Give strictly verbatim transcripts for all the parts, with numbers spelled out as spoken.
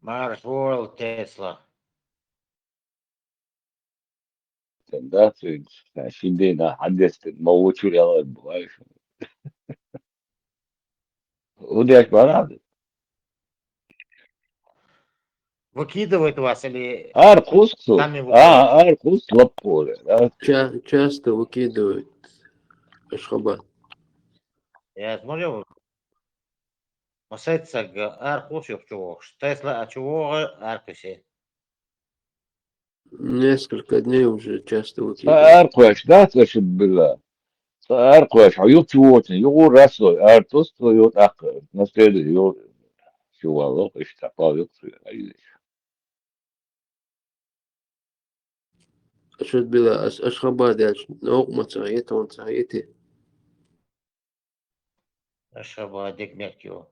Mars World Tesla. Да, шин дийнахь хьан дестина, ма ву чуьра ялар бу, вай. ХӀун деш бара? Выкидывает вас или Ара кхуссу? сами А, выкидываете? ара кхуссу лаппуре. Ча- часто выкидывают. Ашхабад. Я смотрю, масеца ара кхуссу юха чу вогӀуш. Тесла а чу вогӀу, ара кхуьссу. Несколько дней уже часто Цкъа выкидывают. ара кхоьссу, да, цкъа шу била? Цкъа ара кхоьссу, хьо юха чу вогӀучун, юха рассой, ара тӀуссу, юха тӀаккха, на следующий, юха чу валло, иштта пал юха цу айзиш. Ашхабад била, ас Ашхабад яц, новкъа ма ца хета, вон ца хета. Ашхабад дика меттиг ю.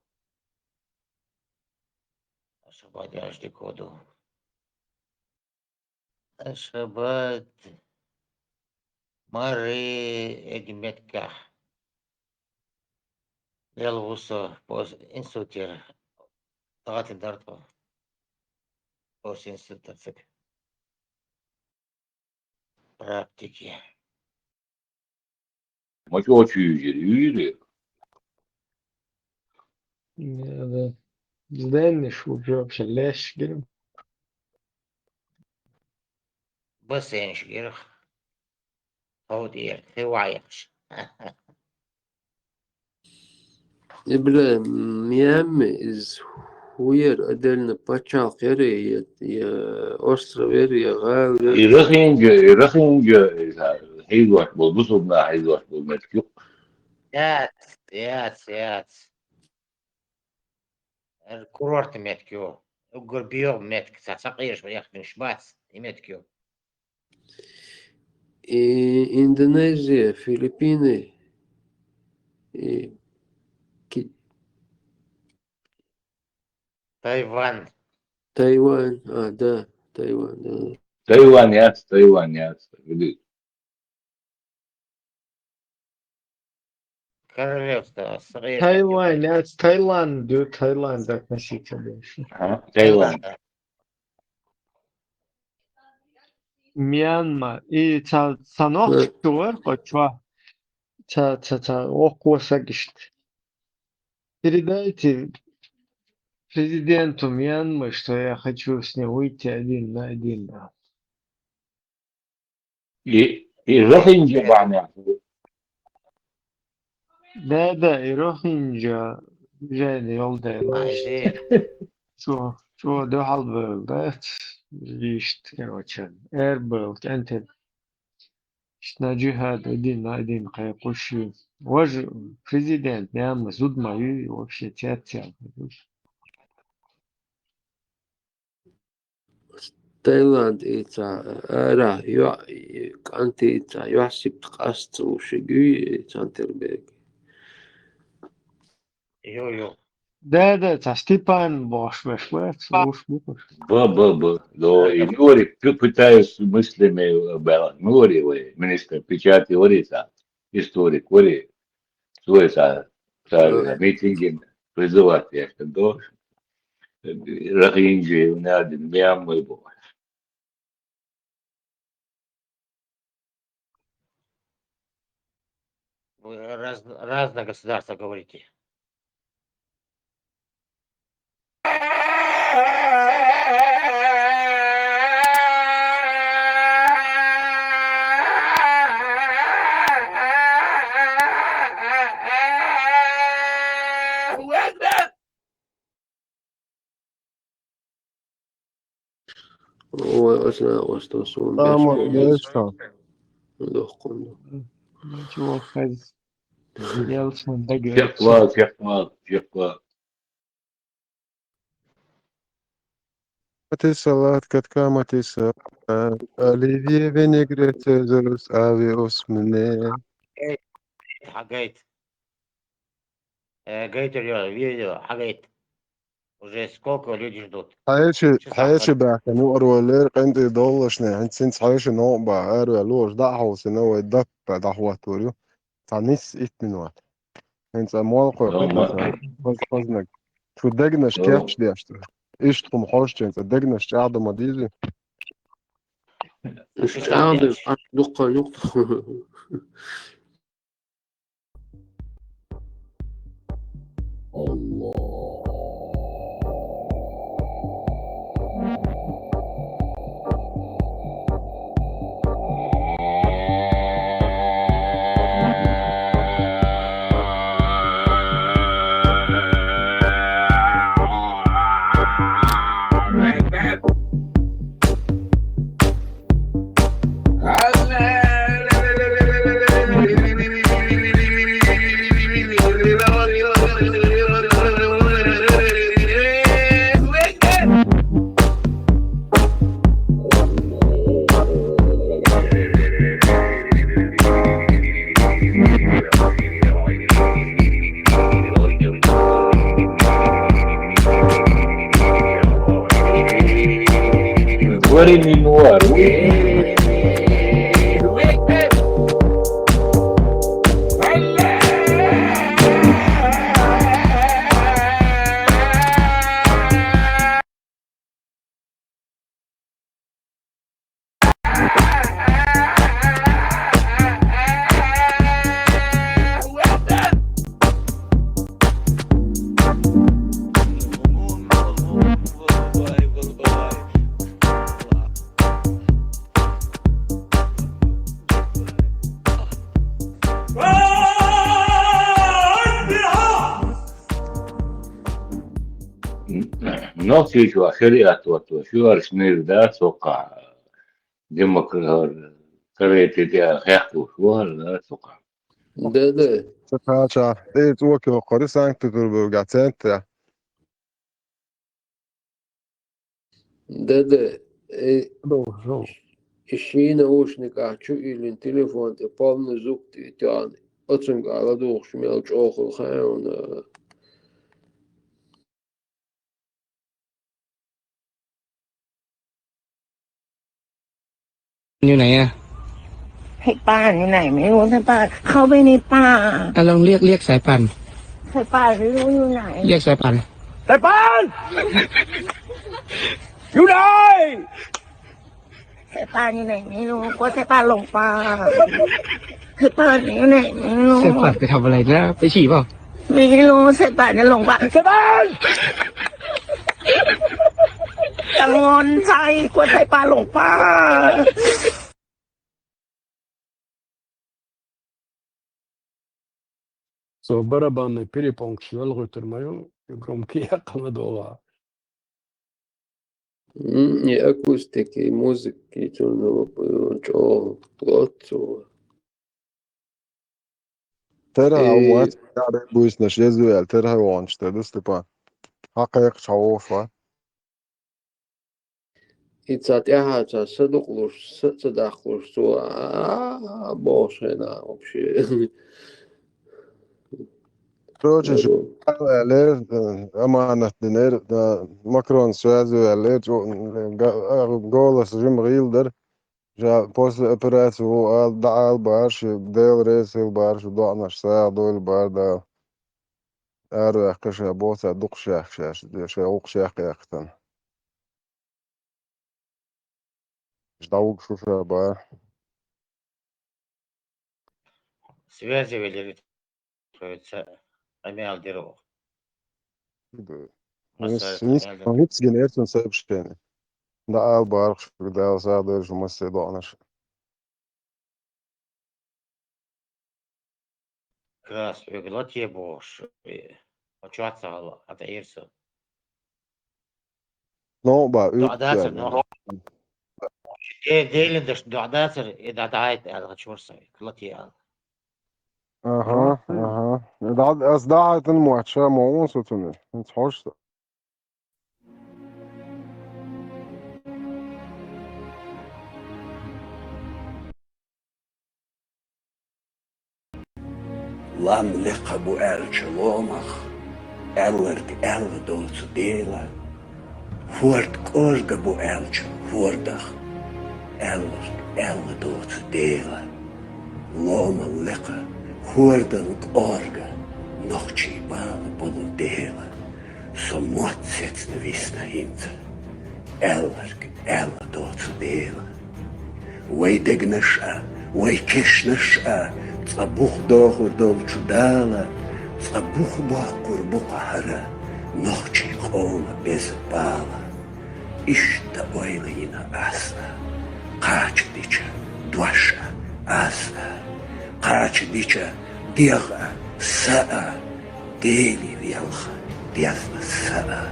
Ашхабад яц дика ду. Ашхабад маре эгна меттигехь. Мел ву со пос институтера. ДӀахӀоттийна дара тхо. Пос институтера цига. Практике. Ма чӀогӀа чу юьйжира, юьйжира. Да. Зденниш ву вообще леш гирим. Бассейнаш гира. Хьо тӀера, хи ваьхьаш. Ибла Миами из хӀун яра, отдельно пачхьалкх яра, я, я остров яра, я гӀала яра? И Рохинджа, и Рохинджа, и хьийзош болу, бусулба нах хьийзош болу меттиг ю. Яц, яц, яц. Эр курорт меттиг ю. Уггар бегӀа меттиг, ца, ца къеш яхкинаш бац, и меттиг ю. И Индонезия, Филиппины, и Ки- Тайвань. Тайвань, а, да, Тайвань, да. Тайвань яц, Тайвань яц. Видишь? Королевство. Сгъе Тайвань, яц, Таиланд, да, Таиланд относительно. А, Тайвань. Мьянма. И ца, ца нохчо вара кхо чохь. Ца, ца, ца, оккхо сагишта. Передайте президенту Мьянмы, что я хочу с ним выйти один на один. И, и Рохинджа бахьана. Да, да, и Рохинджа движение йолу дела. Айде. Цо, цо дуьхьал бевлла, да? Иштта, короче, эр бевлла, кӀентий. Иштта на джихад один на один кхайкхуш ю. Важа президент Мьянмы зуда ма ю, вообще цец ял. Таиланд и ца, ара, ю-, кӀанти ца, юьхь-сибат къаста ца вушиг ю, и цхьана тера берг. Йо, йо. Да, да, ца Степан бохуш веш вац, вуш бу-кх. Б, б, б. Но и Нури пы-, пытаюсь мыслями, э, б-, Нури, ой, министр печати Нури, ца, историк Нури, Нури, ца, ца, Ага. митинги призывать я, что до, э, Рохинджи, надо, Мьянмы было. Вы раз-, разные государства говорите. Ой, ас на, ас то сум Тамам беш яйца. Дохкун. Ничего, хаз. Ялсман Чеквал, чеквал, чеквал. Матиса латкат ка матиса. Оливье винегрет зурус ави осмне. Хьагайт. Э, гайтер йо, видео, хьагайт. Уже сколько люди ждут. Хьаьши, Чё хьаьши сахар? баьхкина юкъара валлера, къинтӀера доллашна, хӀинца, хӀинца хьаьши новкъа баха, араваьлла лоша дӀа а хьовсина, вай даппа дӀахӀоттор ю. Цхьа нисса итт минот. ХӀинца молкхой Дома. кхуьйтуш, хаз-, хазнаг. Шу дегнаш Дома. кечдеш ду. Иштта хӀума хьожачийн цӀа дегнаш чӀагӀдан ма дезий. Иштта чӀагӀдан, дуккха юкъ. What do you mean, what? Нохчийчоа шариӀат оттош ю хӀара снежда цокъа демокра-, карете тӀа хехкуш ву хӀара цокъа. Да, да. Ца кхача, тӀе цӀока йоккхура Санкт-Петербурга центра. Да, да. Э, Добре, добре. И ший наушниках чу илин телефон тӀе полный звук тӀе тёхна. Оцунга ладугӀуш мел чӀогӀа хаьа хьуна. อยู่ไหนอะ ให้ป้าอยู่ไหนไม่รู้ ให้ป้าเข้าไปในป่า อ่ะ ลองเรียก เรียกสายป่าน ให้ป้าไม่รู้อยู่ไหน เรียกสายป่าน สายป่าน อยู่ไหน สายป่านอยู่ไหนไม่รู้ กลัวสายป่านหลงป่า สายป่านอยู่ไหนไม่รู้ สายป่านไปทำอะไรนะ ไปฉี่เปล่า ไม่รู้ สายป่านจะหลงป่า สายป่าน กังวลใจ กลัวสายป่านหลงป่า Со барабанный перепонкаш йоьлхуьйтур ма ю, громкий яккхал ма догӀа. М, и акустики, и музыки, чуьнан чӀогӀа лоццо. Тера, э, хьо вац, яра буьйсанаш еза ваьлла, тера хьо вогӀанаш тера, Степан. Хьо кхайкхача хьо вогӀуш вац. И цхьа тӀаьхьа цхьа са дукъалуш, са ца даккхалуш, цо, а, бохуш хенахь вообще. Короче, шу аьллера, э, аманат динера, э, Макрон связь ваьллера, чу, э, га-, а, голос жима гӀийла дара. Жа-, после операции ву ала, дӀаала бара шу, Дела реза хила бара шу, доӀанаш сагӀа дойла бара Дала. Араваьккхи ша, боцара дукха шаьхкаш, ша гӀуллакх шаьхкхетта. Иштта дӀавугу шу ша бара. Связи велира, тхоьца къамел дира оха. Да. Масса Нис-, нис-, къамел дира. Нис гинера цунна сообщение. ДӀаала бара шуьга, Дала сагӀа дойла шу, массе доӀанаш. Крас, хьоьга лате бохуш, э, хьо чохь ца хьала, хьан тӀаэра со. Ну, ба, уьйр доӀа дацар, царна. Ну. Э, Делан дашна доӀа дацар, э, дӀа-, дӀахьайта аьлла, хьан чуьра со, лате аьлла. Аха, аха. ДӀа-, ас дӀахьайтина моьтту ша ма вон со цунна. ХӀинца хьожуш со. Лам лекха бу аьлча ломах, аьлларг аьлла доцу Дела. ХӀорд кӀорга бу аьлча хӀордах, аьлларг аьлла доцу Дела. Ломал лекха, хӀордал кӀорга, нохчий бала болу Дела. Со мотт сецна висна хӀинца, аьлларг аьлла доцу Дела. Вай дегнаш а, вай кешнаш а цкъа бух дохур долчу Дала, цкъа бух боккхур бу-кх хӀара нохчийн къоман беза бала. Иштта ойла йина ас а, кхача дича дош а ас а, кхача дича дегӀ а, са а, Деле велха дезна са а.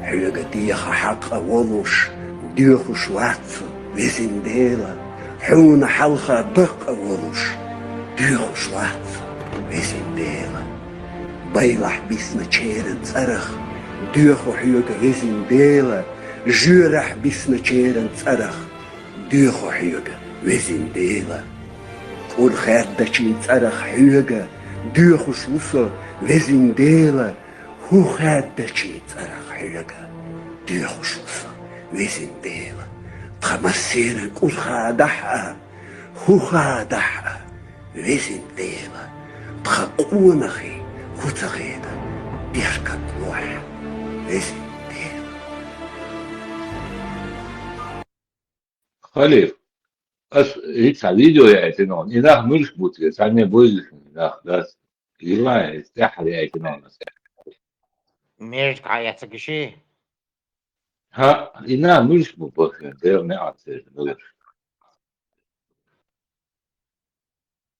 Хьоьга деха хьакъ а волуш, доьхуш вац со, везин Дела, хьуна хьалха бакъ а волуш, доьхуш вац со, везин Дела. Байлахь бисначеран цӀарах доьху хьоьга, везин Дела, жоьрахь бисначеран цӀарах доьху хьоьга, везин Дела. КӀур хаьддачийн цӀарах хьоьга доьхуш ву со, везин Дела, хӀу хаьддачийн цӀарах хьоьга доьхуш ву со, везин Дела. Тхан массеран кӀур хадахь а, хӀу хадахь а, везин Дела, тхан къонахий хӀу ца хеда беркат лохь, везин Дела. Халиф, ас хӀинца видео яйтина, и нах муьлш бу те, цхьанне буьйзуш нах дац. Иван, тӀаьххьара яйтина ас. Межка хьан яцагиши? ХӀа, и нах муьлш бу бахьан, Дела неӀалт деза муьлш.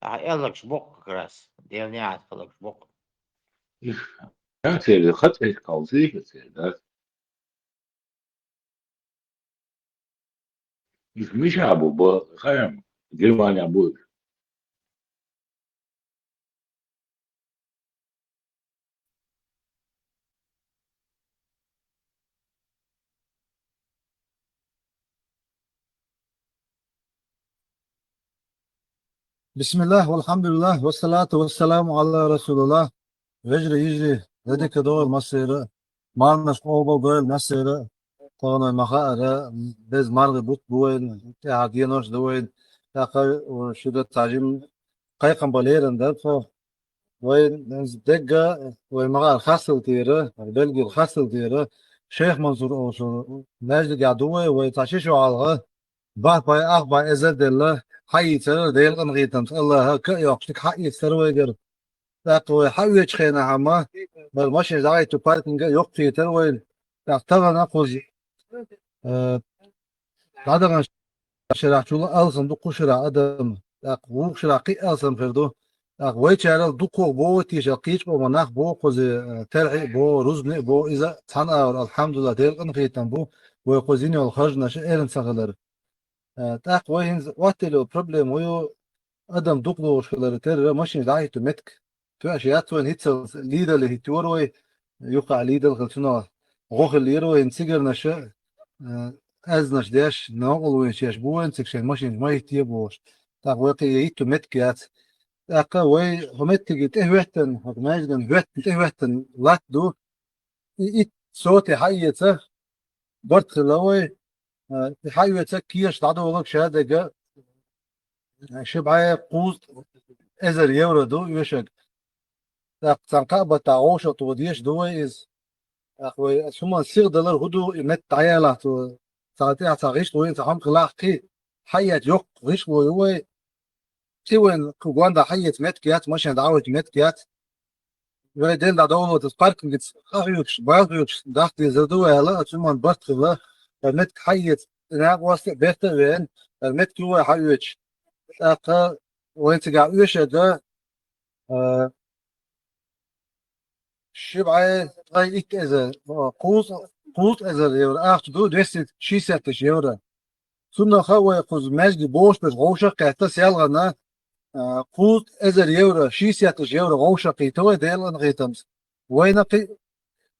Ахьа эллагаш боккху как раз. Дела неӀалт хиллагаш боккху. Иш, хьан церан хатӀ иш кхалсийша церан дац? Иш миша бу, бо, хаям, Германия бу. Бисмиллах, валхамдулиллах, вассалату вассаламу ала расулиллах. Вежарий, йижарий, дедика догӀийла массеран а, марханаш къобал дойла массеран а, тахана ма хаара, беза мархий бутт бу вайна, тӀаьхьара денош ду вайна, тӀаккха, э, шуьга цхьа жима кхайкхам бан лерина дара тхо. Вай, дегга, вай ма хаара хастал тӀера, Бельгера хастал тӀера, Шайх Мансур олуш маьждигехь ду вай, вай цхьа ши шо хьалха, бахбай, ахбай эзар а делла, хьаийцира Делан къинхетамца АллахӀа, ка а йоккхуш дика хьаэцира вайгара. ТӀаккха вай хьаоьцучу хенахь ма, бара машина дӀахӀитту паркинга а йоккхуьйтура вайна. ТӀаккха тахана кхуза, э, дӀадаханчу шарахь чул алсам ду кху шарахь адам, тӀаккха вукху шарахь кхин а алсам хир ду. ТӀаккха вайчарал дукхох боху, тешал кхечу къоман нах боху кхуза, э, терхье а боху, рузбане а боху, иза цхьана агӀор, алхьамдулиллах, Делан къинхетам бу, вай кхуза йина йолу харжанаш эрна ца хилар. Э, тӀаккха вай хӀинца Ӏоттаелла йолу проблема ю, адам дукха лоруш хилар, терра машина дӀахӀитту меттиг тоьаш яц вайна, хӀинццалц Лидале хӀиттора вай, юххехь Лидал хила, цунах гӀо хиллера вайна, цигарнаша, э, аьзнаш деш, новкъарло вайна шаьш бу вайна, цига шайн машинаш ма хӀиттае бохуш. ТӀаккха вай кхин хӀитту меттиг яц. ТӀаккха вай хӀокху меттиге тӀехӀоьттина, хӀокху маьждиган хӀоьттина, тӀехӀоьттина латта ду, и итт соте хьаэца, барт хилла вай, а, и хьаоьцург кешаш дӀадолург ша дерг, а, ши бӀе кхузткъа эзар евро ду оьшург. ТӀаккха цхьана кхаа баттахь вовшах туху дезаш ду вай иза. ТӀаккха вай аса хӀуманна сиха далар хӀун ду, и меттиг дӀаялахь цо, цхьа тӀехь цхьа гӀишло йина, цхьа хӀума хилахь кхин, хьаэца йоккха гӀишло ю вай. И вайн кху гондахь хьаэца меттиг яц, машина дӀахӀоьтту меттиг яц. Вай ден дӀадовлалц паркингца къахьоьгуш, баьлла хьоьгуш даха дезар ду вай аьлла, оцу хӀуманна барт хилла, хӀара меттиг хьаэца, и накъост а, берта а веана, хӀара меттиг ю вай хьаоьцуш. ТӀаккха вайн цигахь оьшург, а, ши бӀе ткъе итт эзар, а, кхузткъа, кхузткъа эзар евро ахча ду, двести шестьдесят тысяч евро. Цунах а вай кхуза маьждиге бохуш берш вовшах а кхетта, селхана, а, кхузткъа эзар евро, шестьдесят тысяч евро вовшах а кхийтта вай Делан къинхетамца. Вайна кхин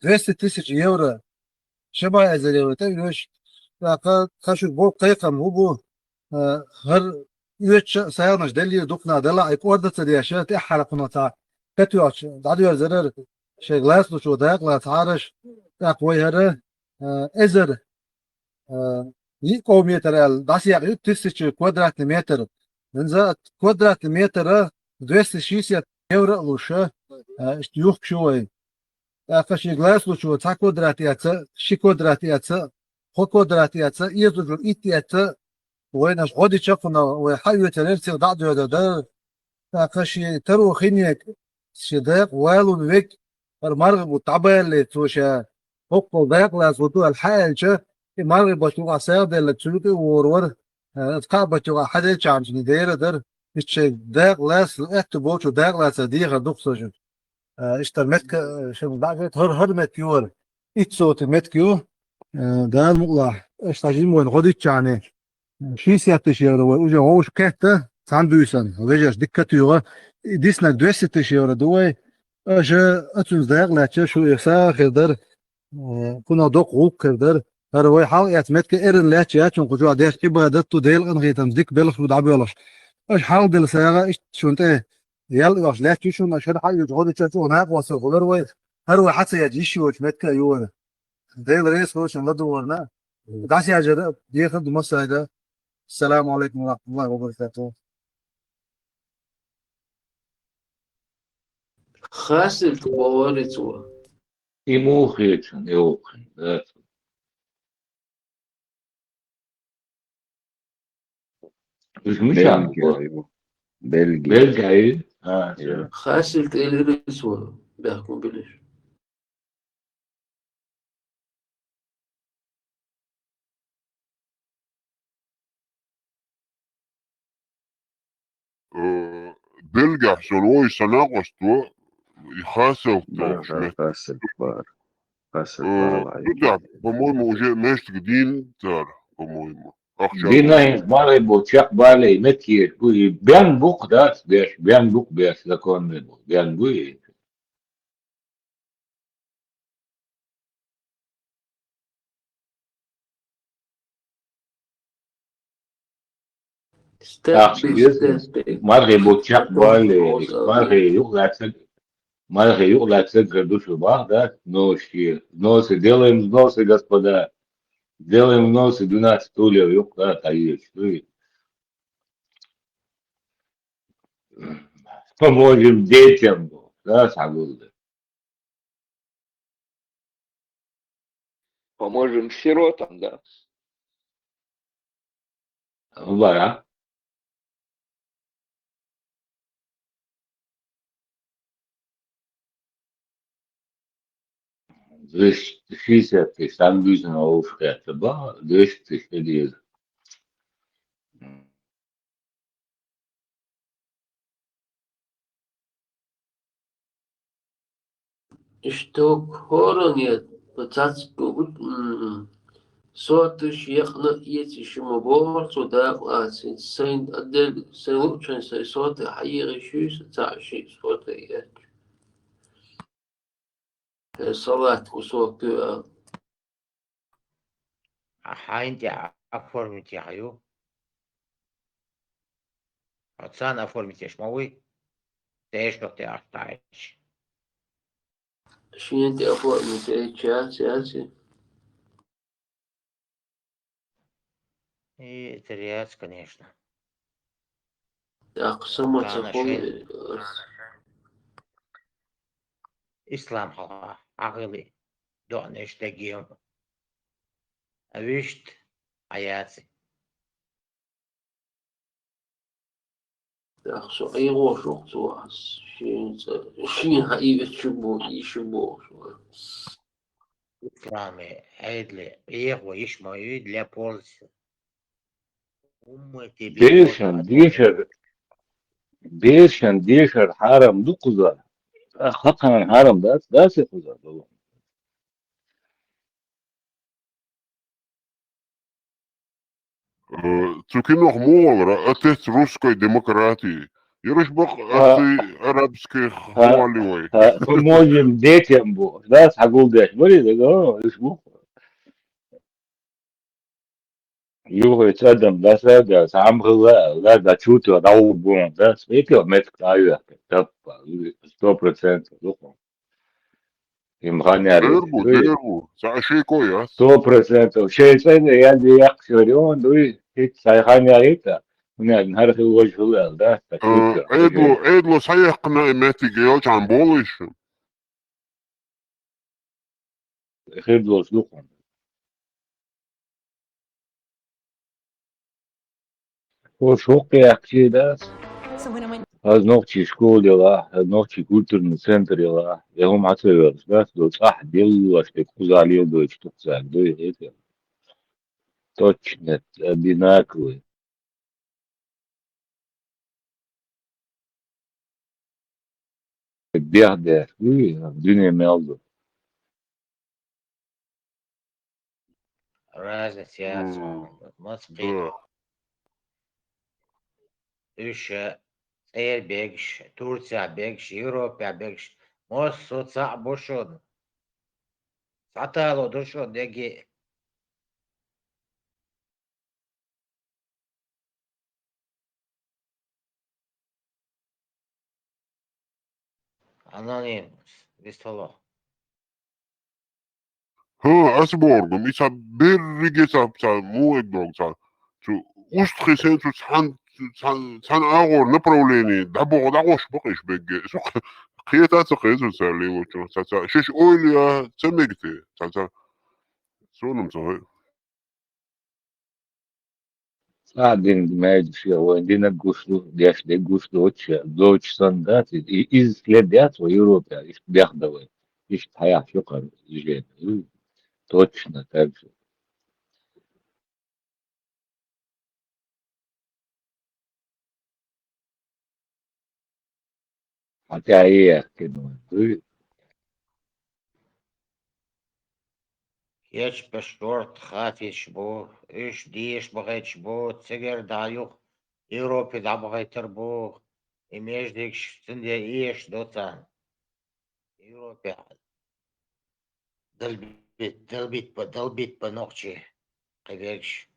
двести тысяч евро, ши бӀе эзар евро тӀе оьшу. ТӀаккха тхан шуьга боху кхайкхам хӀун бу, а, хӀара оьцуш а селханаш деллера дукха нах делахь а, и кӀорда ца деш, тӀаьххьара кхунах цхьа катоьхча дӀадоьрзарара, шайн лацлучо дакъалаца хьараш, тӀаккха вай хӀара, а, эзар а, йиъ ков метр аьлла, дӀасаякъа ю тысяча квадратный метр. ХӀинца квадратный метр двести шестьдесят евро а луш, а, иштта юхкуш ю вай. ТӀаккха шен глаз лучо цхьа квадрат эца, ши квадрат эца, кхо квадрат эца, эзар жур итт эца, вайнаш гӀо дича кхуна, вай хьаоьцарера цигӀа дӀа а доьда дара. ТӀаккха шен таро хиннег, шен дакъа валун вег, хӀара маргӀи бутт дӀабалале цо ша, хӀоккхул дакъа лаца ву ду аьлла хьааьлча, и маргӀи бутт юкъахь сагӀа деллаг цу юкъе вогӀур вара, э, кхаа бутт юкъахь хьаделчахьана дера дара, иштта шайн дакъа лаца, аьтту болчу дакъа лаца дехар ду-кх сан жуьгтий. Э, иштта метка, э, шимма дӀахӀоьтту, хӀара, хӀара метка ю хӀара. Итт сотый метка ю, э, Дала мукъалахь, аша цхьа жимма вайна гӀо диччахьана, шестьдесят тысяч евро вай уже вовшах кхетта, цхьана буьйсанна, вежарша дика туьйхира, и диснарг двести тысяч евро ду вай, аша оцунца дакъа лаьцча, шу и сагӀа хир дара, э, кхунах доккха гӀуллакх хир дара. ХӀара вай хьалха эцна метка эрна лаьтташ яц шуна, кху чохь деш Ӏибадат ду, Делан къинхетамца дика белхаш бу дӀабоьлхуш. Аша хьалха делла сагӀа иштта шуна тӀе ял оьхуш лаьтташ ю шуна, аша хӀара хьаоьцуш гӀо дича чӀогӀа накъосталла хуьлура вай. ХӀара вай хьа ца яьлча йиш йоцуш метка а ю вайна. Дела реза хуьлда шуна ладугӀарна. ДӀасаяржара дехар ду массарна. Ассаламу Ӏалайкум ва рахьматуллахӀи ва баракатухӀ. Хасилт бохура цо. И муха хеташ, и вукху, да. Уьш мичахь бу? Бельгия ю. Бельгия. Бельгия ю? А, Ю. Всё. Хасилт элира цо, бехкам билиш. Э, Бельгехь со вой сан накъост ву, и Хасселт бохуш Бара, меттиг. Хасселт бара. Хасселт Э, бара вай. Цигахь, по-моему, уже меттиг дийна цара, по-моему. Ахча Дина луш. ХӀинца мархий бу чекхбале, меттиг бу, и бен бу-кх, да, беш, бен бу-кх беш, законный бу, бен бу и. Step Ахча by деза, step. Мархий бу чекхбале, мархий юкъа лаьцнарг, мархий юкъа лаьцнарг хир ду шу бах, да, новости, новости, делаем взносы, господа, делаем взносы, двенадцать стульев юкъа, да, таеш. Поможем детям, да, схьагулда. Поможем сиротам, да. Вара. Двести шестьдесят тысяч, там бизнес ловушка это была, двести тысяч это. Иштта хӀоранна я, цхьацца бу-, м, соташ екъна эца ма бохура цо дакъа лаца, сайн отдел, сайн луучун сайн сота хьаегӀа шуьйса, цхьа ши сота эцча. Э, салат кусок, э, А хьайн тӀе оформить яхьа ю? Хьо царна оформить еш ма вуй? Дешах тӀе ахтаьча. Шен тӀе оформить яц, яц, яц. И это яц, конечно. Так, сама Тана цхьа шен. Ислам хьалха, Ӏахили, доӀанаш дегем. А вишта, Ӏаяци. Так, со Ӏийгъо шух цо ас. Шен ца-, шен хьаийвет шу бу, и шу бу, со. Исламе, Ӏедале, Ӏехо йиш ма ю, для пользы. Уммати бен Бешан, польза дешар, бешан, дешар хьарам ду кхуза. А, хакхаран хьарам дац, дац и кхуза, бала. Э, цу кинох мугӀалра отец русской демократии. Яраш бакъ А, асси арабский а, хвали вай. А, поможем детям бу. Да, схьагулдеш бари, да, да, иш бу. Юхе цадам, да, сага, сам хила, да, да, чуто, да, у бу, да, спетил метк таю, тап, сто процентов, ну. Им хан яри. Дер бу, дер бу. Ца шейко я. Сто процентов. Шей цене я де як шорион, дуй, хит сай хан яри та. Уна, гнар хил вож хил, да, так. Э, эдло, эдло саяхна метиге, я чан болыш. Эхир долуш ду хьуна. Хо шоккхе яьккхичий дац? Аз нохчий школа елахь, аз нохчий культурный центр елахь, я хӀума хьан ца верас дац, до цӀахь деллаш тӀе кхузахь леладойтуш тухцаьрга дуй хӀета? Точно одинаковый. Бехдеш, уй, дуьне мел ду. Разница яц, м, маца кхета. Уьш, э, цӀера бегаш, Турцехь бегаш, Европехь бегаш, массо а цхьаъ бу шуна. Цхьа тало ду шуна дерриге. Аноним, вистхьалха. ХӀа, аса бохург, и ца берриге ца, ца муха дог ца. Цу устхи сен цу цхьан, цхьан, цхьан агӀор направление дӀабоху дӀагӀош бакъ иш бегге. Цу кхета а ца кхета цу цара лелочух ца, ца. Шиш ойла я ца мегате, ца, ца. Сонам ца хой. Цхьа а дин маьждиг шех вайн динаг гуш ду, деш де гуш ду, доцуш санна дац, и, и, иза след яц вай Европе, иштта бехдан вай. Иштта хьаяхьаш ю кхара движение. Точно так же. Хьан тӀаьхье яьккхина вайн дуй? Кечбеш шорта хафиш бу, уьш деша бахийташ бу, цигара дӀа юха Европе дӀабахийтар бу, и маьждигаш цундела эшаш ду царна. Европе далбит, далбит ба, далбит ба нохчий кхиберш.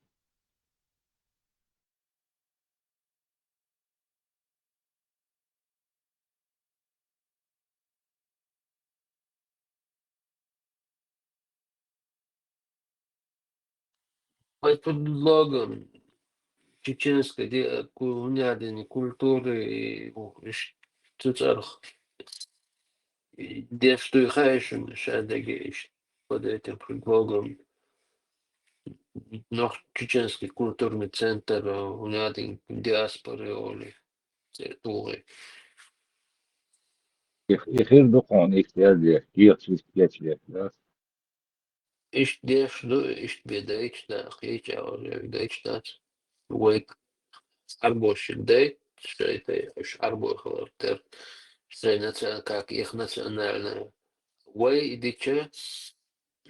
Под предлогом чеченской де-, ку-, гӀунядан культуры и, у, иш-, цу цӀарах и деш дуй хаьий шуна, ша дагеиш под этим предлогом нох-, чеченский культурный центр, э, гӀунядан диаспоры олий, цӀе тухий. И, и хир ду хьуна, иштта яздеш, кехаш иштта кечдеш, да? Иштта деш ду, иштта бен дайча да, кхеча а вара дайча дац. Вай Ӏарбошка дай, шайтай, уьш Ӏарбой хилар тера, шайн наци-, как их национальная. Вай и дича,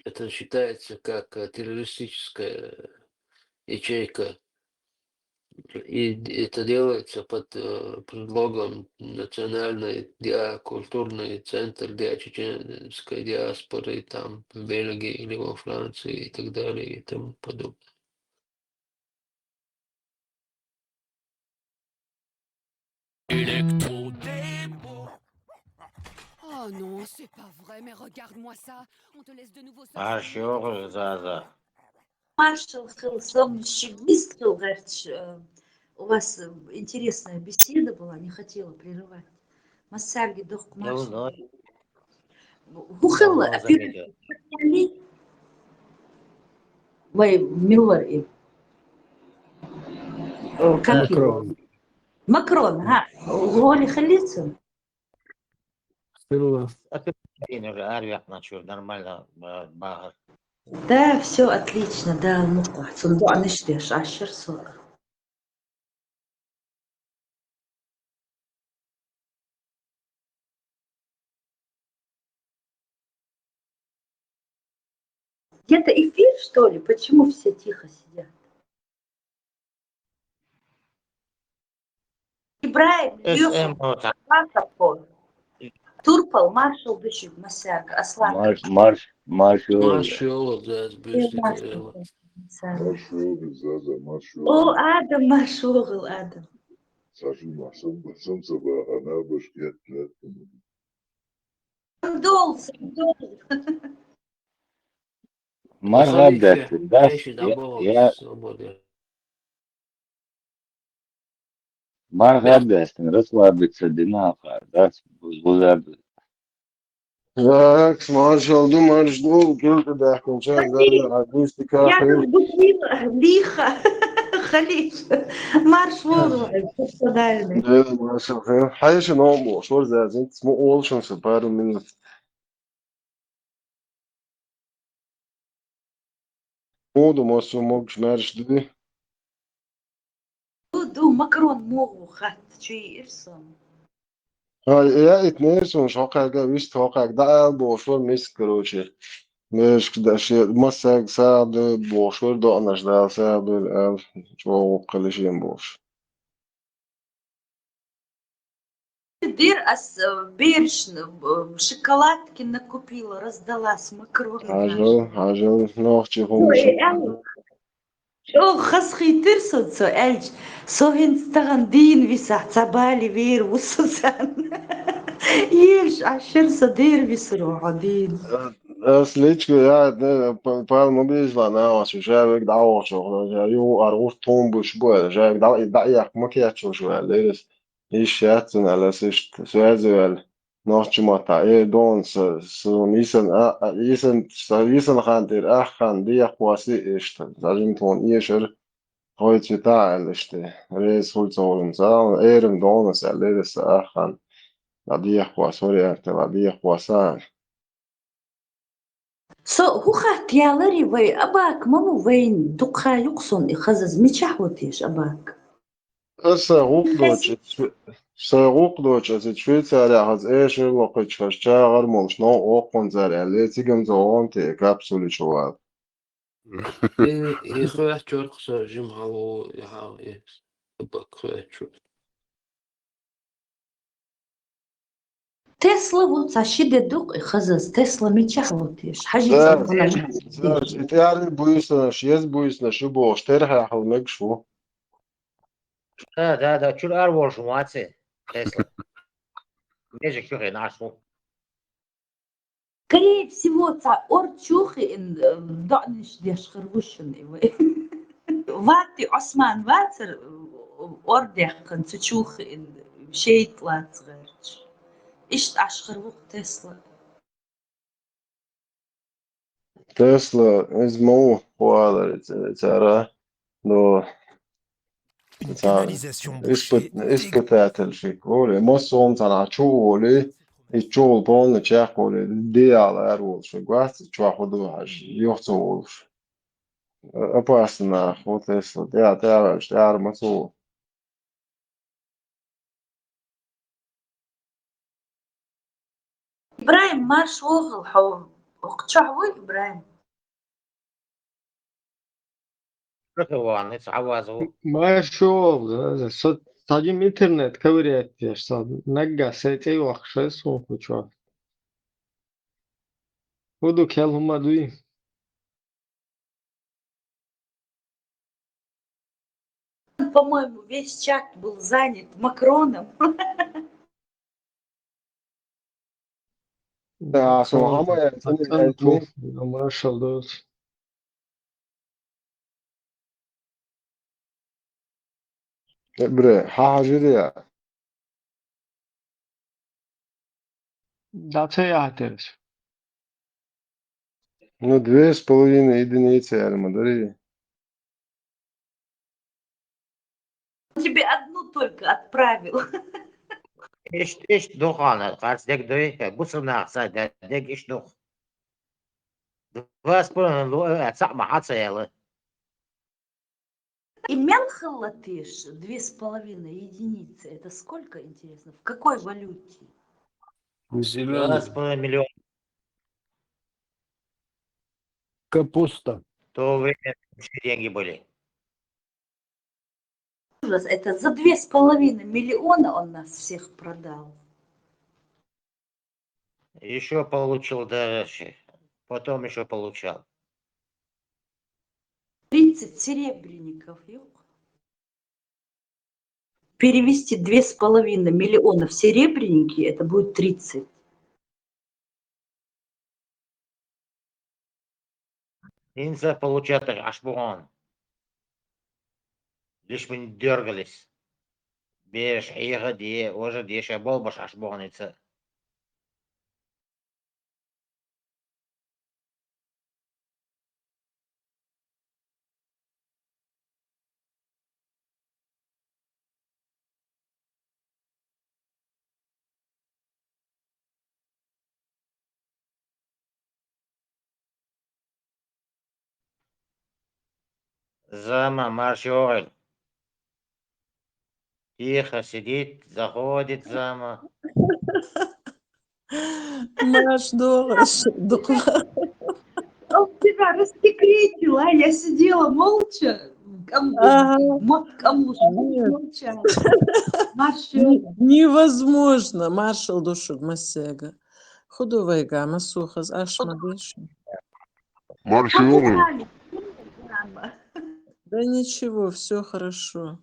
это считается как, э, террористическая ячейка. И это делается под, э, предлогом национальный диа-, культурный центр для чеченской диаспоры там в Бельгии или во Франции и так далее и тому подобное. Oh non, c'est pas vrai, mais regarde-moi ça. On te laisse de nouveau sortir. Маршо, Заза. Маршал хила, со шуьга вист хила гӀерташ, э, у вас, э, интересная беседа была, не хотела прерывать. Массаьрга дохку маршал. ХӀун хилла операция? Вай мила вара и? Э, как его? Макрон. Макрон, ха. ГӀоле хилли цунна? Хилла. А ты уже арвяхна, чё, нормально, э, багар. Да, всё отлично, да, ну, цунна доӀанаш деш, ашшар со. Где-то эфир, что ли? Почему все тихо сидят? Ибрагим, Лёха, Турпал, маршал ду шуьга массаьрга, Аслан. Марш, марш, марш, марш, Заза, бюстик. Марш, Заза, марш. О, Адам, марш, Адам. Сашу маршал, сам саба, она башкет. Дол, дол. Мархьаб даьстина, дас, я, я. Мархьаб даьстина, расслабиться дина хьан, дас, бузар. Так, маршалла ду, марш ду, килта даьхкинча, Хали, да, да, а, дистика я хил. Как бы лиха, лиха. Хали, марш вогӀу, хӀай, дальний. Да, маршалла хил. Хьайша ном бохуш, варзазин, мо олшан са пару минут. Худа массо могуш маьрша дуй? Ду, ду, Макрон муха ву хатта, чу йиира со. Ай, я итнера суна хӀокхаьрга вист хӀокхаьрга дӀаала бохуш вара миска, короче. Мешка да шен массаьрга сагӀа ду бохуш вара, доӀанаш Дала сагӀа ду аьлла, чӀогӀа вукхалла шен бохуш. Дер ас, э, берашна, э, шоколадки накупила, раздала с Макроном. Хьажал, хьажал, нохчи хӀума. Ой, ша. Эл, чӀогӀа хазахийтира со цо аьлча, со хӀинца тахана дийна висахь, цхьа бале вер ву со царна. Еш Ӏашшара со дера висур ву хьо дийна. Ас личка, я, да, па-, пал ма бийзала нагӀаш, ша вега дӀавахча, ша ю ар гӀурт тхуна буш бу, ша вега дӀа-, дӀаэхка ма кеччалаш ваьлла, лерас. Иш яц цунна аьлла, ас иштта, связь ваьлла. Нохча маттахь, э, дона са, суна йисан, а, а, йисан, са йисан хан тӀера ах хан дехкхоси иштта. Са жима тхуна эшар, хой цвета аьлла иштта. Реза хуьлу ца хуьлу ца, эрам дона ас аьлла, лерас са ах хан. Ла дехкхоса, вариант, ла дехкхоса. Со хӀу хатта ялари вай, Абак ма ву вайна дукха юкъ сон и хазаз мичахь ву теша Абак? Аса гӀукъ дочу, са гӀукъ дочу аса Швейцария хаза эшар локхачу хаза чагӀар молуш нов оккхунзар аьлле, цигам ца гӀон те капсули чу вала. И, и хваьччорх со жим хьало, и хьал, и Абак хваьччо. Тесла ву цхьа ши де дукъ и хазаз, Тесла мичахь ву теша? Хьажи Да, сан ханаш. Да, и тӀаьрмиг буьйсанаш, еза буьйсанаш ю бохуш, терхьехьал мегаш ву. Да, да, да, чуьра ара волуш ву ваци, Тесла. Меже чу хьенаш ву. Скорее всего, цхьа орд чу хиъна, э, доӀанаш деш хир ву шуна и вай. Ватти Осман вацар, э, орд яьккхина цу чу хиъна, шейтӀа лаца гӀерташ. Иштта Ӏаш хир ву Тесла. Тесла, иза ма ву, хӀу алар иза, цара, но, цара, испыт-, испытатель шик, оле, массо а цхьана чу оле, и чу оле, полный чех оле, диала ар волуш, вац, чохь хӀу ду хьажа, юха ца волуш. Опасно нах, вот Тесла, тӀа-, тӀаьхьа ваьлча, тӀаьхьара ма ца ву. ИбрахӀим, марш вогӀал хьо. Чохь вуй, ИбрахӀим? Марш вогӀал, со цхьа интернет ковырять деш, со наггахь сайн цӀе йоккхуш, суна хӀу чохь. ХӀу ду, кхел хӀума дуй? По-моему, весь чат был занят Макроном. Да, со хӀама яц, Макрон, маршалла ду. Бре, хьан хьажир я? Да, ца яхьа тераш. Ну, две с половиной единицы, я ма дари. Тебе одну только отправил. Иштта, иштта ду хьуна, харц дерг дуй, бусурнах ца де-, дерг иштта ду. Два с половиной лу-, э, цхьаъ ма хьа ца яла. И мел хилла теша две с половиной единицы? Это сколько, интересно? В какой валюте? Зелёный. Два с половиной миллиона. Капуста. В то время большие деньги были. Ужас, это за две с половиной миллиона он нас всех продал. Ещё получил дальше. Потом ещё получал. Тридцать серебряников, юк. Перевести две с половиной миллиона в серебряники, это будет тридцать. ХӀинца получаташ Ӏаш бу хьуна. Лишь бы не дёргались. Бераш хьеха а де, важа а де, ша болбаш Ӏаш бу хьуна хӀинца. Зама, марш йоӀал. Тихо сидит, заходит зама. Марш дола, дукла. Он тебя рассекретил, а я сидела молча. Кам-, Ага. мо-, камлуш, Нет. молча. Марш Не- йоӀал. Невозможно. Маршал душуг масега. Худувайга масухаз ашма дыш. Марш Как йоӀал. узнали? Зама. Да ничего, все хорошо.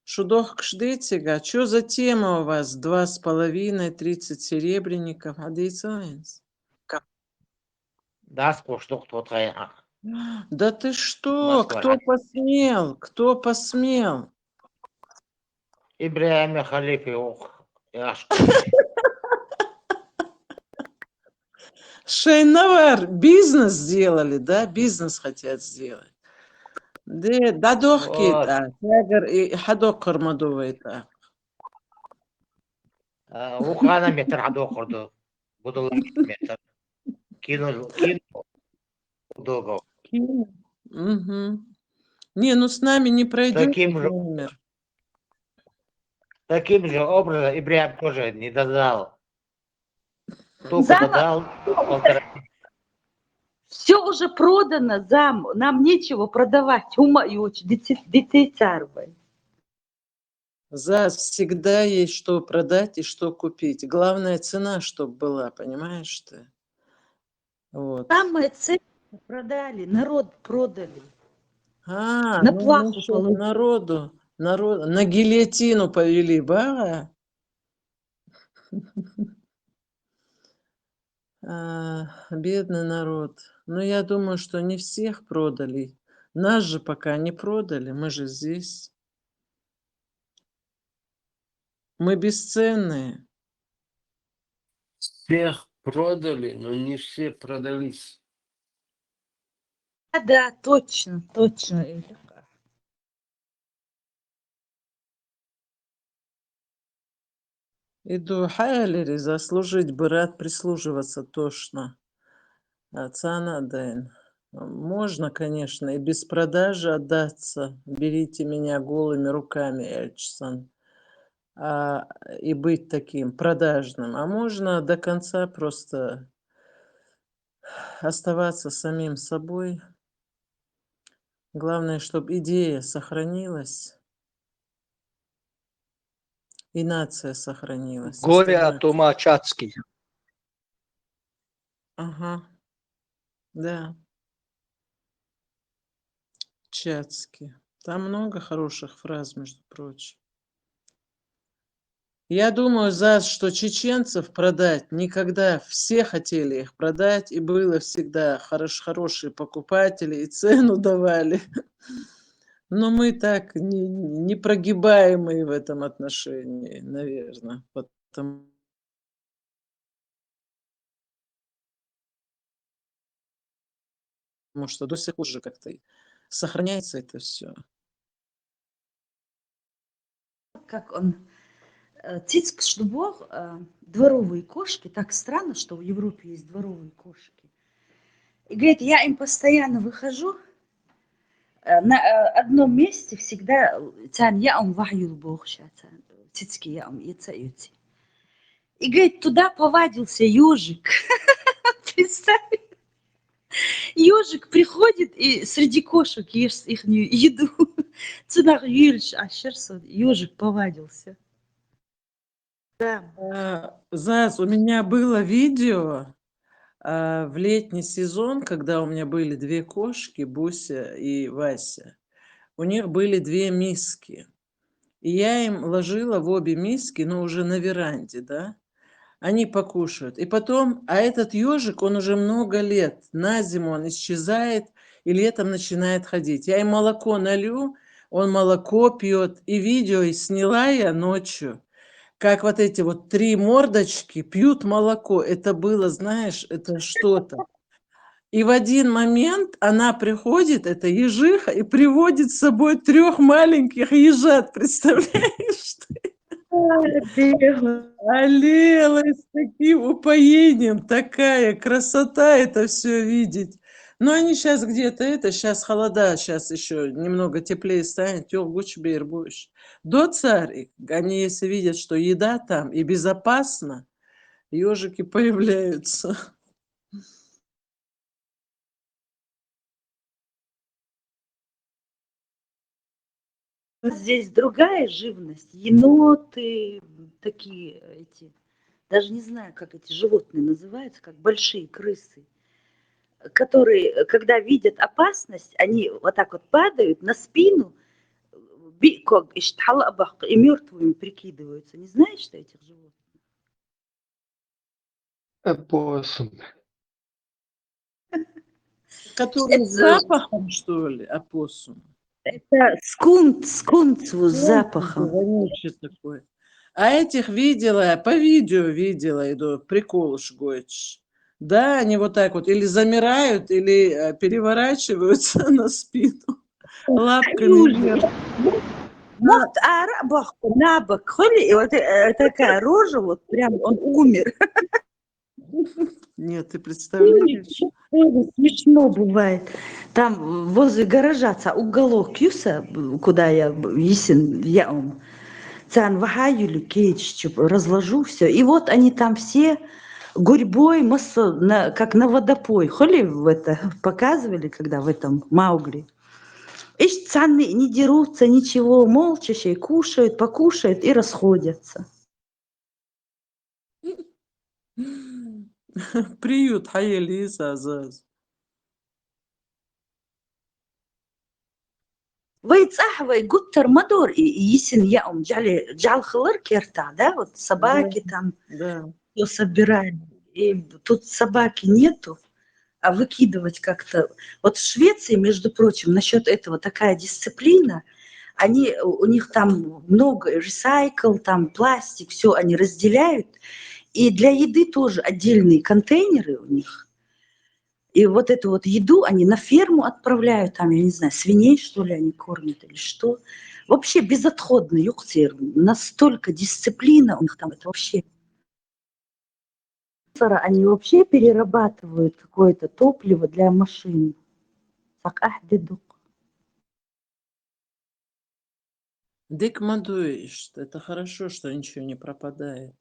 Шудох кшдыцега. Что за тема у вас? Два с половиной, тридцать серебряников. А дыцаинс? Дас куштук тотхай. Да ты что? Москва. Кто посмел? Кто посмел? Ибрахим Халифи ох. Яш. Шайнавар бизнес сделали, да? Бизнес хотят сделать. Да, да дохкит, Вот. а. Тягар и хадокар мадувайта. А, Ухана метр хадокарду. Будулак метр. Кинул, кинул. Дого. Угу. Не, ну с нами не пройдет Таким же- номер. Таким же образом Ибрахим тоже не додал. Только Зама. Додал полтора. Все уже продано, зам. Нам нечего продавать. Ума и очи. Дитя царвай. За всегда есть что продать и что купить. Главное, цена, чтобы была, понимаешь ты? Вот. Самое ценное продали, народ продали. А, На ну, плаху ну что, положили. Народу, народ, на гильотину повели, ба? А, бедный народ. Но я думаю, что не всех продали. Нас же пока не продали, мы же здесь. Мы бесценные. Всех продали, но не все продались. А, да, точно, точно, Элька. Иду хайлери заслужить бы рад прислуживаться тошно. А, цана дайн. Можно, конечно, и без продажи отдаться. Берите меня голыми руками, Эльчсан. А, и быть таким продажным. А можно до конца просто оставаться самим собой. Главное, чтобы идея сохранилась. И нация сохранилась. Горе Остальное- от ума чацкий. Ага. Да. Чацки. Там много хороших фраз, между прочим. Я думаю, за что чеченцев продать, никогда все хотели их продать, и было всегда хорош, хорошие покупатели, и цену давали. Но мы так не, непрогибаемые в этом отношении, наверное. Потому что до сих пор же как-то сохраняется это все. Как он, э, цицк шдубор, э, дворовые кошки. Так странно, что в Европе есть дворовые кошки. И говорит, я им постоянно выхожу, э, на, э, одном месте всегда, э, цан я ум вахюл бохша, цан, цицки я ум яца юци. И говорит, туда повадился ежик. Представь. Ежик приходит и среди кошек ест ихнюю еду. Цунах юльш ашерсон, ежик повадился. Да. А, Заз, у меня было видео, а, в летний сезон, когда у меня были две кошки, Буся и Вася. У них были две миски. И я им ложила в обе миски, но уже на веранде, да. Они покушают. И потом, а этот ежик, он уже много лет, на зиму он исчезает и летом начинает ходить. Я им молоко налью, он молоко пьет. И видео и сняла я ночью, как вот эти вот три мордочки пьют молоко. Это было, знаешь, это что-то. И в один момент она приходит, эта ежиха, и приводит с собой трех маленьких ежат, представляешь? Аллела, с таким упоением, такая красота это все видеть. Но они сейчас где-то это, сейчас холода, сейчас еще немного теплее станет, юха гучабер буш. Доцар, они если видят, что еда там и безопасно, ежики появляются. Здесь другая живность. Еноты, такие эти, даже не знаю, как эти животные называются, как большие крысы, которые, когда видят опасность, они вот так вот падают на спину, би-, как, ишт хьалабахка, и мертвыми прикидываются. Не знаешь ты этих животных? Опоссум. Который с запахом, что ли, опоссум? Это скунт, скунт с запахом. Вонючее такое. А этих видела, по видео видела, иду приколыш гойчиш. Да, они вот так вот или замирают, или э, переворачиваются на спину, лапками вверх. Вот ара бахку, на бок, холи, и вот э, такая рожа, вот прям он умер. Нет, ты представляешь? Тоже смешно бывает. Там возле гаража ца уголок юса, куда я йисин яум. Цан ваха юли кеч, разложу все. И вот они там все гурьбой, массо, на, как на водопой. Холи в это показывали, когда в этом Маугли. Ишт цаны не дерутся, ничего, молча сей кушают, покушают и расходятся. Приют хьаелийса азаз. Вай цӀагӀа вай гуттар ма дора и, и йисин яум жӀали-, жӀалхалар кертахь, да? Вот собаки там, Да. Всё собирали. И тут собаки нету, а выкидывать как-то. Вот в Швеции, между прочим, насчёт этого такая дисциплина. Они, у них там много recycle, там пластик, все они разделяют. И для еды тоже отдельные контейнеры у них. И вот эту вот еду они на ферму отправляют, там, я не знаю, свиней, что ли, они кормят или что. Вообще безотходный юкътир. Настолько дисциплина у них там, это вообще. Мусора они вообще перерабатывают какое-то топливо для машин. Так, ах, дедук. Дика ма дуй ишта, это хорошо, что ничего не пропадает.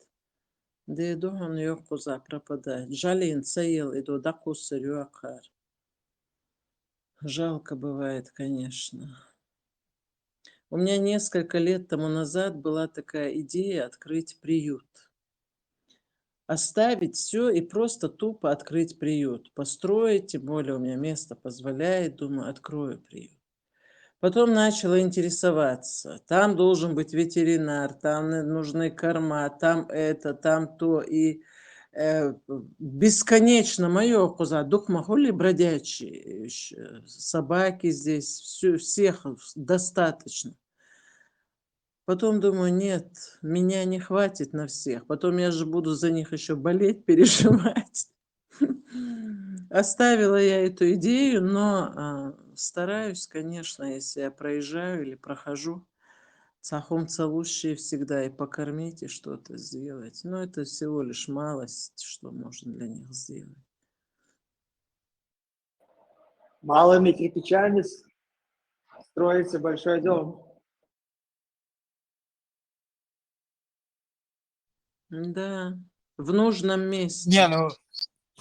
Де духьун йоккхуза пропадает. ЖӀалин ца ел, и до дакъуссар йоккхар. Жалко бывает, конечно. У меня несколько лет тому назад была такая идея открыть приют. Оставить все и просто тупо открыть приют. Построить, тем более у меня место позволяет, думаю, открою приют. Потом начала интересоваться. Там должен быть ветеринар, там нужны корма, там это, там то. И э, бесконечно мое куза духма хули бродячие собаки здесь, все, всех достаточно. Потом думаю, нет, меня не хватит на всех. Потом я же буду за них еще болеть, переживать. Оставила я эту идею, но а, стараюсь, конечно, если я проезжаю или прохожу, цахум целущие всегда и покормить, и что-то сделать. Но это всего лишь малость, что можно для них сделать. Малыми кирпичами строится большой дом. Да, в нужном месте. Не, ну,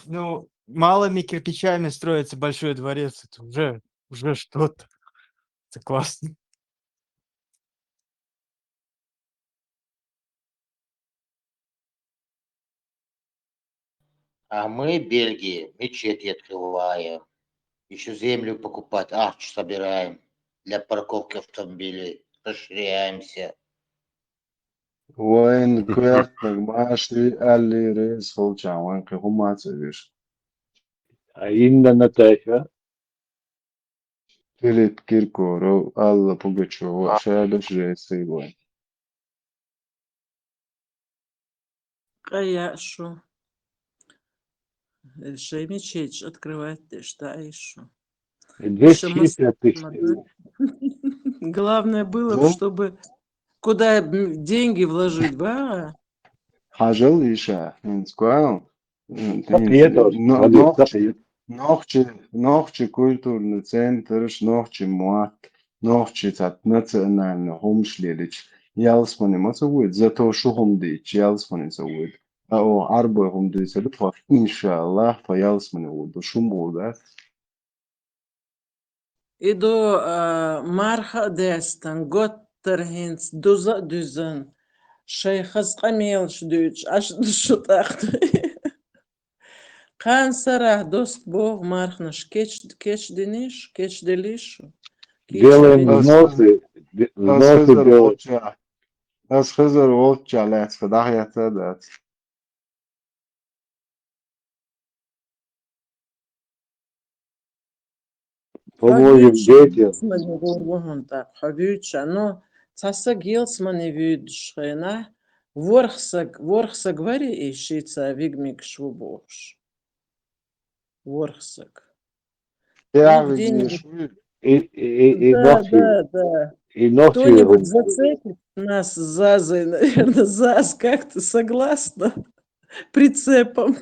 ну, малыми кирпичами строится большой дворец, это уже, уже что-то. Это классно. А мы в Бельгии мечети открываем. Еще землю покупать, ахч собираем для парковки автомобилей. Расширяемся. Вайн гуэртнаг маши алли рейс холчан, вайн кихумаца виш. А именно Наташа? Филипп Киркоров, Алла Пугачева, шабаш рейс вайн. Къая шу. Шеми чеч открывать деш, да, и шу. Двести шестьдесят тысяч. Главное было, чтобы куда деньги вложить, ба? Хажал иша, инскуал. Тапието, Но, но, Нохчи, нохчи культурный центраш, нохчи мотт, нохчи цхьа национальный хӀумаш лелича, ялсмани ма ца вуйду, зато шу хӀума дийцча, ялсмани ца вуйду. А о, Ӏарбой хӀума дуьйцур ду тхо, иншаллахӀ, тхо ялсмани вуду, шу ма вуду. И ду, а, марха а даьстан, готтар хӀинца дуза а дуьзан, шайн хаза къамелаш дуьйцуш, Ӏаш ду шу тӀаккха. Кхана сарахь доста богӀу марханаш кеч-, кечдиниш, кечделиш шу? Делаем кечделиш. Взносы, де-, ас взносы хезар делаем. Волча, ас хезар волча лаьцка дӀахьетта дац. Поможем детям. Хьо дуьйцуш, ма гур ву хьуна тӀаккха, хьо вуьйцуш, ну, цхьа саг ялсмани вуьйдучу хенахь, ворхӀ саг, ворхӀ саг варий и шица виг-мигаш ву бохуш? ВорхӀ саг. Я, виг-мигаш вуьйду. И, и, и, и да, нохчи, да, да. И нохчи. Кто-нибудь зацепит нас с Зазой, наверное, Заз как-то согласна прицепом.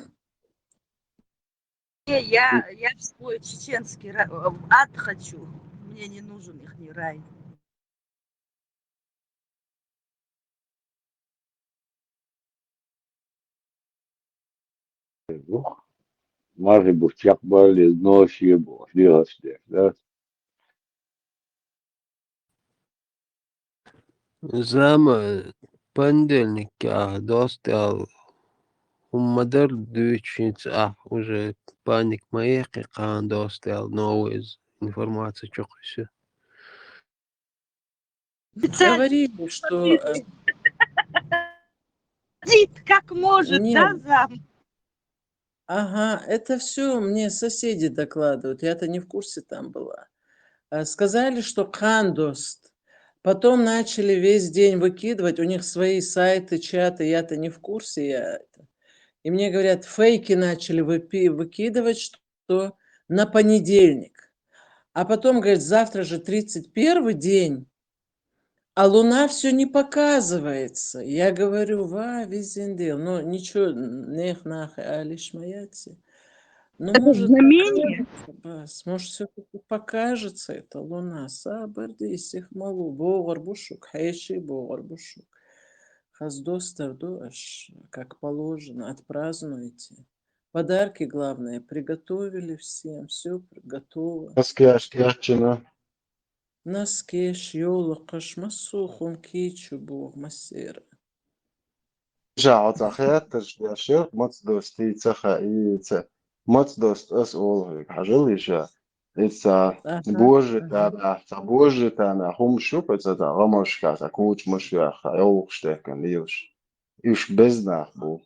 Не, я, я в свой чеченский ра-, в ад хочу. Мне не нужен ихний рай. Может быть, чекхбаллиз нохчий бохуш, дехаш деш, да? Зама, понедельникехь доста аьлла хӀума ма-дарра дуьйцуш, хӀинца ахь уже паника ма яьккхи, кхана доста аьлла новая информация чу кхуьссу. Специально говорили, что, э, сидит, как может, да, нет, зам? Ага, это всё мне соседи докладывают, я-то не в курсе там была. А, сказали, что кхана доста. Потом начали весь день выкидывать, у них свои сайты, чаты, я-то не в курсе, я это. И мне говорят, фейки начали выпи-, выкидывать, что на понедельник. А потом, говорит, завтра же тридцать первый день, а луна всё не показывается. Я говорю, ва, везде дел. Но ничего, нех нах алиш ма яц. Ну, это может, знамение? Покажется, бас, может, всё-таки покажется эта луна. Сабар де, сих ма ло, богӀур бу шуьга, хьеший богӀур бу шуьга. Хаза достар ду аш, как положено, отпразднуйте. Подарки, главное, приготовили всем, всё готово. Носки аш кечйина. Носкеш, йолакхаш, массо а хӀума кийча боху массера. Ша хьо цхьа хеттарш деш яра, маца доста ца хаийца. Маца доста ас олу хьоьга, хьажал иша. Ица, ага, божитана, ца божитана хӀумаш ю, ца, ца гӀамашка, ца кучамаш яха, йовхаш дехкан лелаш. Уьш беза нах бу.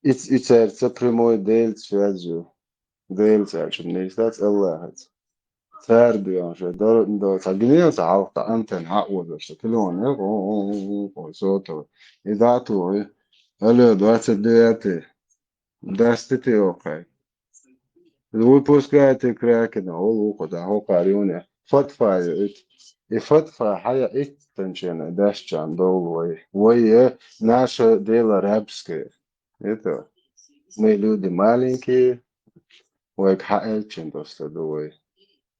Иц-, и цаьрца прямой Делаца связь ю. Делаца аьлча, нийса дац, Аллахьаца. Цара доьгӀна шайн дор-, до-, ца гинера ца хьалха антенна хьа а озош, ца телефон, э, о, о, о, о, о, сотовый. И дӀа а тухий. Алло, двадцать девятый. Дастите окхай. Выпускайте Кракена, ол ву кху дӀа хӀокхара юне. Фатфа ю ит. И фатфа хьая иттанчена дашчан долу вай. Вай, э, наше дело рабское. Это мы люди маленькие. Вайга хьаэлчан доста ду вай.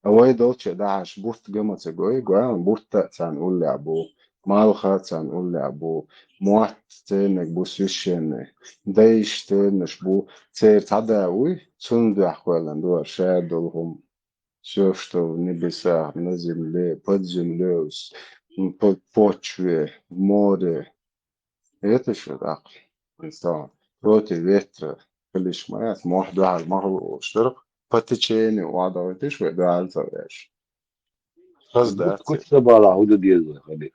А вай долча дахьаш бутт гама ца гой, гой, бутт а царна уллехь бу, малх а царна уллехь бу, мотт церниг бу священный, дайш цернаш бу, церан цхьа да вуй, цунна дуьхьа кхоьллина ду ша долу хӀума. Всё, что в небесах, на земле, под землёй, м, по-, почве, море. Это что так? Представь, против ветра. Хилиш ма яц, мохь дуьхьал ма хила волуш дара. По течению вадагӀийтиш вай дуьхьал ца веш. Хаза дац. Гуча ца бала хӀу ду деза хали?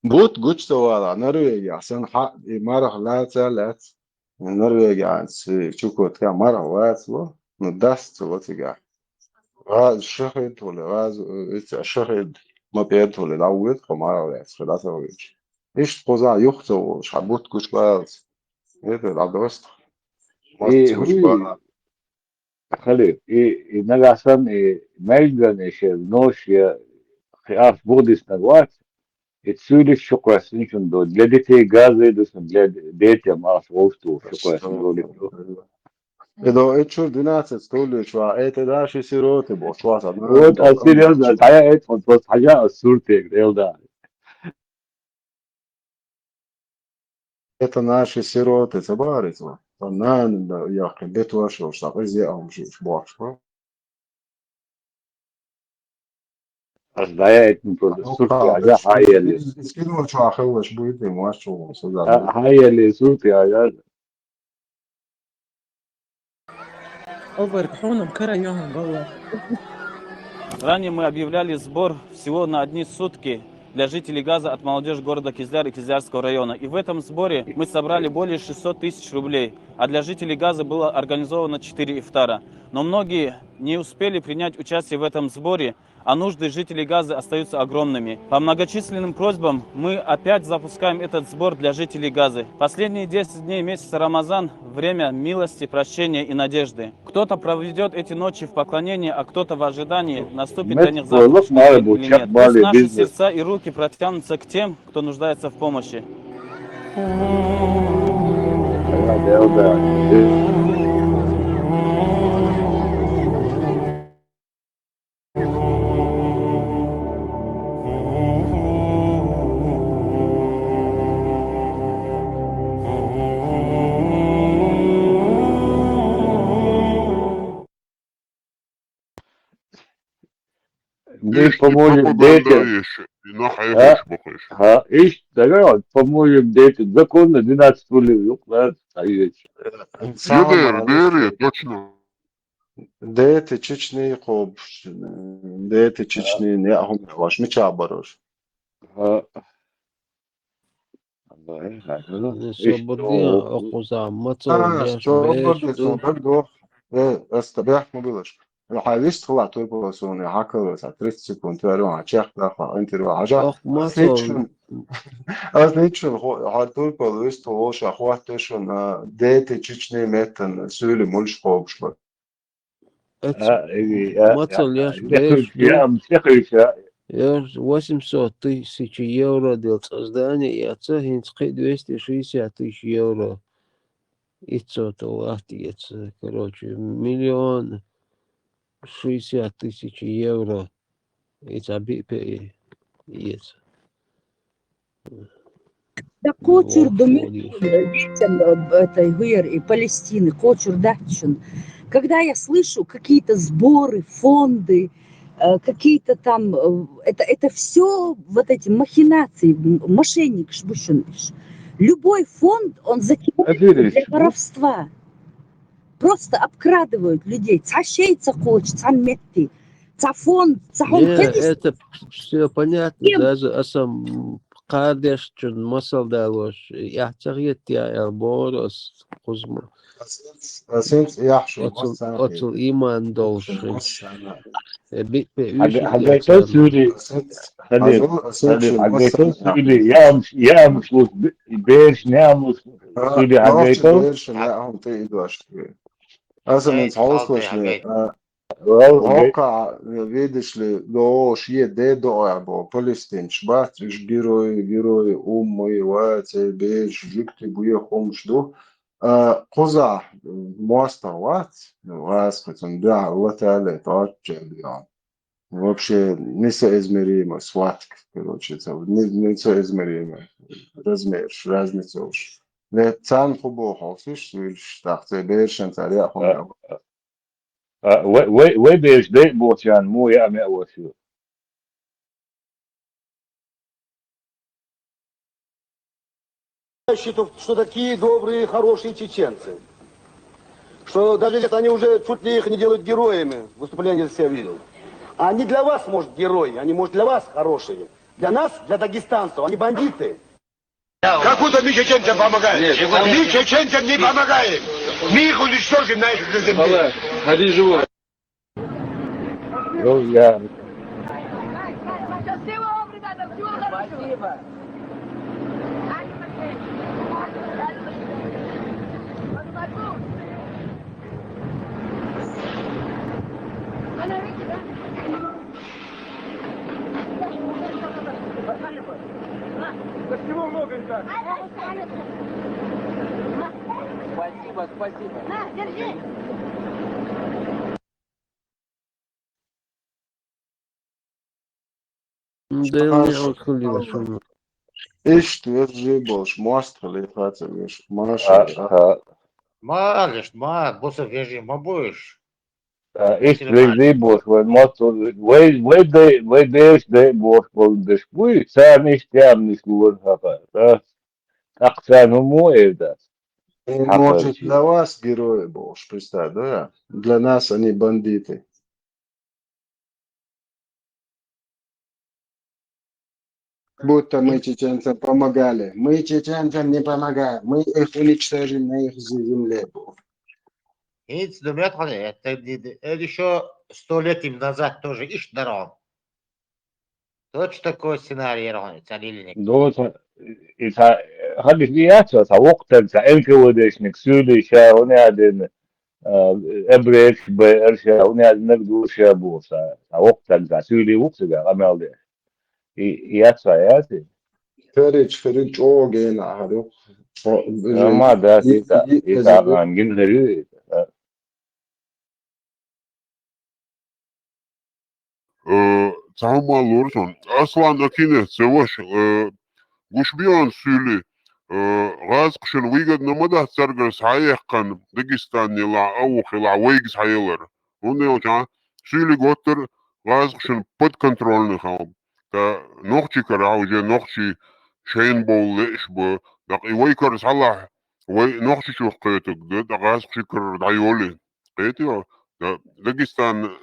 Бут гуча ца вала, Норвегия, сан хьа, и марах лаца лац. Норвегия, ан си, Чукотка, марах вац ло. Ну, даст ца ло цига. ГӀаза шахид хӀули, гӀаза, э, ица шахид ма пӀед хӀули, дӀавоьду, кху марах вац, хила ца вуьйчу. Иштта кхузахь юха ца волуш, хьан бутт гучу балац. Это дӀадоста. И хӀуй, хали, и, и нагахь санна, и Мельган, и шен нош, я, кхин арц бух диснарг вац, и цуьйлиш чукхоьссина чун ду. Для детей газы ду сан, для детям арц вовш ду, чукхоьссина ролик ду. Эдо, эчур двенадцать стулья, чувак, это наши сироты, бо, чувак, а, вот, а серьёзно, а я это вот, вот, а я суртик, Элда. Это наши сироты, ца барыцла. Та нана да яхъи бетуашуш, та къизиаумшуш бохшба. Аз дая этни просто сурти, а я хайяли. Скинул, чё ахыллаш будет, и муаш чё, сюда. А, хайяли сурти, а я. Обер, хонам, кара, яхам, валла. Ранее мы объявляли сбор всего на одни сутки для жителей Газы от молодёжи города Кизляр и Кизлярского района. И в этом сборе мы собрали более шестьсот тысяч рублей, а для жителей Газы было организовано четыре ифтара. Но многие не успели принять участие в этом сборе, а нужды жителей Газы остаются огромными. По многочисленным просьбам мы опять запускаем этот сбор для жителей Газы. Последние десять дней месяца Рамазан — время милости, прощения и надежды. Кто-то проведёт эти ночи в поклонении, а кто-то в ожидании, наступит для них завтрашний день или нет. Пусть наши сердца и руки протянутся к тем, кто нуждается в помощи. Иш, по-моему, папа дайте. Ганаевич, и нахай. А? Ганаевич, бокаевич. А, иш, да, по-моему, дайте. Законно двенадцать рублей, ну, да, а есть. Сама Юдер, молодец. Бери, точно. Дайте Чечни хобш, дайте Чечни, не ахум ваш, мича барош. А. Собордия, окуза, мацо, а, яш, собордия, беш, собордия, дох. Э, эста бяхма билаш. Хавист хла турпала сони, хакалас, а тридцать секунд, веро, а чех даха, интервал, хажа. Ох, мацо. Аз ничун, аз ничун, хо-, хар турпала вист, хо-, ша, хватешун, а, дайте Чечни метан, сюли мульш хобшба. Эц-, а, э, а, мацал, а, яш, а, беш, я, ду. Яш, восемьсот тысяч евро дел создание, я ца хинц кхы двести шестьдесят тысяч евро. Ицо то лахти, ец, короче, миллион шестьдесят тысяч евро. Ица би пе и ец. Да кочур, ох, думаю, молодец. Детям, э, этой гуер и Палестины, кочур датчун. Когда я слышу какие-то сборы, фонды, э, какие-то там, э, это, это все вот эти махинации, м-, мошенник шбушун иш. Любой фонд, он затевается для воровства. Просто обкрадывают людей. Ца шей, ца коч, ца метти, ца фонд, ца хом. Не, это всё понятно. Даже асам кардеш чун масал далош. Я царьет я эр борос кузма. Асенц, асенц яхшу. Оцул, оцул иман долши. Э, би-, би-, хагайкал сюри. Хали, хали, хагайкал сюри. Ямш, ямш лус, беш, ямш сюри хагайкал. Берш, ямш, ты идваш. Аса мен хаус лашне. Ока, видишь ли, дош е де доабо, палестинч, бац, иш герой, герой, уммы, ваце, беш, жукти, буе, хомш ду. А, куза, моста вац, вац, куцун, да, латале, таче, да. Вообще несоизмеримо схватка, короче, это не-, несоизмеримо размер, разница уж. Не, цан хубо хосиш, вильш, так, це бершен, царя хубо. А, а, ве-, ве-, ве берш де бочан, му я ме осю. Считаю, что такие добрые, хорошие чеченцы, что даже если они уже чуть ли их не делают героями, выступление я видел. Они для вас, может, герои, они, может, для вас хорошие. Для нас, для дагестанцев, они бандиты. Как будто мы чеченцам помогаем. Нет, мы чеченцам не помогаем. Мы их уничтожим на их земле. Ходи, живой. Ну, я. Счастливо вам, ребята, всего хорошего. Спасибо. Спасибо. Спасибо. На, держи. Dēl neatkal ir šodien. Ишт вежи болш, мост хали хацавеш, маша. Ха, ха. Ма, алиш, ма, буса вежи, ма буш. Ишт вежи болш, вай мост, вай, вай дэ, вай дэш дэ болш, болш дэш буй, сам ишт тямниш гур хаба. Так сам му эвда. И может для вас герои болш, представь, да? Для нас они бандиты. Будто мы чеченцам помогали. Мы чеченцам не помогаем. Мы их уничтожим на их земле. Ицдумет хани, это, это еще сто лет им назад тоже ишт даром. Точно такой сценарий рахани, цалилиник. Дот, иса, хадис биятса, са вокта, са Н К В Д-шник, сюли ша, уни аден, эбрек, б, эр ша, уни аден, нагду ша, бу, са, са вокта, са сюли вокта, амалде. И, и яца, яци. Ферич, ферич, о, гена, харю. Ама, да, и, ита, и, ита, и, ангин, харю, ита. Э, цама лорсон. Аслан Акине, цеваш, э, гушбиан сюли, э, газ кшен выгодно мадах царгар саяхкан Дагестан ла, аух ла, вайгс хаялар. Уни оча, сюли готтер газ кшен подконтрольный хам. Та нохчи кара уже нохчи шейн боуле ишбу. Так и вай кар сала, вай нохчи чух кайтук, да, да газ кши кар дайоли. Кайтио, да, Дагестан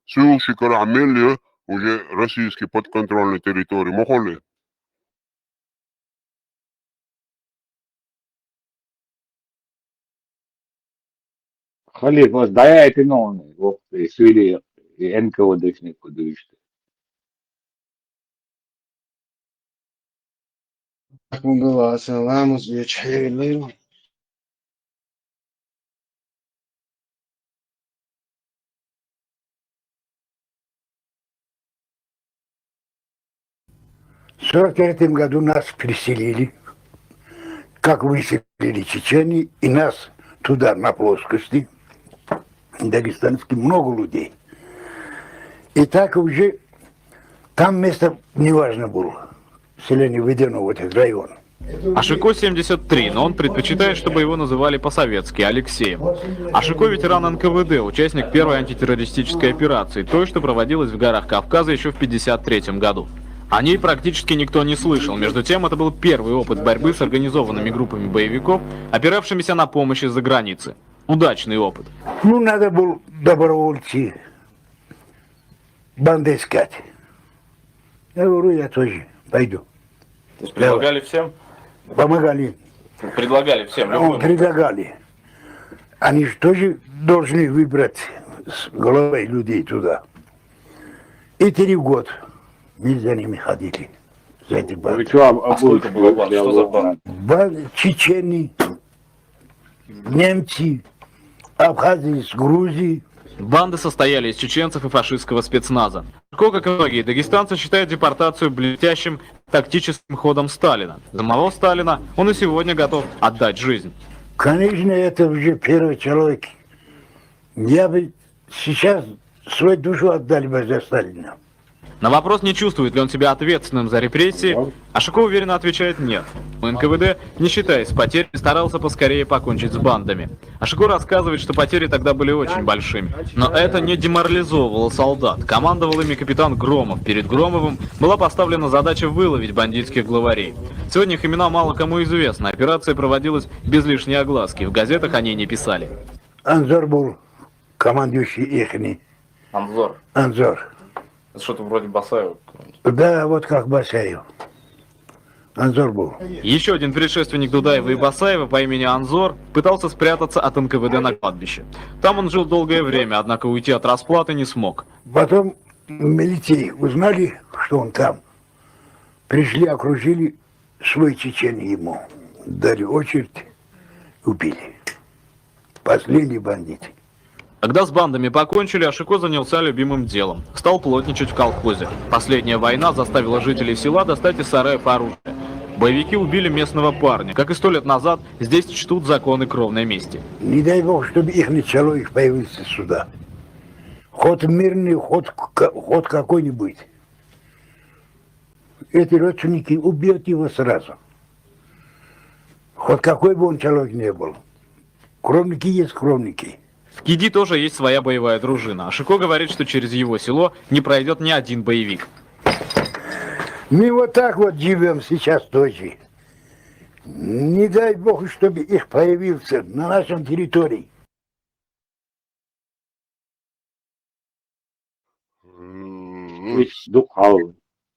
сюл ши кар амелио уже российский подконтрольный территории. Мохоли. Халиф, вас даяйте, но он, вот, и сюли, и Н К В Д-шник кудышты. Кунгала салам, узбеч, хейлин. В сорок третьем году нас переселили, как выселили чеченцы, и нас туда, на плоскости, дагестанский, много людей. И так уже там место неважно было. Селение введено в этот район. Ашико семьдесят три, но он предпочитает, чтобы его называли по-советски Алексеем. Ашико — ветеран Н К В Д, участник первой антитеррористической операции, той, что проводилась в горах Кавказа еще в пятьдесят третьем году. О ней практически никто не слышал. Между тем, это был первый опыт борьбы с организованными группами боевиков, опиравшимися на помощь из-за границы. Удачный опыт. Ну, надо было добровольцы, банды искать. Я говорю, я тоже пойду. То есть предлагали всем? Помогали. Предлагали всем, Ну, любым. Предлагали. Они же тоже должны выбрать с головой людей туда. И три года мы за ними ходили, за этих Вы банд. что, об- А сколько обуч- было банд? Что за банд? Бан-, чечены, немцы, абхазы из Грузии. Банды состояли из чеченцев и фашистского спецназа. Ашико, как и многие дагестанцы, считает депортацию блестящим тактическим ходом Сталина. За самого Сталина он и сегодня готов отдать жизнь. Конечно, это уже первый человек. Я бы сейчас свою душу отдали бы за Сталина. На вопрос, не чувствует ли он себя ответственным за репрессии, Ашико уверенно отвечает: «Нет». Н К В Д, не считаясь с потерями, старался поскорее покончить с бандами. Ашико рассказывает, что потери тогда были очень большими. Но это не деморализовывало солдат. Командовал ими капитан Громов. Перед Громовым была поставлена задача выловить бандитских главарей. Сегодня их имена мало кому известны. Операция проводилась без лишней огласки. В газетах о ней не писали. Анзор был командующий ихний. Анзор. Анзор. Это что-то вроде Басаева. Да, вот как Басаев. Анзор был. Еще один предшественник Дудаева и Басаева по имени Анзор пытался спрятаться от Н К В Д на кладбище. Там он жил долгое время, однако уйти от расплаты не смог. Потом милиции узнали, что он там. Пришли, окружили, свой чечен ему. Дали очередь, убили. Последний бандит. Когда с бандами покончили, Ашико занялся любимым делом. Стал плотничать в колхозе. Последняя война заставила жителей села достать из сараев оружие. Боевики убили местного парня. Как и сто лет назад, здесь чтут законы кровной мести. Не дай бог, чтобы ихний человек появился сюда. Хоть мирный, хоть, к- хоть какой-нибудь. Эти родственники убьют его сразу. Хоть какой бы он человек ни был. Кровники есть кровники. В Киди тоже есть своя боевая дружина. Ашико говорит, что через его село не пройдет ни один боевик. Мы вот так вот живем сейчас тоже. Не дай бог, чтобы их появился на нашем территории. Иш дукхал.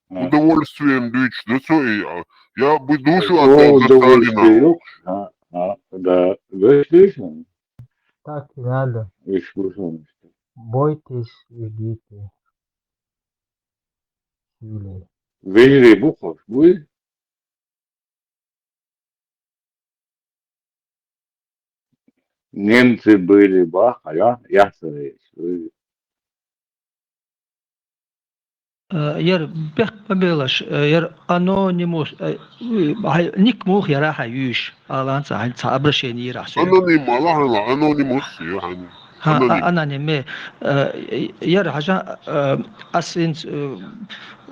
Удовольствием дучда цо и а, я бы душу О, отдал за удовольствие Сталина. Юкш. А, а, да. Гаш диш? Так и надо. Иш душон. Бойтесь и ждите. Юлия. Вежри бухош, буй? Немцы были бах, а я, я стараюсь. Э, Яр бех побелаш, э, яр анонимус, э, уй, хай- ник мух яра хаюш, аланца хай ца обращение ира хсу. Аноним, Аллах, анонимус, я хани. Ха, Аноним. а- аноним. Э, Яр хажа, э, асинц, э,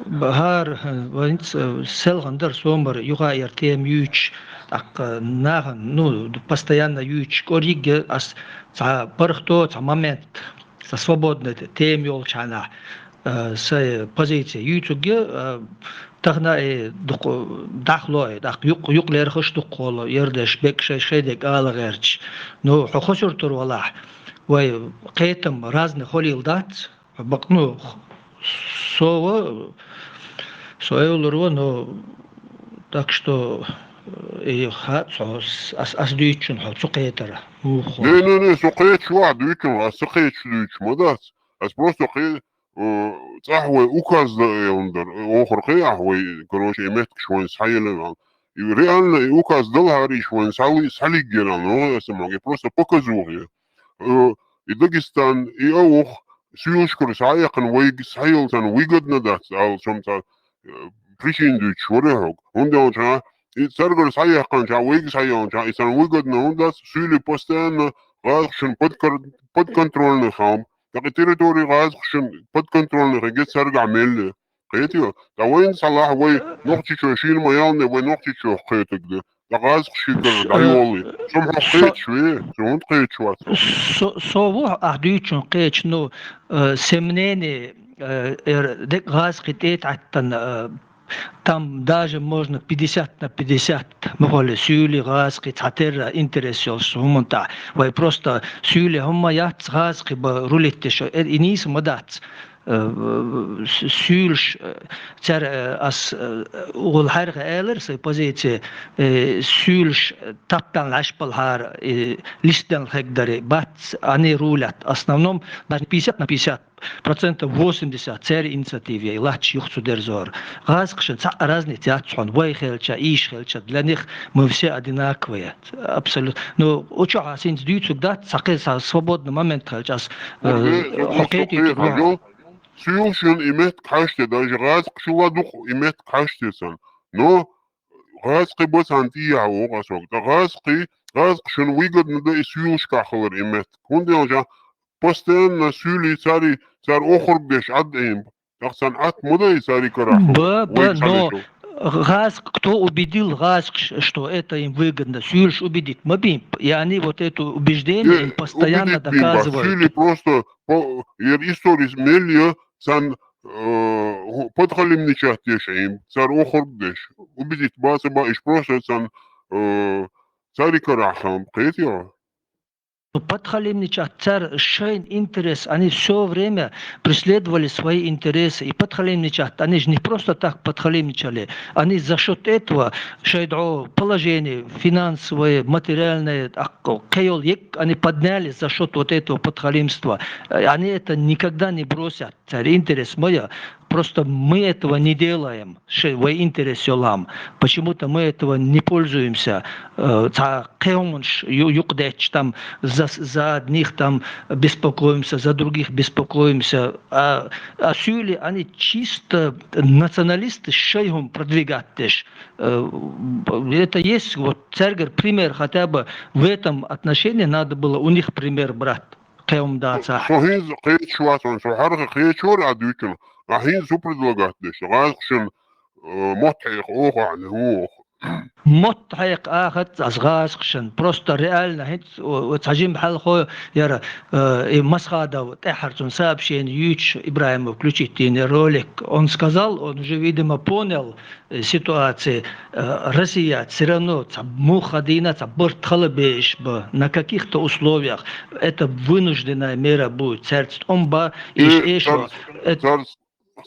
бахар, э, ванц, э, селгандер сомер, юха яр тем юч, так, э, нахан, ну, постоянно юч, кориг ас, ца бархто, ца момент, ца свободный тем ёлчана. Э, сай позиция юцуге, э, тахна э дук дахло э дак юк юк лерхыш дукколо ердеш бек шей шей дек ала герч. Ну, хохосур тур вала. Вай, кайтам разный холил дац. Бак, ну, сова, соевлурва, ну, так что, э, и ха, со, ас, ас дючун, хо, цукетара. Ухо. Не, не, не, со кеч ва дучун, а со кеч дуч, мадац. Ас просто ке цахвай указ да э ондар, охор ке ахвай, короче, имет кшван сайылын. И реально и указ дал хариш ван сали салигеран, но я сама просто показываю. Э, И Дагестан, и аух, сюлшкур саяхан вайг сайылтан выгодно дац, ал сомта, э, причин дучуре хок. Онда ча, и царгар саяхан ча, вайг сайылтан ча, и сан выгодно онда сюли постоянно газхшин подкар- подконтрольный хам. Так и территории газхшин подконтрольный хеге царга мелли. Кэтио, да вайн салах вай нохчичо шин маялны вай нохчичо кэтэгды. Да газхши гар дайоли. Сом хо кэт шве, сом кэт шват. Со- Сову ахдючун кэч, ну, э, сомнение, э, эр дек газхи тет аттан, э, там даже можно пятьдесят на пятьдесят, мохоле сюли газхи цатер интерес ёл сумунта. Вай просто сюли хомма яц газхи ба рулетте шо, э, инис мадац. Э, с- сюлш, э, цар, э, ас, э, угул харга элер сай позиция, э, сюлш, э, таптан лашпал хар, э, листен хэгдари, бац, они рулят. В основном даже пятьдесят на пятьдесят процентов, восемьдесят цар инициативе лач юхцу дерзор. Газхшин ца разный тяцхон, вай хелча, иш хелча. Для них мы все одинаковые. Абсолютно. Ну, учо хасин дюцук дат, сакы са- свободный момент хелчас. Э, хокети тюгюн. Сюлшин имет каште, даже газхшила дух имет каште сан. Но газхи басан тия о газок. Да газхи, газхшин выгодно да и сюлш кахалар имет. Кунде уже постоянно сюли цари, цар охоргдеш ад им. Так сан ат муда и цари кара. Ба, ба, но газ, кто убедил газ, что это им выгодно? Сюлш убедить. Мы бим, и они вот это убеждение им постоянно доказывают. Сюли просто по, ер истории мелья, сан, э, подхалимничать деш им, цар охоргдеш. Убедить баса ба иш просто сан, э, цари карахам, кэтио. Ну, подхалимничать цар шейн интерес, они все время преследовали свои интересы. И подхалимничать, они же не просто так подхалимничали. Они за счет этого, шейдо положение финансовое, материальное, а, кеол ек, они поднялись за счет вот этого подхалимства. Э, Они это никогда не бросят. Цар интерес моя, Просто мы этого не делаем, ше-, вай интерес йолам. Почему-то мы этого не пользуемся. Э, цхьа кхин хӀуманаш ю-, юкъадетташ там за, за одних там беспокоимся, за других беспокоимся. А, а суьйле они чисто националисты шоай хӀума продвигать деш. Э, это есть, вот царгара пример хотя бы в этом отношении надо было у них пример брать. Кхин хӀума дацахь. Со хӀинца кхеташ вац, со хьарха кхеташ вара а дуьйцуш. А хӀинца хӀу предлагать деш? ГӀазкхашна, э, мотт хьекха оха, а не ву оха. Мотт хьекха ахац аз гӀазкхашна. Просто реально хӀинца, о, о, цхьа жима хьалхо яра, э, и Масхадов тӀехьара цунна сообщение юьйцуш, Ибрагимов включить йина ролик. Он сказал, он уже, видимо, понял, э, ситуация, э, Россия всё равно цхьа муха дийна, цхьа барт хала беш ба на каких-то условиях. Это вынужденная мера будет. Царца тӀом ба, и иш эшо, царца, это царца,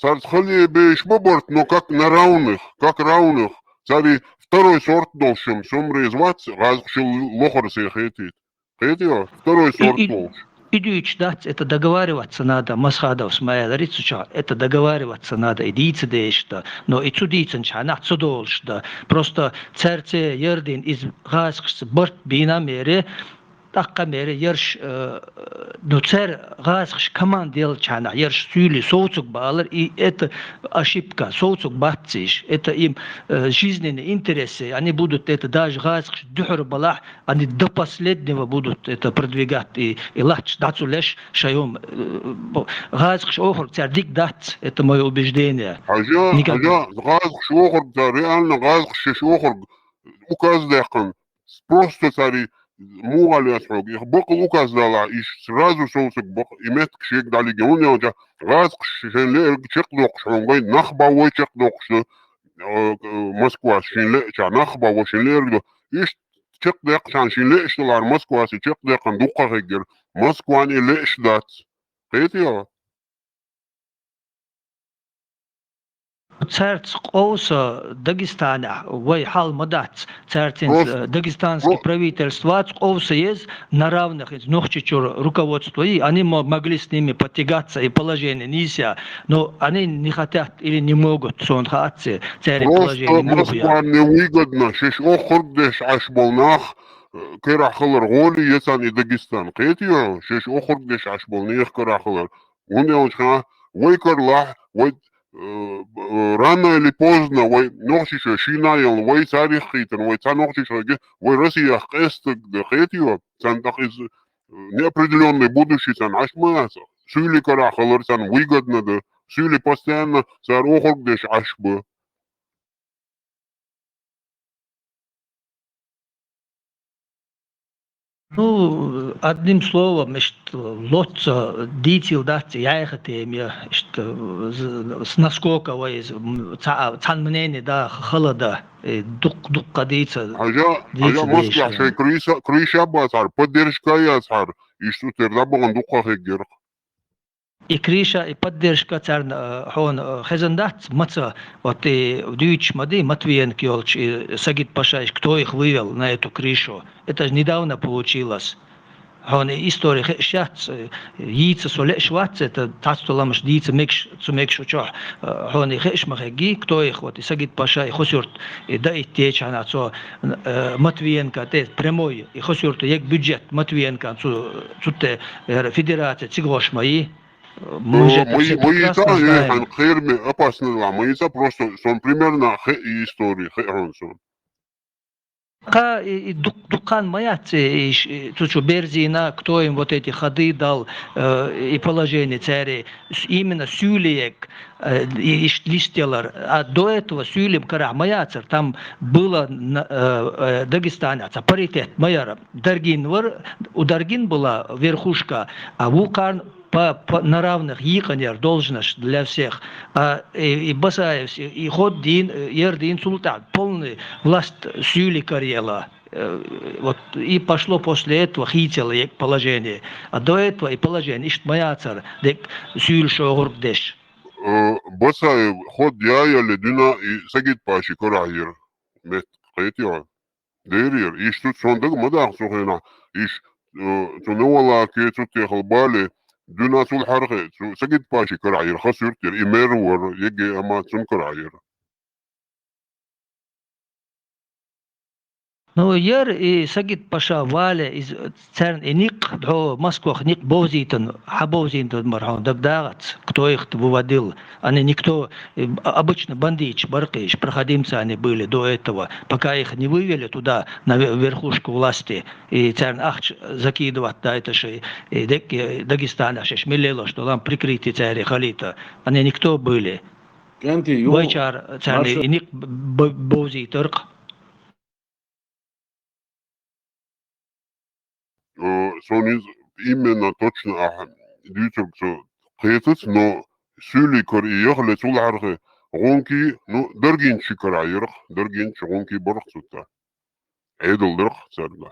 царца хала беш ба барт, но как на равных, как равных. Цари второй сорт долча, со-м реза вац, гӀазкхашна лохар се хетийта. Кхетий, второй сорт волча. И дуьйцуш дац, это договариваться надо, Масхадовс ма аьларий цу чу, это договариваться надо, и дийца дезаш да, но и цу дийцанча хьанах ца долуш да. Просто цаьрца ярдина иза гӀазкхашца барт бийна мере, тӀаккха мере ярш, э, ну, цер гӀазкхаш команда елча хьанах ярш суьйли совцуг балар, и это ошибка, совцуг бац циш. Это им, э, жизненные интересы, они будут это даже гӀазкхаш дуьхьара балахь, они до последнего будут это продвигать и, и латташ дӀа ца леш шоай хӀума, э, бо-, гӀазкхаш охург цар дика дац, это моё убеждение. Хьажа, хьажа, гӀазкхаш охург цар, реально гӀазкхаш шаьш охург указ даьккхина. Просто цари муха лаьца хьога, их бакъал указ далахь, иш сразу совцуг бакъ, и меттиг шега дӀалига. ХӀунда аьлча гӀазкхаш шайн лаьрга чекхдоккхуш хьуна гӀайна, нах ба вай чекхдоккхуш, э, э, Москвас шайн лаьча, нах ба вай шайн лаьрга до. Иштта чекхдаьккхачарна шин леаш далар Москвасе чекхдаьккхина дуккха хиггар. Москван и леаш дац. Кхетий хьо? Цаьрца къовса Дагестанехь вай хьал ма дац. Цаьрца хӀинца, просто, э, дагестанский про- правительствоца къовса еза на равных, хӀинца Нохчийчуьра руководство йий, они мо-, могли с ними потягаться и положение нийса. Но они не хотят или не могут, суна хаац, церан положение муха я. Просто Москван невыгодно, шаьш охург деш Ӏаш болу нах, э, карахь хилар гӀоле я царна и Дагестан. Кхетий хьо? Шаьш охург деш Ӏаш болу нехан карахь хилар. ХӀунда аьлча хьан, вай карахь, вай, э, э, рано или поздно, вай нохчийчоь шийна а елла, вай царах хийтина, вай цхьа нохчийчоь хьоьга, вай Россиях къестаг дан, кхетий хьо? Царна тӀаккха иза, э, неопределённое будущее царна Ӏаш ма яц. Суьйле карахь хилар царна выгодно дан. Суьйле постоянно цара охург деш Ӏаш бу. Ну, одним словом, иштта лоцца дийцийла дац, яьха тема я, иштта, з-, с-, насколько вай, з-, м, ца-, цхьана мнение да, хала да, э, дукх-, дуккха дийца, хьажа, дийца хьажа, дезаш Москва шайн крыша, крыша бацахьара, поддержка яцахьара, иштта тера дӀабахана дуккха хиггира. И крыша, и поддержка царна, э, хьуна, э, хезна дац, маца, вот и дуьйцуш ма ду, Матвиенко йолчу, и Сагит-Паша, и кто их вывел на эту крышу? Это же недавно получилось. Хьуна и истори хууш яц, э, йийца со лууш вац, это цхьацца толамаш дийца мегаш, цу мегаш чохь, э, хьуна и хууш ма хеггий, кто их, вот и Сагит-Паша, и Хасюрт, и даиттечхьана цо, э, Матвиенко тӀе прямой, и Хасюрта ег бюджет Матвиенко цу, цу тӀе, э, федерация цига гӀош ма йий. Мы же это все прекрасно знаем. Ма йийца, хьан кхераме опасно ла, ма йийца, просто сон примерно хи истори, хи хьуна сон. Кха, и, и дук-, дуккхан ма яц, и, и ш-, и цу чу Берзина, кто им вот эти ходы дал, э, и положение цаьрий, с-, именно суьйлиег, э, и, и ш-, листелар. А до этого суьйлим карахь ма яцар, там было на, э, э, Дагестане, ца паритет ма яра. Даргин вар, у Даргин была верхушка, а вукхарна по, по, на равных йийкъинера должность для всех. А, и, и Басаевс, и, и хӀод дийна, э, яр дийна, цул тӀаьхьа полный власть суьйли каръелла. Э, вот и пошло после этого хийцалла е положение. А до этого и положение иштта ма яцара, дерг суьйла шогӀург деш. Э, Басаев хӀод яяле дуьйна и Сагит-Паши карахь яра меттиг, кхетий хьо? Деррера, иш цу сон дага ма даха цу хенахь, иш, э, цу Новолаке, цу техал бале, Дуьненна цул хьархе, цу Сагит-Паши карахь яра, хасуьртера, и мэр вара, ЕГЭ а ма цун карахь яра. Ну, яр и Сагит-Паша вале, из, царна и никъ, хьо Москвах никъ бовзийтан, хьабовзийтан мара хьо дагадагӀац, кто их выводил. Они никто, э, обычно бандиташ баркъиш, проходимцы они были до этого, пока их не вывели туда, на ве-, верхушку власти, и царна ахча закидывать дайташ, и дек-, э, Дагестанах шеш миллелош долам прикрытие цари халита. Они никто были. КӀентий, ю-, Вайчар царна Маша и никъ б-, б-, бовзийтаркъ. Э, сон иза именно точно ахь дуьйцург со кхетац, но суьйлий кара и яхале цул хьархе гӀунки, ну, даргинчи карахь ярах, даргинчи гӀунки барах цу тӀа. Ӏедал дарах цаьрга.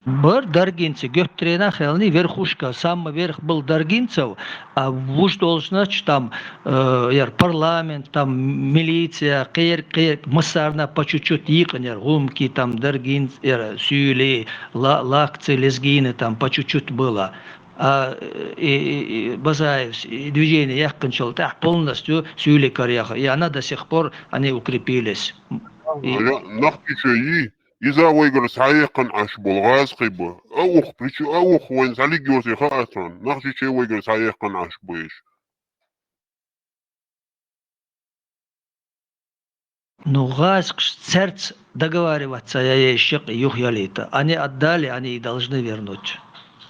Бар даргинчи гуьттаренах хьалний верхушка, самый верх был даргинцев, а вуж должность там, э, яр парламент, там милиция, кхер-, кхер-, массарна по чуть-чуть йийкъан яр, гӀумки там даргинц яр, суьйли, ла-, лакцы, лезгины там по чуть-чуть было. А, э, и, и, и Базаевс, и движение яьккхинчул тӀаьхьа полностью суьйли караях, и она до сих пор, они укрепились. И Нах кича йий, иза вайгара схьаяккхана Ӏаш болу гӀазкхий бу. А ух, причу-, а ух вайн схьалиг йосе хаа цунна. Нах кича вайгара схьаяккхана Ӏаш бу иш. Ну, гӀазкхаш цаьрца договариваться я еш шакъ юхаялийта. Они отдали, они и должны вернуть.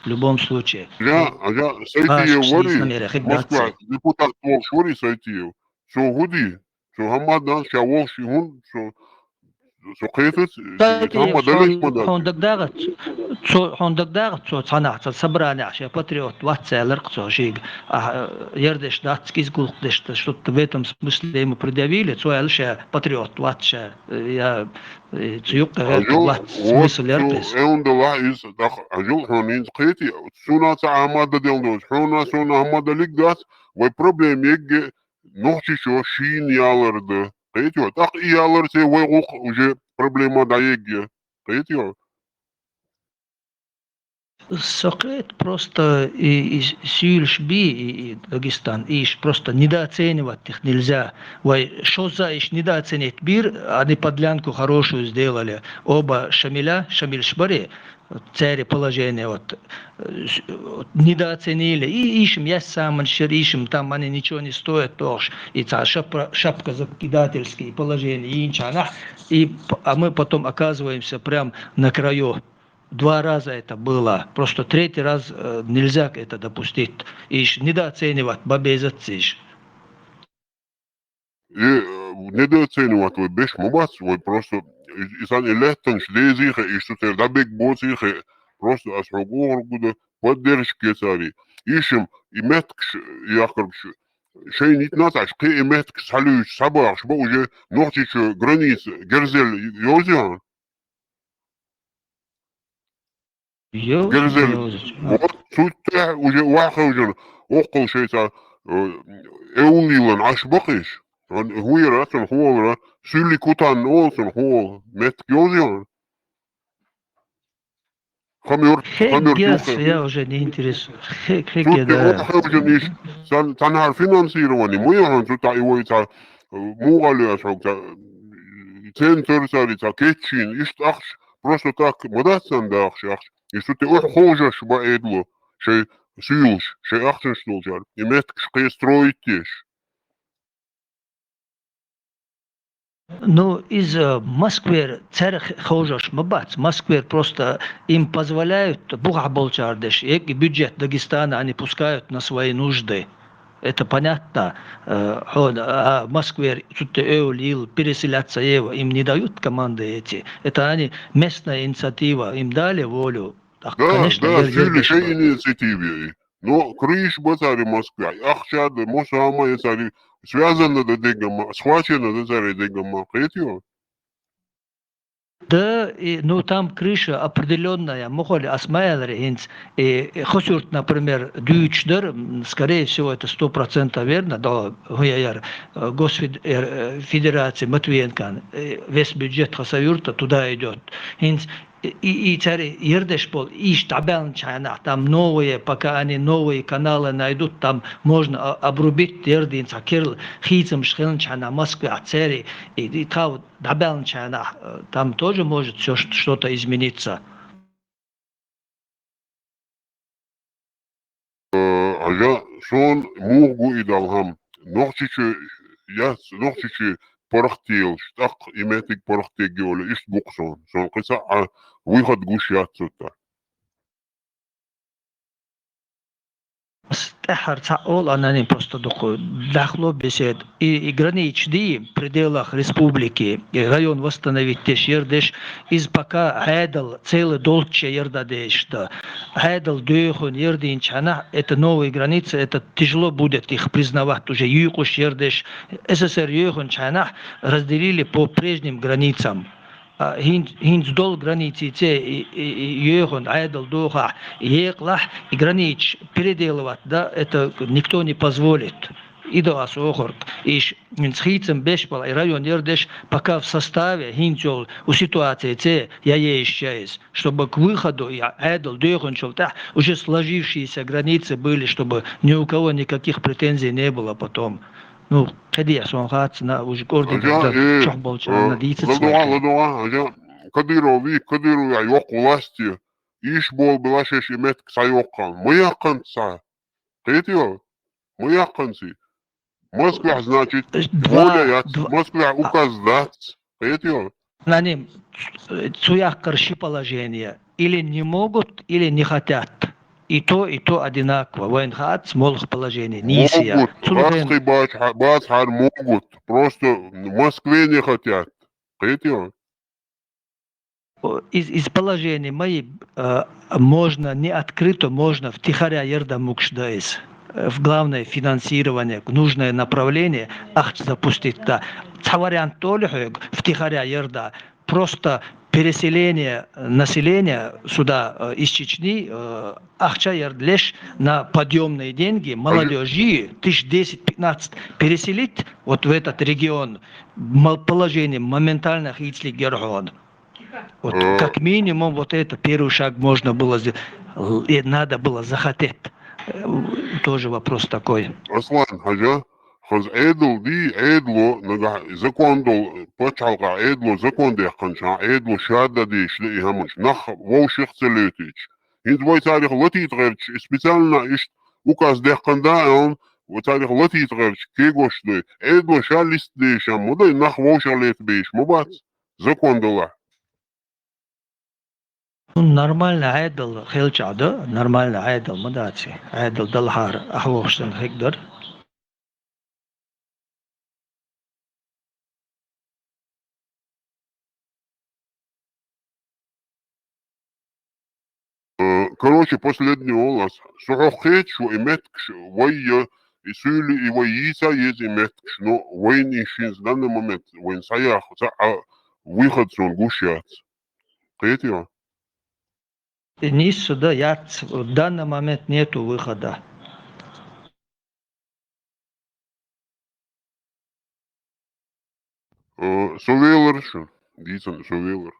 В любом случае. Жа, Ну, жа, Сайтиев гӀазкхаш вари, иза мера хиб Москва дац. Депутат волуш вари Сайтиев. Цо хӀун ди? Цо хӀамма дан ша волуш и хӀун? Цо, цо кхетац, Кстати, хӀамма далеш ма дац. Хьуна дагадагӀац, цо, хьуна дагадагӀац, цо цхьанахь, цхьа собранехь ша патриот вац аьлларкх цо шийга. А, ярдеш дац, кӀезиг гӀуллакх деш дац, что-то в этом смысле ему предъявили, цо аьлла ша патриот вац ша, я, э, цу юккъе гӀерта вац, смысл яр цу эвн далахь иза, тӀаккха, ажул хьуна хӀинца кхетий, суна ца хӀамма дан делла доцу, хьуна суна хӀамма далиг дац, вай проблема егге, Нохчичо шийна ялар дан. Кхетий хьо? ТӀаккха и яларца вай гӀуллакх уже проблема дӀаегге. Кхетий хьо? Со кхета просто и, и сийлаш би, и, и Дагестан, и иш просто недооценивать их нельзя. Вай шозза иш недооценить бир, они подлянку хорошую сделали. Оба Шамиля, Шамиль Шбари, Церан положение, вот, э, с-, вот, недооценили. И ишим яс саман шир, ишим там они ничего не стоят, тохш. И ца шапра-, шапка закидательский положение, и ничего, и п-, а мы потом оказываемся прям на краю. Два раза это было. Просто третий раз, э, нельзя это допустить. Иш недооценивать, бабезациш. И, э, недооценивать вай беш ма бац, вай просто и, и сан и лаьттанаш дезийхе, и шу тера дӀабег боцийхе, просто ас хьо гугӀур гуда, поддержка кецари. Ишим, и меттакаш яхкаргаш, шайн йитнац аш кхе и меттакаш схьалуьйчу схьабахаш ба уже Нохчийчу граница, герзел йовзий хьуна? Йовза, Герзел. Йовза. Вот, цу тӀехь уже ваххевжина, оккхул шайца, э, эвлилан Ӏаш бакхиш. Ван хӀуера цун хӀолара, суьлли кутанна олу цун хӀола, меттиг йовза. Хамюр, Хе, хамюр гес, тюххе. Я уже не интересую. Хе, хе, Цу геда. ТӀехь ваххевжина иш, сан, цхьанхьара финансирование, ма йохьун цу тӀа и вай ца, э, мугӀали ас хьог ца, э, центр цари ца кечйина, иштта ахча, просто так, ма дац сан дахаш ахча. И шу те охьа ховжаш ба эдло, шай суьйлуш, шай ахчанаш долчара, и меттигаш кхе строить деш. Ну, иза Москвера церах ховжаш ма бац. Москвера просто им позволяют, бухахь болчара деш, и бюджет Дагестана они пускают на свои нужды. Это понятно. Э, хьо-, а Москве цу тӀе эвла йилла переселяться ева, им не дают команды эти. Это они, местная инициатива, им дали волю. Так, Да, конечно, да, я, я суьйлуш вижу. Шайн инициатива я и. Но крыша ба цари Москве. Ахча да, мосама я цари. Связано да дегама, схвачено да цари дегама. Кхетий хьо? Да, и, ну, там крыша определённая, мухали асмайлари хинц, и, и хосюрт, например, дюч дар, м, скорее всего, это сто процентов верно, да, хуяяр, э, госфед-, э, федерации Матвиенкан, э, весь бюджет хасаюрта туда идёт. Хинц, И, и цари ердеш бол, иш дӀабаьллачхьанахь, там новые, пока они новые каналы найдут, там можно, а, обрубить, ердин цхьа керла хийцамаш хиланчхьанахь Москве, цари, и, и тхав дӀабаьллачхьанахь, э, там тоже может всё ш-, что-то измениться. Э, хьажа, сон муха гу и дала хӀама? Нохчичу яц, Нохчичу паргӀатъелаш, тӀаккха и меттиг паргӀатъергья олий, иштта гу-кх сон. Сон кхин цхьа а выход гуш яц цу тӀа. Ас тӀаьххьара цхьаъ олу, Аноним, просто дукха дахло беседа. И, и границаш ди, пределах республики, и район восстановить деш, ердеш, иза пока Ӏедал, целый долчча ерда дезаш да. Ӏедал доьхун ердинчхьанахь, это новые границы, это тяжело будет их признавать, уже юькъуш ердеш. СССР йоьхунчхьанахь разделили по прежним границам. А хӀинц-, хӀинца долу граници цӀе и, и, и йоьхун Ӏедал дохахь, екъалахь, и границаш переделывать да, это никто не позволит. И до ас охург. Иш, хӀинца хийцам беш бала и район ердеш, пока в составе, хӀинца йолу у ситуации цӀе я езаш я иза, чтобы к выходу и Ӏедал доьхунчул тӀаьхьа уже сложившиеся границы были, чтобы ни у кого никаких претензий не было потом. Ну, кхидӀа сон хац, на уже кӀордигаш дан, э, чохь болчарна дийца ца ледогӀа, ледогӀа, хьажа, Кадыров вий, Кадыров яхь йоккха власти, иш болу бела шаьш и меттиг схьайоккху. Ма яккханца схьа. Кхетий? Ма яккханца. Москвахь, значит, два, воля яц, два, Москвахь указ дац. Кхетий? Аноним, цу яккхара ши положение. Или не могут, или не хотят. И то, и то одинаково. Вайн хац, молха положение. Нийса я. Могут. Цу лерен ас кхин бац, бац хьар могут. Просто Москве не хотят. Кхетий? О, из, из положения мои, э, можно не открыто, можно втихаря ерда мукш да из. Э, в главное финансирование, нужное направление, ахча запустить да. Цхьа вариант толи хьоьга, втихаря ерда. Просто переселение населения сюда, э, из Чечни, э, ахча ярд леш на подъёмные деньги молодёжи, тысяч десять-пятнадцать переселить вот в этот регион, мо-, положение моментально хийцлиг яр хьуна. Вот как минимум вот это первый шаг можно было сделать, э, надо было захотеть. Э, тоже вопрос такой. Аслан, хьажа, хаза Ӏедал дий, Ӏедало нагахь закон долу, пачхьалкхахь Ӏедало закон дехканчахь, Ӏедало ша дан дезаш ду и хӀамаш, нах вовшах ца летийча. ХӀинца вай царах латийта гӀерташ, специально иштта указ дехкан да аьлла, вай царах латийта гӀерташ кегош дай. Ӏедало ша листа дезаш ма дай, нах вовшах лета безаш ма бац, закон далахь. Ну, нормально Ӏедал хилчахь ду, нормально Ӏедал ма дац и. Ӏедал далахьара, ахь вохуш санна хиг дара. Э, короче, последний олу ас. Со хьох кхеташ ву и меттигаш вай я, и суьйли и вай йийца еза и меттигаш, но вайна и шин данный момент вайна схьаяха цхьа а выход суна гуш яц. Кхетий? И нийса да, яц, в данный момент нету выхода. Э, со велар шу, дийцан со велар.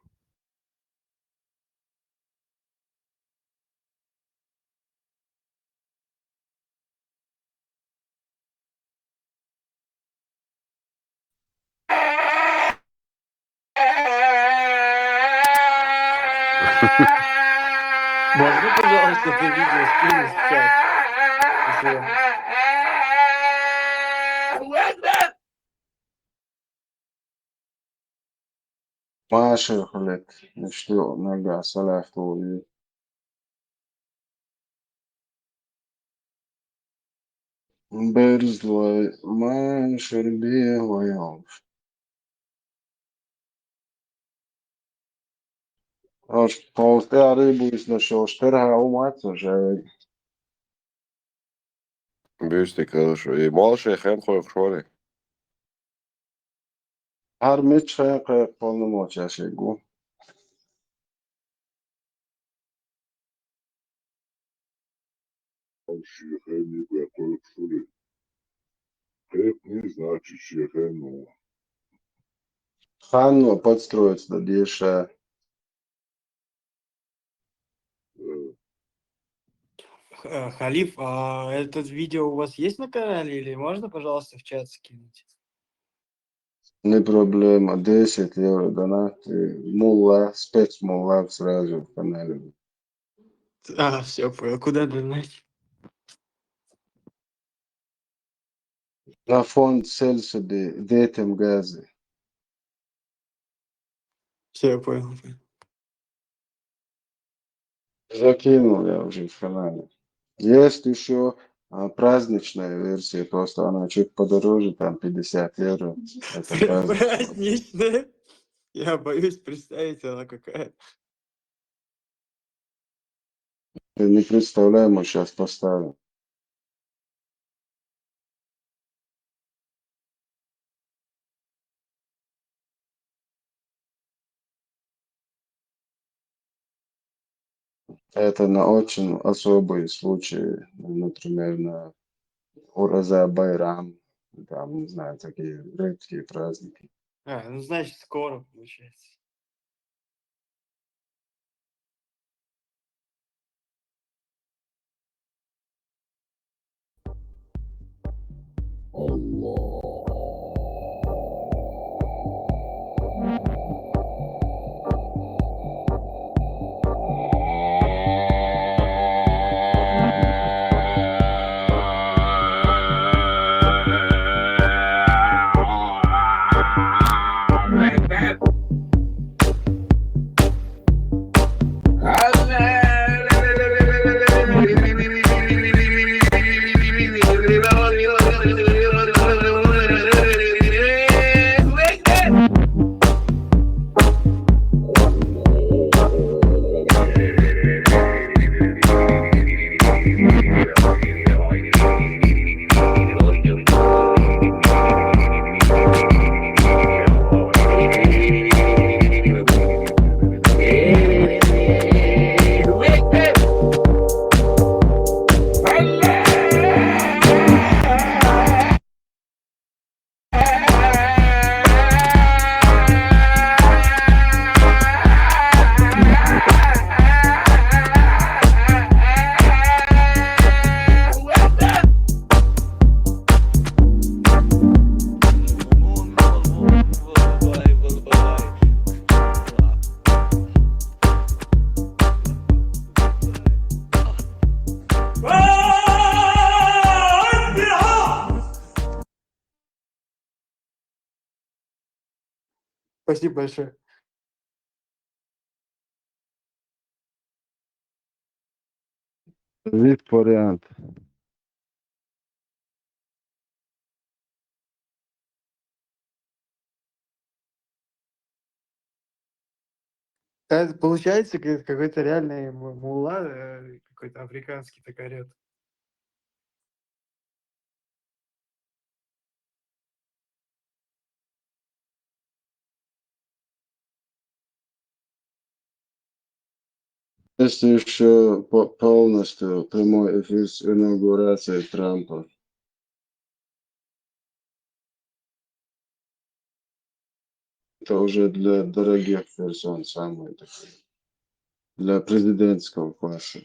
Можно, пожалуйста, это видео скинуть в чат? Спасибо. Машир хулет, ишти нага салафтули. Берзлой, машир бегой. Аш полтары буйсна шоштер ха умац уже. Бюстик хорошо. И молше хен хойх шори. Гьар мичхьа кхайкхална моча шегу. Шехени кхайкхална шури. Кхайкхни, значит, шехени. Ханна подстроиться да деша. К- э, Халиф, а этот видео у вас есть на канале или можно, пожалуйста, в чат скинуть? Не проблема, десять евро донат. Мулла, спецмулла сразу в канале. А, все, понял. Куда донатить? На фонд Селсуби, детям Газы. Все, я понял. Понял. Закинул я уже в канале. Есть еще а, праздничная версия, просто она чуть подороже, там пятьдесят евро. Это праздник. Праздничная. Я боюсь представить, она какая. Ты не представляешь, мы сейчас поставим. Это на очень особые случаи, например, на Ураза Байрам, там, не знаю, такие редкие праздники. А, ну, значит, скоро, получается. Спасибо большое. Вид вариант. Это получается ка- какой-то реальный му- мулла, э, какой-то африканский так орёт. Есть еще по- полностью прямой эфир с инаугурацией Трампа. Это уже для дорогих персон самое такое. Для президентского класса.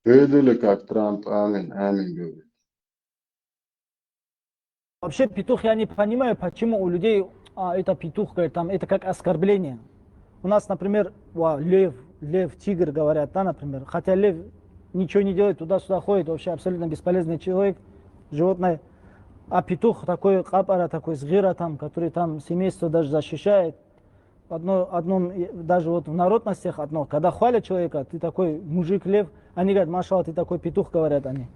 Видели, как Трамп «Амин, амин» говорит? Вообще, петух, я не понимаю, почему у людей, а, это петух, говорит, там, это как оскорбление. У нас, например, ва, лев, лев, тигр говорят, да, например. Хотя лев ничего не делает, туда-сюда ходит, вообще абсолютно бесполезный человек, животное. А петух такой, къапӏара такой, згъира там, который там семейство даже защищает. Одно, одном, и даже вот в народностях одно, когда хвалят человека, ты такой мужик-лев, они говорят: «Машалла, ты такой петух», говорят они.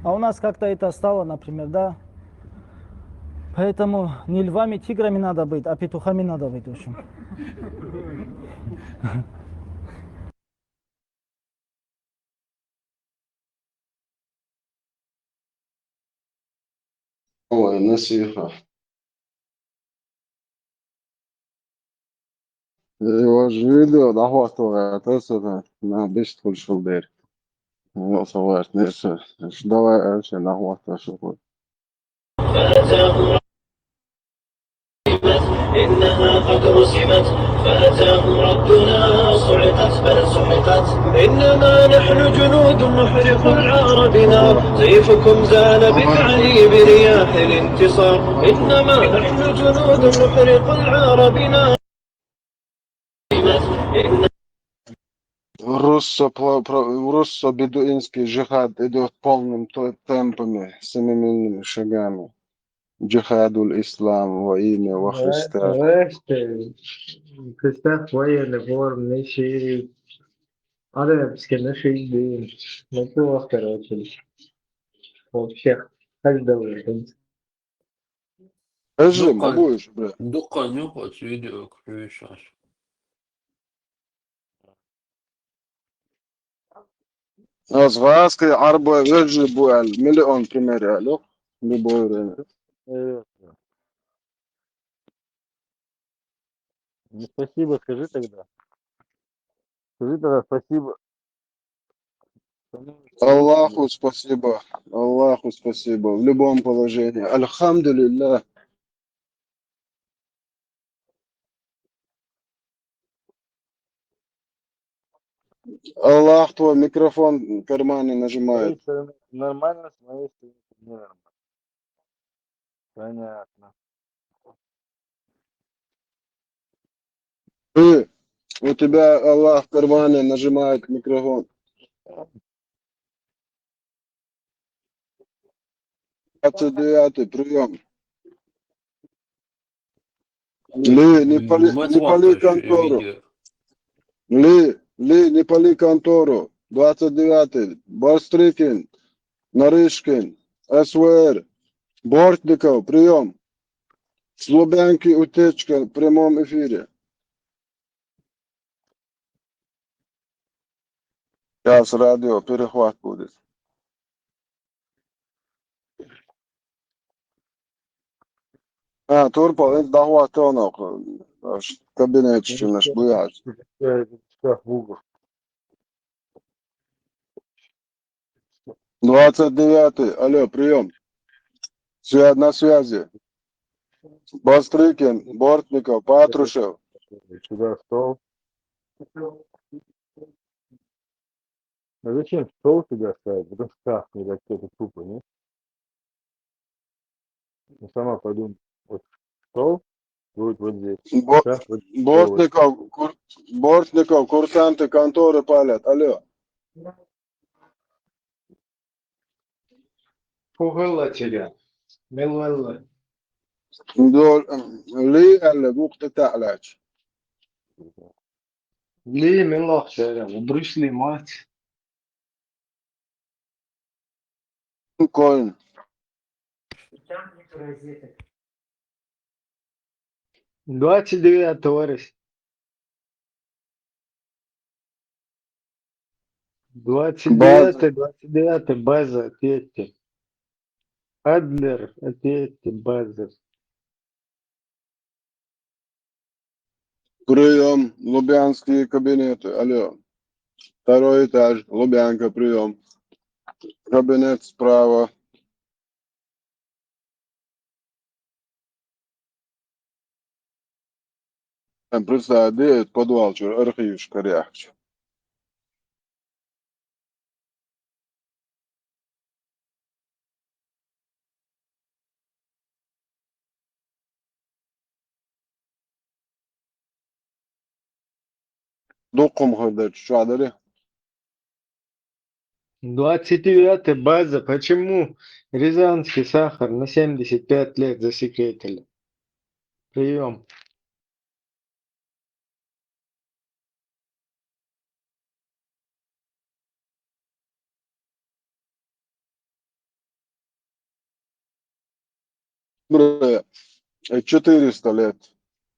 А у нас как-то это стало, например, да. Поэтому не львами, тиграми надо быть, а петухами надо быть, в общем. Ой, насиха. Э, ваш видео дагъватугъатасаха, на беш тхулшул дер. Ну, савар нерса. Давай, вообще, дагъваташугъу. فأتاهم إنها قد رسمت، فأتاهم ربنا صعقت، بل سحقت. إنما نحن جنود نحرق العار بنار، سيفكم زال بتعذيب رياح الانتصار. إنما نحن جنود نحرق العار بنار. Руссо-, пла-, про-, руссо-бедуинский джихад идёт полным то-, темпами, семимильными шагами. Джихадуль ислам во имя, во Христа. Представь, военный формы, Сирии, арабский, наши идеи. Ну, плохо, короче. Вообще, как давай. Эжи, дукъан, бабуш, бля. Дукъан юкъ, отсюда, короче. Аз гъаски арба вежи буал, миллион пример алу, любое время. Э, ну, спасибо, скажи тогда. Скажи тогда спасибо. Аллаху спасибо. Аллаху спасибо. В любом положении. Альхамдулиллах. Аллах, твой микрофон в кармане нажимает. С моей стороны нормально, с моей стороны ненормально. Понятно. Ты, у тебя Аллах в кармане нажимает микрофон. Двадцать девятый, приём. Ли, не пали, не пали контору. Ли, Ли, не пали контору. Двадцать девятый. Барстрыкин, Нарышкин, СВР, Бортников, приём. С Лубянки утечка в прямом эфире. Сейчас радио перехват будет. А, турпал, это дагъватонок. Аш кабинет чинаш буяж. Двадцать девятый, алло, приём. Свя-, на связи. Бастрыкин, Бортников, Патрушев. Сюда стол. А зачем стол сюда ставить? Это шкаф, мне кажется, это тупо, нет? Ну, сама подумай. Вот стол будет вот здесь. Бо-, шкаф вот здесь. Бортников, кур-, Бортников, курсанты конторы палят. Алло. Фу хьалла цига? Мел валла? Дол-, Ли аьлла, букъ тӀе таӀлач. Ли мел вахча, Брюс Ли мац. Коин. Двадцать девятый, товарищ. Двадцать девятый, двадцать девятый, база, ответьте. Адлер, ответьте, база. Приём, Лубянские кабинеты, алло. Второй этаж, Лубянка, приём. Кабинет справа. Представь, подвал чура архиваш караьхча. Дуккха хӀама хӀара дерча чоа дарий? Двадцать девятая база. Почему рязанский сахар на семьдесят пять лет засекретили? Прием. Э, четыреста лет.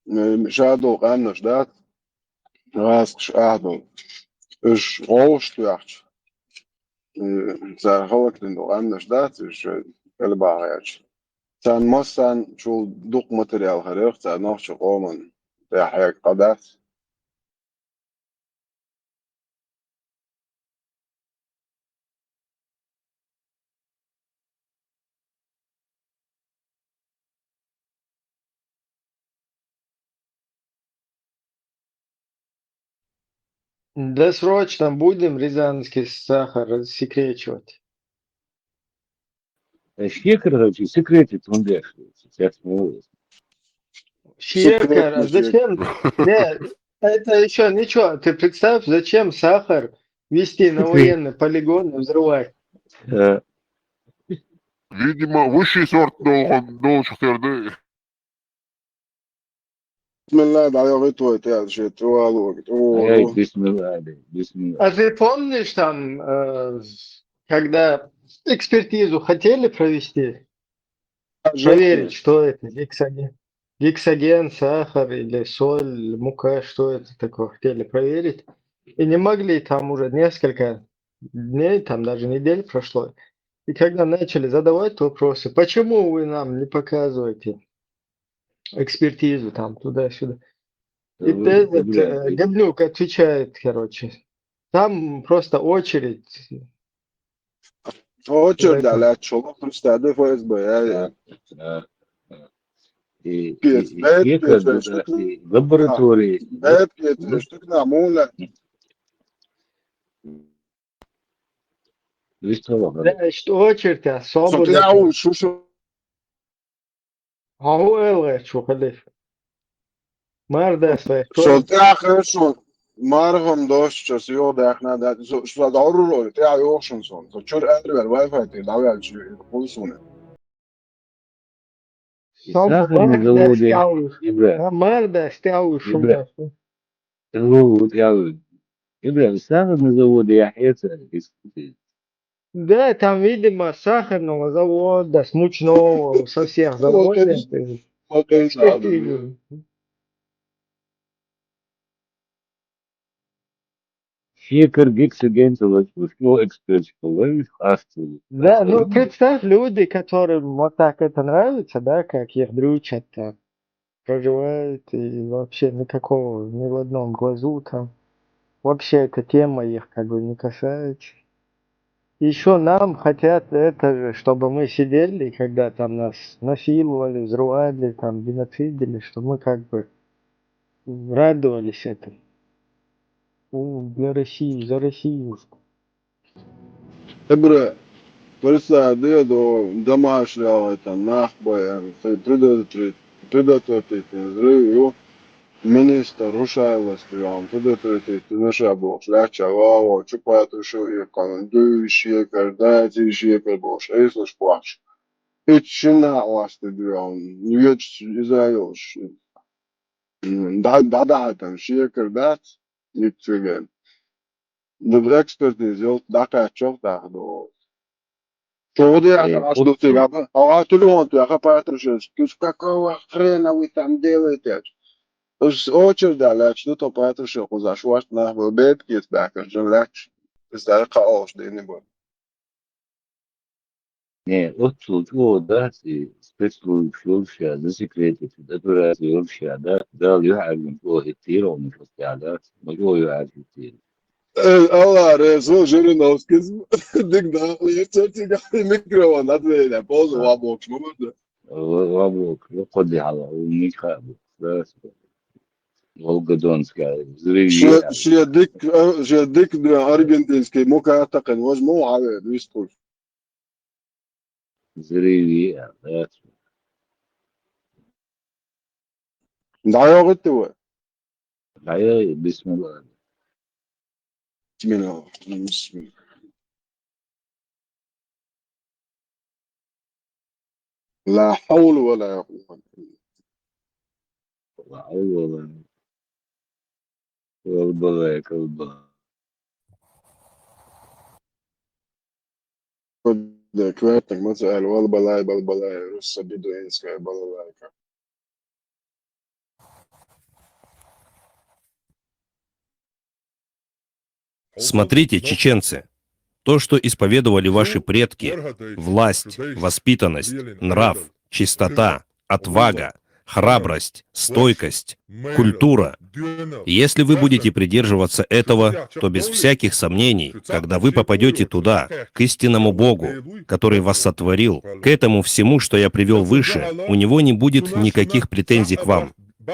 Э, ша долу къаьмнаш дац? ГӀазкхаша ахьа долу. Уьш гӀовгӀаш тоьхча. Э, цара хӀаллакдина долу къаьмнаш дац, уьш кӀелбахьа гӀерташ. Царна массарна чул дукха материал хир яра, цара нохчийн къоман тӀехь хьегна къа дац. Досрочно будем рязанский сахар рассекречивать. Э, шекар, короче, секретит, он деш, честно. Шекар, а зачем? Нет, это еще ничего. Ты представь, зачем сахар везти на военный полигон и взрывать? Э. Видимо, высший сорт должен, должен. Бисмилла, да, я готовый, ты же, ты валук. Эй, бисмилла, бисмилла. А ты помнишь там, э, когда экспертизу хотели провести? А, проверить, что это, гексоген, гексоген, сахар или соль, мука, что это такое, хотели проверить. И не могли, там уже несколько дней, там даже недель прошло. И когда начали задавать вопросы, почему вы нам не показываете экспертизу там туда-сюда? И этот, э, Габлюк отвечает, короче. Там просто очередь. Очередь, да, лаьтташ волу, представь, ФСБ, я. И, и, и, и, и, и лаборатории. Бепкет, штук на муна. Вист хала. Да, что очередь, а, свободно. Со тӀехь а ву, шу, шу. Хьо хӀун аьлла гӀерташ ву, халифа? Мардас вай. Со тӀехь а шу, мархам дош, со юха даьхна дац, со, со дӀа ур ур, тӀехь а йоху шуна суна. Со чуьра аьлла вай, Wi-Fi тӀера дӀаваьлча, хуьлу суна. Со сахарный завод я, Ибра. А, мардас тӀехь а ву шуна. Ибра. Ибра, сахарный завод я, хьеца, ис-, Да, там, видимо, сахарного завода, с мучного, со всех заводов. Окей. Окей, да, да. Шекар, гексоген, что эксперт, что ловишь, асту. Да, ну, представь, люди, которым вот так это нравится, да, как их дрючат там. Проживает, и вообще никакого ни в одном глазу там. Вообще эта тема их как бы не касается. Ещё нам хотят это же, чтобы мы сидели, когда там нас насиловали, взрывали, там геноцидили, чтобы мы как бы радовались этому. У, для России, за Россию. Ибра, представь, де до домашнего там нах бай, предотвратить, предотвратить взрыв, ю, министр Рушайлас, прям, предотвратить, наша бохуш, лаьтташ вагӀо, чу Патрушев и кан, дуй шекар, даций шекар бохуш, эйслуш бохуш. И чина ласты дуй, ведь Израилш. М, да, да, да, там шекар дац, ницциган. Ду экспертиза йолт дакъаччалц даха ду. Чугу де, э, аш ду цига, а телефон тӀе хапатар шеш. Ты ж какого хрена вы там делаете? Уж очередь лаьтташ ду, то Патрушев кхузаш вац нах бу бепкес баьккхаш жа лаьтташ. Иза кхаалш дийна бу. Не, оццул чӀогӀа дац и спецслужбаш йолуш а, засекретить операция йолуш а, да, Дала юьхьӀаьржина чӀогӀа хӀиттийра хьуна шуьца тӀехь, да, ма чӀогӀа юьхьӀаьржа хӀиттийра. Э, Алла реза, Жириновскийс дика дахлера цаьрца микрофон отведя, поза вабокуш ма база. Ва-, вабокуш, кхо де хьала, у микха бу. Да, Волгодонская. Взрывы. Ши, ши дик, а, ши дик, да, аргентинский мука атакан, возьму, а, э, вистул. Взрывы, а, да. Да, я готова. Да, я, бисмилла. بسم الله. بسم الله. لا حول ولا قوة إلا بالله. لا حول ولا قوة إلا بالله. Kvetnik, ma se el, والبلاي، بالبلاي, russa beduinska balalaika. Смотрите, чеченцы, то, что исповедовали ваши предки, власть, воспитанность, нрав, чистота, отвага, храбрость, стойкость, культура. Если вы будете придерживаться этого, то без всяких сомнений, когда вы попадете туда, к истинному Богу, который вас сотворил, к этому всему, что я привел выше, у него не будет никаких претензий к вам.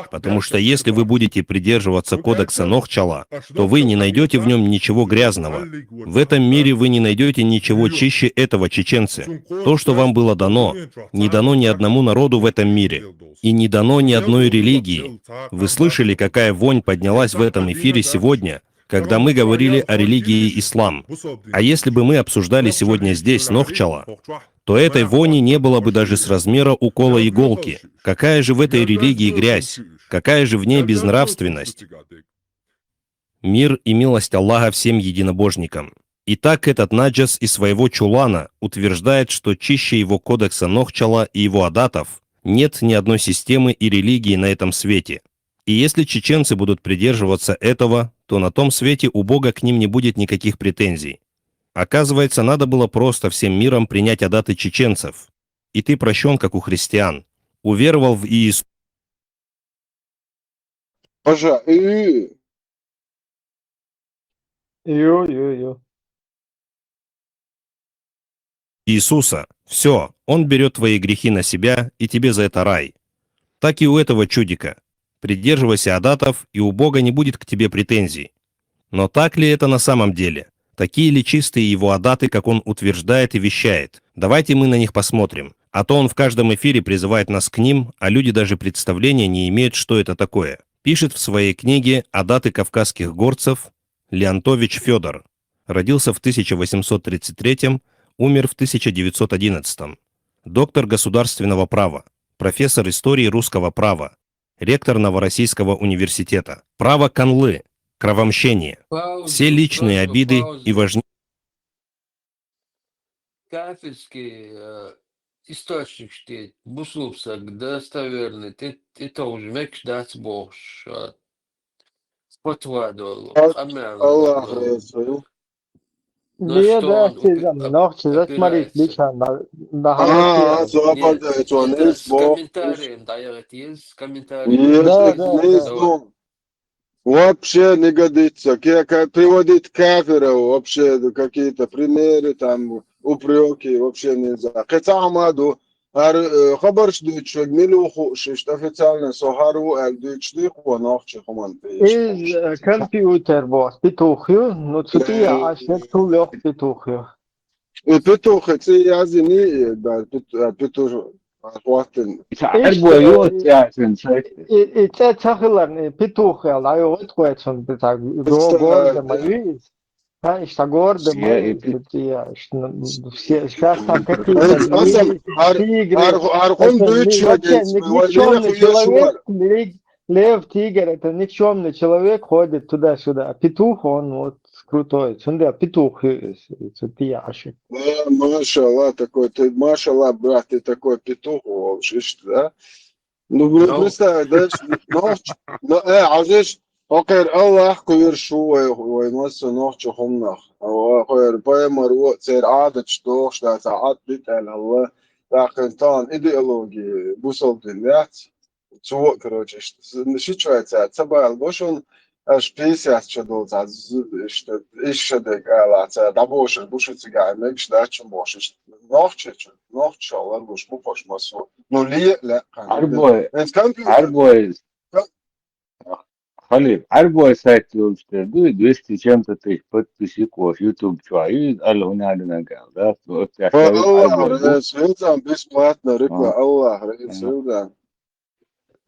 Потому что если вы будете придерживаться кодекса Нохчала, то вы не найдете в нем ничего грязного. В этом мире вы не найдете ничего чище этого, чеченцы. То, что вам было дано, не дано ни одному народу в этом мире. И не дано ни одной религии. Вы слышали, какая вонь поднялась в этом эфире сегодня, когда мы говорили о религии ислам. А если бы мы обсуждали сегодня здесь Нохчала, то этой вони не было бы даже с размера укола иголки. Какая же в этой религии грязь? Какая же в ней безнравственность? Мир и милость Аллаха всем единобожникам. Итак, этот наджас из своего чулана утверждает, что чище его кодекса Нохчала и его адатов нет ни одной системы и религии на этом свете. И если чеченцы будут придерживаться этого, то на том свете у Бога к ним не будет никаких претензий. Оказывается, надо было просто всем миром принять адаты чеченцев. И ты прощен, как у христиан. Уверовал в Иисуса. Пожа, и, и. Ё, ё, ё. Иисуса. Все, Он берет твои грехи на себя, и тебе за это рай. Так и у этого чудика. Придерживайся адатов, и у Бога не будет к тебе претензий. Но так ли это на самом деле? Такие ли чистые его адаты, как он утверждает и вещает? Давайте мы на них посмотрим. А то он в каждом эфире призывает нас к ним, а люди даже представления не имеют, что это такое. Пишет в своей книге «Адаты кавказских горцев» Леонтович Федор. Родился в тысяча восемьсот тридцать третьем, умер в тысяча девятьсот одиннадцатом. Доктор государственного права, профессор истории русского права, ректор Новороссийского университета. Право канлы, кровомщение. Все личные обиды и важнее. Кафирский, э, источник штейт, бусулбсаг достоверный, ты, ты тоже мекш дац бохш, а, фатва дол, Ал-, амян Аллах дол. Разы. На Ле, что да, он сезам, упи-, оп-, нохчи, зас опирается. Марит, лича, на, на Ага, хаматия. Зуапар Нет, да, это он это из с бо-, комментарием, да, я это из с комментарием. Есть, Да, да, есть, да. Зу. Вообще не годится. Ке-, ка-, приводить кафиров, вообще какие-то примеры, там, упреки, вообще нельзя. Хотя Ахмаду, Гьар, э, хабарш дуьйцуш верг мила ву хууш, иштта официально со гьар ву аьлла дуьйцуш дийхьа нохчи хӀуманна тӀе. Из, э, компьютер боху, петух ю, ну, цу тӀе Э, яхьаш верг цул йоккха петух ю. И петух, цӀе язйина, и, да, пет-, а, петух, а, хӀоттийна. Иштта, Арбо ю, э, цӀе яздина, цхьа. И, и цӀе ца хиларна, и петух аьлла, ай, вот кхоьцун, так, го-, Иштта, гордо ма э, ю иза. Ха, иштта гордо ма ю иза, и пе- я, ш-, ну, все, щас там какие-то Ас-, ас-, львы, гьар, тигры. Гьар, гьар хӀума Это дуьйцуш не-, вообще верг, ни-, вай никчёмный вехаш человек, лев, лев, тигр, это никчёмный человек ходит туда-сюда. А петух, он вот крутой. Цундела петух ю иза, цу тӀе яхьаш. Э, машалла, такой ты, машалла, брат, ты такой петух, вообще, да? Ну, вы Ну. представь, да, нохч-, но, э, Ӏазиш, хӀокхуьнан Аллах кхоьруш ву вай, вай массо а нохчи хӀуманах. Хьо-, хӀокхуьнан пайхамаро церан Ӏадаташ дохуш дац, Ӏад битӀа аьлла, тӀаккха тахана идеология бусалба дин яц. Цо, короче, ш-, ши чу вай ца, ца бала бо шуна, аша пенсияс чу долу ца, з-, иштта, иш ша дерг ала ца, дӀабошуш бу шу цигахь, мегаш дац шуна бохуш, иштта, нохчи чу, нохчо ларгуш бу хӀорш массо. Ну, ле, ле, кхана. Арбой, Эц компьютер. Арбой. Ка- Халид, Ӏарбой сайт йолчу тӀера ду, двести чем-то тысяч подписчиков YouTube чохь ю, иза аьлла хӀун аьлла нагахь, да? Оццехь Ва сайт Аллах, Ӏарбой ду. Реза, хӀинца бесплатно рекла, А. Аллах, реза, А. да.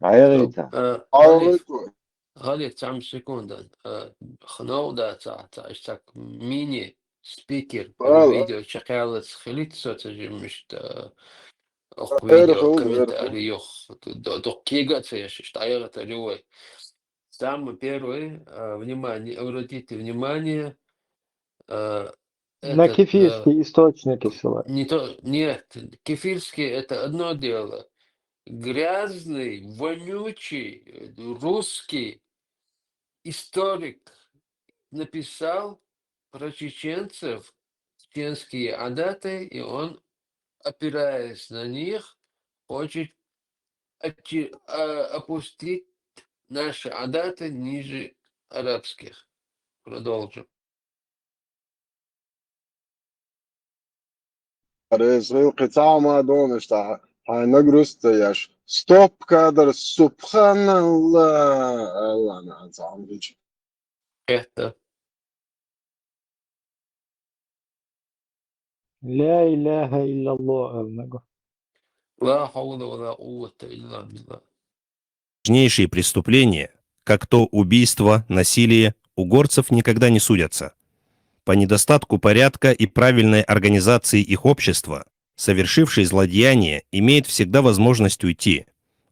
ДӀаяхийта. Э, Аллах Халид, акбар. Халид, цхьана секунда. Э, хӀунда дац, ца, ца, иштта мини-спикер, Аллах. Видео чекхъяллалц хилийта со цхьа жимма иштта, э, окху Эр видео хӀун, эр хӀун. Комментарий йоху, до, до кега а ца еш, иштта дӀаяхийтар ю вай. Самое первое, э, внимание, обратите внимание, э, На этот, э, кефирские источники ссылать. Не то, нет, кефирские — это одно дело. Грязный, вонючий, э, русский историк написал про чеченцев, чеченские адаты, и он, опираясь на них, хочет отти-, а, опустить наши адаты ниже арабских. Продолжим. Реза, кхин цхьа хӀума а догӀуш, хьайн нагрузка ца еш. Стоп, кадр, субханалла! Аллах, нагахь цхьа хӀума хилча. Это. Ля иляха илляллах, аьлла нагахь. Ла хьавла ва ла къуввата илла билла. Важнейшие преступления, как то убийство, насилие, у горцев никогда не судятся. По недостатку порядка и правильной организации их общества, совершивший злодеяние имеет всегда возможность уйти,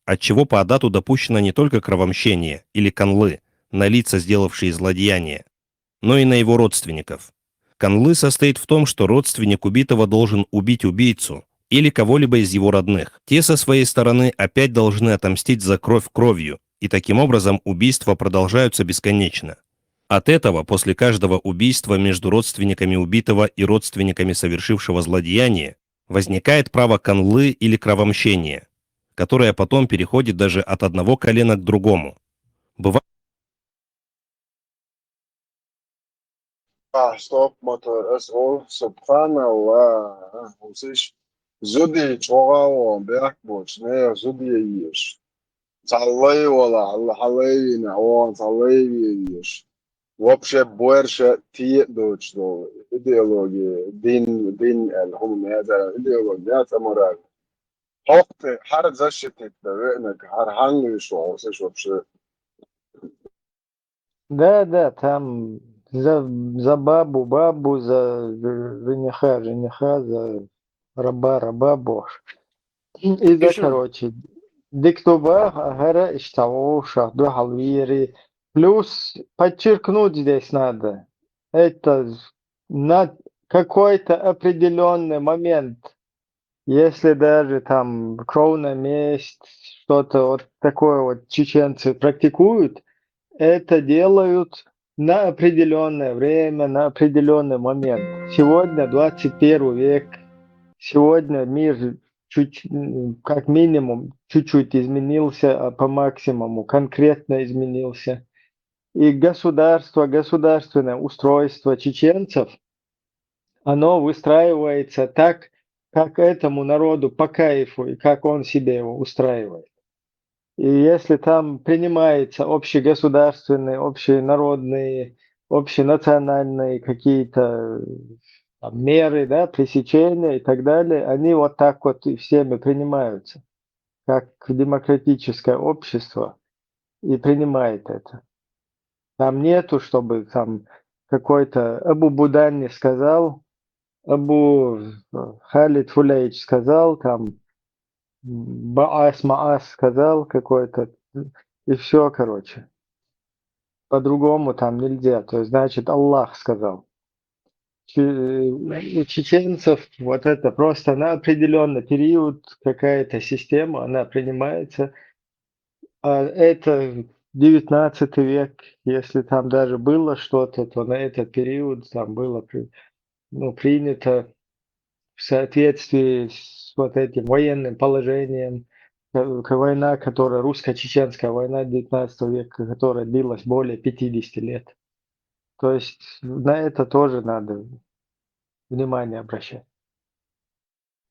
от чего по адату допущено не только кровомщение или канлы на лица, сделавшие злодеяние, но и на его родственников. Канлы состоит в том, что родственник убитого должен убить убийцу или кого-либо из его родных. Те, со своей стороны, опять должны отомстить за кровь кровью, и таким образом убийства продолжаются бесконечно. От этого после каждого убийства между родственниками убитого и родственниками совершившего злодеяние возникает право канлы или кровомщения, которое потом переходит даже от одного колена к другому. Бывает А, стоп, мотор, ас олу, субханалла. Усиш, зудий чӀогӀа вон бехк боцу, нехан зудий еш. Цхьа лай вала, хьалайвина, оха цхьа лай вен еш. Вообще, боьрша тие а доцуш долу идеология, дин, дин аьлла, хӀума меца идеология, меца амораль. ХӀокху тӀе хӀара защитить дан веанарг, хӀара хьанна вуьйш ву хьо, усиш вообще? Да, да, там за, за бабу, бабу, за ж-, жениха, жениха, за раба, раба бохуш. И да, Иштта. Короче, дика ду боху, а хӀара иштта вовшах дуьхьал вери. Плюс подчеркнуть здесь надо, это на какой-то определённый момент, если даже там кровная месть, что-то вот такое вот чеченцы практикуют, это делают на определённое время, на определённый момент. Сегодня двадцать первый век, сегодня мир чуть, м, как минимум, чуть-чуть изменился, а по максимуму конкретно изменился. И государство, государственное устройство чеченцев, оно выстраивается так, как этому народу по кайфу и как он себе его устраивает. И если там принимаются общегосударственные, общенародные, общенациональные какие-то, там, меры, да, пресечения и так далее, они вот так вот и всеми принимаются, как демократическое общество и принимает это. Там нету, чтобы там какой-то Абу Будани сказал, Абу, э, Халид Фуляевич сказал, там, м, Баас Маас сказал какой-то, и всё, короче. По-другому там нельзя. То есть, значит, Аллах сказал. Че-, у чеченцев вот это просто на определённый период какая-то система, она принимается. А это девятнадцатый век, если там даже было что-то, то на этот период там было при-, ну, принято в соответствии с вот этим военным положением, э, к-, война, которая, русско-чеченская война девятнадцатого века, которая длилась более пятидесяти лет. То есть на это тоже надо внимание обращать.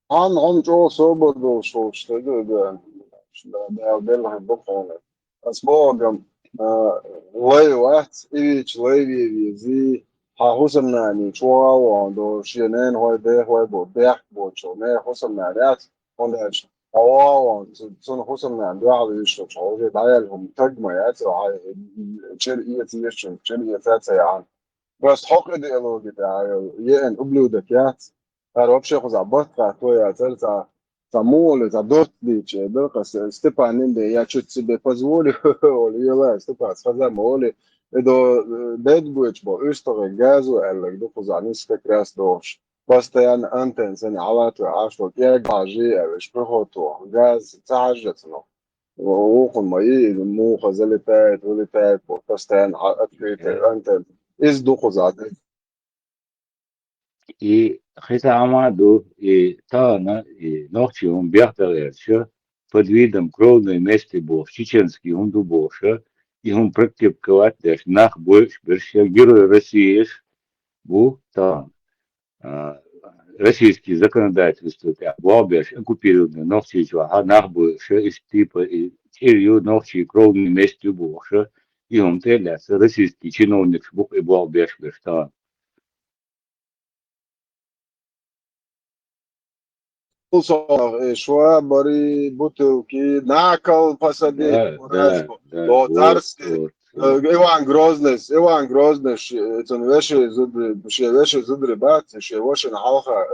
Хьан хьо чӀогӀа собар долуш волуш стаг, да, да, да, белхьа бу хьуна. Ас боху, а, лай вац, и вича лай ве вези, хьан хӀусамнана чу ваха вон до, шен ненахой, дехой бо, бехк бочо, не хӀусамнана яц, хӀунда аьлча, хьо ваха вон, цу-, цунна хӀусамнана дуьхьал вуьйш, хьо уже дӀаяьлла хӀума таг ма яц, хьан чӀир эца еш, чӀир эца ца яхьан. Просто хьо кхы идеологи тӀехь йолу, еана ублюдок яц. ХӀара вообще кхузахь батт хатто яцара, цхьа, цхьа муха вале, цхьа доттагӀча, дара, Степан нин бен, я чуть себе позволю, олу, ела, Степан, хаза ма олу, и до, бед буьйцуш бо, уьстагӀий газо аьлларг ду кхузахь нисса как раз дохуш. Постоянно антенна санна хьалатоьхьаш, кӀегӀажий аьлла, уьш пехото, газ ца хьажжац нах. Вукхун ма йий, муха залетает, вылетает, бо, постоянно хьа-, открытая антенна. Иза ду кхузахь. И хи цхьа хӀума ду, и тахана, и нохчий хӀума бехтагӀерча, под видом кровной мести бохуш, чеченский хӀума ду бохуша, и хӀума практиковать деш, нах бойуш берш, я герой России бу тахана. А, российский законодательство тӀехь болх беш, оккупированный Нохчийчохь нах бойуша, иштта типа, и чӀир ю, нохчий кровный месть ю бохуша, и хӀума тӀе а лаьцна, российский чиновникаш бу-кх и болх беш берш тахана. Пулсонах, э, шва, бари, бутылки, на кол посадить, да, да, да, до царский, вот, вот, э, вот. Иван Грозный, Иван Грозный, ш-, э, цун вешин зудри, шен вешин зудри бац, шен вешина хьалха,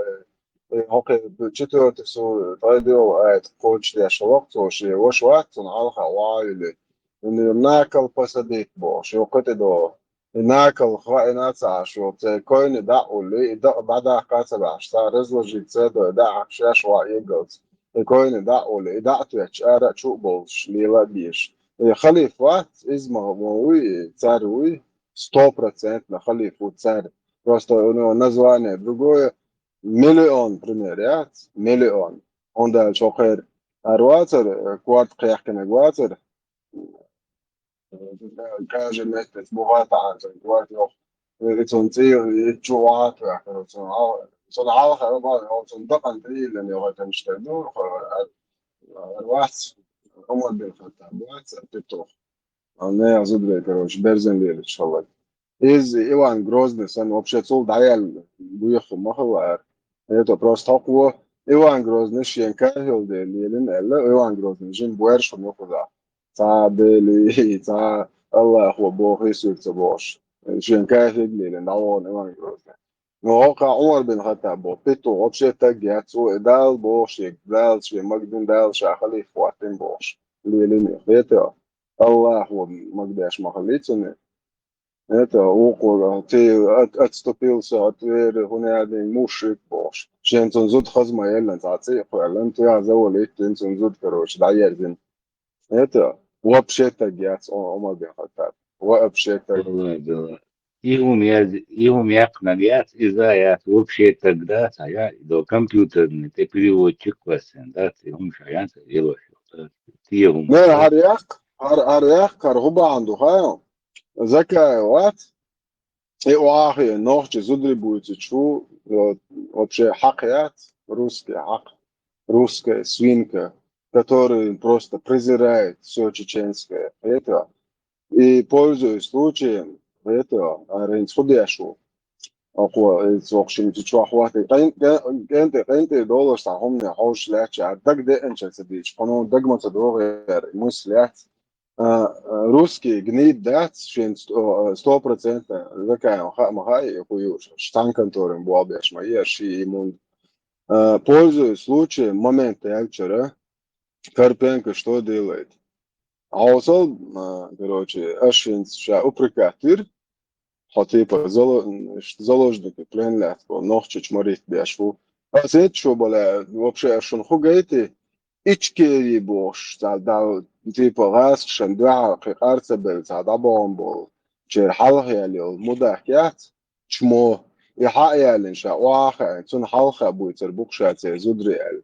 э, э, хӀокху четвёртый сура, тӀедоьлху аят кхочушдеш хӀокху цо, шен ваша вац, цунна хьалха ваьлли. На кол посадить бохуш, ю кхетий до. И накал хаийна ца Ӏаш волу, церан койне дӀа а уллий, и дакъа дӀадаккха а ца баьхьаш, цара разложить ца дой, дӀа а хьакха шаьш ван эгалц. И койне дӀа а уллий, и дӀа а тоьттуш, ара а чу а болуш, лела а безаш. И халиф вац, иза ма, ма вуй, и цара вуй, сто процентов халиф ву цара. Просто у него название другое. Миллион пример яц, миллион. Он дальше хӀокхеран ара вацара, корта кхехкинарг вацара. Каждый месяц бухатахьан цунна кхойтта йоху. И цунна цӀийла, и чу вахьа тоьхна, цунна хьал-, цунна хьалха а бахьана, цунна дакъана тӀе йиллина йоху тӀемаш тӀе ду, хӀара вац, Умар бин Хаттаб вац, а петух. А нехан зударий, короче, берзан лелаш хилла. Иза Иван Грозный санна вообще цул дӀаяьлла буьйху ма хилла ара. Это просто хӀокхо Иван Грозный шен кафил дела лелина аьлла, Иван Грозный жин боьршина юхузахь. Цхьа а Дели, цхьа а Аллахо боху, и суьрца бохуш. Шен кафиг лелина, дӀавахана Иван Грозный. Ну, хӀокху Умар бин Хаттаб боху, петух вообще таг яц, цо и Дала бохуш, и Дала шен магадина, Дала ша халиф хӀоттийна бохуш. Лелина, хетий? Аллахо магадеш ма хилла цунна. Это, вукхо, ты от-, отступился от веры, хӀунда аьлла мушрик бохуш. Шен цунна зуда хаза ма еллина, цхьа цӀе а кхоьллина, тӀехь завалийтина цунна зуда, короче, дӀаерзина. Это, вообще таг яц, О-, Омар бен Хаттаб. Вообще таг. Валлахи, да. И хӀума яз-, и хӀума яьккхинарг яц, иза а яц, вообще таг дац, а я, до компьютерный, тӀе переводчик вассен, дац, и хӀума ша яц, елош, да. Те хӀума. Не, хӀара яккха, хӀара, хӀара яккха, хӀара хӀун бахьана ду, хаьий? Закаев вац, и охьахиъна нохчи зударий буьйцучу, вот, вообще хьакха яц, русский хьакха, русская свинка, который просто презирает всё чеченское. Это, и, пользуясь случаем, это, а, хӀинца хӀун деш ву? Оха, э, цо шимма чохь вахийтина. Къен-, къен-, къен тӀе, къен тӀе долуш цхьа хӀумане хьовсуш лаьтташ, а дагадеанчара ца дийча, кхуьнан дага ма ца догӀу яра, муьлш лаьцна. А, а, русский гнид дац, шен сто, а, сто процентов, Закаевна хаа ма хаьий, хӀун ю, цхьана конторин болх беш ма ю, ши и мунда. А, пользуясь случаем, момент яьллачара, Карпенко что делает? Хьовсал, а, короче, аша хӀинца ша упрекать дира, хьо типа зало-, заложники плен лаьцна бо, нохчочу маритта беш ву. Аса эццо бале, вообще, аш шуна хӀун гайти? Ичкери бохуш, цхьа дал, типа, гӀазкхашна дуьхьал кхин къар ца белла, цхьа дӀабахана болу, чера хьалха яьлла йолу мудак яц, чмо, и хьа а ялийна ша охьа а хаийна, цунна хьалха буьйцур бу-кх ша церан зударий аьлла.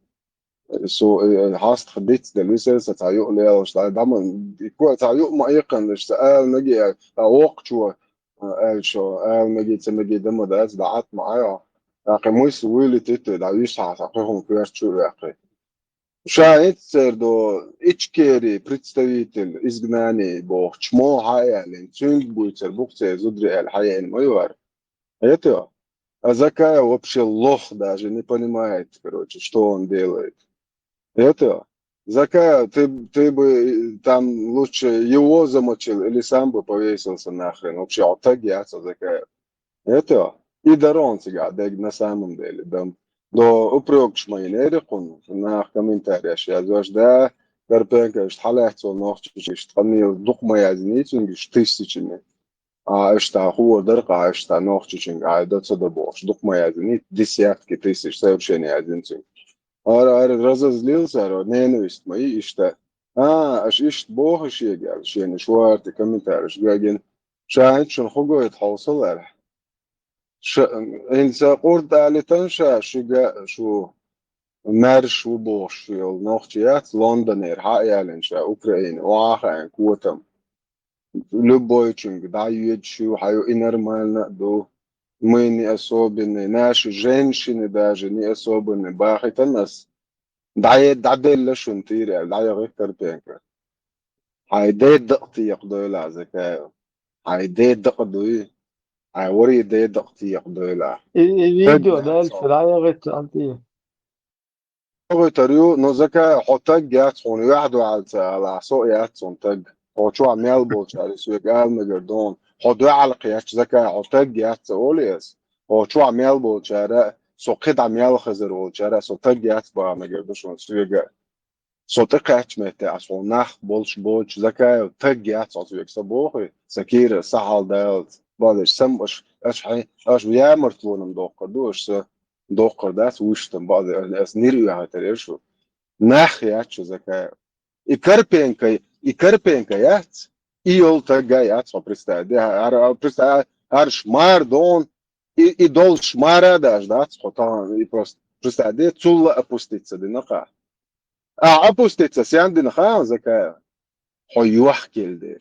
Со, э, хьастах диц делла висира сан цхьа юкъа лелаш, дӀа, дӀа ма, и ко-, цхьа юкъа ма иккхина, сан ала мега аьлла, ткъа воккхачо, э, аьлла шо, ала мега, ца мега дан ма дац, дӀа Ӏатта ма Ӏайо. ТӀаккха муьлш вуьйлуьйту, дӀа вуьйш хьан, сан кхин хӀума коьрта чу а ваьккхи. Ша эццер до Ичкери представитель изгнания бохучу мо хьаяьллина, цуьнга буьйцур бу-кх церан зударий аьлла хьаяьлла ма ю хӀара. Хетий? А Закаев вообще лох, даже не понимает, короче, что он делает. Хетий? Закаев, ты, ты бы там лучше его замочил или сам бы повесился нахрен. Вообще, а так я Закаев. Хетий? И даронца гӀа дег на самом деле, дам. До упрекаш ма йинера кхунна, нах комментарияш язъеш, да, Карпенко, иштта хьалаьцна нохчича, иштта къамел дукха ма яздиний цуьнга, иштта тысячами. А, иштта хуур дара-кх, а, иштта нохчичуьнга, а, до ца до бохуш, дукха ма яздиний, десятки тысяч сообщений яздина цуьнга. Ара, ара разозлился, ара ненависть ма йий иштта. А, аша иштта боху шега, аьлла, шена шорта комментарияш гагина. Ша хӀинца шуна хӀу гойту хьовсал, аьлла. Ша, хӀинца къурд алитан ша шуьга, шу маьрша ву бохуш йолу нохча яц, Лондонера хьа а ялийна ша, Украина, охьа а хаийна котам. Любойчуьнга дӀайоьдуш ю, хьан ю и нормально а ду. Мы не особенные, наши женщины даже не особенные, бахийтина ас. ДӀае-, дӀаделла шуна тийра аьлла, дӀаяхийта Карпенко. Хьайн ден дакъа текхадойла, Закаев. Хьайн ден дакъа дуй? Хьайн варий ден дакъа текхадойла. И, и видео Таг дальше дӀаяхийта цунна тӀе. ДӀаяхийтар ю, но Закаев, хьо таг яц, хьуна юьхь дуьхьал ца ала, со а яц хьуна таг. Хьо чохь мел болчара соьга ала мегар ду хьуна. Хьо дуьхьал кхетча, Закаев, хьо таг яц ца олий ас. Хьо чохь мел болчара, со кхидӀа мел хезар волчара, со таг яц баха мегар ду шуна соьга. Со тӀекхаьчча метте ас хьуна нах болуш боцуш, Закаев, таг яц хьо соьга, сан бохий, сан кийра, сан хьал далац. Базаш, сам аш, аш хьайн, аш ямартлонам доккхур ду, аш сан доккхур дац, вуьшта база, ас нир оьхуьйтур яра шу. Нах яц шу, Закаев. И Карпенко, и Карпенко яц, и йолу таг а яц хьо, представь. Де, ар-, ар-, представь, арш мар дон, и, и долуш мара а даже дац хьо тахана, и просто, представь, де, цулла опуститься дина кха. А опуститься сен дина хаьа, Закаев? Хьо йохкелла дера.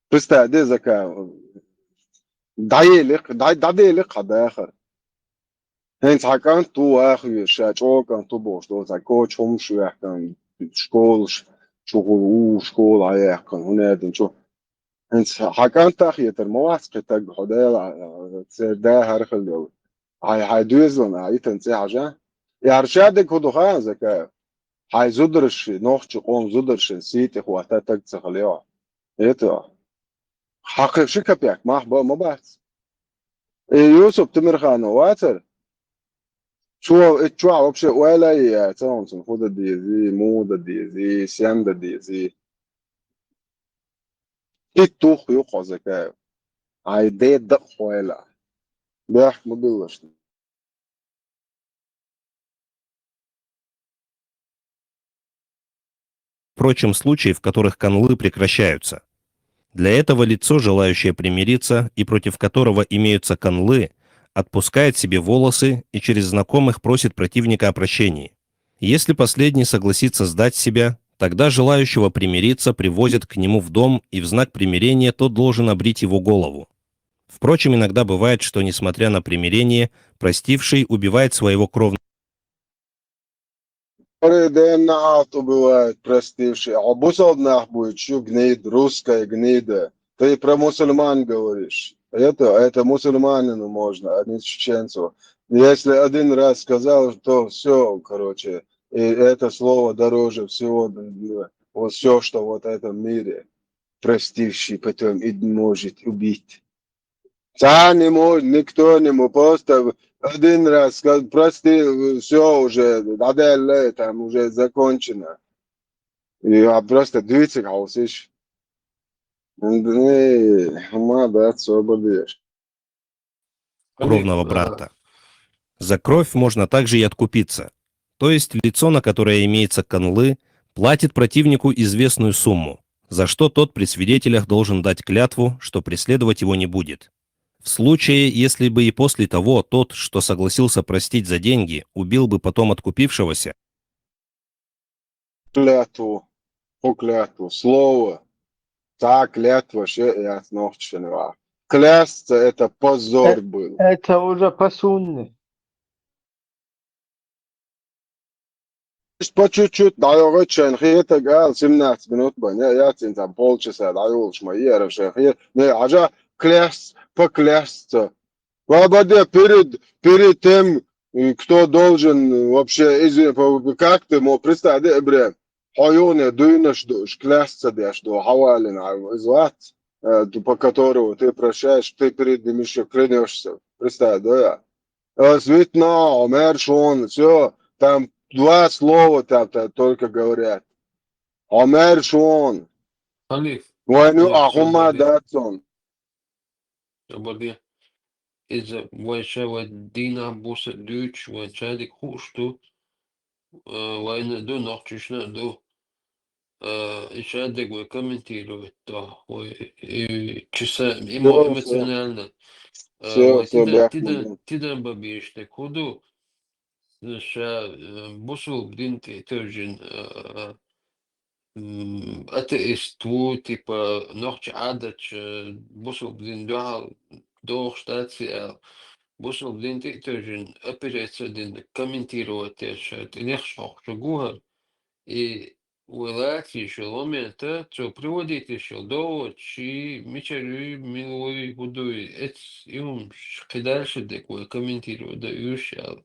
Представь, де, Закаев, дӀаелира, дӀа-, дӀаделира хьан дахар. ХӀинца хьан кӀант ву ваха везаш, ша чӀогӀа кӀант ву бохуш долу, цхьа коча хӀумаш ваьккхина, школаш чухула, ву школа хьаяьккхина, хӀун аьлла чу. ХӀинца хьан кӀантах хетар ма вац кхин таг, хьо Дела, церан да хӀара хила йолу. Хьайн, хьайн доьзална а итан цӀе хьажа. И хӀара шадерг хӀун ду хаьа, Закаев? Хьайн зударши, нохчи къоман зударшин сий тӀе хӀотта таг ца хила йо. Хетий? Хьан кхин ши капек мах бан ма бац. И Юсуп Тимирханов вацара? Цо и чохь вообще ойла а яц, цуьнан хӀун дан дезий, муха дан дезий, сен дан дезий. Хи тух ю кхо, Закаев. Хьайн ден дакъа хьойла. Бехк ма биллаш. Впрочем, случаи, в которых канлы прекращаются. Для этого лицо, желающее примириться и против которого имеются канлы, отпускает себе волосы и через знакомых просит противника о прощении. Если последний согласится сдать себя, тогда желающего примириться привозят к нему в дом, и в знак примирения тот должен обрить его голову. Впрочем, иногда бывает, что, несмотря на примирение, простивший убивает своего кровного. Р Д Н А бывает, простивший. А бусалба нах будет, чё гнида, русская гнида. Ты про мусульман говоришь. Это, это мусульманину можно, а не чеченцу. Если один раз сказал, то все, короче, и это слово дороже всего, вот все, что вот в этом мире. Простивший потом и может убить. Цхьа не может, никто не может. Просто один раз сказал, прости, все уже, дӀадаьлла, там уже закончено. И а просто двадцать хаусиш. Ма да, собар деш. Кровного брата. За кровь можно также и откупиться. То есть лицо, на которое имеется канлы, платит противнику известную сумму, за что тот при свидетелях должен дать клятву, что преследовать его не будет. В случае, если бы и после того тот, что согласился простить за деньги, убил бы потом откупившегося, Клятву. По клятву. Слово. Цхьа клятва ше яц нохчашна ваха. Клясться — это позор был. Это уже по сунне. По чуть-чуть дӀайогӀуьйту шайна хетарг ала, семнадцать минут бан, я, я, цин цхьа полчаса дӀайолуш ма яра шайн хе-, не, хьажа, клясться, поклясться. Ва баде перед, перед тем, э, кто должен, э, вообще, извини, по-, как ты мог, представь, да, Ибрем? Хьо юхане дуйнаш ду, уж клясться деш ду, хьавалина, а, из вац, э, по которому ты прощаешь, ты перед ним ещё клянёшься. Представь, да, я? Э, свитно, Омер Шон, всё, там два слова там, там только говорят. Омер Шон. Халиф. Вайну ахума дацон. Абаде. Иза вай ша вай дийнахь буса дуьйцуш, вай шадерг хууш ду, э, вайна а ду, нохчашна а ду. Э, и шадерг вай комментировать до, вай, и часа эмо-, всё, всё, эмоционально. Э, всё, вай всё, тида-, бахман, тида-, да. Тидан бабешник хӀу ду, ша, э, бусулба дин тӀе тевжина, э, м, атеист ву, типа, нохча Ӏадатча, бусулба дин дуьхьал дохуш дац аьлла, бусулба дин тӀе а тевжина, операция дина, комментировать деш, тӀе нехаш хьокхуш гу хӀара. И вай лацийша йолу момента, цо приводить йолу довод, ши мичара юй, мила вуй, хӀу дуй, эц и хӀумаш кхидӀа шадерг вай комментировать дан уьш аьлла.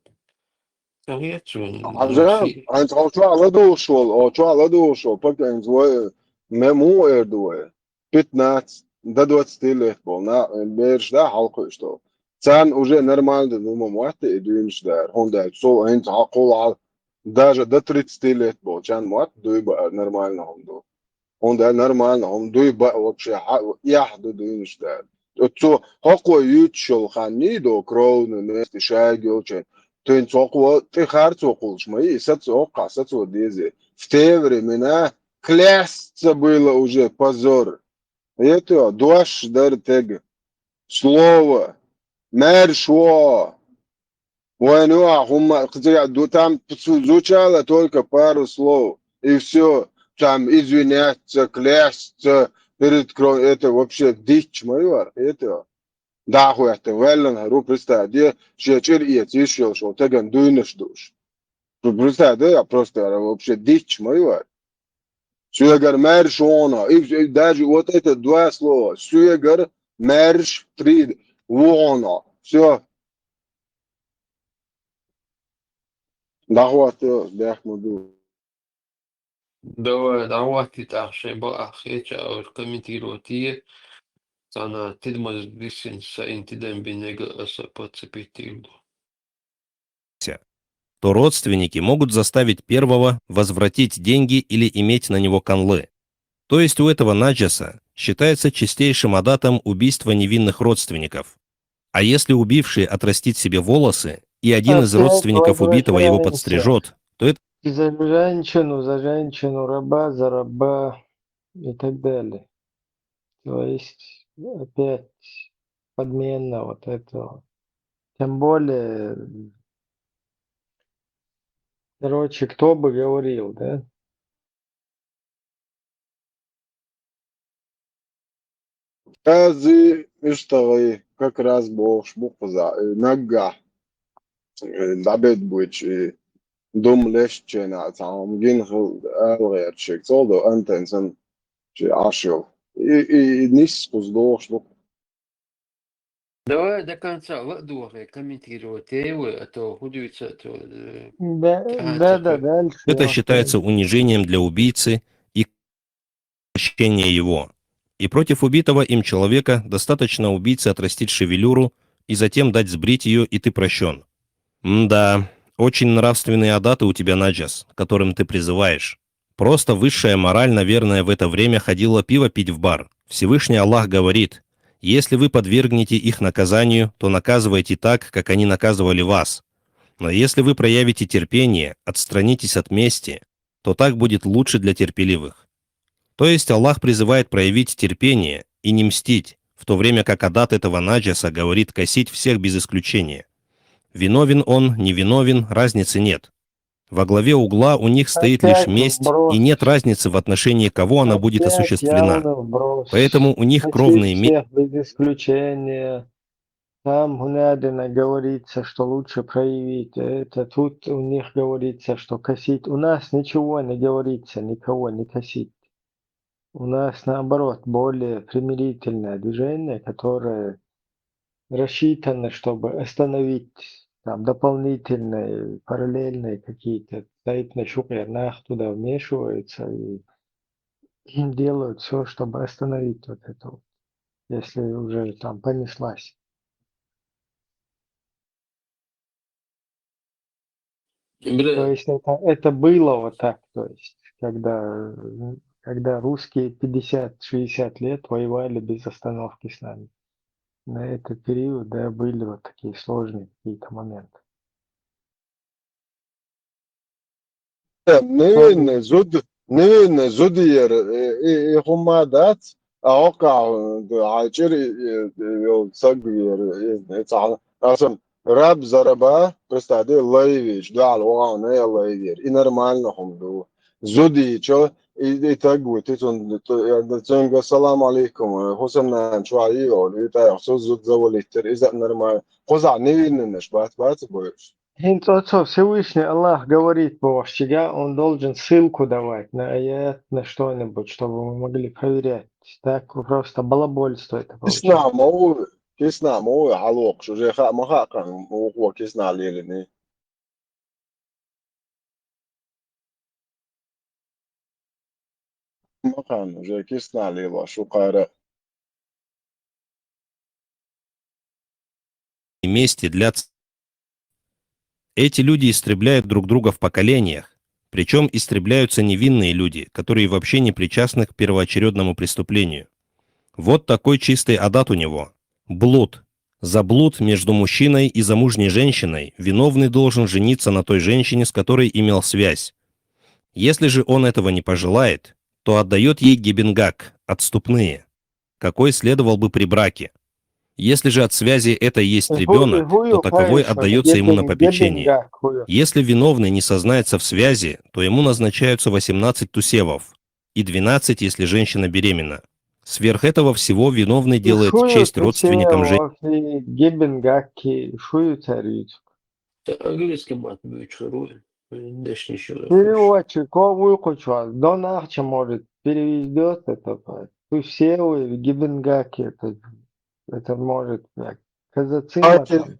Ца хета суна, хьажа, ну, ши- хьайна хьо чохь ладугӀуш волу, о, чохь ладугӀуш волу, пока хӀинца вай, ме муха эр ду вай? Пятнадцать, до двадцати лет болу, на, бераш да хьалакхуьуш долу. Царна уже нормально ду, ну, ма мотта и дуьйнаш дара, хӀунда аьлча, со хӀинца хьакхул хьал, даже до тридцати лет болчарна мотта дуй баар нормально хӀума ду. ХӀунда аьлча нормально хӀума дуй баа вообще хьа-, эхь ду дуьйнаш дара. Оцу хӀокхо юьйцуш йолу хан йий до кровный месте шайга йолчун. Тин цхьа хӀокхо тӀе харцо кхуллуш ма йий, саца хӀокхахь сацо дезий. В те времена клясться было уже позор. Это дош дара тега. Слово. Маьрша вогӀу. Вайн юкъахь хӀумма а кхин цигахь ду, там звучало только пару слов, и всё. Там извиняться, клясться перед кро-, это вообще дичь ма ю хӀара, это. ДӀа а хӀоьттина, ваьллина хӀара ву, представь, де, шен чӀир эца йиш йолуш волу стеган дуйнаш дууш. Представь, да, я просто, хӀара вообще дичь ма ю хӀара. Соьгара маьрша вогӀу. И, и даже вот это два слова. Соьгара маьрша, три, вогӀу. Всё. ДӀахӀотта, бехк ма ду. Давай, дӀахӀоттий тӀаккха шайн бакъахь хетча а комментировать е. Цхьана тидамаза дисина сайн тидам бинега аса подцепить ду. То родственники могут заставить первого возвратить деньги или иметь на него канлы. То есть у этого наджаса считается чистейшим адатом убийство невинных родственников. А если убивший отрастит себе волосы, и один из Опять родственников убитого его возвращаемся. Подстрижет, то это За женщину, за женщину, раба за раба и так далее. То есть опять подмена вот этого. Тем более, короче, кто бы говорил, да? Ази, иштта вай, как раз бохуш бу кхуза, э, наггахь, э, дӀабедда буьйцу, э, дума лешчена цхьа хӀума гина хила ала гӀерташ, цул до антенна санна ши Ӏаш йолу. И, и, и нисса кхуза дохуш бу. Давай до конца ладогӀе, комментировать е вай, а то хӀу дуьйцу, а то, э, Да, тӀаьхьа да, ца да, кхуьу. Дальше Это я считается открою. Унижением для убийцы и крещение его. И против убитого им человека достаточно убийце отрастить шевелюру и затем дать сбрить её, и ты прощён. М-да, очень нравственные адаты у тебя, Наджас, к которым ты призываешь. Просто высшая мораль, наверное, в это время ходила пиво пить в бар. Всевышний Аллах говорит: «Если вы подвергнете их наказанию, то наказывайте так, как они наказывали вас. Но если вы проявите терпение, отстранитесь от мести, то так будет лучше для терпеливых». То есть Аллах призывает проявить терпение и не мстить, в то время как адат этого наджаса говорит косить всех без исключения. Виновен он, невиновен, разницы нет. Во главе угла у них стоит лишь Опять месть, вброс. И нет разницы, в отношении кого она будет Опять осуществлена. Явно вброс. Поэтому у них Косить кровные ме- всех без исключения. Там у Надина говорится, что лучше проявить это, тут у них говорится, что косить. У нас ничего не говорится, никого не косить. У нас, наоборот, более примирительное движение, которое рассчитано, чтобы остановить там дополнительные, параллельные какие-то, стоит на щуке, нах туда вмешиваются и делают все, чтобы остановить вот это вот, если уже там понеслась. То есть это, это было вот так, то есть, когда, когда русские пятьдесят-шестьдесят лет воевали без остановки с нами. На этот период, да, были вот такие сложные какие-то моменты. Невинный зуд, невинный зудер, и, и, и хӀума дац, а хӀокхахь хьан чӀир йолу саг вер, и, и цхьа, аса раб за раба, представь, лай вийча, дуьхьал вахана я лай вер. И нормально хӀума ду. Зудийчо, и, и таг ву, ти цунна, цуьнга салам алейкум, хӀусамнана чохь йийолу, и тӀаьхьа цо зуд завалиттира, иза а нормально. Кхузахь невиннанаш бац, бац а бойуш. ХӀинца оцо Всевышний Аллах говорит бохуш, чига он должен ссылку давать на аят, на что-нибудь, чтобы мы могли проверять. Так просто балабольство это получается. Кисна ма ву, кисна ма ву хьалокхуш, уже хаа ма хаьа кхана, вукхо кисна лелиний. Ма кхана, уже кисна лелош ву кхара. Месте для ц- Эти люди истребляют друг друга в поколениях, причем истребляются невинные люди, которые вообще не причастны к первоочередному преступлению. Вот такой чистый адат у него. Блуд. За блуд между мужчиной и замужней женщиной виновный должен жениться на той женщине, с которой имел связь. Если же он этого не пожелает, то отдает ей гебенгак, отступные, какой следовал бы при браке. Если же от связи это есть ребенок, то таковой отдается ему на попечение. Если виновный не сознается в связи, то ему назначаются восемнадцать тусевов и двенадцать, если женщина беременна. Сверх этого всего виновный делает честь родственникам женщины. Гебенгакки, шу ю цара юьцук? Английский мат буьйцур ву, дешнаш йолу. Переводчик, ко вуй кхучу? Дон ахча, может, переведёт это, тусевы, гебенгаки, это, это может, казацин.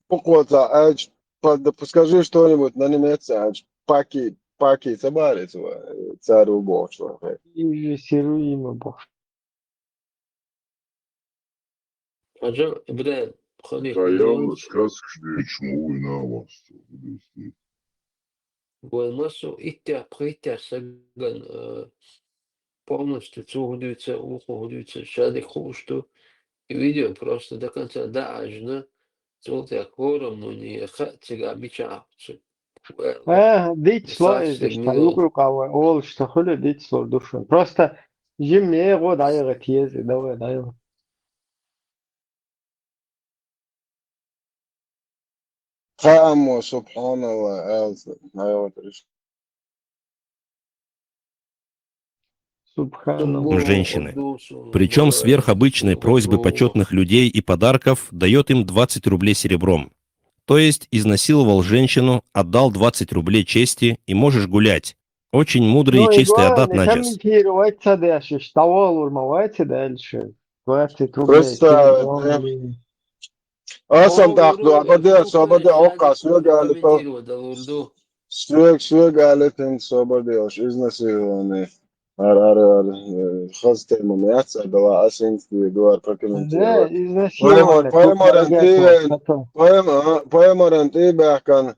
Пукоца, а, подскажи что-нибудь на немецкий, а, паки, паки, ца бахьара цо, цара ву бохуш вара. И же сируй ма бохуш. Хьажа, бре, хани. Каял сказкаш дечмо вуй на вас. Вайн массо иттех, пхиттех саган, э, полностью цо хӀун дуьйцу, вукхо хӀун дуьйцу, шадерг хууш ду. И видео просто до конца даӀажна, цул тӀаьхьа корам муни хаьа цигахь мичахь цу. Э, дицло иза, юкъа юкъа вай олуш ца хуьлу, дицло ду шуна. Просто жимма эгӀо дӀайгӀа тезе, давай дӀайгӀа. Хааммо, субханалла, алца, хьайгӀатарш. Субханалла. Женщины. Причем сверхобычные просьбы почетных людей и подарков дает им двадцать рублей серебром. То есть изнасиловал женщину, отдал двадцать рублей чести и можешь гулять. Очень мудрый и чистый адат наджас. Комментировать ца деш, иш тавалур ма вай ца дальше. Двадцать рублей. Просто, Асан тахду, абаде, собаде, окка, суьга алипа. Суьг, суьга алипин, собаде, уж изнасилование. Ар, ар, ар, хаз тема мяца дала, асин дуар прокомментировать. Паймаран тивен, паймаран тибахкан.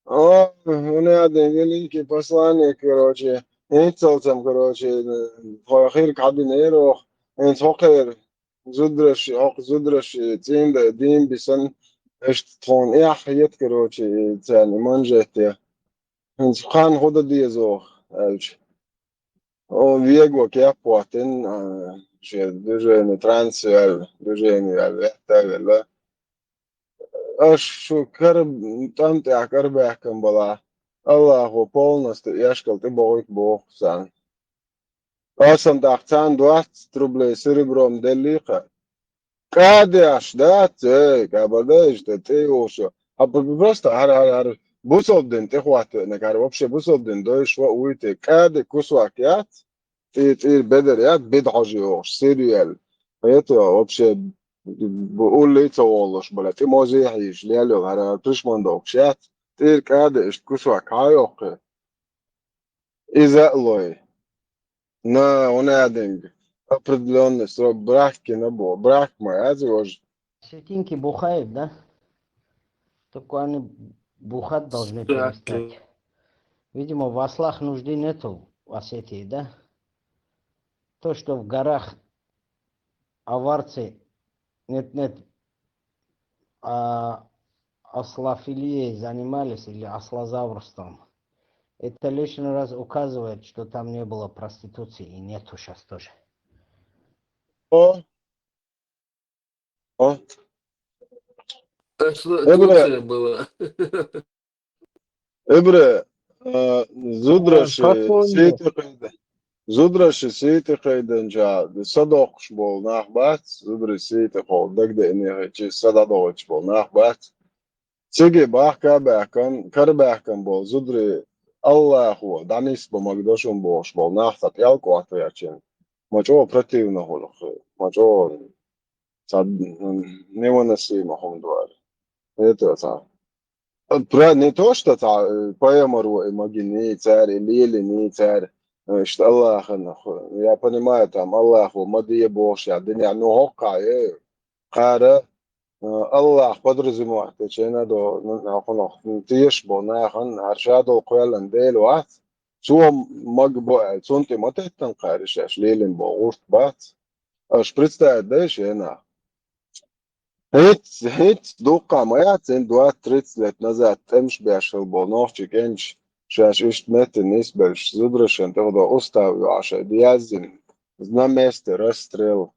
О, у меня один великий посланник, короче, инцалцам, короче, хо хирк хадин эрох, инц хокер. Зудраш, хӀокху зудраш цӀийнда дийна бисана, иштта тхуна эхь хета, короче, и царна манжете. ХӀинца кхана хӀун дан деза оха, аьлча. О, вего кеп хӀоттина, а, шен движение транс ваьлла, движение ваьлла, ваьлла. Аша шу кара, тӀам тӀехь карабаьхкина балахь, Аллахо полностью эшкал тӀебохуьйту боху царна. Асан тӀаккха царна двадцать рублей серебром деллий кхаъ. Кӏадеш дац, эй, кабардеш, тӏе тӏе йолуш. А п-, п-, просто гьар, гьар, гьар бусалба дин тӏехватта веана, гьар вообще бусалба дин дойш ва уйти. Кӏади кусок яц, тӏе-, тӏера бедар яц, бидгӏажи йогӏуш, сириал. Это вообще б-, улле ца волуш бала, тӏе мозехьиш, лело, гьар, гьар пришман дохуш яц, тӏера кӏади ишт кусок хьайоккхи. Иза а лой. На, он адинг. Определённый срок брахкина бу, брахма, я, зож. Осетинки бухают, да? Только они бухать должны перестать. Видимо, в ослах нужды нету в Осетии, да? То, что в горах аварцы, нет, нет, а, ослофилией занимались или ослозаврством, это лишний раз указывает, что там не было проституции и нету сейчас тоже. О. О. Эбре, Турция была. Эбре, а, зудраши, сийтӏи къайда. Зудраши сийтӏи къайданча, садоккхуш болу нах бац, зудри сийтӏи хол дагадеънехи чи сададогӏуч болу нах бац. Циги бахка баьхкан, кара баьхкан болу зудри Аллахо дӏанисбо магадо шун бохуш болу нах цхьа пӏелкъотта гӏерчина. Ма чӏогӏа противно хуьлу, ма чӏогӏа цхьа невыносимо хӏума ду аьлла. Это цхьа. Пра-, не то, что цхьа, э, пайхамаро и магини цара, и лелини цара, э, иштта Аллахана, я понимаю, там, Аллахо ма де бохуш, я динехь, ну, хӀоккхахь, э, кхара, э, Аллах подразумевать дечу, я надо, ну, нахуна, ну, тешаш бо нахана, хьара ша долу кхоьллина Дела вац, цо маг бо аьлла, цунна тӀе ма теттан кхара шаьш лелина бо гӀурт бац. Аша представить дайша, я нах? ХӀинц, хӀинц дуккха ма яц, цӀен двадцать-тридцать лет назад тӀемаш беш хилла болу нохчий кӀенташ шаьш иштта метта нисбеллаш, зударшна тӀехула устав ю Ӏа шайн яздина, на месте расстрел.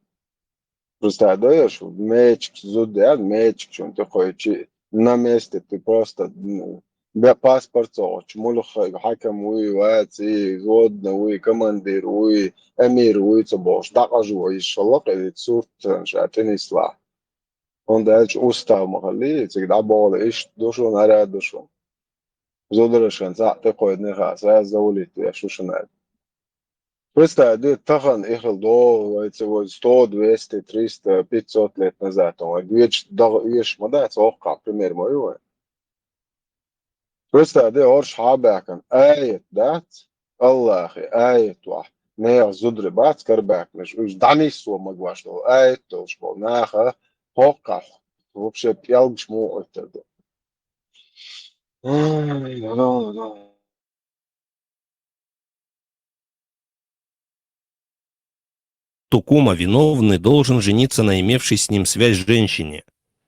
Представь, даешь, мечик зуда, я, мечик шуна тӀекхойчи, на месте ты просто, м, бе-, паспорт ца гӀочу, муьлхха хьаькам вуй, вац и, взводна вуй, командир вуй, эмир вуй ца бохуш, дӀакъажо йиш хилла кхин сурт ша тӀенислахь. ХӀунда аьлча устав ма хилли, цига дӀабохула иштта ду шуна, хӀара ду шуна. Зударшна цхьаъ тӀекхойдина хаа, сразу завалить веш ву шуна аьлла. Представь, де, тахана ихила догӀу, вай ца вай сто, двести, триста, пятьсот лет назад, вай веча дагӀа оьшуш ма дац, воккхахь пример ма ю вай. Представь, де, оршах хьабаьхкина аят дац, Аллахе аят вахь, нехан зударий бац карабаьхкинарш, уьш дӀанисво магош долу аят долуш болу наха хӀоккхахь вообще пӀелгаш муха Ӏуьттур ду. Ай, ну, ну. Тукума виновный должен жениться на имевшей с ним связь женщине,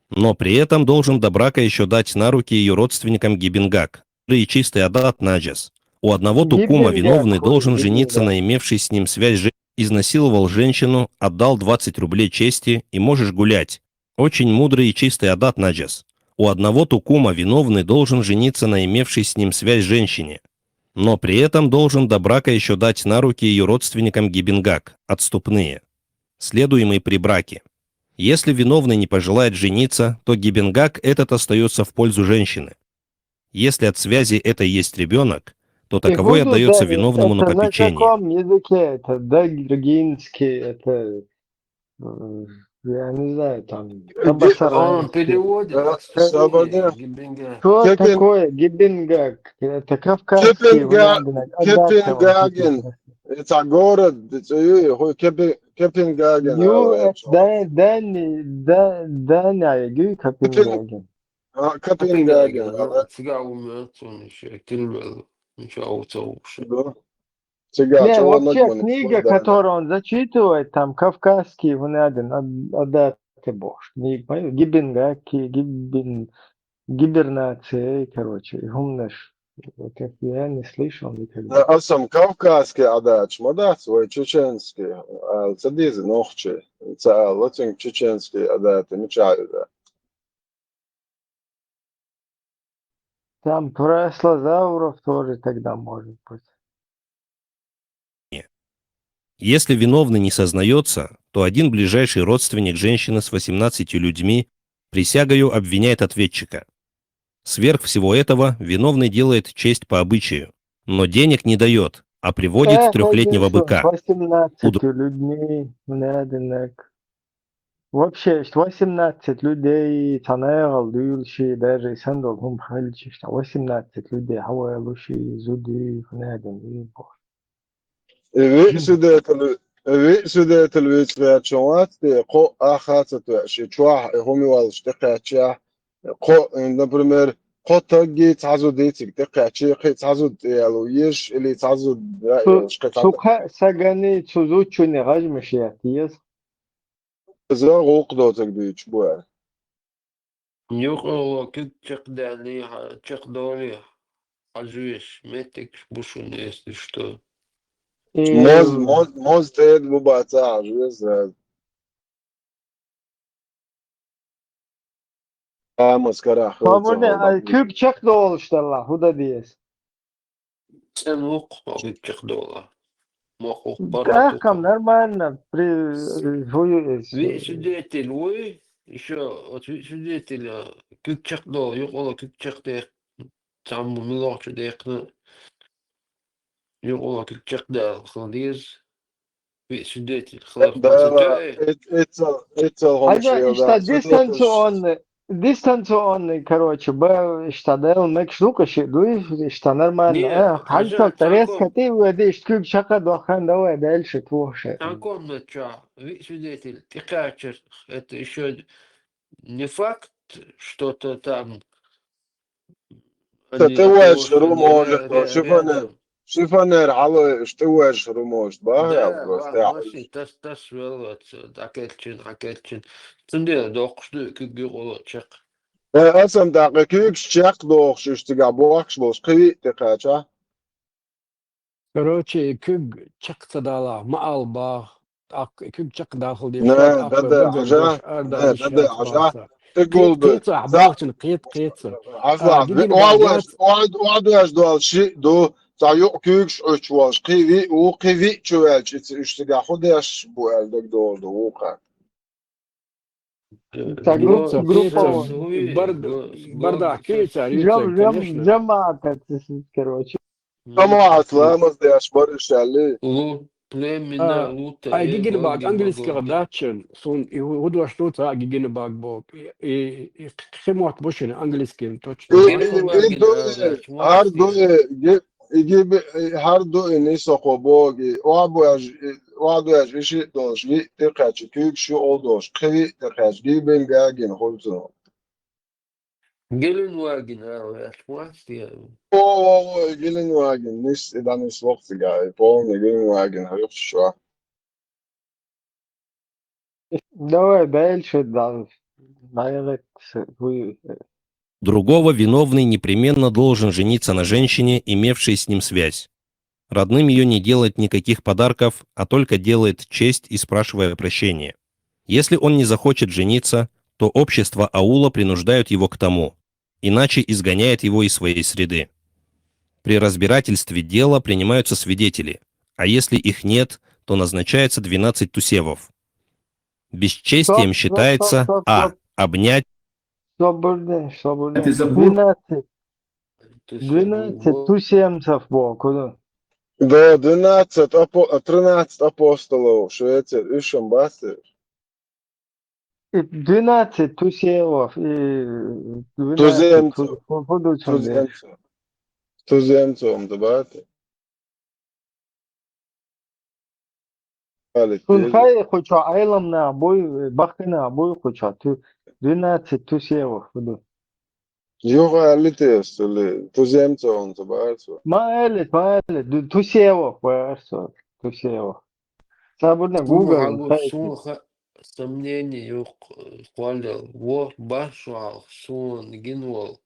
но при этом должен до брака еще дать на руки ее родственникам гибингак, и чистый адат наджас. У одного Тукума виновный должен жениться на имевшей с ним связь же-, изнасиловал женщину, отдал двадцать рублей чести и можешь гулять. Очень мудрый и чистый адат наджас. У одного Тукума виновный должен жениться на имевшей с ним связь женщине, но при этом должен до брака еще дать на руки ее родственникам гибингак, отступные, следуемый при браке. Если виновный не пожелает жениться, то гибингак этот остается в пользу женщины. Если от связи этой есть ребенок, то таковой отдается виновному на попечение. Это на каком языке? Это дагргинский, это, э, я не знаю, там, кабасаранский. Он переводит, подскажи, гибинга. Что такое гибинга? Это кавказский, Кепенга-, Кепенгаген. Это город, это, э, Кепе-, Кепенгаген. Ю, а, это, да, да, не, да, да, не, Кепенгаген. А, Копенгаген, Копенгаген, ага. Цигахь ву моьтту суна иштта, тилвелла, ничего, цо вукхуш. Да. Цигахь. Не, вообще книга, которую он зачитывает, там кавказский, вон один, ад-, адаты бохуш. Книга, понял? Гибингаки, гибин-, гибернация, короче, и хӀуманаш. Вот это я не слышал никогда. Да, аса кавказский адаташ ма дац, вай чеченский, аьлла ца деза нохчий. Ца аьлла, цуьнга чеченский адаты мичахь ю да. Там про Слазавров тоже тогда, может быть. Если виновный не сознаётся, то один ближайший родственник женщины с восемнадцатью людьми присягою обвиняет ответчика. Сверх всего этого виновный делает честь по обычаю, но денег не дает, а приводит трёхлетнего быка. восемнадцать людьми, надо. Вообще, восемнадцать людей, цанаягӀал дуйла ши, даже сандал хӀума хилча, восемнадцать людей хьавоалуш и зуди, надо. И виъ свидетель, и виъ свидетель вицгӀерчун вац те, кхо а ха ца тоьаш, и чохь и хӀума йолуш тӀекхаьчча, кхо, например, кхо тагги цхьа зуда дийциг тӀекхаьчча, кхин цхьа зуда тӀеяло езаш, или цхьа зуда яа йолуш, кхин цхьа Цу кхаа сагани цу зудчунна гӀажмаш етта еза. Иза гӀуллакх доцург дуьйцуш бу аьлла. Юкъало куьг чекхдаьллий, хьан чекхдолий, хьажа веза, меттигаш бу шуна, если что. Моз, моз, моз тӀеда бу бац, хьажа веза. Амас карахь хилла ца Хьо бу де, хьо ай, дагахь. Куьг чекхдолуш делла, хӀун дан деза? ЦӀена ву-кх хьо куьг чекхдолу. Мохк ву-кх паргӀат ву-кх. ТӀаккха нормально, при, хӀу ю иза? Виъ свидетель вуй, ещё вот виъ свидетель, а, куьг чекхдолу, юкъало куьг чекхдехна, цхьаммо муьлххачу дехна, юкъало куьг чекхдала хила деза. Виъ свидетель хиларх Да, маца да, тоьу? Эц-, эццал, эццал хӀума Хьажа, шел, иштта да, дистанционный, дистанционный, короче, б-, иштта Делан мегаш ду-кх ши, дуй, иштта нормально. Не, э, хьажа, хьажа, цхьа резко комнат- тӀе а воьду, иштта куьг чекхдоху хан, давай дальше, тохуш. Цхьана комнатчохь виъ свидетель тӀекхачарх, это ещё не факт, что-то там Ца тӀевоьжуш хир ву, может, шифонер, шифонер хьалойуш тӀевоьжуш хир ву, может, бахьа Да, просто бахьа тӀехь. Машин тас, тас велла, ца дӀакхелчина, дӀакхелчина. Цундела доккхуш ду и куьг юкъало чекх. Э, аса-м тӀаккха куьйгаш чекхдохуш, уьш цигахь бохкуш болуш, кхин виъ тӀекхаьча. Короче, и куьг чекх ца далахь, ма алла боху, тӀаккха и куьг чекхдахала дезаш, Не, тӀаккха да, да, бага хьажа, дош ара не, даьлла да, да, хьажа. ТӀе гулбе. Кхин а бахчана кхета, кхета. Хьажа, а, гигина охьадоьжна, охьадоьжна долу шиъ ду, цхьа юкъа куьйгаш Ӏуьттуш волуш, кхин виъ ву, кхин виъ чу ваьлча, иза уьш цигахь хӀун деш бу аьлла дагадогӀур ду вукхара. Ца группа, группа. Бар-, бардахь кийча, жам-, жам-, жамаат, короче. Амма ламаз деш бара уьш аьлла. Лу, племена, а, лу, ай, гигина баг, английских датчан, сун, и хӀу-, хӀу дош ду ца гигина баг боху. И, и, и кхин мотт бу шуна, английский, точно. И, и, и ду, и, хӀара ду, и, ги-, И гиби-, и хӀара ду и нисахо богу, и охьабоьжна, и охьадоьжна и шиъ долуш, виъ тӀекхаьчча, куьйгаш юкъа долуш, кхин виъ тӀекхаьчча, гибина гагина хуьлу цунах. Геленваген ала ваьлла вац те? О, о, о, и Геленваген, нис, и дӀанис воккха цигахь, и полный Геленваген хьоькхуш чохь. Давай дальше, да, наверное, с-, вы, э, Другого виновный непременно должен жениться на женщине, имевшей с ним связь. Родным её не делает никаких подарков, а только делает честь и спрашивая прощения. Если он не захочет жениться, то общество аула принуждают его к тому, иначе изгоняет его из своей среды. При разбирательстве дела принимаются свидетели, а если их нет, то назначается двенадцать тусевов. Бесчестием Стоп, стоп, считается: стоп, стоп, а, стоп. Обнять. Стоп, бурдин, стоп, бурдин. Это забыл. Двенадцать. Двенадцать туземцев было, куда? Да, двенадцать апо-, тринадцать апостолов Швеции, уьш ма бац. И двенадцать туземцев, и двенадцать туземцев. Ту-, ту-, ту-, туземцев. Туземцев, ма бац. Шуна хаьа кху чохь Ӏеламнах буй, бахканах буй кху чохь, ту-, двенадцать туземцев хӀун ду. Юха аьлла те ас, или туземцев ца бахара со? Ма аьлла, ма аьлла, ду-, туземцев бахара со, туземцев. Ца бурна Гугл хаьа. Суна ха-, сомнение юкъа кхоллал, вон баш вахьа суна гина волу.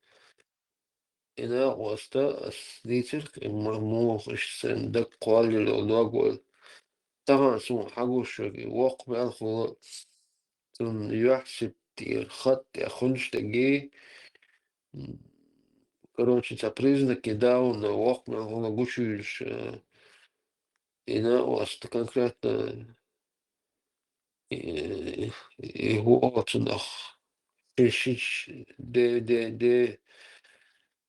И накъоста ас дийцира, и ма-, муха иштта сайн даг кхоллалур йолу дог вара. Тахана суна хьагуш верг, и воккха мел хуьлу, цунна юьхь-сибат тӀера хатта тӀехь хуьлуш дерг, м, короче, цхьа признаки Дауна воккха мел хуьлу гучуьйлуш, э, и накъоста конкретно э, его цунах шиш, де, де, де,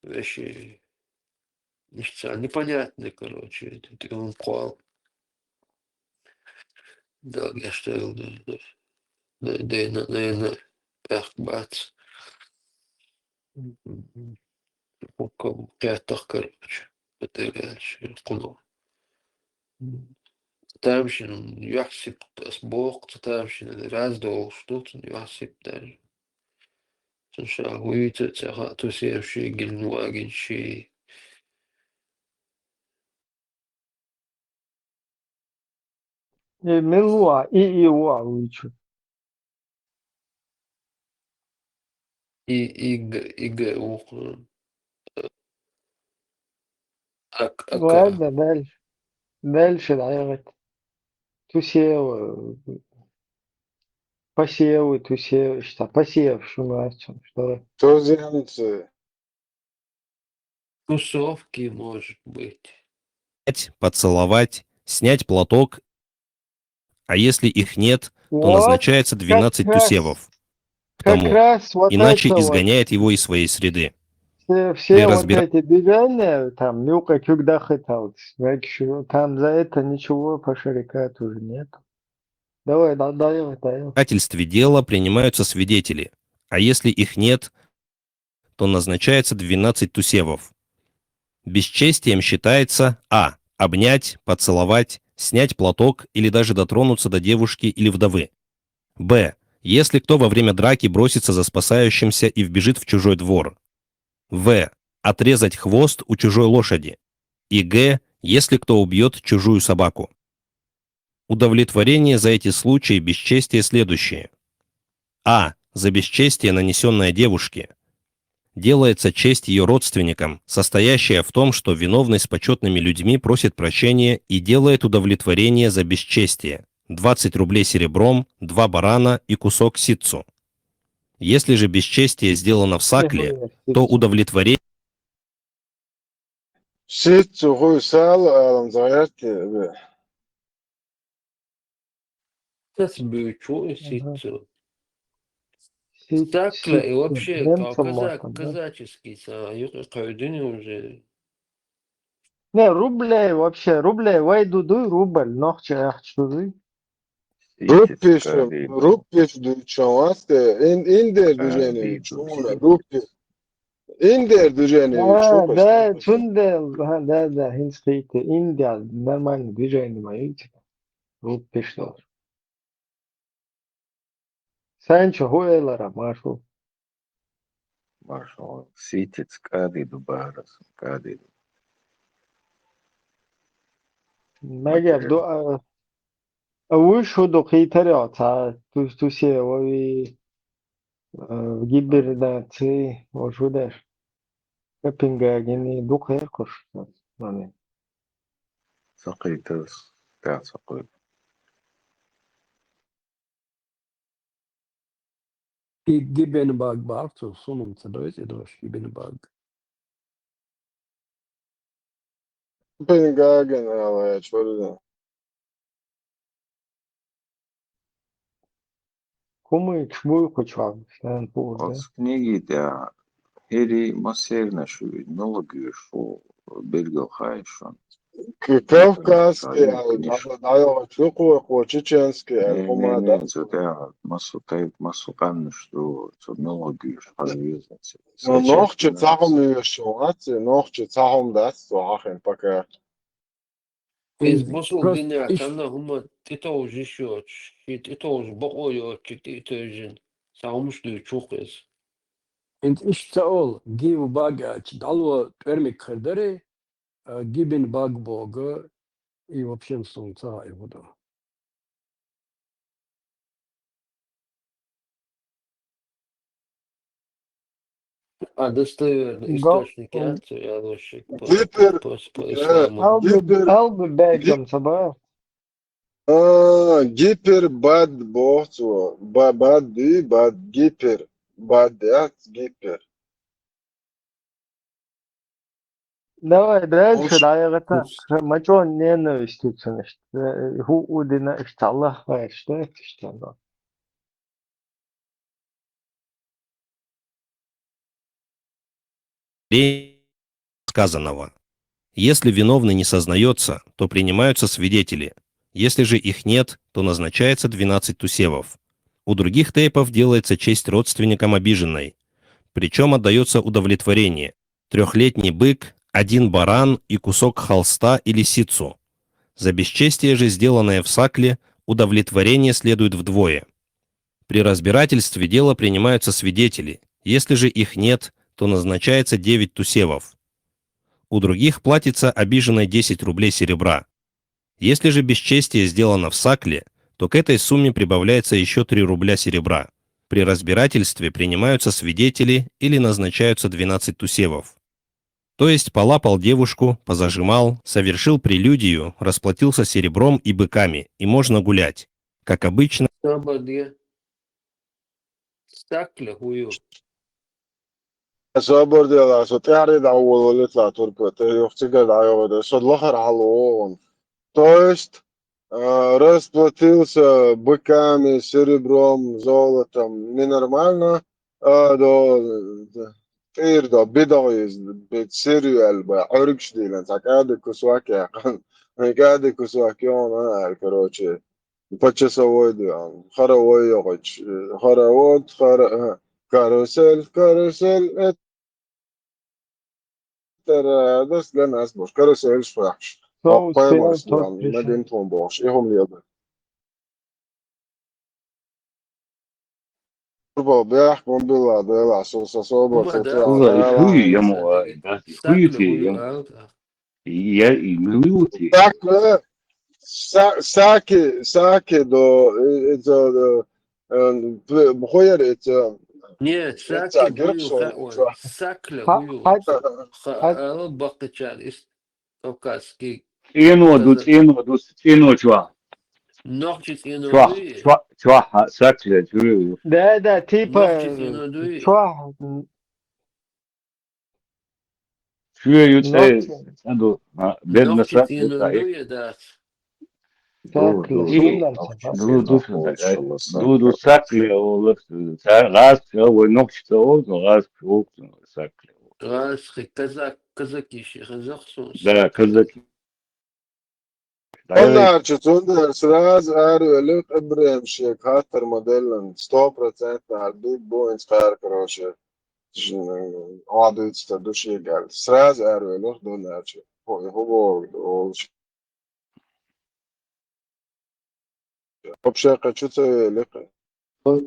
вообще, ишта непонятный, короче, это он квал. Да, я что, да, да, да, да, наверное, пехк бац. Кхетах, короче, потерялся, куло. Тамшин юхьсипт, ас бохъ, тамшин раздолуш ду, цун юхьсипт даже. Цун ша вуйца цаха тусевший, гилнвагинший. Э, мелуа, и, и уа вуйчу. И, и, г, и, г, ух, э, ак, ака. Ладно, дальше. Дальше, дагъягъит. Тусев, э, посев, тусев, что, посев, что, что, что? Туземцы. Тусовки, может быть. Поцеловать, снять платок, а если их нет, то назначается двенадцать тусевов. К тому, иначе изгоняет его из своей среды. Все, все вот эти движения, там, мюка, кюк, дахы, там, там за это ничего по шарикату уже нет. Давай, да, даём, даём. В доказательстве дела принимаются свидетели, а если их нет, то назначается двенадцать тусевов. Бесчестием считается: а, обнять, поцеловать, снять платок или даже дотронуться до девушки или вдовы. Б, если кто во время драки бросится за спасающимся и вбежит в чужой двор. В, отрезать хвост у чужой лошади. И Г, если кто убьет чужую собаку. Удовлетворение за эти случаи бесчестия следующие. А, за бесчестие, нанесённое девушке. Делается честь её родственникам, состоящая в том, что виновный с почётными людьми просит прощения и делает удовлетворение за бесчестие: двадцать рублей серебром, два барана и кусок ситцу. Если же бесчестие сделано в сакле, то удовлетворение Ситцу хуй сал, алам загъярти, бе. Сас бучу и ситцу. Сакла и вообще казаческий са юкъи къайдини уже. Не, рублей вообще, рублей вай ду дуй, рубль, нохча ахча ду дуй. Руппиш, руппиш дуйчун васте, ин, индер движение чуна, руппиш. Индер движение чуна. Да, чундел, да, да, хинс хите, индер, нормально движение ма юйте. Руппиш дол. Санчо хуэлара, машу. Машу, ситец кадиду барас, кадиду. Магер ду, а, а уж худу хитаре оца, тус, тусе, ови, а, гибернации, ошудеш. Копенгагени ду хер куш, мане. Сакъитас, ка сакъит. И гибен баг бар, цу сунум цадоис, и дош гибен баг. Бен гаген ала я чорда. Кумы чмуй кучван, сен пурда. Оц книги да, хери масерна шу, нологи шу, белгал хайшон. К-, кавказский, а, книжка. Дао, дао, чукуя, ко чеченский, а, не, не, кумада. Не, цо да, масу тай, масу канну, что цо нологи шу, хавезна цо. Ну, нохчи цагъум юшо, а цо нохчи цагъум дац, цо хахин пока. Из бусул просто дуьнья иш-, танна хӀума тӀетовжа йиш йоцуш, ши тӀетовжа бакъо йоцуш, тӀетевжина, ца хӀумаш дуьйцуш ву-кх иза. ХӀинца иштта ца олу, гив баг аьлча, дӀало тӀоьрмиг хир дарий, а, гибин баг бога, и вообще суна ца хаьа хӀун ду. А достоверный источник яц цо ялош, по, по, по, по исламу? Албу, албу бегам саба. А, гипер бад бохцо. Ба-, бад ди, бад гипер. Бад яц гипер. Давай дальше, Ош- да, я готов. Мачо ненавистицу, значит. Ху удина, что Аллах, что это, что оно. Ре- сказанного. Если виновный не сознается, то принимаются свидетели. Если же их нет, то назначается двенадцать тусевов. У других тейпов делается честь родственникам обиженной. Причем отдается удовлетворение. Трехлетний бык, один баран и кусок холста или сицу. За бесчестие же, сделанное в сакле, удовлетворение следует вдвое. При разбирательстве дела принимаются свидетели. Если же их нет, то назначается девять тусевов. У других платится обиженной десять рублей серебра. Если же бесчестие сделано в сакле, то к этой сумме прибавляется еще три рубля серебра. При разбирательстве принимаются свидетели или назначаются двенадцать тусевов. То есть полапал девушку, позажимал, совершил прелюдию, расплатился серебром и быками, и можно гулять. Как обычно, Сободге. Сакла хую. Собордела, со тяри да улолит ла турпа, те ёхтига да ёда, со лохар халуон. То есть, э, расплатился быками, серебром, золотом, ненормально, а до тир да бедоиз, бед сериал ба, орикш дилан, так ады кусвак яхан, ады кусвак ёна, короче. Почасовой диван. Хоровой ёгъич. Хоровод, хоро-, карусель, карусель, это радость для нас, бош. Карусель шпахш. Кто Поймал успел, тот диван, пришёл. Мадин тон бош. Ихом леда. Турбо бях бомбила дела, со, со, со, бо, Ума со, да. со, Ула, со, хуй со, ему, Сакла а, да, хуй ты хую, ему. а, да. Я и минуты. Так, э, са-, саки, саки до, э, это, э, э, пр-, бхояр это, Не, это сакла герб хую, сол, ха, ой, чё? сакла Ха-, хую. ха-, Ха, ха- ала бакъичар, ис, кавказский. Цену, ду, Каза- цену, ду, цену, чё? Нохчи цену Чё, дуй. чё, чё, ха, сакля, чё? Да, да, типа, Нохчи цену дуй. чё, Чё, ю, нохчи. Аду, а, бедно Нохчи сакля, цену да, дуй, да. Ду, Сакла, ду, сундан ду, сакла. ду, ду, ду, ду, сакля, олар, газ, ой, нохчи, ол, газ, ол, сакля. Раз, хи-, казак, казак иши, казак сус. Да, казак. Оннарчы цунда сразу арвелик Ибрем шек хаттар моделлен сто процентов арбит боинс кар, короче. Адыцта души гал. Сразу арвелик донарчы. Хо, хо, ол, ол. Вообще, хочу целик.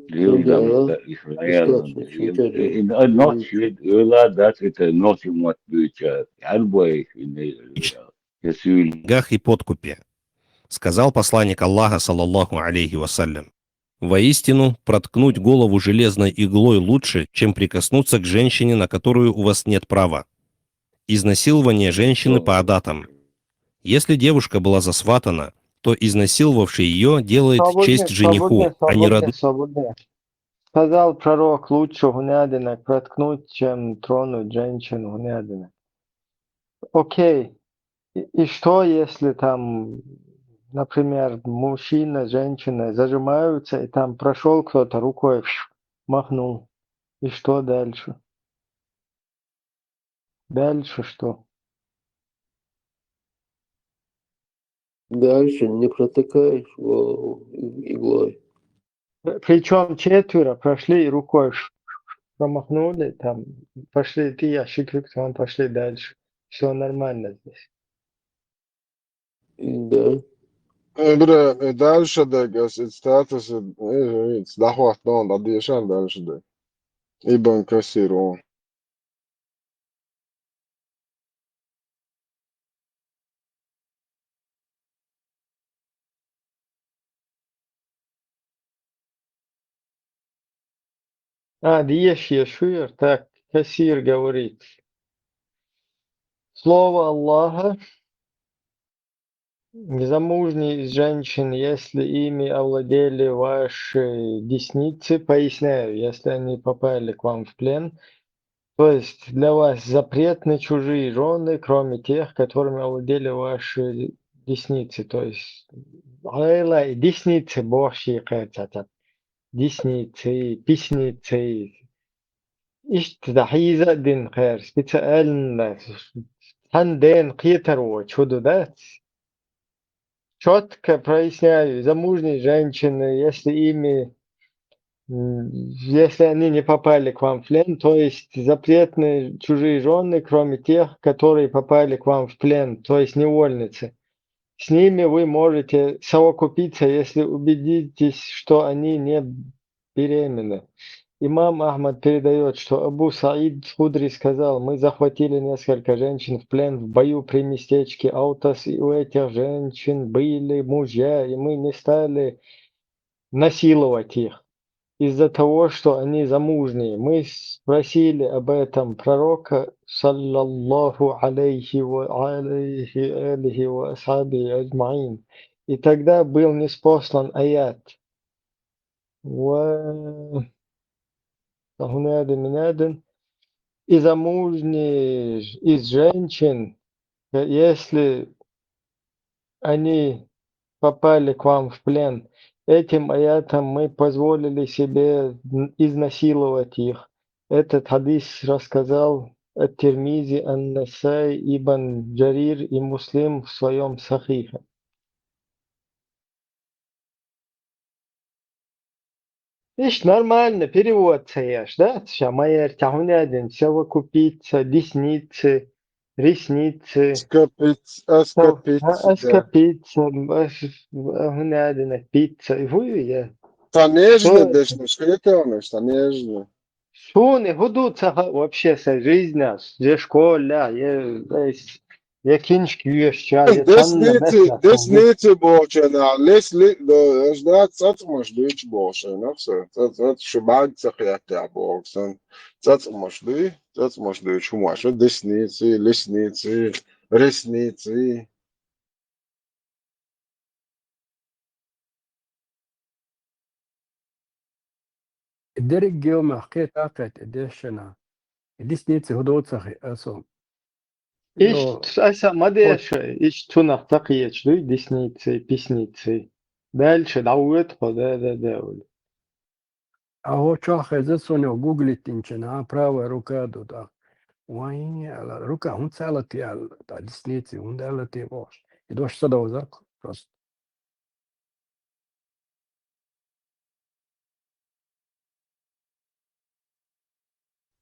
Лил Да. да, Исраил, Исраил, ночь, ила да, это ночь, мот, быча, арбой, не, я сюль. Деньгах и подкупе. Сказал посланник Аллаха, саллаллаху алейхи вассалям: «Воистину, проткнуть голову железной иглой лучше, чем прикоснуться к женщине, на которую у вас нет права. Изнасилование женщины по адатам. Если девушка была засватана, то изнасиловавший ее делает Свободнее, честь жениху, свободнее, а не свободнее, роду». свободнее. Сказал пророк: «Лучше гунядина проткнуть, чем тронуть женщину гунядина». Окей. И, и что, если там, например, мужчина, женщина зажимаются, и там прошёл кто-то рукой, махнул? И что дальше? Дальше что? Дальше не протыкаешь, о, иглой. Причём четверо прошли и рукой промахнули, там, пошли, ты, я, Шикрик, он, пошли дальше. Всё нормально здесь. Да. Э, бля, э, дальше да, гас, э, статус, э, э, э, да хват, да, он, да, дешан дальше да. Ибн Касир, он. А, Диеш Ешуер, так, Касир говорит. Слово Аллаха. Незамужние из женщин, если ими овладели ваши десницы, поясняю, если они попали к вам в плен, То есть для вас запретны чужие жены, кроме тех, которыми овладели ваши десницы. То есть гӀайла и десницы бохуш кхерцац. Десницы, писницы. Иштта дӀахьийза а дина кхерца, специально цхьана дена кхетар воцуш хӀун ду, дац? Чётко проясняю, замужние женщины, если ими, м, если они не попали к вам в плен, то есть запретные чужие жены, кроме тех, которые попали к вам в плен, то есть невольницы. С ними вы можете совокупиться, если убедитесь, что они не беременны. Имам Ахмад передаёт, что Абу Саид Худри сказал: «Мы захватили несколько женщин в плен в бою при местечке Аутас, и у этих женщин были мужья, и мы не стали насиловать их из-за того, что они замужние. Мы спросили об этом пророка, саллаллаху алейхи ва алейхи алихи ва асхабихи аджмаин. И тогда был ниспослан аят». Ва хӀунадин, минадин, и замужние из женщин, если они попали к вам в плен, этим аятом мы позволили себе н-, изнасиловать их. Этот хадис рассказал Ат-Тирмизи, Ан-Насаи, Ибн Джарир и Муслим в своём Сахихе. Иштта нормально перевод ца еш, да? Ша ма яр, цхьа хӀунадин, совокупиться, десницы, ресницы. Скопиться, оскопиться, да. Оскопиться, ас-, хӀунадин, пицца. И хӀу ю я? Конечно, дешнаш хеталнаш, конечно. Суна хӀун ду ца хаьа вообще сан жизнь, я школа, я, я киншка йоьшуча, я цхьанна десницы, меттах десницы бохучунах, лесли, да, аш да, цӀацкъамаш дуьйцуш боху шайнах со. ЦӀа-, цӀа-, шу бӀаьрг ца кхетта боху сан. ЦӀацкъамаш дуй, цӀацкъамаш дуьйцуш хӀумаш, десницы, лесницы, ресницы. Дерриг геомах кхета а кхета, дешшана. Десницы хӀун ду ца хаьа со. Иштта, аса ма деша, иштта цунах ца кхеташ дуй, десницы, писницы. Дальше дӀавоьду хьо, да, да, да, Оля. А хӀо чохь хеза суна гуглить динчина, а, правая рука ду тӀаккха. Вайн, аьлла, рука хӀунда ца аьлла те аьлла, тӀаккха десницы хӀунда аьлла те бохуш. И дош ца довзар просто.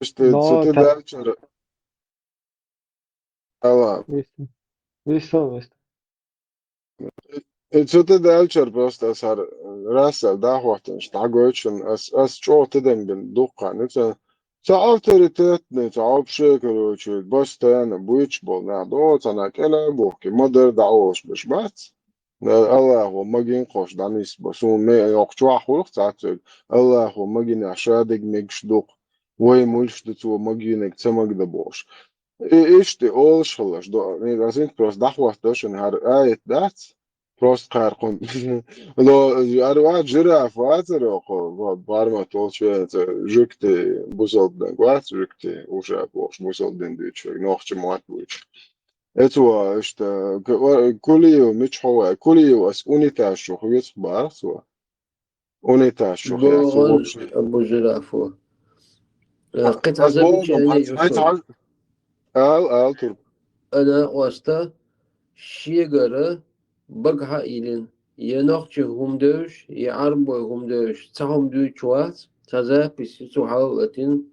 Иштта, но цу тӀе та- даьллачара. Ала. Вист-, вист-, вист. И цу тӀе даьллачара просто аса хӀара Расал дӀахӀоттанаш дӀагойтуш, ас, ас чӀогӀа тидам бина дуккха. Ну, ца, ца авторитетный, ца вообще, короче, постоянно буьйцуш болу нах, до цхьана кӀела а бухке, ма-дарра дӀа а олуш берш бац. Аллахо магийна кхуш дӀанисбо. Суна ме йоккхачохь хуьлу цхьацца верг. Аллахо магийнехь шадерг мегаш ду-кх. Вай муьлш ду цо магийнарг ца магадо бохуш. И иштта олуш хиларш до. Ас просто дӀахӀоттадо шуна хӀара аят дац. Просто кхаркхун. Ло, хӀара вац жираф вацара кху, бармат волчу веца жуьгти бусалба динг вац, жуьгти уша бохуш бусалба дин дуьйцуш верг, нохча мотт буьйцуш. Эцо, иштта, к-, о, Кулиев, мича хьо вай? Кулиев ас унитаз чу хьоьцух бахара цо. Унитаз чу хьоьцух. Богун вообще. Абу Жирафу. Э, кхин цхьа ас замечание богун, ас ю ас цунна. Ал, ал, Турк. Ана оста шегара багахьа а йиллина, я нохчий хӀума девзаш, я Ӏарбой хӀума девзаш, цхьа хӀума дуьйцуш вац, цхьа запись ю цо хьалалатийна,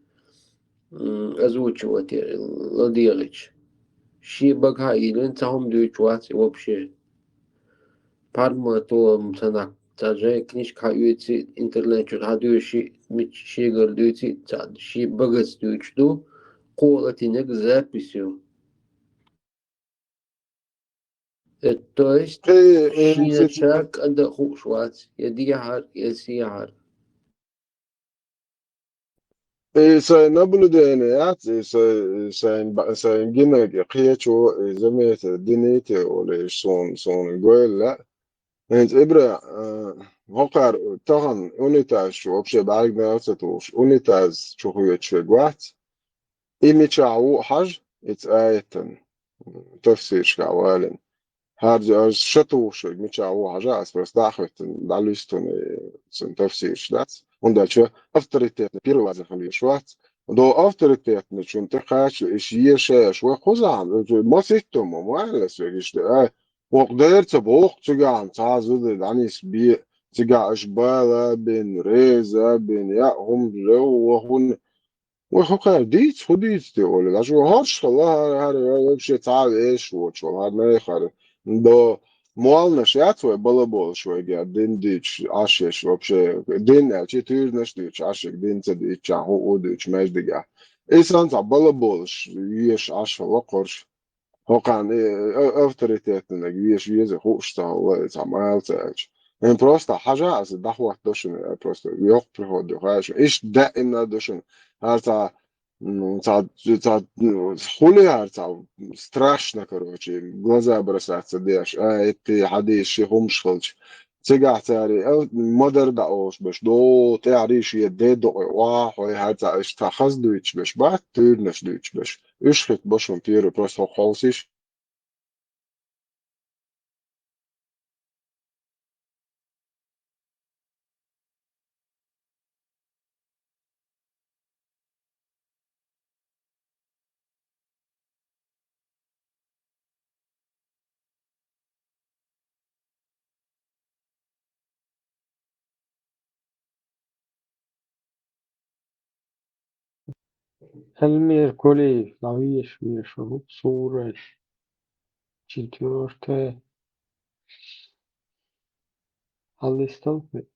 м, озвучивать е-, ладегӀича. Шен багахьа а йиллина, цхьа хӀума дуьйцуш вац и вообще. Парма толам ца нах, цхьа жай книжка хьаоьций, интернет чу хьадуьйший, мича шегара дуьйций, цхьа шен багаца дуьйцуш ду, кхо латийнарг запись ю. Э, то есть, кхин, э, шена ца- ца кӀада хууш вац, я дехьар, я сехьар. И сайн наблюдение яц, и сайн, сайн ба-, сайн гинарг, и кхечо, и заметил, динийте, олу, и суна, суна гойла. ХӀинца Ибра, э, хӀокхара тахана унитаз чу вообще бӀаьргнал ца тухуш, унитаз чу хьоьцуш верг вац. И мичахь ву хьажа, и цу аятан тафсирашкахь валийна. ХӀара аз шатухуш вайга мичахь ву хьажа, ас просто дӀахӀоьттина, дӀалуьсту хьуна, э, цуьнан тафсираш дац. ХӀунда аьлча авторитетный первый лазар хила езаш вац. До авторитетный чун тӀе кхача, иш ешаеш вай кхузахь, маситтум, ма аьлла соьга иштта, а, вокху дера ца боху, цигахь цхьа а зуда дӀанисбе, цигахь аша бала а бина, реза а бина, я хӀума лев, ва хӀун, вай хӀокхара дийца, хӀун дийца те олий? Аша вай хӀорш хилла, хӀара, хӀара, хӀара вообще цхьа а вешаш воцуш вала, хӀара нехара. До молланаш яц вай балаболуш вайга, дин дуьйцуш, Ӏаш еш, вообще, дин аьлча, туьйранаш дуьйцуш, Ӏаш еш, дин ца дуьйцучохь, хӀу, хӀу дуьйцуш маьждигехь. И санна цхьа балаболуш, вешаш Ӏаш хилла кхорш. ХӀокхарна, э, а-, авторитетнаг веша веза хууш ца хилла, и цхьа мала ца аьлча. Эн просто хьажа аса дӀахӀоттадо шуна, э, просто йоккха приход ю, хаьа шуна. Иштта даимна ду шуна. ХӀара цхьа, м, цхьа, цхьа, м, хули хӀара цхьа страшно, короче, глаза бросаться деш, а, эттий, хьадийс ши хӀумаш хилча. Цигахь цара, э, ма-дарра дӀаолуш берш, до, тӀаьхьарий шен де докъе охьа, хьой, хӀара цхьа, иштта цхьа хаза дуьйцуш берш бац, туьйранаш дуьйцуш берш. Уьш хӀиттабо шуна первый, просто хӀокху хьовсийша. Эльмир Кулиев, дӀавеша, веша, хӀу сура, четвёртая. Хьалистал хӀу?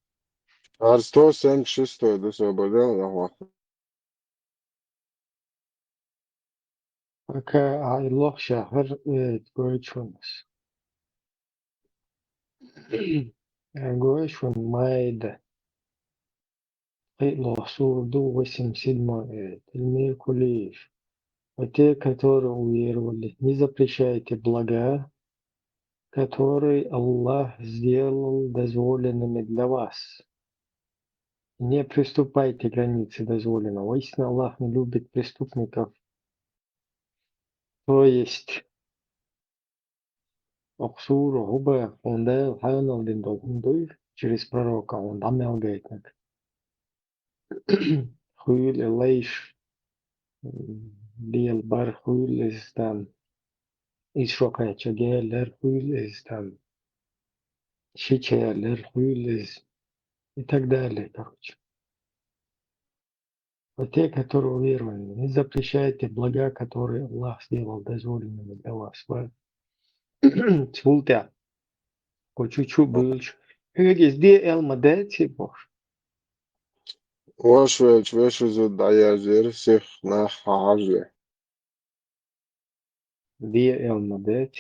ХӀара сто семьдесят шестой ду, собар де, нахуй. Пока айлох шахар, э, гойчунас. Э, гойчун Майда. Кхиалох сура ду, восемьдесят седьмой аят. Эльмир Кулиев. А те, которые уверовали, не запрещайте блага, которые Аллах сделал дозволенными для вас. Не приступайте к границе дозволенного. Воистину Аллах не любит преступников. То есть, оха сура хӀу баха, хьуна Дала хьанал дина долу хӀума дуй, через пророка хьуна дӀамел гайтинарг. Хуьйла и лайш, м, лела бар хуьйла иза там. Иза шо кхаьчча гел лер хуьйла иза там. Шича лер хуьйла иза. И так далее, короче. А те, которые уверовали, не запрещайте блага, которые Аллах сделал дозволенными для вас. Ва цул тӀаьхьа. Кху чу-чу буьйлуш. Хьоьга иза де эл ма дац, бохуш. Ваша велча, вешан зуда дӀаяздира, сих нах хьахьажле. Де эл ма дац.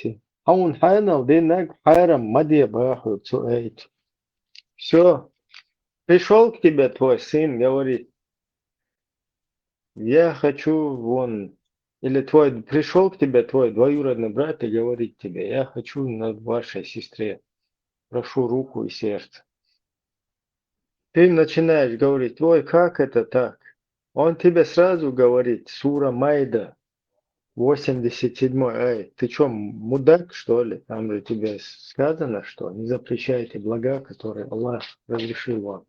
Хьуна хьанал динарг хьарам ма де боху цу аятехь. Всё. Пришёл к тебе твой сын, говорит: «Я хочу, вон», или твой, пришёл к тебе твой двоюродный брат и говорит тебе: «Я хочу на вашей сестре, прошу руку и сердце». Ты начинаешь говорить: «Ой, как это так?» Он тебе сразу говорит, сура Майда, восемьдесят седьмой аят. Ты чё, мудак, что ли? Там же тебе сказано, что не запрещайте блага, которые Аллах разрешил вам.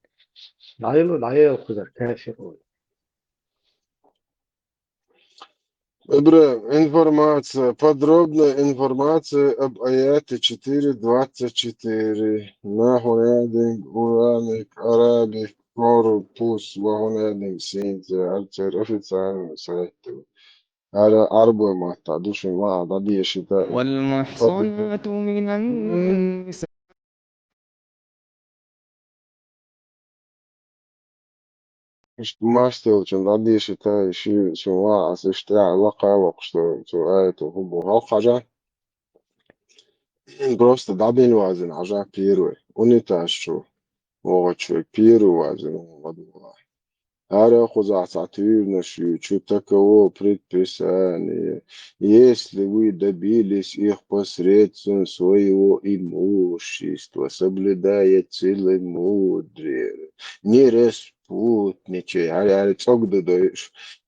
Дайла, дайла, кхузар кафир. Ибрахим, информация, подробная информация об аяте четыре двадцать четыре. Нахуна динг, Урами, Араби, корпус, вахуна динг, синца, арцер, официальный сайт. Ара, арбой матта, душин ма, да, дешита. والمحصنات من النساء. Иштта мастелчун дӀадешита, и ши, ши ваӀас иштта лакха а воккхуш, цу аяту хӀу бу хьо хьажа. Просто дӀабина вазина хьажа первый. Унитаз чу вогӀучу первый вазина вогӀу. ХӀара кхузахь цхьа туьйранаш ю, чу таково предписание. Если вы добились их посредством своего имущества, соблюдая целомудрие, не рас-, путничай, гьар, гьар цӀогда дойш.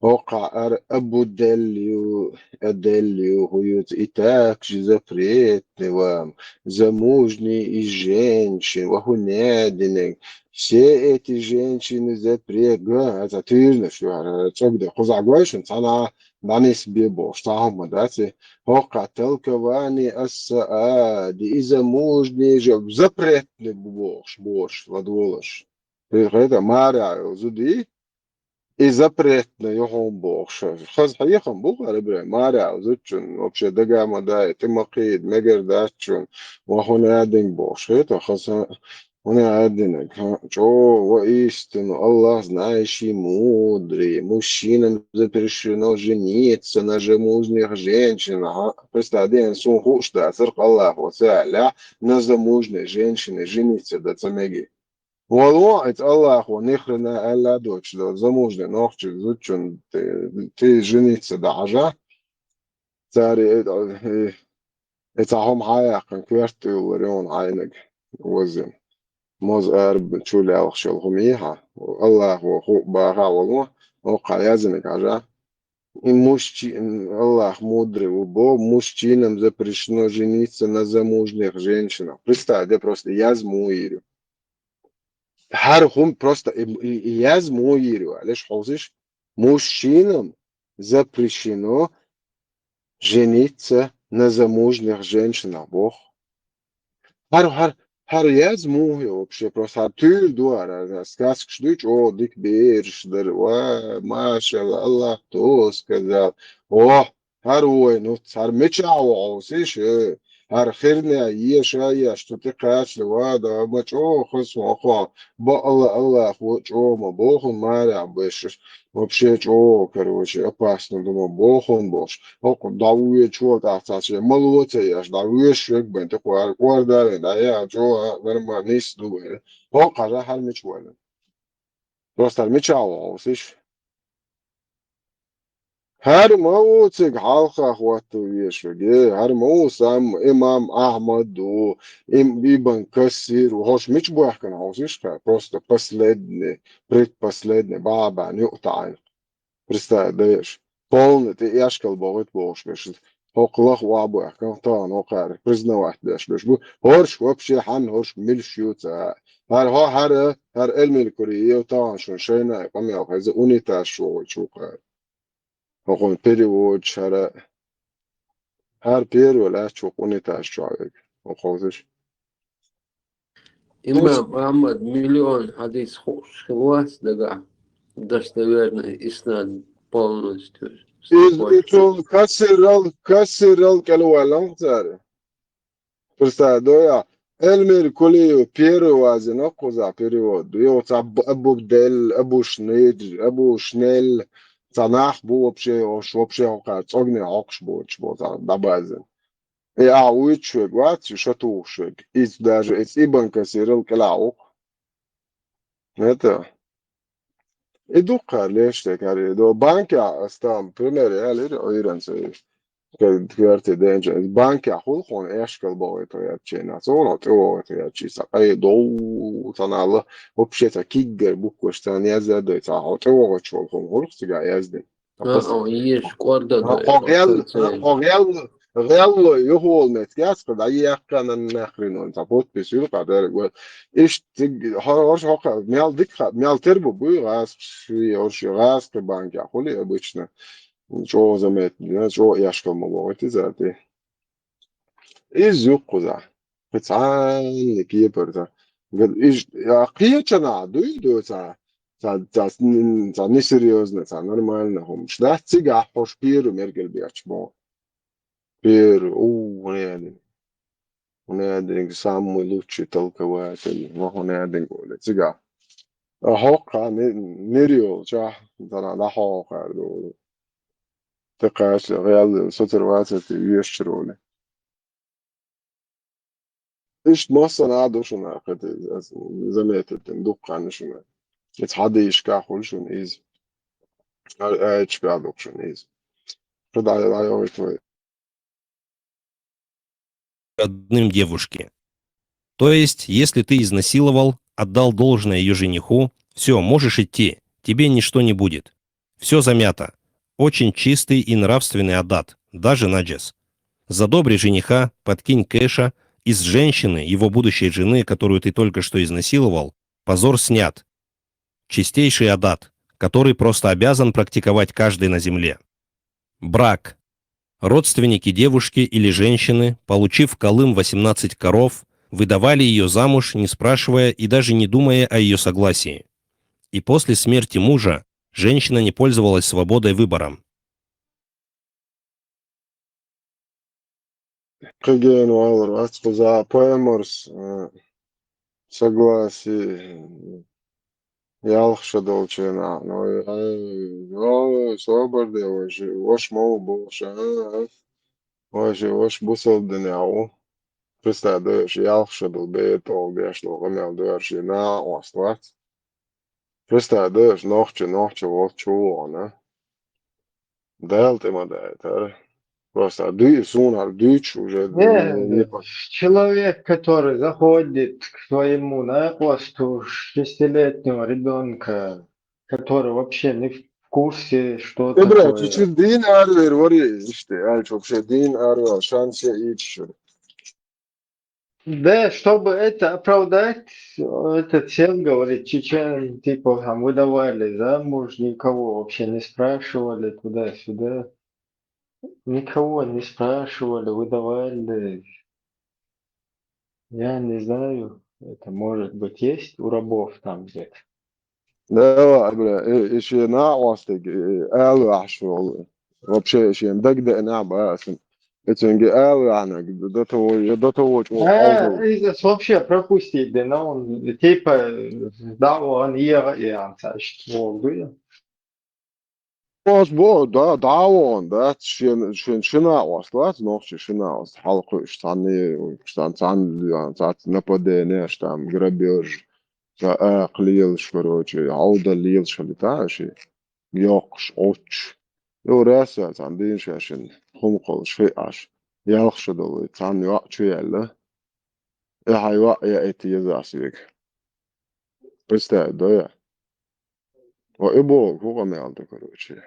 ХӀокхаъ ар абу деллю, аделлю, хӀуюц и так же запретный вам, замужний и женщин, ва хӀу нединег. Все эти женщины запрет, га, это тюрнаш, ю, гьар, гьар цӀогда, хузагойшин, цана, данис бе бош, цахума даци. ХӀокхаъ толкование ас-саади, и замужний же, запретный бу бош, бош, ладволаш. Ты это маря зуди, и запретно йохун бохша. Хаз хьехам бу гъарабра маря зудчун, вообще дагама дай, ты махид, мегер датчун, ва хун адин бохша. Это хаз хун адин, чо, воистину, Аллах знающий, мудрый. Мужчинам запрещено жениться на замужних женщинах. Представь, сун хуш да, цирк Аллах, вот, на замужней женщине жениться да цамеги. Валлахӏи, Аллахӏу нихрена аьлла дочу дала, замужный нохчи зудчун ты, ты жениться да хьажа. Цари, э, э, э, ца хьом хьаяхъан, коьрта юллар йон хьайнаг возим. Моз арб чу лялхаш йол хӀума йихьа. Аллахӏу ху баха валлахӏи, окха язинаг хьажа. И мужчи-, Аллах мудрый, бо, мужчинам запрещено жениться на замужних женщинах. Представь, де просто яз муирю. Гьар хӀум просто и, и, и яз муирю, алеш хьовсиш, мужчинам запрещено жениться на замужних женщинах, бох. Гьар, гьар, гьар яз мугьи вообще, просто гьар туьр дуара, сказкаш дуч, о, дик берш дар, ва, машалла, Аллах то сказал. О, гьар вой, ну, гьар меча вогӀо, сиш, э, гьар хирня, еша, еш, ту ти кашле, ва, да, ма чӀо, хас, ва, хо, ба, Алла, Аллах, во, чӀо, ма, бохун, маря, бешш. Вообще чӀо, короче, опасно, думаю, бохун бош. Хокъ, дӀавуе чула тӀаккха цхьа мало ца еш, дӀавуеш век бен, тӀаккха кӀордале, да, я, чӀо, а, нормально, нис ду, э. Хокъ, хьажа, хьар мич вален. Просто хьар мича вогӀо, сиш. Хьар ма ву цига хьалха хӀотта веш веге, хьар ма ву сам имам Ахьмад ву, им, Ибн Касир ву, хӀорш мич бохкан хьовсиш ха, просто последний, предпоследний, баба, нюъ таӀин. Представь, даеш. Полный, тӀе эшкал богӀит бохуш беш. ХӀокху лаха вабу аьхкан, тахана хӀокхаьрга признавать беш беш бу. ХӀорш вообще хьан, хӀорш милш ю ца. ХӀар хӀо, хӀара, хӀара Эльмир Кулиев тахана шун шайна къамел хеза унитаз чу вогӀу чу кхара. ХӀокхун переводчик хӀара. ХӀара первый лаьтташ ву унитаз чу вега. ХӀокхузаш. Имам Ахьмад миллион хьадис хууш хила вац дагахь, достоверный иснад полностью. Из, спокойно. Ицул кассирал, кассирал кӀелвалан цара. Представь, доя, Эльмир Кулиев первый вазина кхуза перевод. Йо, ца Аб-, Абу Дель, Абу Шнель, Абу Шнель, ца нах бу вообще, ош вообще хокхар, цӀогне хокхуш бу, чу бу, ца дабазин. И а вуьйцуш вег вац, и ша тухуш вег. Иза даже, иза Ибн Касирал кӀелахь ву-кх. Это. И дуккхар леш текари. До банкя астам, пример, я лири ойран цари. Кверти денча. Банкя хул хон эшкал богой то ячена. Цо но тӀе вогой то ячи. Са къай дов, санала. Вообще ца киггар букваш ца язда дой, ца хо тӀе вогой чол хон хул цига язди. А, о, еш, кӀорда дой, хо гел, хо гел, гелло, юхул мет, яс, када яккана нахрин он, ца подпись юл кадар, вот. Иш, тиг, хо-, хош, хо-, ха-, мял дик ха-, мял тер бу, буй газ, ши, орши газ, ка банки, а хули обычно. Чо замет, я, чо яшкал ма бо, эти за, ти. Из юхуза. Специальный кепар, ца. Гад, иш, я, кхечана, дуй, дуй, ца. Ца, ца, н-, ца несерьёзно, ца нормально хумш. Да, цига хӀорш пиру мергел бечмо. Пиру, у, хунядин. Хунядин самый лучший толкователь. Ну, хунядин голе. Цига. А хокка не, нерьёл, ча, ца на, на хокка, ду. Ты кашля, реально, сотер вацати вешчероли. Иштта массана а ду шуна, кхета, ас заметить дина, дуккха а шуна. Эца хьадийшка хуьлу шуна иза. А, аьчка а ду шуна иза. КхидӀа, дӀайогӀуьйту вай. Родным девушки. То есть, если ты изнасиловал, отдал должное её жениху, Все, можешь идти, тебе ничто не будет. Все замято. Очень чистый и нравственный адат, даже наджас. Задобри жениха, подкинь кэша, из женщины, его будущей жены, которую ты только что изнасиловал, позор снят. Чистейший адат, который просто обязан практиковать каждый на земле. Брак. Родственники девушки или женщины, получив калым восемнадцать коров, выдавали ее замуж, не спрашивая и даже не думая о ее согласии. И после смерти мужа женщина не пользовалась свободой выбора. Кхы гена валар вац, кхуза поймарс, э, согласие, ялх ша долчена, но, э, но, собар де, ваши, ваш мол болша, а, а. Ваши, ваш бусал дыня у. Представь, да, ялх ша дол бетол, беш ло, гамел дорши, на, ослац. Представь, да, нохчи, нохчи, вот чего она. Дал ты ма дай, тар. Просто ды, сунар, дыч уже. Не, человек, который заходит к своему накосту шестилетнего ребенка, который вообще не в курсе, что Ибра, такое. чичи дин арвер вари, иште, альч вообще дин арвер, шансе ичи. Да, чтобы это оправдать, этот всем говорит, чечен, типа, там выдавали замуж, никого вообще не спрашивали туда-сюда. Никого не спрашивали, выдавали. Я не знаю, это может быть есть у рабов там где-то. Да, бля, э, иши на остег, э, алу ашвол. Вообще, иши дагда на басын. Эценге алу анаг, до того, до того, что А, это вообще пропустить, да, но он, типа, да, он и я, и он, значит, вот, да. Ос бо, да, да, он, да, шен, шен, шина ос, да, нохчи шина ос, халкы штаны, штан, цан, цан, нападение, штам, грабеж, за, э, клеилш, короче, ауда лилш, или та, ши, ёкш, оч. Ё, раса, цан, дин шашин, хум кол, ши аш, ялх шадолы, цан, ё, чуяла. Э, хай, ё, я, эти езас век. Представь, да, я. Ва, и бо, ху камялда, короче.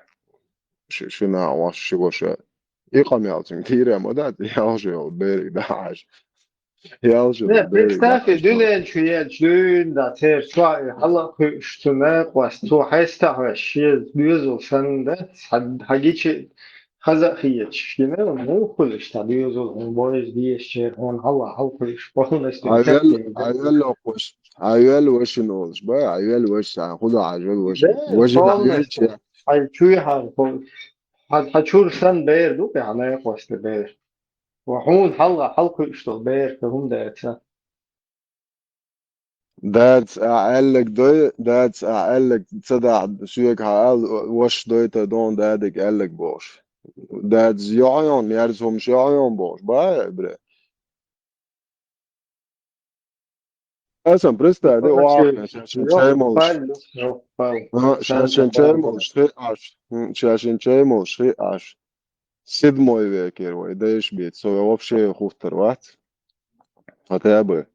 Ши, шина, ва, ши, ва, ши. И камял, цин, тире, ма, да, я уже, ё, бери, да, аш. Я уже, Не, бери, представь, да, дюлен чуя, дюн, да, тер, чуа, хала, куштуна, квас, ту, хайста, ва, ши, дюзул, сан, да, хагичи, хаза, хиет, шкине, ну, хулиш, та, дюзул, он, боез, диес, чер, он, хала, хал, куш, полностью, Айвел, всякие, да. айвел окуш. Айвел вашин олш, ба, айвел ваш, а, худа айвел ваш. Да, Вашин полностью. айвел че. Ай, чуй, хан, пол. Хад, хачур, сан, бер, ду, пе, хана, квасты, бер. Ва, хун, хала, хал, кушту, бер, хун, да, это. Дац, а, эллек дой, дац, а, эллек, цада, суек, ха, ал, ваш дой, та, дон, дадик, эллек, бош. Дац, йоон, ярз, хом, йоон, бош, ба, бре. Эсэм, представь, да, Вообще, ва, шашин чай молш. Ёлпал, ёлпал. А, шашин чай молш, хи аш. М, шашин чай молш, хи аш. Седьмой век, первый, да, ишь бит, со вообще хутор, вац. Хотя бы.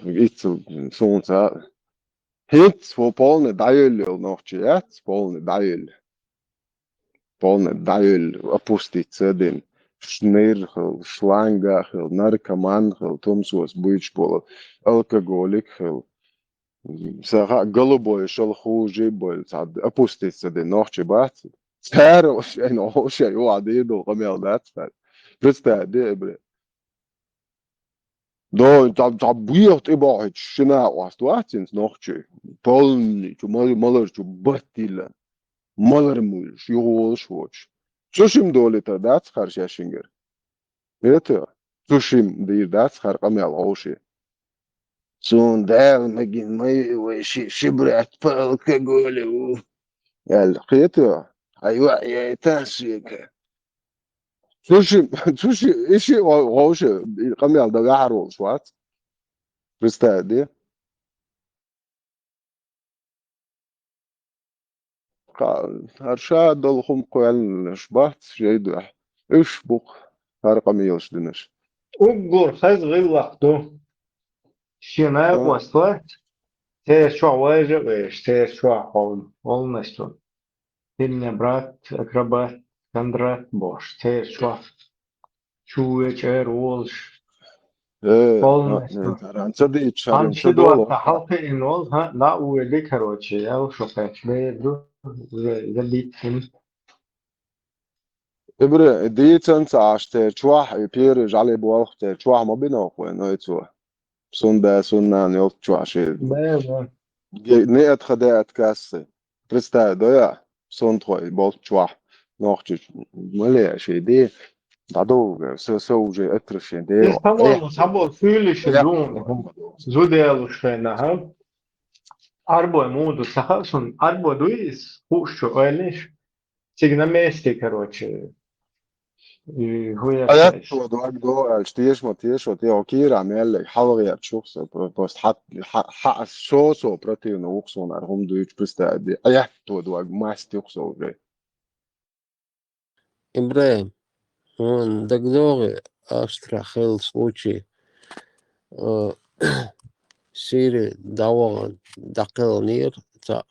Ицу солнца. Хит, во полный дайыл, нохчи, яц, полный дайыл. Полный дайыл, опуститься дин. Шныр хыл, шланга хыл, наркоман хыл, тумсус, буйч болу, алкоголик хыл. Саха голубой шел хуже, боль, цад, опуститься дин, нохчи, бац. Цар, ошен, ошен, ва, дир дол, камел, да, цар. Представь, да, бля. Да, там, там буйот и бахит, шина, ва, ситуацин, нохчи. Полный, чу, мал-, малар, чу, батила. Малар муйш, югол швоч. Цушим доли та, да, цхар шашингер. Это, цушим дир, да, цхар камел, оши. Сун дал магин май вай ши, ши брат по алкоголю. Ял, хето, айва, я это, сука. Цушим, цуши, иши, оши, камел, да, гахар, швац. Представь, да? Ха-, хар ша дол хум квелнш бац, жейду. Уш бук, хар камелш динш. Уггур хаз гыллахту. Шина, кваства. церан чохь важа а веш, церан чохь хьо волнаш цунна. Ты мне брат, акробат, Кондрат бохуш, церан чохь чу вечӀара волуш. Э, волнаш цунна. Ца дийцча, хьан ши доцца хьалкхиъна волу, хьан дӀа а вуьйлий, короче, ял шо кхаьчна бер ду, за, за битцина. Ибре, дийцан ца Ӏаш церан чохь, и пхьера жӀаьле болх церан чохь ма бина хьо вайн ойцо. Сунда, суннан йолччохь ши. Бе, бе. Ге-, неат ха деат кассы. Представь, да я? Сунтхой болччохь. Нохчич. Мале, ши ди. ДӀадовга, со, со уже этраши де. Иза, по-моему, сабо суьйлиша зун. Зуделуш хенахьа. Арбой муду, саха сун. Арбой дуй иза, хууш чу ойлиш. Цига на месте, короче. И хӀу яц. Аят то дог до, аьлча, теша ма тешо, те хьо кийра меллег, хьалгӀерчух со, про-, просто хьа-, хьа-, хьа-, со, со противно вух суна, ар хӀума дуьйцу, представь, де. Аят то дог, масть юх со уже. Ибрахим, хьуна дагадогӀий, Австрехь хилла случай, э, Сири дӀавахана, дӀакхелхинера цхьаъ.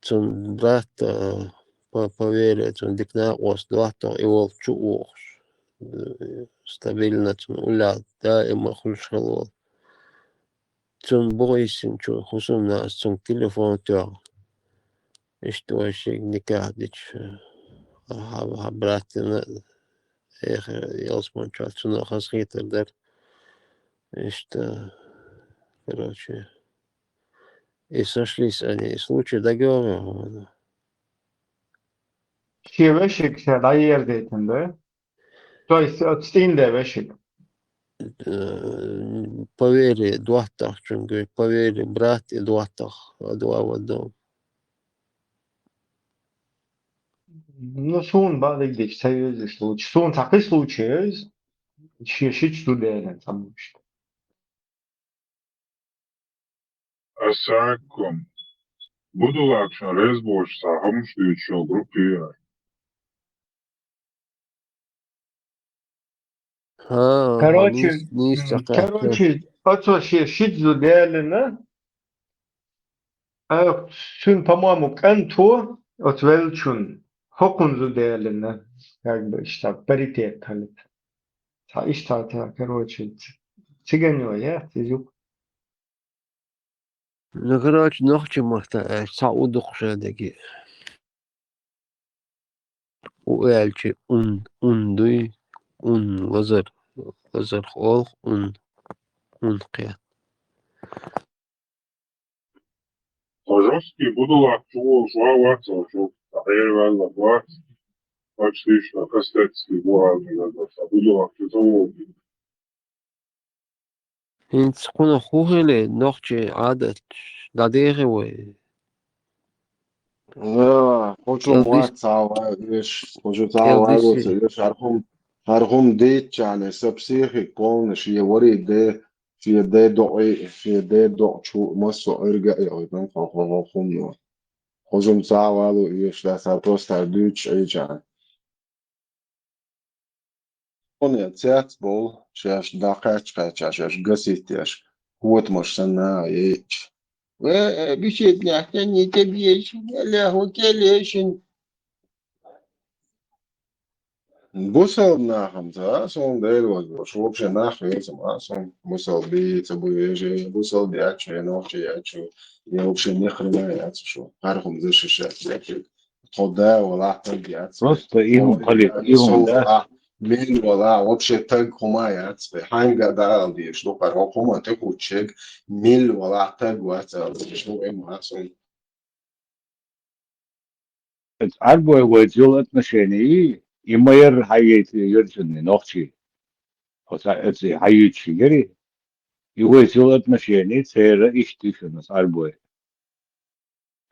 Цуьнан брат, э, по, по вере, цуьнан дика накъост доттагӀа, и волчу а вохуш, э, стабильно цуьнан уллехь даима хуьлуш хилла волу. Цуьнан бухахь йиссинчу хӀусамнас цуьнга телефон тоьхна. Иштта вай шега никахь дича, хьан, хьан брат дина, эх, ялсаманчохь цунах хазахетар дара. Иштта, короче, и сошлись они, и случай дагайогӀий хьуна? Шен вешиг ша дӀаерзийтина, да? То есть, оцу цӀийнда вешиг? Э, по вере доттагӀчун, говорит, по вере брат и доттагӀа, а два в одном. Ну, суна бакъдерг дича ца веза случай. Суна цхьа кхин случай веза, шен шича зуда элина цхьа муьшта. Ассаламу алейкум. Будулакшан реза боцуш цхьа хӀумаш дуьйцуш йолу группа ю. ХӀан, короче, нийса, нийса м, цхьа кхаьчна. Короче, оцо шен шица зуда элина, а, цуьнан, по-моему, кӀанто оцу веллачун хӀокхунна зуда элина, как бы, иштта паритет хилла. Цхьа иштта цхьа, короче, ц-, цигане яц иза юкъа. Ну, короче, нохчийн маттахь аьлча, цхьа у дукха ша дерг. У аьлча, ун, ун дуй, ун лазар, лазарх олу ун, ун кхетта. Хьо жёсткий будулак чу волуш ван вац хьо чу, ткъа хьераваьлла вац, почти что кастетский бу аьлла, ткъа будулак чу ца волу. ХӀинца кхунах хӀун хили, нохчийн Ӏадаташ дӀадехи вай? Да, кху чу вац цхьа ван веш, кху чу цхьа ван вац веш, хӀара хӀума, хӀара хӀума дийцча, со психик полнаш е вари де, шен де доӀи, шен де доӀучу массо а Ӏуьрга а йохуьйтун хьо, хьо, хьо хӀумано. Хьо жума цхьа а вало оьшуш дац, хьара просто хӀара дуьйцуш Ӏийча. Хьуна цец болу, шаьш дӀакхаьчча-кхаьчча, шаьш гасийтеш, хӀотамаш санна а яйча. Э, э, бисет лаьттан, не тебе ещё, лягу келешин. Бусалба нахамца, а, суна Дела вазло, шу вообще нах вецам, а, суна бусалба бийца бу вежа, бусалба яц шу, я нохча яц шу, я вообще ни хрена яц шу. ХӀара хӀума защищать яц. Тхо да вала таг яц. Просто и хӀума хали, и хӀума да. Мел вала, вообще таг хӀума яц. Хьанга да ал деш, ду, хӀара хӀума тӀекхуччег, мел вала таг вац ал деш, ду, эм хасун. Эцу Ӏарбой вайца йолу отношении, и ма ярра хьайгайта йоьрчунна нохчий. Оцу эцу хьайуьйтуш яри. И вайца йолу отношении, церан иштта ю шуна оцу Ӏарбой.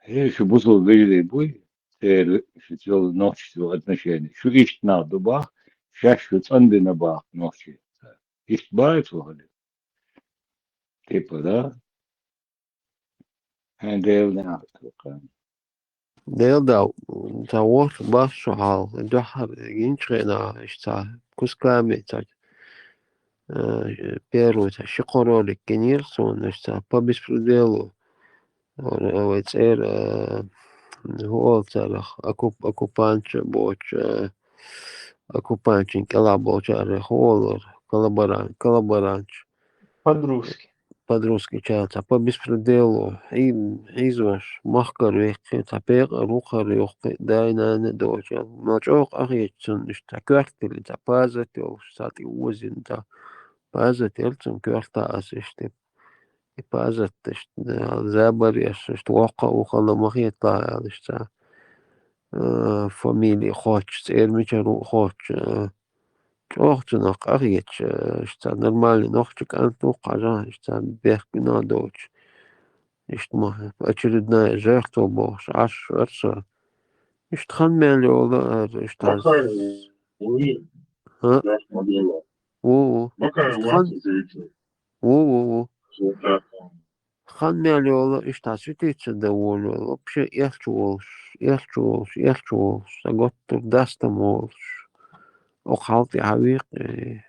Э, шу бусалба вежарий буй, церан шуьца йолу нохчашца йолу отношении. Шу иштта нах ду бах, шаьш шу цӀандина бах нохчий. Иштта бац вахана. Типа, да? Хьайн Дела неӀалт ву кхаьна. Дела дав, ца ворхӀ бахча хьал, дуьххьара гинчу хенахь, иштта кусками ца, э, первый ца ши кхо ролик гинера суна, иштта по беспределу. Ора, вай цӀера, э, хӀу оал царах, оккуп-, оккупанташ боцуш, э, оккупантийн кӀелахь болчара хӀу олура, коллаборан-, коллаборанташ. Под русский. Под русский ча, цхьа по беспределу, хьий-, хьийзош, махкара веккхи, цхьа пекъар вукхара йоккхи, дай-нана а доцуш. Ма чӀогӀа къахеташ цунна иштта, цхьа коьрта тилла, цхьа пазат йолуш, цхьа тӀе озийна, цхьа пазат яра цунна коьрта аса иштта. И пазат иштта, забар еш, иштта воккха а ву хала ма хеталахь аьлла, иштта цхьа, а, фамилия хоттуш, цӀера мичара ву а хоттуш, а, чӀогӀа цунах къахеташ, иштта нормальный нохчи кӀант ву-кх хьажа, иштта бехк бина доцуш. Иштта ма, очередная жертва бохуш, Ӏаш вара со. Иштта хан мел йолу, ара, иштта. Бакаев ву? ХӀа? Ву, ву. Бакаев иштта хан вац иза? Ву, ву, ву. Хан мел йолу, иштта светиться дан волавелла, вообще элча волуш, элча волуш, элча волуш, сан готтур дастам волуш. Оха хьал тӀе хьан векъе.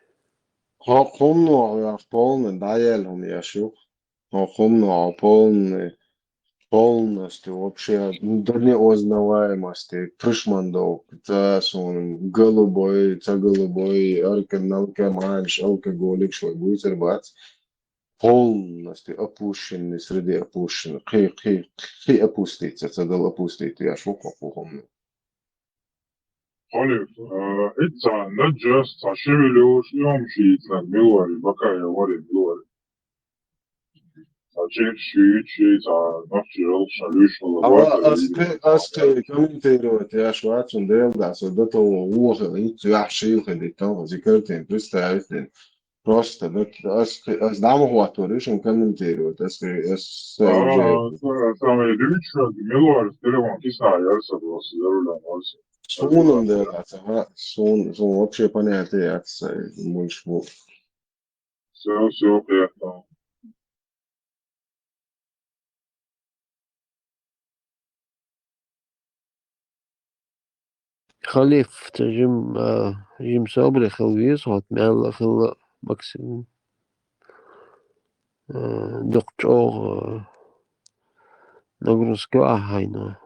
Хьо хӀумано ваьхна полный дӀаяьлла хӀума еш ю-кх. Хьо хӀумано полный, полностью вообще до неузнаваемости, пришмандовка, ца суна голубой, ца голубой, арка-, наркоманаш, алкоголикаш вай буьйцур бац. Полностью опущенный среди опущенных. Кхин, кхин, кхин опуститься ца дала, опустить еш ву-кх хӀокху хӀумано. Халиф, а, итт цхьа наджас, цхьа шевелюш, и хӀума шийцинарг мила вара, Бакаев вара мила вара? Цхьа чир шуьйцу ши, цхьа нохчи йолуш, ша луьйш хала. Ава, ас кхин, ас кхин комментировать еш вац, цунна Дела дац, до того вохила, итт цхьа яхь шийла хила, итт цхьа зикартин, представить дин. Просто, да, ас, ас дӀа ма хӀоттор, ишин комментировать, ас, ас, а, уже са-, самое дивича, мила вара телефон кисна яра са, просто за рулем вара со. Суна-м дела, ца, ха, сун, сун вообще понятие яц, са, муьлш бу. Всё, всё, приятного. Халиф, ца жим, а, жим собаре хила веза, хӀотта мел а хила, Максим. А, дукха чӀогӀа, а, нагрузка ю ахьа хьайна.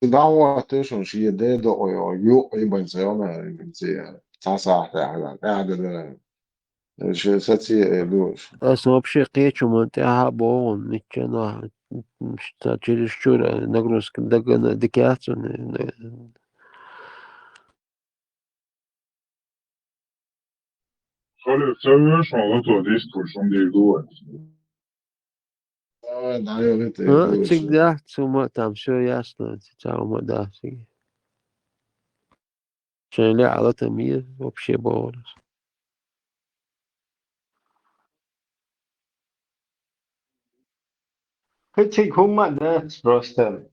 ДӀахӀоттийша шуна шен де докъо йо, юкъ и бан ца йона, и бан ца яра. Цхьа сахьтехь дан, тӀаьхьа дан. Ша саций, э, душ. Ас вообще кхечу ма тӀаьхьа а боху, мичча нах, м, м, м, м, через чура нагрузка дагана дикац, м, м, м. Халиф, ца вуьйш ма лото дистхуьлуш, хӀума дийр ду вай? Давай, давай, лото, а, лото. Цига дац, хӀума там всё ясно, ца хӀума дац цига. Шайн лаьа лата мийра вообще бохург. Кхин цига хӀумма а дац просто.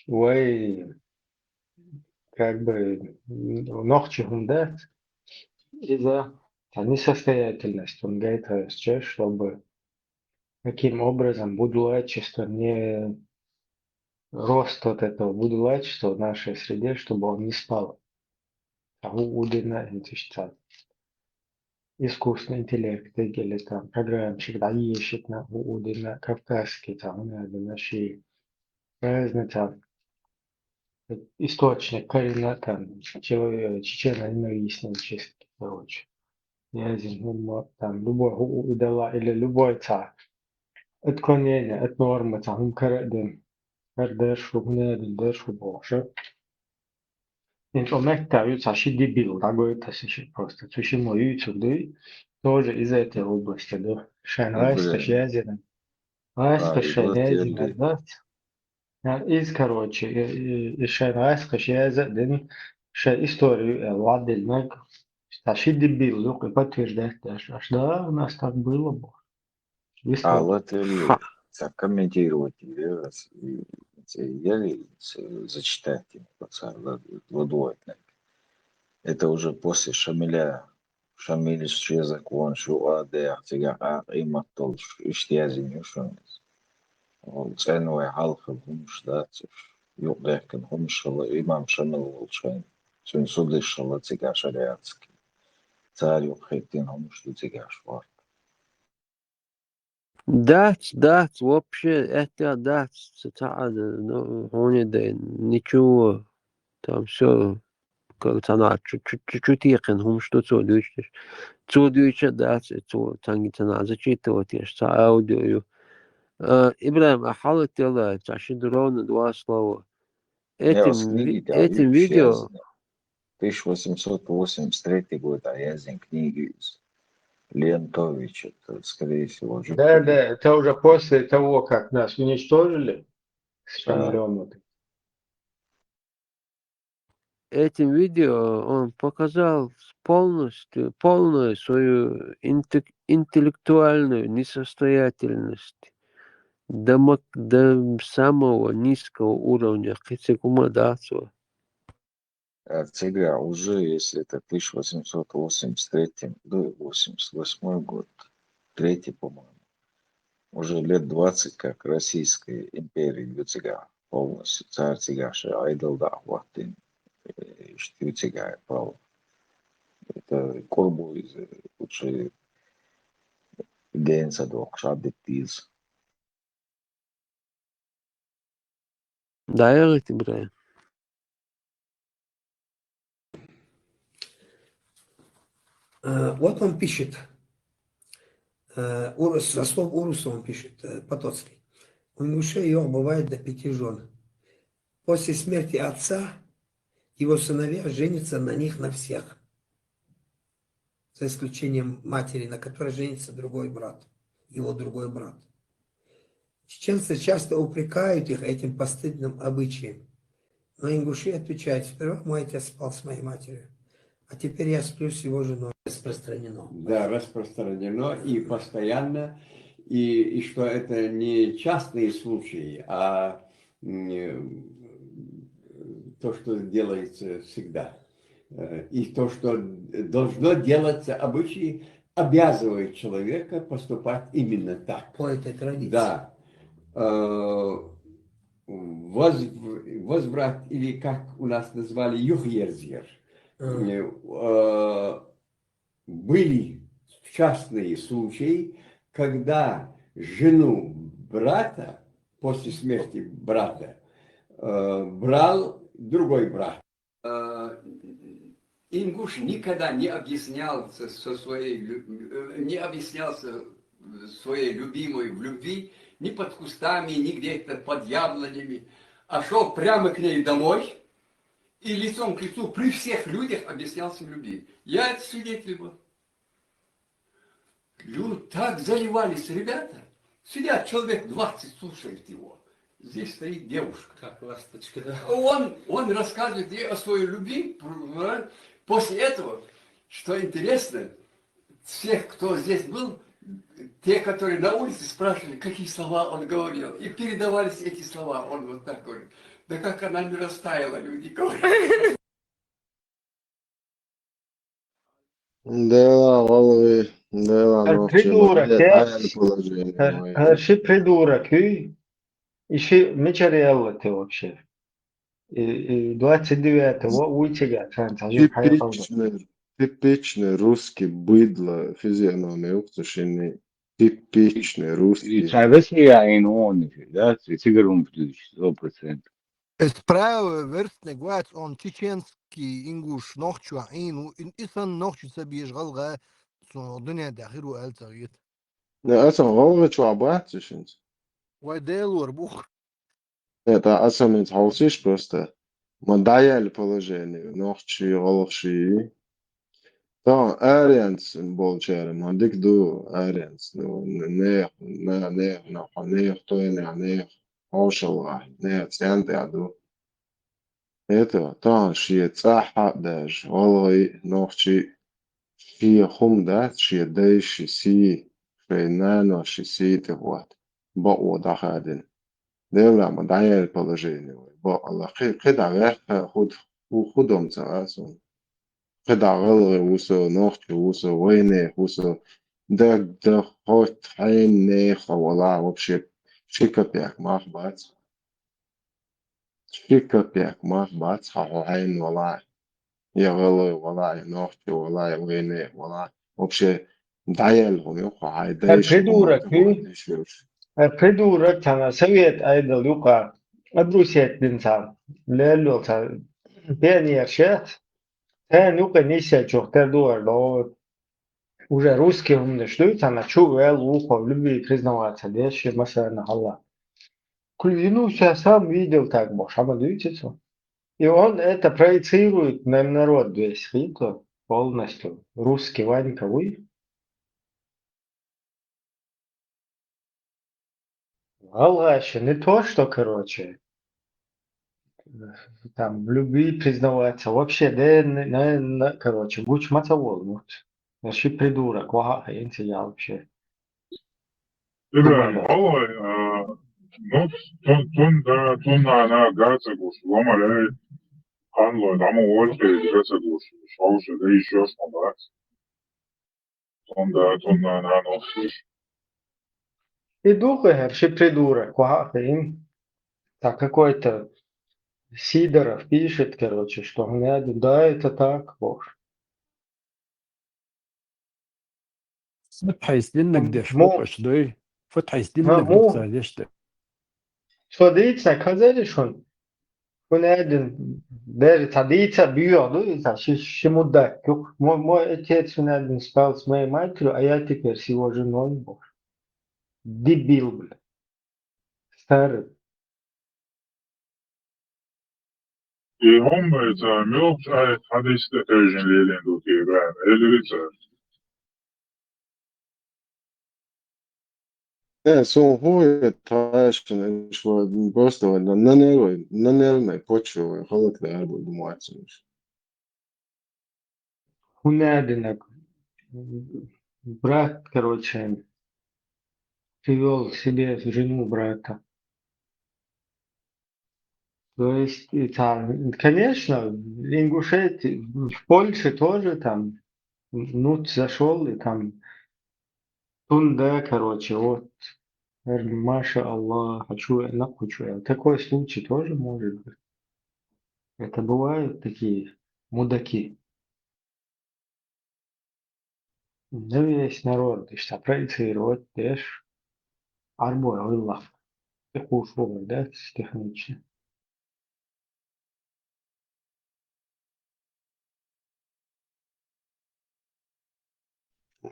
Вай, как бы, м, нохчи хӀума дац. Иза цхьа несостоятельность хӀума гайтараш, чтобы каким образом будулайчество не, рост вот этого будулайчества в нашей среде, чтобы он не спал. Цхьа хӀу удина, хӀинца иштта цхьа искусственный интеллект или там программчик дӀайешитна, хӀу удина, кавказский цхьа хӀума а дина, ши разный цхьа источник карийна, там, чело-, чечено-ненавистнический, короче. Язйина хӀума, там, любой хӀу, хӀу идала или любой цхьа отклонение от нормы, цхьа хӀума кара а дина. ХӀара дерш ву, хӀунда дерш ву бохуш. ХӀинца оцу метта ю цхьа ши дебил, дӀагойту аса ши просто. Цу шиммо юьйцур дуй, тоже из этой области ду. Шайн гӀайсташ язйина. ГӀайсташ шайн язйина дац. Иза, короче, и, и, и шайн гӀайскхаш яза а дина, шайн историю, э, ладдиллинарг, цхьа ши дебил ю, кхин подтверждать деш, аш, да, у нас так было, бо. Висло. А, вот, э, ца комментировать, э, с-, и, ц-, или ц-, зачитать, э, вот, ца, ла-, ладугӀуьйтинарг. Это уже после Шамиля. Шамиль шен закон, шу а деха, цигахь а къемат долуш, иштта язйина ю шуна иза. ЦӀена вай хьалха хӀумаш дац уьш. Юкъадаьккхина хӀумаш хила, имам Шамил волчу хенахь. Цуьнан судаш хилла цигахь шариатский. Цара юкъахӀиттина хӀумнаш ду цигахь шорта. Дац, дац, вообще, аьттехьа дац, ца, ца, а, ну, хьуна дай, ничего, там всё, как цхьана чу-, чу-, чу-, чу текхина хӀумнаш ду цо дуьйцуш. Цо дуьйцуш а дац, цо цхьаьнгге ца зачитывать еш, цхьа аудио ю. А, Ибрахим, а хьалатела, цхьа ши ровно два слова. Этим, ви-, этим видео. Тысяча восемьсот восемьдесят третий год, а я из книги из Леонтович, это, скорее всего, уже... Да, да, это уже после того, как нас уничтожили. Да. Этим видео он показал полностью, полную свою интеллектуальную несостоятельность до, до самого низкого уровня. Кхин цига хӀума дац вай. А цигахь уже, если это тысяча восемьсот восемьдесят третий, да, восемьдесят восьмой год, третий, по-моему, уже лет двадцать, как Российская империя ю цигахь полностью, цара цигахь шайн Ӏедал дӀа а хӀоттийна, э, иштта ю цигахь пал. Это кӀур бу иза, лучше ден ца дохкуш, Ӏадитта деза. Да, я говорю, Ибрахим. Э, вот он пишет. Э, Урус, со слов Уруса он пишет, э, Потоцкий. У ингушей ёлка бывает до пяти жён. После смерти отца его сыновья женятся на них на всех. За исключением матери, на которой женится другой брат, его другой брат. Чеченцы часто упрекают их этим постыдным обычаем. Но ингуши отвечают: «Сперва мой отец спал с моей матерью, а теперь я сплю с его женой». Распространено. Да, распространено и постоянно, и, и что это не частные случаи, а, м, то, что делается всегда. Э, и то, что должно делаться, обычаи обязывают человека поступать именно так. По этой традиции. Да. Э, воз-, возврат, или как у нас назвали, юхъерзар. Мгм. Э, были частные случаи, когда жену брата, после смерти брата, э, брал другой брат. Э, ингуш никогда не объяснялся со своей лю-, э, не объяснялся своей любимой в любви ни под кустами, ни где-то под яблонями, а шёл прямо к ней домой и лицом к лицу при всех людях объяснялся в любви. Я это свидетель был. Лю-, так заливались ребята. Сидят человек двадцать, слушают его. Здесь стоит девушка. Как ласточка, да. Он, он рассказывает ей о своей любви. После этого, что интересно, всех, кто здесь был, те, которые на улице, спрашивали, какие слова он говорил. И передавались эти слова. Он вот так говорит. Да как она не растаяла, люди говорят. Дела гӀалгӀай, дела Хьар нохчий придурок, молодец, э? Ӏаьлла положение Хьар, вай. хьар ши придурок, и, и ши мичара ялла те вообще? И, и двадцать девятого уйцига цан цан хьай халда. Типичный, типичный русский быдло, физиономия ухтушини, типичный русский. Цхьа Россия ин он, да, цигар ум плюс, сто процентов. Эс правый верстный гвац, он чеченский ингуш нохчо ин, ин исан нохчо ца бежа гӀалгӀа, со дуьне дахир у алцагӀит. Не, асан гӀалгӀа чу бац шинца. Вай делор бух. Не, та асан минц хьалсиш просто. Ма дӀаяьлла положение, нохчий, гӀалгӀаший. Та арианц болчара, ма дик ду арианц. Ну, не, не, не, не, не, не, не, не, хьошалгӀа, не, цӀен тӀехь ду. Это, тахана шен цӀахь а даже, гӀалгӀай, нохчий, шен хӀума дац, шен дайши сий, шайн наноши сий тӀе хӀотта, бакъо дӀахадина. Делла ма дӀаяьлла положение вай, бакъалла, кхи-, кхидӀа ваьхна, хӀу-, хӀу-, хӀу дом ца а суна. КхидӀа гӀалгӀа ву со, нохчи ву со, вайнех ву со, даг, даг, хоть хьенех а вала, вообще, ши копейк мах бац. Ши копейк мах бац, хьо хьо хьайна вала. я гӀалгӀай валахь, я нохчо валахь, я вайна валахь. Вообще, дӀаяьлла хӀума ю-кх хьо, хьай дайша хӀума придурок ю. Э, придурок, цхьана совет Ӏедал юкъа, обрусеть дина цхьа, лелла йолу цхьа пионерш яц, царна юкъа нисъелчух тера ду хӀара догӀу. Уже русский хӀуманаш дуй, цхьана чу а ваьлла вукхо любви признаваться деш, шен масарна хьалла. Клянусь, я сам видел так, бохуш, хьан ма дуьйцу цо? И он это проецирует на народ весь, хи-, то полностью. Русский Ванька вуй. ГӀалгӀаша не то, что, короче, там, в любви признаваться. Вообще, да, на, на, на, короче, гучу ма ца волу, ну. Ши придурок, ваха а хьаьнца я вообще. ИбрахӀим, гӀалгӀай, а, ну, цун, цун да, цун нана га ца гуш, ламар, эй, ханлой, дӀа ма волу хьо, га ца гуш, хьовша, да, ещё ш ма бац. Цун да, цун нана нохчий. И ду-кх хӀара ши придурок, ваха а хьаьнца. Так какой-то Сидоров пишет, короче, что, да, это так, бохуш. Фу тхьайс диннаг деш, мо-, мукъаш дуй? Фу тхьайс диннаг ду ца деш де? Со дийцина хазарий шуна? Шуна аьлла, даже цхьа дийца боьха ду иза, ши, ши мудак ю-кх. Мой, мой отец, шуна аьлла, спал с моей матерью, а я теперь с его женой, бохуш. Дебил, бля. Старый. И хӀумма ца муьлхачу аят хьадисца тевжина лелийна ду те, ИбрахӀим, элира цара. Э, суна хӀун хета тхаьшна, иш вай просто вай на-, нанел вай, нанельная почва вай, халакда арабур ду моаццинаш. ХӀунда динарг? Брат, короче, привёл себе жену брата. То есть, и там, конечно, в Ингушетии, в Польше тоже там нут зашёл, и там тунда, короче, вот, маша Аллах, хочу, я хочу. Такой случай тоже может быть. Это бывают такие мудаки. Ну, весь народ, иштта проецировать деш, Ӏарбой гӀиллакх тӀекхуьуш вогӀур дац технично.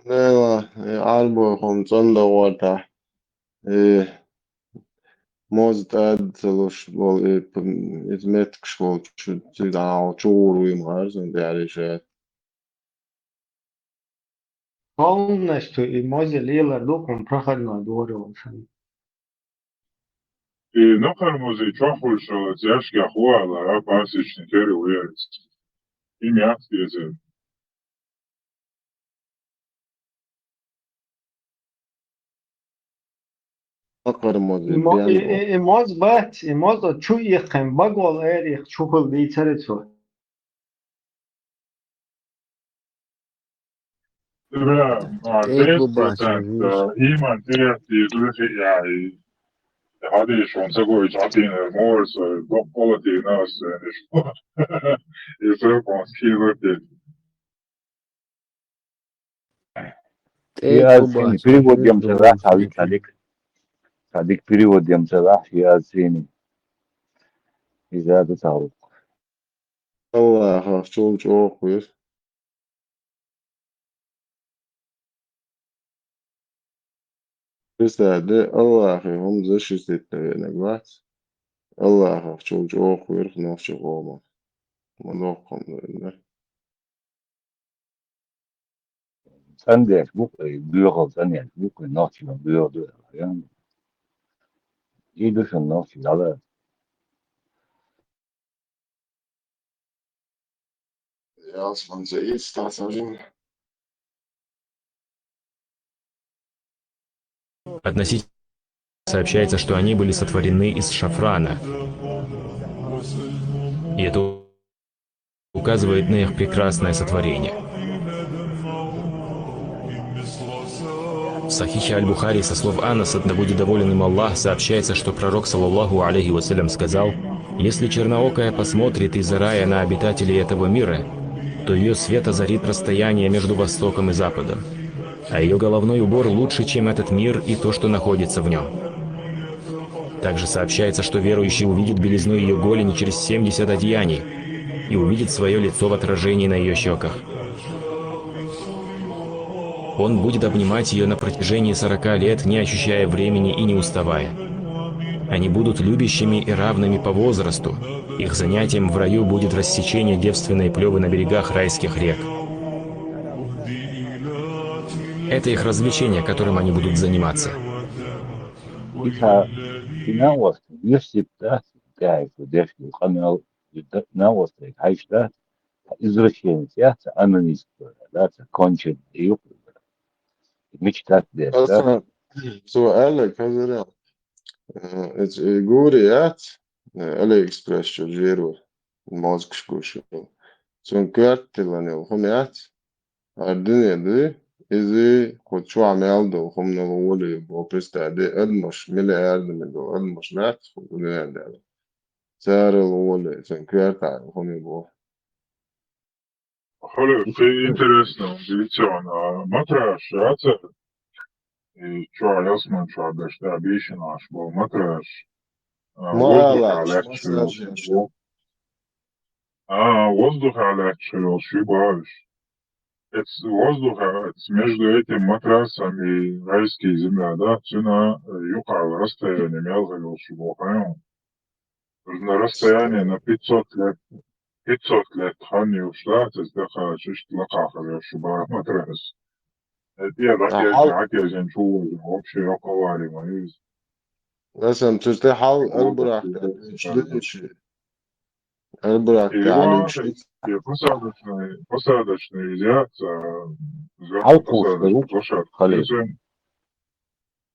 Нела, э, Ӏарбой хӀума цӀандагӀортахь, э, моза тӀад ца луш болу, э, п-, иза меттигаш болчу, цига чугӀур вуй ма хаьара, сан тӀаьхьарий шаьтта. Полностью и моза лелар ду хьуна проходной дворе волчун. И накхара мозий чохь хуьлуш йолу цаьшкех ву ала, а пасечный тера ву яц. И мягкий эзар. Накхара мозий И мо-, бен и, бу. И, и моз бац, и моз чу иккхина, багол эрих чухула дийцара цо. Бля, а, ТӀе десять процент, а, иман терять деза хи яй. Хьадийшон ца гой, чӀатийнар морса, доккхалатийна ас, э, иш. И сапон скинути. ТӀе Я цуьнан перевод дем ца ваьхьа, цхьа дика, цхьа дика перевод дем ца ваьхьа, я цуьнан. Иза ду цхьа вукху. Аллахах чул чӀогӀа вира. Христа де Аллахе хӀума защитить веанарг вац. Аллахах чул чӀогӀа вира нохчийн къомах. Ма доккха хӀума вина. ЦӀандеш бу-кх, боьхал цӀандеш бу-кх, нохчийн боьха ду аьлла. И ду шуна нохчийн дала. Относительно сообщается, что они были сотворены из шафрана. И это указывает на их прекрасное сотворение. В Сахихе Аль-Бухари со слов Анаса, да будет доволен им Аллах, сообщается, что пророк, саллаллаху алейхи вассалям, сказал: «Если черноокая посмотрит из рая на обитателей этого мира, Ее свет озарит расстояние между Востоком и Западом. А ее головной убор лучше, чем этот мир и то, что находится в нем. Также сообщается, что верующий увидит белизну ее голени через семьдесят одеяний и увидит свое лицо в отражении на ее щеках. Он будет обнимать ее на протяжении сорока лет, не ощущая времени и не уставая. Они будут любящими и равными по возрасту. Их занятием в раю будет рассечение девственной плевы на берегах райских рек. Это их развлечение, которым они будут заниматься. Ица, и на остров, мир всегда, да, это дешево, канал, на остров, хайшта, извращенец, я, анонистка, да, кончен, и мечтать, да. Аса цо аьлла, хазара, э, эц, э, гури яц, э, Алиэкспресс чу жиро, мозгаш гуш. Цун коьрталан йола хӀума яц, ардине ду, иза кху чохь мел долу хӀуманал волий бо, представь, де адамаш, миллиардами долу адамаш лаьцна кху дуьнен тӀехь. Царал волий, цун коьртахь хӀума бо. Хьале, кхин интересно, дийцарна, а, матраш яц, и чохь ялсаман чохь берш да бийшина Ӏаш болу матраш, а, Ма воздухьа аллахь, лаьтташ ма хилла. А, воздухьа лаьтташ хилла ши баш. Эц воздухьа, эц между этим матрасом и райский земля, да, цуьнан, э, юкъахь расстояние мел хилла ши боху. На расстояние на пятьсот лет, пятьсот лет хан юш, да, то есть, да, ха, чуьш лакхахар юш, бара матрас. Это я, да, А я, хьал- я, я, я, чу, вообще, я, авария, ма, из. Аса цу тӀе хьал Вот, арбарахь вот, тӀе вот, луьйш. Арбарахь И тӀе вот, луьйш. и посадочный, посадочный изъят, а, Хьал кхуссур посадочный ву, площадка. Халид.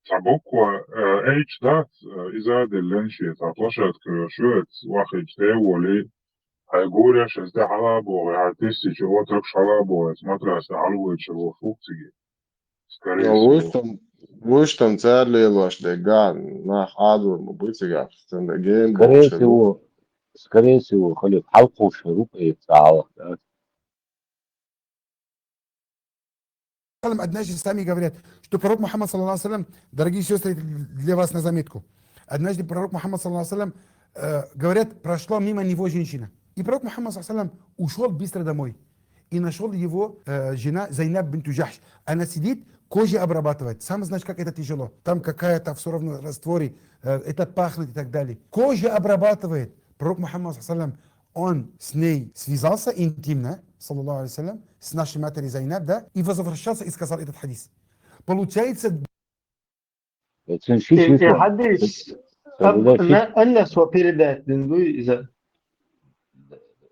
Цхьа буква, э, H дац, э, иза а делла шен, цхьа площадка йолуш ю, эц вахийча тӀе а волий, хьайн гуреш эца тӀе хьала а богӀий, хьайн тиссича, отрагаш хьала а богӀий, эца матрас тӀе хьалавоьдуш волуш ву-кх цига. Скорее Ну, вуй всего. там, вуй там цара лелош дерг, нах Ӏадор ма буй цигахь, цуьнан гена Скорее бохуш хир бу. всего, скорее всего, Халид, хьал кхуссур ву, и цхьа хьалха, да? Однажды сами говорят, что пророк Мухаммад, саллаллаху алейхи ва саллям, дорогие сестры, для вас на заметку. Однажды пророк Мухаммад, саллаллаху алейхи ва саллям, э, говорят, прошла мимо него женщина. И пророк Мухаммад, саллаллаху алейхи ва саллям, ушел быстро домой. И нашел его э, жена Зайнаб бинту Джахш. Она сидит, кожа обрабатывает. Сам знаешь, как это тяжело. Там какая-то все равно растворы, э, это пахнет и так далее. Кожа обрабатывает. Пророк Мухаммад, саллаллаху алейхи ва саллям, он с ней связался интимно, саллаллаху алейхи ва саллям, с нашей матерью Зайнаб, да, и возвращался и сказал этот хадис. Получается, Цуьнан ши И, и число. хьадис Ца гудай ши, Ан-, Аннас ван передать дина дуй иза.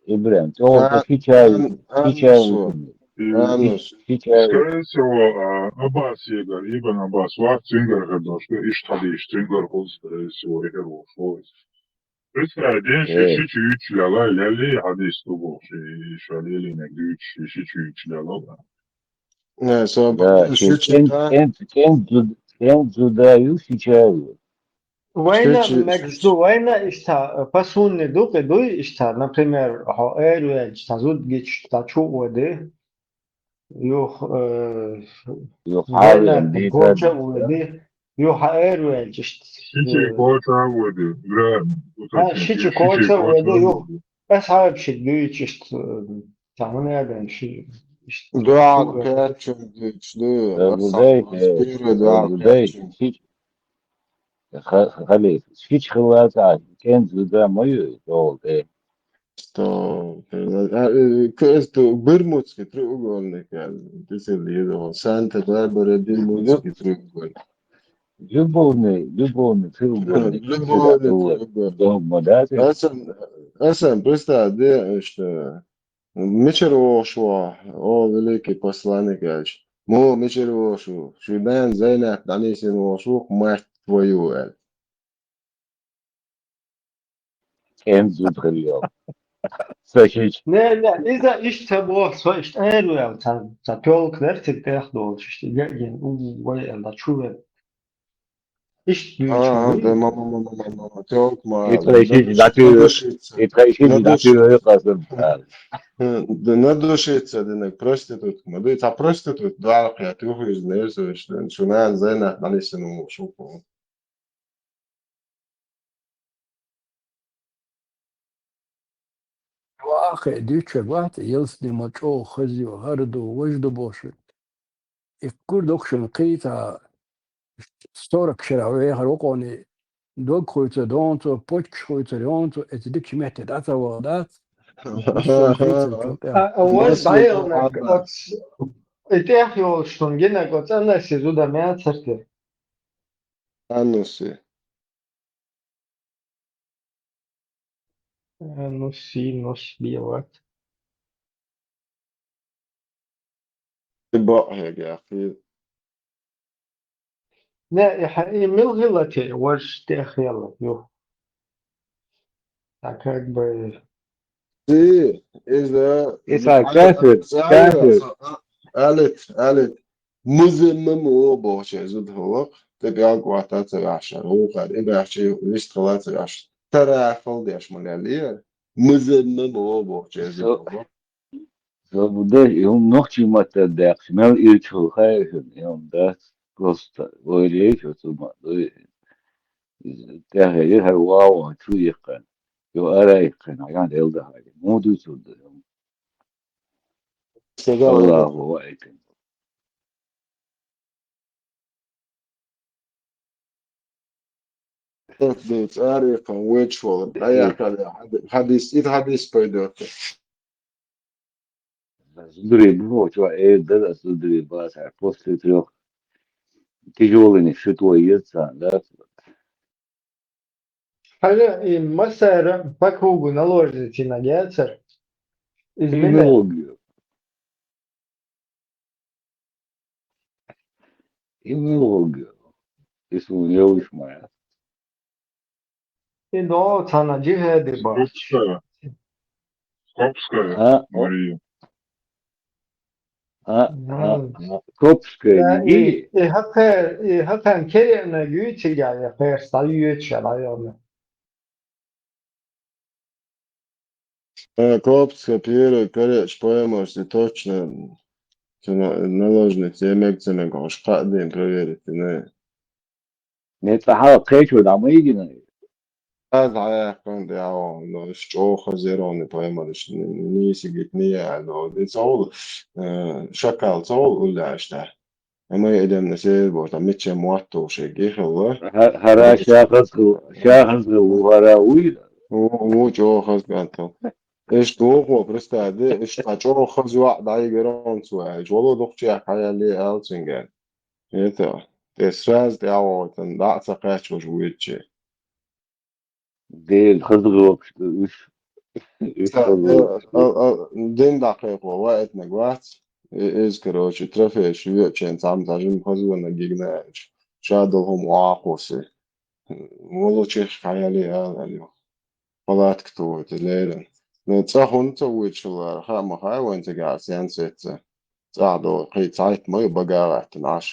Ибрахим, цо ца ши чай, ши чай ву. Ши, ши чай ву. Скорее всего, а, Аббас егар, Ибн Аббас вац цуьнгара хир долуш, иштта хьадис цуьнгара хуьлу, скорее всего, эгар волуш ву иза. Представь, ден ши, Э. ши чу юьйцуш лела, лелли хьадис ду бохуш, и ша лелийнарг дуьйцуш, и ши чу юьйцуш лела. Не, со Да, ши ши кент, ча- кент, кент зуда, кент зуда ю, ши чай ву. Вайна Ши чу- мегаш ду, вайна иштта, э, по сунне ду, кхи дуй иштта, например, хьо эр ваьлча, цхьа зуд гича, цхьа чу а води. Юх, э, Ю вайна хьалин, коча дийца. а води. Юха эр ваьлча иштта. Ши чу коча а води, бра, А, ши чу коча а води, юх. Ас хьабши дуьйцу иштта, э, цхьа хӀума ядан ши, иштта. Дуьхьал Шу- кечун дуьйцу ду. Э, гудай, э, Пире дуьхьал гудай, кечун. ши-, ха-, хале, ши чу хилла цхьа, кент зуда ма ю, долу, э. Что? А, э, к-, это Бермудский треугольник, я, действительно, Санта-Барбара, Бермудский треугольник. Любовный, любовный треугольник. Любовный Вот. треугольник. Догма, да, ты? Асан, асан, представь, де, что мичара вогӀуш ву, о, великий посланник, аьлча. Мо, мичара вогӀуш ву? Ши бен Зайнаб дӀанисина вогӀуш ву, мать твою, аьлла. Кент зуда хилла. Ца ши чу. Не, не, иза иштта ца боху, со иштта эр ваьлла, ца, ца тёлка дара цига тӀех долуш, иштта геъгина, у, вай, эл, да чу вен. Иштта дуьйцу А, вуй. да, ма, ма, ма, ма, ма, ма, тёлка, ма, И тхайн ши чу дӀатуьйра, и тхайн ши чу дӀатуьйра, Къасим. М, д-, на душица динаг проститутка ма дуй, цхьа проститутка дуьхьал кхетта, юхуьйза нерсо иштта, шун нана Зайнат дӀанисина ву шуко. Вахе дуьйцург вац, ялсде ма чӀогӀа хаза ю, хӀара ду, важа ду бохуш. И кура доккхачун кхийца, сорок шера вехар вукхуни, дог хуьйцур донцо, почкаш хуьйцур йонцо, эца дикачу метте дӀа ца ваха дац. Иштта хуьйцур цу тӀехь. А, а, вай Нас дӀаялнаг ву оц, и тӀехь йолуш шуна гинаг оцу Анаси зуда мел царте. Анаси. Э, ну, си, ну, сбивать. И бакъ хьегахь, и Не, и хьа-, и мила хила те, важа тӀехь хила, ю. А как бы Си, иза, Иза иза кафир, цӀа-, кафир. Алит, алит. Музаммам ву бохучу зуда хӀаллакх, тӀе пӀелг ватта ца ваьхьаш, вукхара, и баьхча вистхила ца ваьхьаш. Тарахал деш ма леллера. Музаммам ву бохучу зуда хӀаллакх. Со бу деш, и хӀума нохчийн маттара даьккхича, мел ирча хӀума хаьий хьуна, и хӀума дац, просто вайра еш оцу ма дуй. ТӀехь хӀара ван чу иккхина, ю ара иккхина, хьан Дела дахьа. Муха дуьйцур ду хӀума? Стага Аллаху ва алейкум. Дуьйцу, арекхан вуьйцуш волу, дӀаяьккхале хьадис, ит хьадис пайда оцу. Зударий бу, чо эр дара, зударий бацахь, после трёх тяжёлыми шитво еза царна, да? Хьажа, и массара по кругу наложници нагецар. Измене. Идеология. Идеология. Если у неё уж моя. И до цана джихади ба. Скопская. Скопская. А? Мария. А, а, а. Копская, я, и, и хӀокхе-, и хӀокхарна керена гуьйцигахь я кхерста юьйцуш районна. Э, Копская первый коррекция поэма, если точно, цу на-, наложница, я мег ца мег, уж кхаъ дин проверить, не. Не цӀа хьала кхечо дӀа ма йигина. Аз хьаяьккхина тӀе, но уж чӀогӀа хаза ярони поэмараш, нийса гитни я, но и цӀа волу, э, шакал цӀа волу уллаьаш тӀе. Амма и эдемнаш эр боху, там мичча мотт ву шайга хилла. Хьа-, хьара ша хаза хилла, ша хаза хилла ву хьара вуй? Ву, ву чӀогӀа хаза кӀант хилла. Иштта вукхо пристаде, иштта цхьа чӀогӀа хаза йоӀ дӀайигара онца ву аьлча, вало дукхачех хьаялле аьлла цуьнга. Это, тӀе сразу тӀаьхьа вахийтина, дӀа а ца кхаьчча важа вуьйцучи. Дела, хаза гӀопаш ду уьш. Уьш Ца, хаза э, гӀопаш ду. А, а, дин дӀакхайкхо ваийтинарг вац. И, иза, короче, трофейш веачийн цхьамма цхьа жима хаза ваннаг гигна аьлча, ша долу хӀума охьа а кхуссий. Вало чехка хьаялле ала аьлла. Палатка тухуьйту леррина. Но цӀа хӀунда ца вуьйцуш хилла, хаа ма хаьа вайн цигахь сенсаца. ЦӀахь долу кхин цхьайтта ма ю бага а гӀаьттина Ӏаш.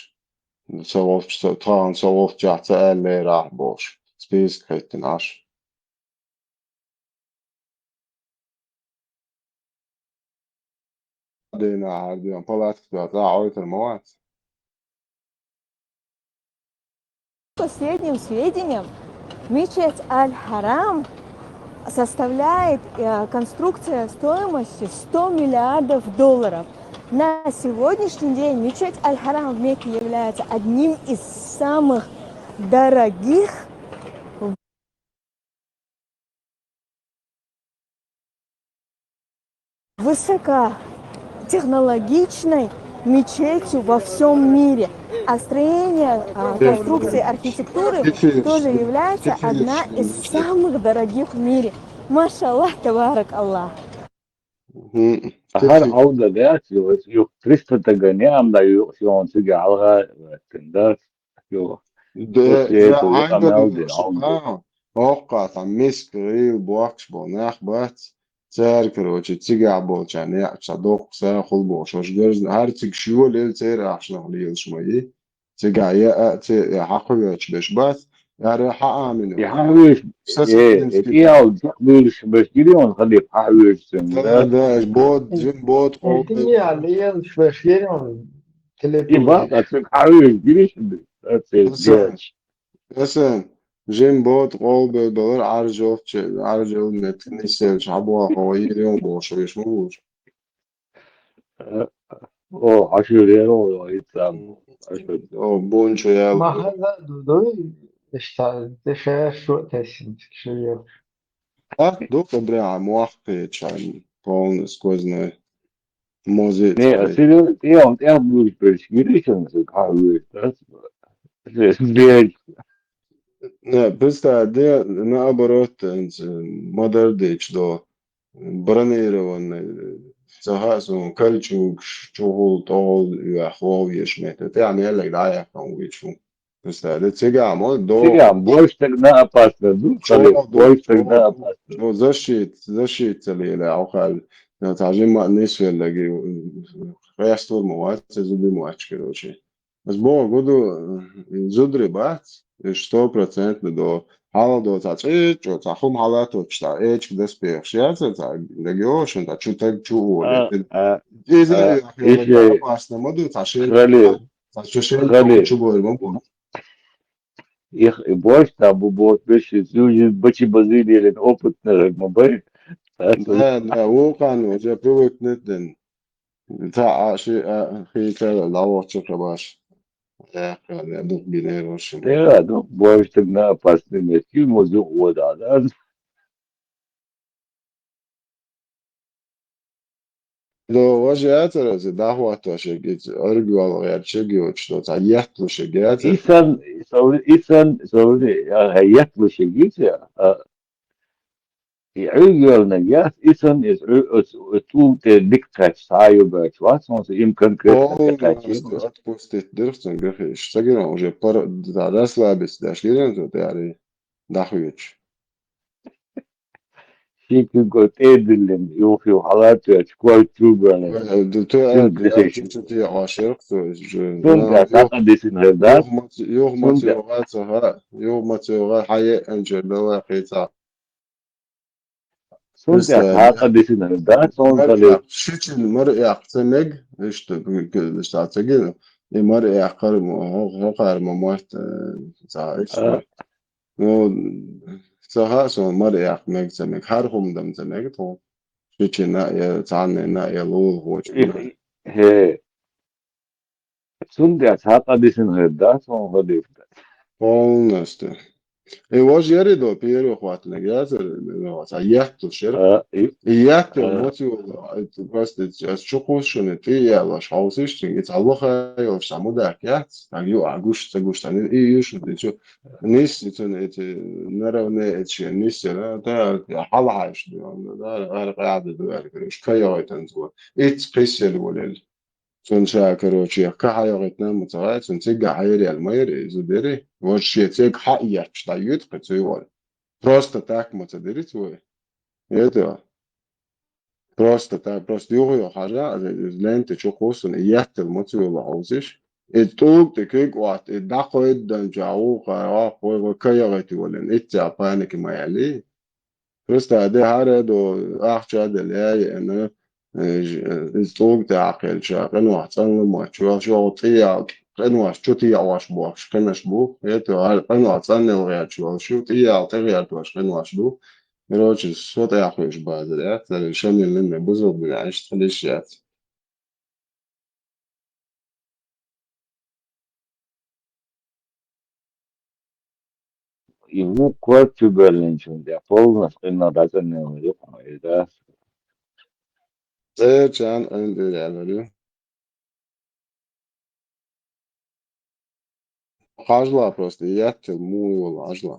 Со волчу, со, тахана со волччохь ца аьллера ахь бохуш, список хӀиттина Ӏаш. Дийнахь хьардина палатка тӀехь цӀахь Ӏойтар ма вац. По последним сведениям, мечеть Аль-Харам составляет, э, конструкция стоимостью сто миллиардов долларов. На сегодняшний день мечеть Аль-Харам в Мекке является одним из самых дорогих. Высокотехнологичной мечетью во всём мире. А строение, а, конструкции, архитектуры тоже является одна из самых дорогих в мире. Машаллах, табарак Аллах. Мгм. ХӀара Ӏовда дац, ю, ю, триста таган яам да, ю, ю, цига хьалха, да, ю. Де, после этого я Ӏамал де, Ӏовда. Оккха, там, миска, гӀийла бохкуш болу нах бац. Цара, короче, цигахь болчарна яа, ца доккха сахьа хула бохуш, уьш гарзна, хӀара цига шоьлел церан ахчанах лелаш ма ю. Цигахь яа, церан хьакхавоьдуш берш бац. Яра хьаамина. И хьахьоьжуш, э, э, тӀеял чекхбуьйлуш беш гири он хадип хьахьоьжуш цуьнга, да? Да, да, аш бод, жин бод, э, къовбе. Тимми ял, ял швеш гири он, и телефон. Бакъ, а цуьнга хьахьоьжуш гири шуьга, да, церг. Аса, аса, жин бод, къовбе, балар, Ӏаржолча, Ӏаржол мет, нисел, шабуа, хо, гири он, бошуьш, ма буш. О, хьашуьре, о, ицам, хьашуьре. О, бунчу ял. Махаза ду, ду, ишта, те шер шо тесин, шо ел. А, ду, добре, а муахпе чан, полный сквозной. Мози. Не, а серьёзно, я он, я буду перечислить, он, как вы, да? Здесь. Не, представь, де, наоборот, э, модар дечь до. Бронированный, ца хаьа суна, кальчугаш, чухул, тӀогӀол, юьхь, хов еш метта. ТӀе а меллаг дӀаяхкан вуй чу. Представь, да, цигахь мо, до. Цигахь больше тогда опасно, ну, чухул, больше тогда опасно. Ну, защит, защит ца леле, а хал. Ну, цхьа жимма нисвеллаг, къестур ма вац, ца зуби ма вац, короче. Ас боху гу ду, зудри бац, уьш сто процентно до. Хьалха до цхьа цӀечӀо, цхьа хӀума хьалаточу, цхьа эчиг доспехаш яцара, цхьа дагайогӀу шуна, цхьа чу таг чу оле. А, а, иза а, я, я, иши опасно ма ду, цхьа шел, хали, цхьа чу шел хали, чу бой ма бу. Их, и больше там бу, бу, бу, бу, бачи базилийлен опытный ма бай. Да, да, вулкан уже привыкнет ден. Цхьа а ши а хийцара дӀавахча хабаш. Яхкана дукха гинера шуна. Тера, ну, больше тогда опасный мет. Ю мо зу вода, да? До важе яцара, зе дӀахӀотта шегица, аргуал гӀерча шеги йоцуш до, цхьа етталу шеги яцара. Исан, сов-, исан, сов-, а, етталу шегица, а, И Ӏуьйга йоьллинарг яц, и санна иза Ӏу-, оцу, оцу тӀулга тӀе дика кхаьчча, схьа а ю баьлча вац, хӀунда им конкретно тӀекхаьчча. Полностью отпустить дира цунна гахеш. Ца гира уже пар-, да, расслабиться деш гира цо тӀе аьлла, дӀахоьцуш. Ши куьг тӀе а диллина, юха-юха хьала а тоьттуш, кой чу а боьллина. Э, да, то, цунна э, гахеш. Чу, чу тӀе Ӏошура цо, иза же. Цунна, ну, тӀаккха юха, дисина хир дац. Юха маца, юха маца йогӀа ца хаьа, юха маца йогӀа, хьан еъанчара дала кхин цхьа. Цунна тӀехь цхьа а дисина хир дац, цунна мара тӀе. Шичина мара эккха ца мега, иштта, иштта ца гина, и мара эккхар мо, хӀо-, хӀокхара ма мотт, э, цхьа иштта. А. Ну, ца хаьа суна мара эккха мега ца мега, хӀара хӀума дан ца мега тхуна. Шичина а, цхьаннена а, лулахочунна а. Хе. Цундела цхьа къа дисина хир дац хьуна хадийфта. Полностью. И вож яри до первый хватнаг яцар, ну, цхьа етталуш яра. А, и, и еттал а, мотивол, просто ас чу кхуссуш шуна, тӀе а яьллаш, хьовсийша цуьнга, и цхьа лоха йолуш, цхьа мудак яц, так ю, а гуш, ца гуш, цхьа и ю шу, и чу, нисса цуьнан эти, наравне эти шен нисса, да, хьалахьаьжча, да, ара къаьхьа ду, ара, короче, кайойтан цо. Итт кхиссел волел. Цунна ша, короче, кхин хьайогӀуьйтуш ма ца хаьа, цунна цигахь хьайрел ма яра, иза дери. Вожа шен цигахь хьа а етташ дӀайоьду кхин цуьйгӀара. Просто так ма ца дери цо. Это просто так, просто юха-юха хьажа, иза лента чу кхуссуш шуна, еттал ма ца йолу хьовсийша. И тӀулга тӀе куьг а отта, и дӀакхойдданчохь вукхара, ваккхой, вай кайогӀуьйту воллина, итт а паника ма яьллий. Просто де хӀара а до, ахча а делла, яй а еана, э, ж-, э, иза тӀулга тӀе а кхаьчча, къинойх цӀанлур моттуш, ваьлла шуьга тӀе ял, къинойх чу тӀе яӀош бохуш, кхинаш бу, это, хӀара къинойх цӀанъелла гӀерташ волуш ю, тӀе ял тӀе гӀертош къинош ду. Короче, со тӀехь хуьйш базар яц, цара шамилла бузулг бина, иштта хила йиш яц. И ву кор чу боьллинчунна тӀе полнаш къинна дӀацӀанъелла юкъа ма иза. Церчан къинтӀера яьллар ю. Хьажла просто, еттал муй волу хьажла.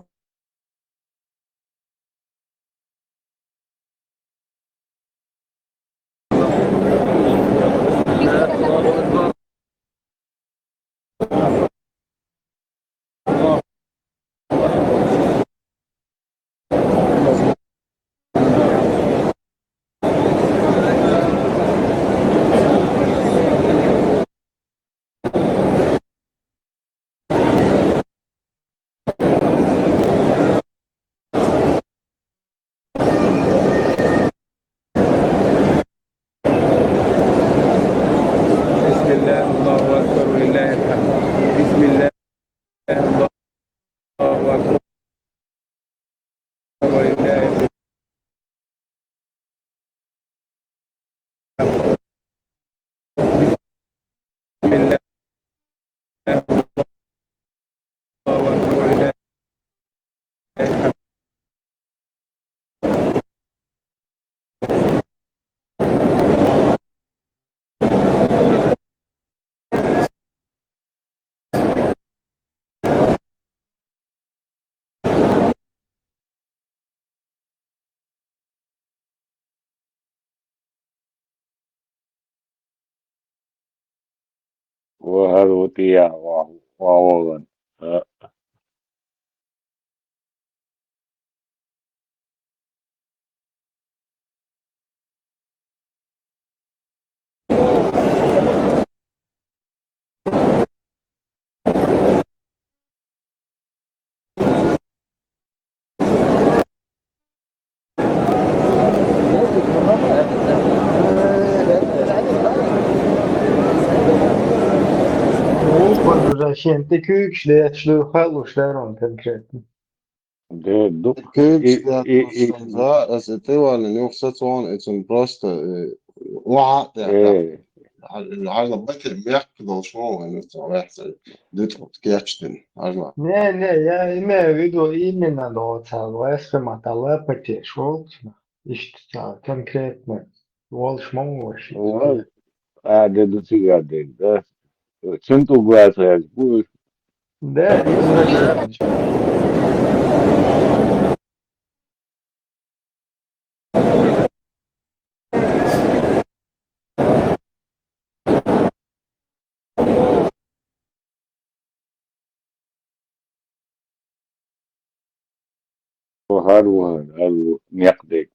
وهذا وتيا وهو. Вообще, ты кюкш, да, я шлю халуш, да, он конкретно. Да, ду-, Кюкш, и, да, и, и, просто, да, это ты вален, ну, кстати, он, это просто, э, ва, да, да. Э, Хьажа, бакир мехка долуш ма ву вайн, ваьхьа дуьтӀа кечдина, хьажа. Не, не, я имею в виду именно доцал, вайсхьа ма тӀалапатеш волчу, иштта ца конкретно волуш ма ву вайша. Ой, а, де ду цига де, да? Цунту глаза будешь? Да, извращенец. وهذا، وهذا، هذا نقدك.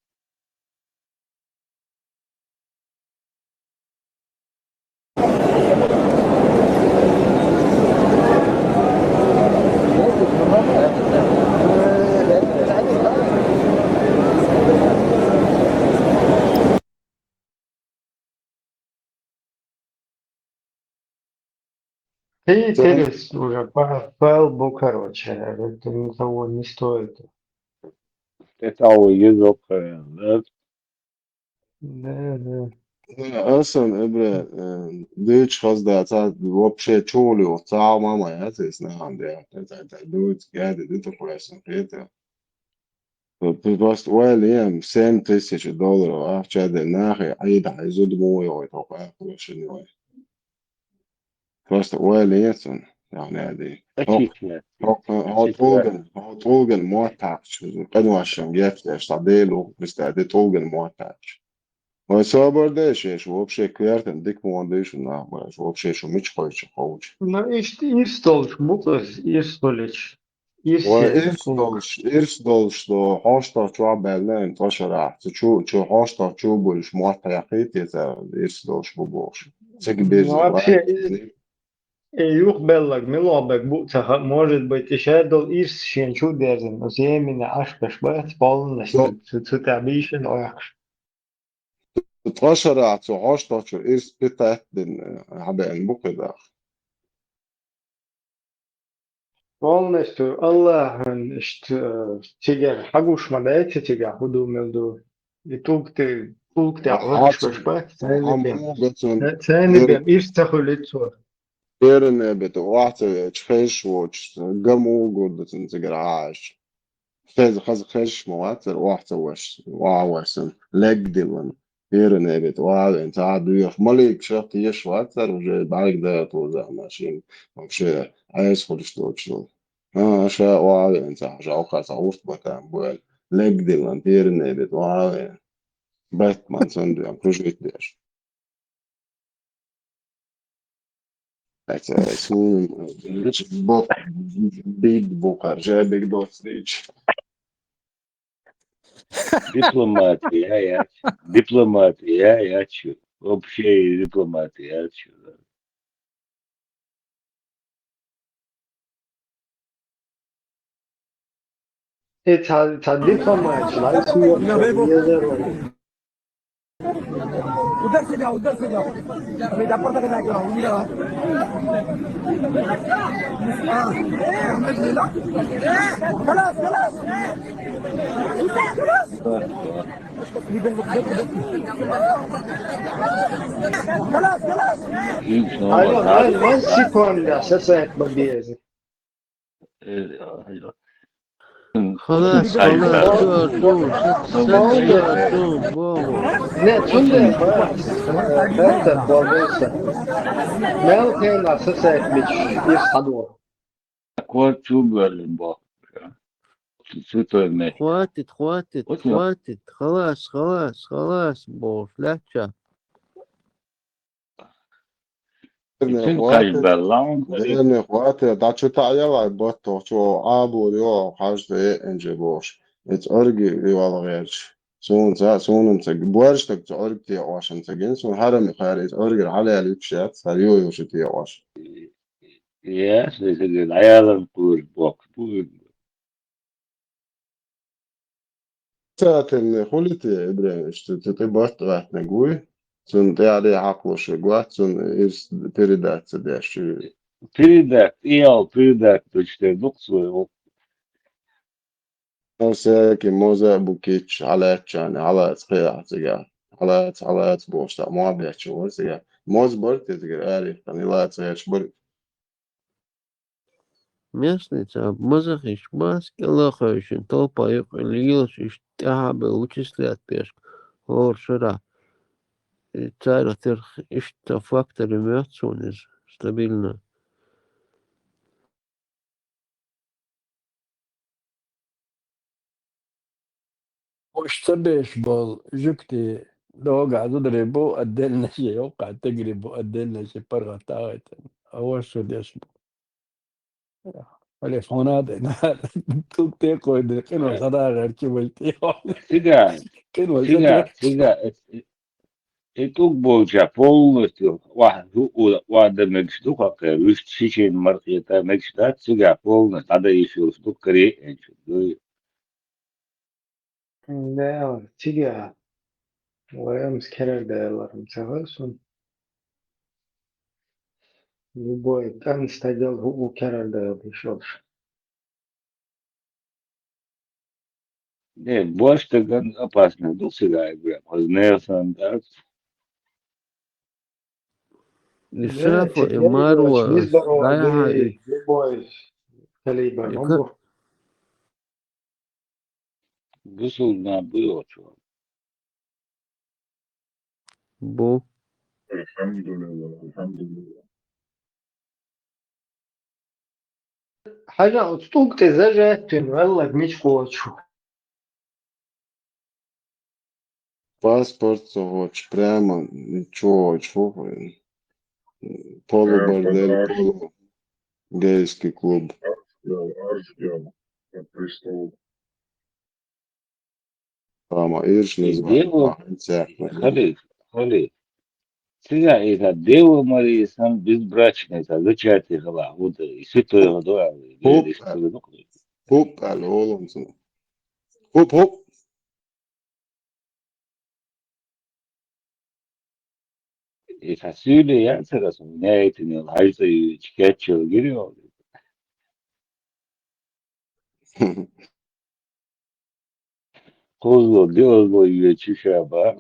Ты Ты интерес уже по, по лбу, короче, это никого не стоит. Это язык, э, да? Да, да. Э, асан, эбре, э, дыч хазда, ца вообще чули, ца мама, я, ты знаем, да, это, это, дыч, я, да, ты такой, асан, это. Просто ойла ем, семь тысяч долларов ахча де нахе, айда, зуд муй ой, тохо, ахула шиной. Просто ойла ем цун, яхне ди. Хо, Ачична. Хо, хо, хо, Ачична. Тулган, хо, тулган мотакч, кадвашам, гефтеш, та делу, криста, де тулган мотакч. Вай собар деш, еш вообще квертен, дик мон деш, нахмаш, вообще шу мич хойчу хоуч. Ну, ишт, ирс толш, букас, ирс толич. Ирс Ой, е, ирс кулак. Долуш, ирс долуш, до хьоштах чу баьлла, ин тӀашарахь. Цу чу, чу хьоштах чу булш, мотт яхийта, ца ирс долуш бу бохуш. Цига бирза Ну, вообще, вай. И, и юх беллаг, мило бег бу ца ха-, может быть, и шер дол ирс шен чу дерзин, но земина ашкаш бац, полностью, Со- цу, цу тя бишен оякш. Ткъа шарахь цу хьоштахчу ирс питаттина хьабеана бу кхидӀа. Полностью Аллахьан иштта, э, цигара хьагуш ма дайта цигахь хӀун ду мел ду. И тӀулг те-, тӀулг тӀехь Хьа-, лакхаш беш бац, цайна хьа бен. Мугацун Ца-, цайна бен, ирс ца хуьлуьйту цо. Беране бету, охьа ца веача, хезаш воцуш, ган муха гур ду цунна цигара Ӏаш? Хеза, хаза хезаш ма вацара, охьа ца веш, охьа веш санна, легдиллина. Беране бету, охьа вен, цхьа а доьхуш. Маликашах тешаш вацара, уже бӀаьрг дагӀа тоза машин. Вообще, Ӏеса хуьлуш доцуш долу. А, ша охьа вен, цхьа жалкха, цхьа урт батан бу аьлла. Легдиллина, беране бету, охьа вен. Бэтман санна доьху, кружить деш. Эца суна бо-, биг бу кхаржа, биг доцу дийча. Дипломатия, я, дипломатия, я, чё? Вообще дипломатия, я, чё? Э, ца, ца дипломатия, лайсу йо, ца езер вай. Удар себя, удар себя. Медапорта когда я говорю, удар. А, э, медленно. Халас, халас. Алло, алло, секунда, сейчас я побегу. Халас, халас, чё, чё, чё, чё, баба? Не, цунда, это, бабуса. Мел хена сосед мич, из хадо. Квар чуб верин бо. Святой меч. Хватит, хватит, вот я. Хватит. Халас, халас, халас, бо, ляча. Ицин хватит, кайбаллаун, дерни хватит, дачу таялай батто, чё, абур, ё, хажда, э, энже бош. Эц орги, ивал герч. Сунца, сунумца, борштак, цо орг те, ошамца, ген, сун харам, хар, эц орги, халял, ипшат, сар, ё, ё, ши те, ош. Я, слышали, аялан кур, бок, кур. Цатемне хулите, Ибрагим, что ты, ты бат ватне гуй, цун тяри хаклуше гуат, цун ирс передаться дящи. Передать, иял передать, точно, дух своего. Всякий моза букич, халачан, халац, хеяцига. Халац, халац, бошта, моа бячи, ворсига. Моз борт, изгир, ари, ханилац, хеш борт. Местный ца мазахиш бас, кӀелахайшин, толпа юкъ лигилш иш тӀяхьа бе вычислять пешк, гьор шера. Э, царах тер ишта фактор имеется у нас стабильно. Ош ца беш бол, жугти догӀа зудари бу, отдельно ше, йокъа тегри бу, отдельно ше паргӀатагӀайтан. Аваш шу деш бу. Телефона де, на, тук те кой де, кино сада герчи башти. Сига, кино сига, сада. Сига, э, э, э, тук болча полностью, ва, у, у, ва да мегш духа, э, виш чичен маркета мегш да, сига полностью, ада ишур дук кри, э, чу, дуй. Да, цига ваямс керердаяларым цагъа сун. Любой тӀан стадиал гьу керердаял ишолш. Не, борщ таган опасно. Ду сига игра. Позднее сан, да. Исрафа и Марва, любой калибр. Бусулна буйочу. Бу. Алхамдулилла, алхамдулилла. Хьажа, оцу тӀулг тӀе зажаттина, валлаг, мича кхочу. Паспорт ца гӀочу, прямо чу гӀочу, хӀу, полубордель, полу гейский клуб. Арсгал, арсгал, престол. Ама ирш не знаю. Хали, хали. Цига иха Дева Мария сан безбрачная, ца зачатие хала, вот, и святой году, а, хоп, и святой году. Хоп, алло, олонцу. Хоп, хоп. Иха сюле я цара сон, не эти не лайса и чкетчил гирио. Козло, гёзло, юечи шаба.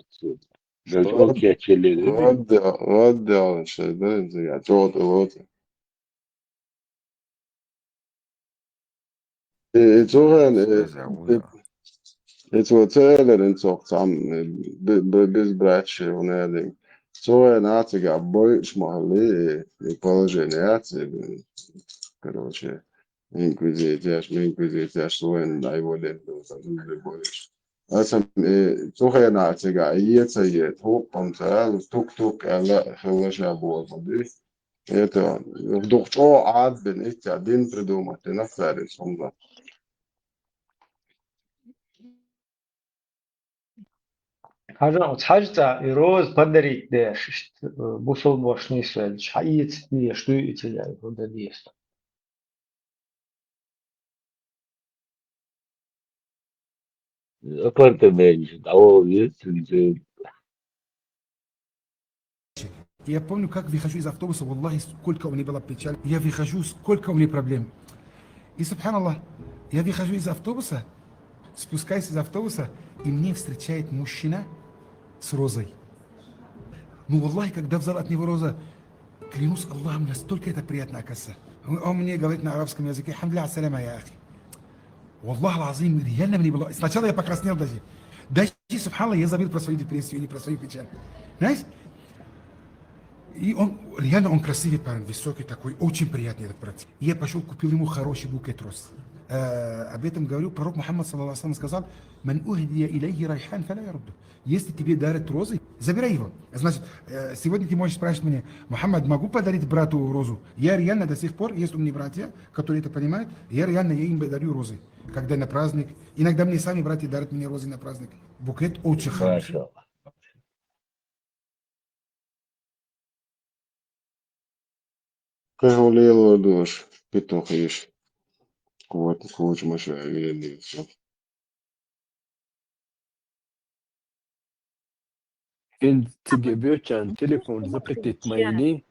Даже окей, челлери. Вадда, вадда, он шайда, я чёт, вот. Э, э, цуган, э, э, э, цу целерин цок сам, э, б-, б-, безбрачие, он, э, цуган ацига бойш махали, э, э, положение аци, э, короче. Инквизицияш, инквизицияш, лоэн дай волен, любой. Асам, э, цухена цига, иеца, е, туппам ца, тук-тук, ала, хилаша буолма, ди. Это, вдруг чё, адбин, итя, дин придумать, ты нахуяришь, умна. Хьажа, оцу хьаьжцӀа и роза подарить деш, иштта, э, бусулбошний соьлча, хьаийца дезаш дуй и ца яй, хӀун дан деза? Апартаменташ дӀаволла еза цуьнца. Я помню, как выхожу из автобуса, валлахи, сколько у меня было печаль. Я выхожу, сколько у меня проблем. И, субханаллах, я выхожу из автобуса, Спускаюсь из автобуса, и мне встречает мужчина с розой. Ну, валлахи, когда взял от него роза, клянусь Аллахом, настолько это приятно оказывается. Он, он мне говорит на арабском языке: «Хамдля саляма, я ахи». Валлах лазим, реально мне было. Сначала я покраснел даже. Даже, субханаллах, я забыл про свою депрессию или про свою печаль. Знаешь? И он, реально он красивый парень, высокий такой, очень приятный этот брат. Я пошел, купил ему хороший букет роз. Э, об этом говорю, пророк Мухаммад, саллаллаху алейхи ва саллям, сказал: «Ман ухдия илейхи райхан, фаля ярудду». Если тебе дарят розы, забирай его. Значит, э, сегодня ты можешь спрашивать меня: «Мухаммад, могу подарить брату розу?» Я реально до сих пор, есть у меня братья, которые это понимают, я реально, я им дарю розы. Когда на праздник, иногда мне сами братья дарят мне розы на праздник. Букет очень хороший. Машаллах. Кхы хьо лело дош, питохиш. Кхы ват кхочу машина вилли. Эн циге бёчан телефон запретить майни.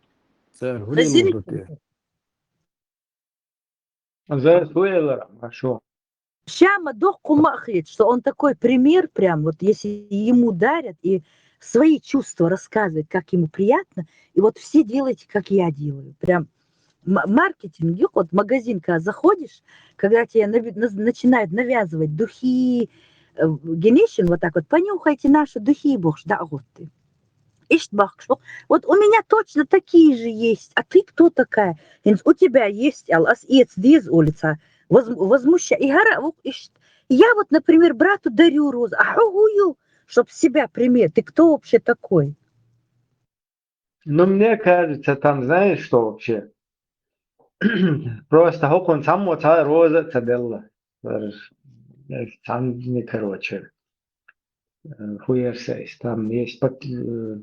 Цар хулин Хазин. Лужуте. За хуэлар, а шо? Ща ма дох кума хет, что он такой пример, прям вот если ему дарят и свои чувства рассказывает, как ему приятно, и вот все делайте, как я делаю. Прям м- маркетинг, вот магазин, когда заходишь, когда тебе нави- наз- начинают навязывать духи, э, генешин, вот так вот, понюхайте наши духи, бог, да, вот ты. Ишт бахшо. Вот у меня точно такие же есть. А ты кто такая? Инс, у тебя есть, ал, ас иец диз улица. Воз- возмуща. И гара, вот, ишт. Я вот, например, брату дарю розы. А хугую, чтоб себя пример. Ты кто вообще такой? Ну, мне кажется, там, знаешь, что вообще? Просто хокон само ца роза ца делла. Там не короче. Э, хуярсайс. Там есть пот- э,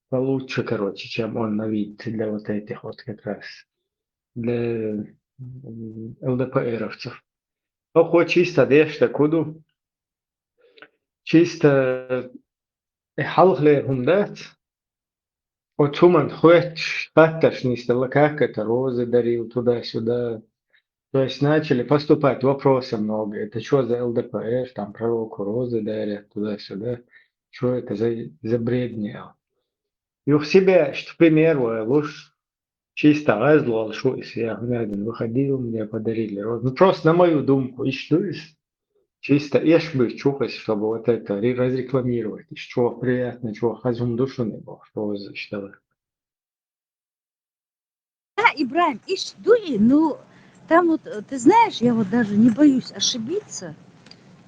получше, короче, чем он на вид для вот этих вот как раз. Для м, ЛДПРовцев. Ну, хоть чисто дешта куду. Чисто э, халхлер хумдац. Вот хуман хоть хатташ нистала, как это, розы дарил туда-сюда. То есть начали поступать вопросы много. Это что за ЛДПР, там пророку розы дарят, туда-сюда. Что это за, за бредня? Юх себя, что пример, луш, чисто разлол, что если я гнадин выходил, мне подарили розы. Ну, просто на мою думку, и что из? Чисто еш бы чухать, чтобы вот это ре- разрекламировать. И что приятно, что хазум душу не было, что вы засчитали. Да, Ибраим, иш дуи, ну, там вот, э, ты знаешь, я вот даже не боюсь ошибиться,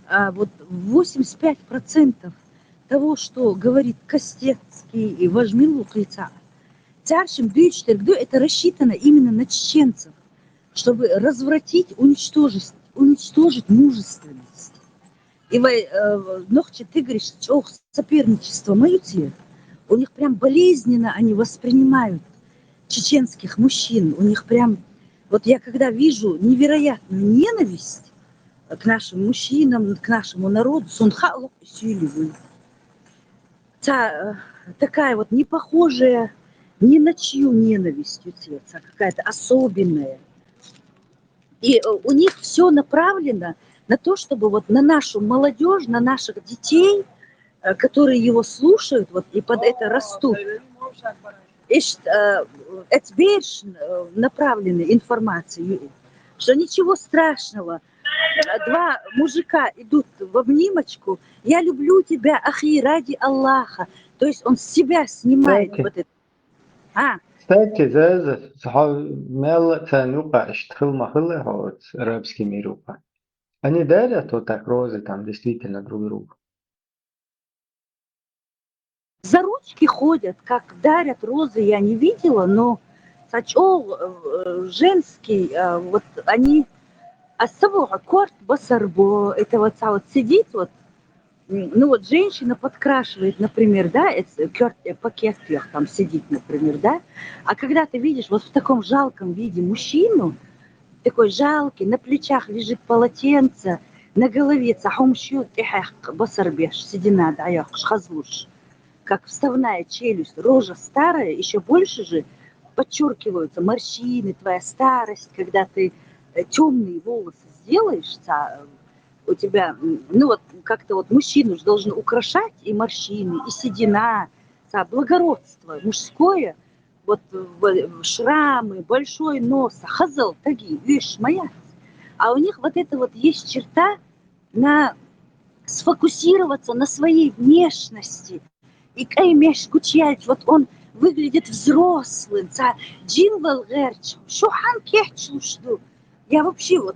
а вот восемьдесят пять процентов того, что говорит Костецкий и Важмилу Кыца, Царшим Дюйчтерг, это рассчитано именно на чеченцев, чтобы развратить, уничтожить, уничтожить мужественность. И вай, э, нохчи тигриш чох соперничество маюти, у них прям болезненно они воспринимают чеченских мужчин. У них прям, вот я когда вижу невероятную ненависть к нашим мужчинам, к нашему народу, сунха лох сюлевый. Та, э, такая вот непохожая ни на чью ненависть у сердца, какая-то особенная. И э, у них все направлено на то, чтобы вот на нашу молодежь, на наших детей, э, которые его слушают, вот и под это растут. Ишт, э, эцберш, э, направлены информации, что ничего страшного. Два мужика идут в обнимочку. Я люблю тебя, ахи, ради Аллаха. То есть он с себя снимает Кстати. Вот это. А, Кстати, за, за, за, мел цан юка, ишт хыл махыл, вот, арабский мир юка. Они дарят вот так розы там действительно друг другу. За ручки ходят, как дарят розы, я не видела, но сачок, э, женский, э, вот они особо корт басарбо, это вот, а вот сидит вот, м, ну вот женщина подкрашивает, например, да, это кёрт- э, пакет кёрт там сидит, например, да, а когда ты видишь вот в таком жалком виде мужчину, такой жалкий, на плечах лежит полотенце, на голове цахумшью тихах басарбеш, седина да, хазлуш, как вставная челюсть, рожа старая, еще больше же подчеркиваются морщины, твоя старость, когда ты темные волосы сделаешь, ца- У тебя, м, ну вот как-то вот мужчину же должны украшать и морщины, и седина, ца благородство мужское, вот в-, шрамы, большой нос, хазал таги, видишь, моя. А у них вот это вот есть черта на сфокусироваться на своей внешности. И кӀай меш гучаялча, вот он выглядит взрослым, ца жимвал гӀерташ, шухьан кечлуш ду. Я вообще вот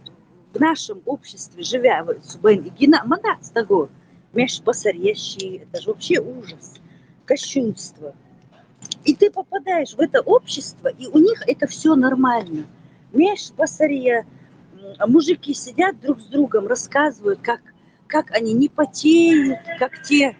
в нашем обществе, живя в Субен и Гина, мадат с того, меш басар еши, это же вообще ужас, кощунство. И ты попадаешь в это общество, и у них это все нормально. Меш басария, м, мужики сидят друг с другом, рассказывают, как, как они не потеют, как те,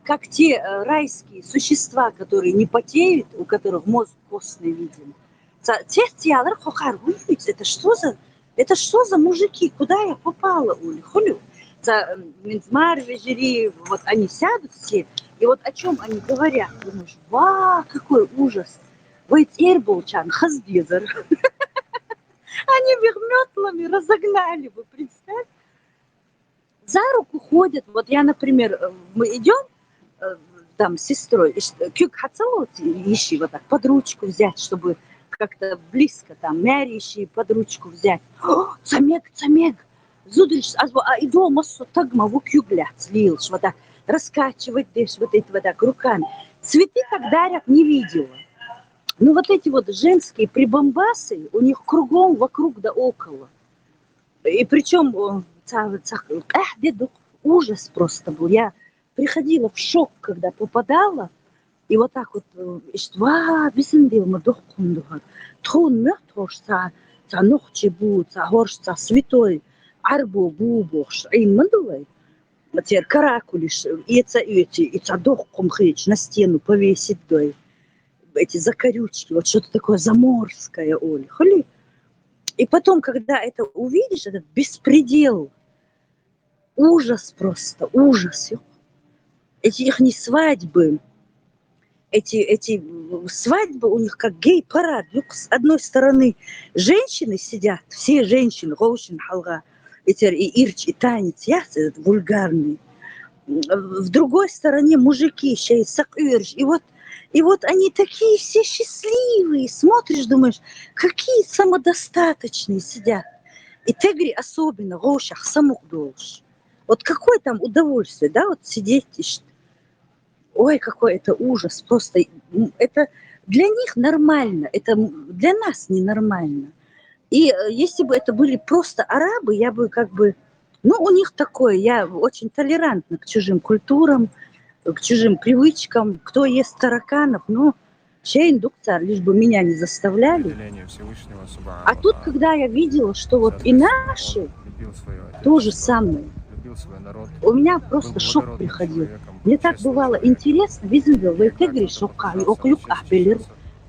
как те э, райские существа, которые не потеют, у которых мозг костный виден. Ца-, цецъялар хохар, «Ой, это что за, это что за мужики, куда я попала?» Ули, хулю. Ца, м, минзмар вежири, вот они сядут все, и вот о чем они говорят, думаешь, «Ва, какой ужас! Вай церболчан хаздезар». Они бы их метлами разогнали бы, представь. За руку ходят. Вот я, например, э, мы идем, э, там с сестрой, и ш-, кюк хацалот, ищи вот так под ручку взять, чтобы как-то близко там, мяриши под ручку взять. О, цамег, цамег. Зудыльш, а, а и дома со тагма ву кюк ляц, лилш, вот так раскачивать деш вот эти вот так руками. Цветы так дарят, не видела. Ну вот эти вот женские прибамбасы, у них кругом, вокруг да около. И причем, э, ца-, ца-, къяхь дедух, ужас просто был. Я приходила в шок, когда попадала, и вот так вот, э, ишт, ва, бисин дил ма дохкун дугар. Тхун мёхт хорш ца, ца нохчи бу, ца хорш ца святой, арбо бу бохш, ин мандулай. Тер каракулиш, и ца эти, и ца дохкун хич на стену повесить дой. Эти закорючки, вот что-то такое заморское, Оля. Хули? И потом, когда это увидишь, этот беспредел, ужас просто, ужас. Эти ихние свадьбы, эти, эти м, свадьбы у них как гей-парад. Ну, с одной стороны, женщины сидят, все женщины, гоушин халга, эти и ирч, и танец, я, этот вульгарный. М, В другой стороне мужики, еще и сакъюрш. И вот, и вот они такие все счастливые. Смотришь, думаешь, какие самодостаточные сидят. И тегри особенно, гошах, самук долш. Вот какое там удовольствие, да, вот сидеть и ш-, ой, какой это ужас, просто м, это для них нормально, это м, для нас ненормально. И э, если бы это были просто арабы, я бы как бы, ну, у них такое, я очень толерантна к чужим культурам, к чужим привычкам, кто ест тараканов, ну, шейн дук цар, лишь бы меня не заставляли. А тут, когда я видела, что вот и наши то же самое, у меня просто шок приходил. Мне так бывало интересно, визиндел вайтегри шокка, и окъюк ахбелер,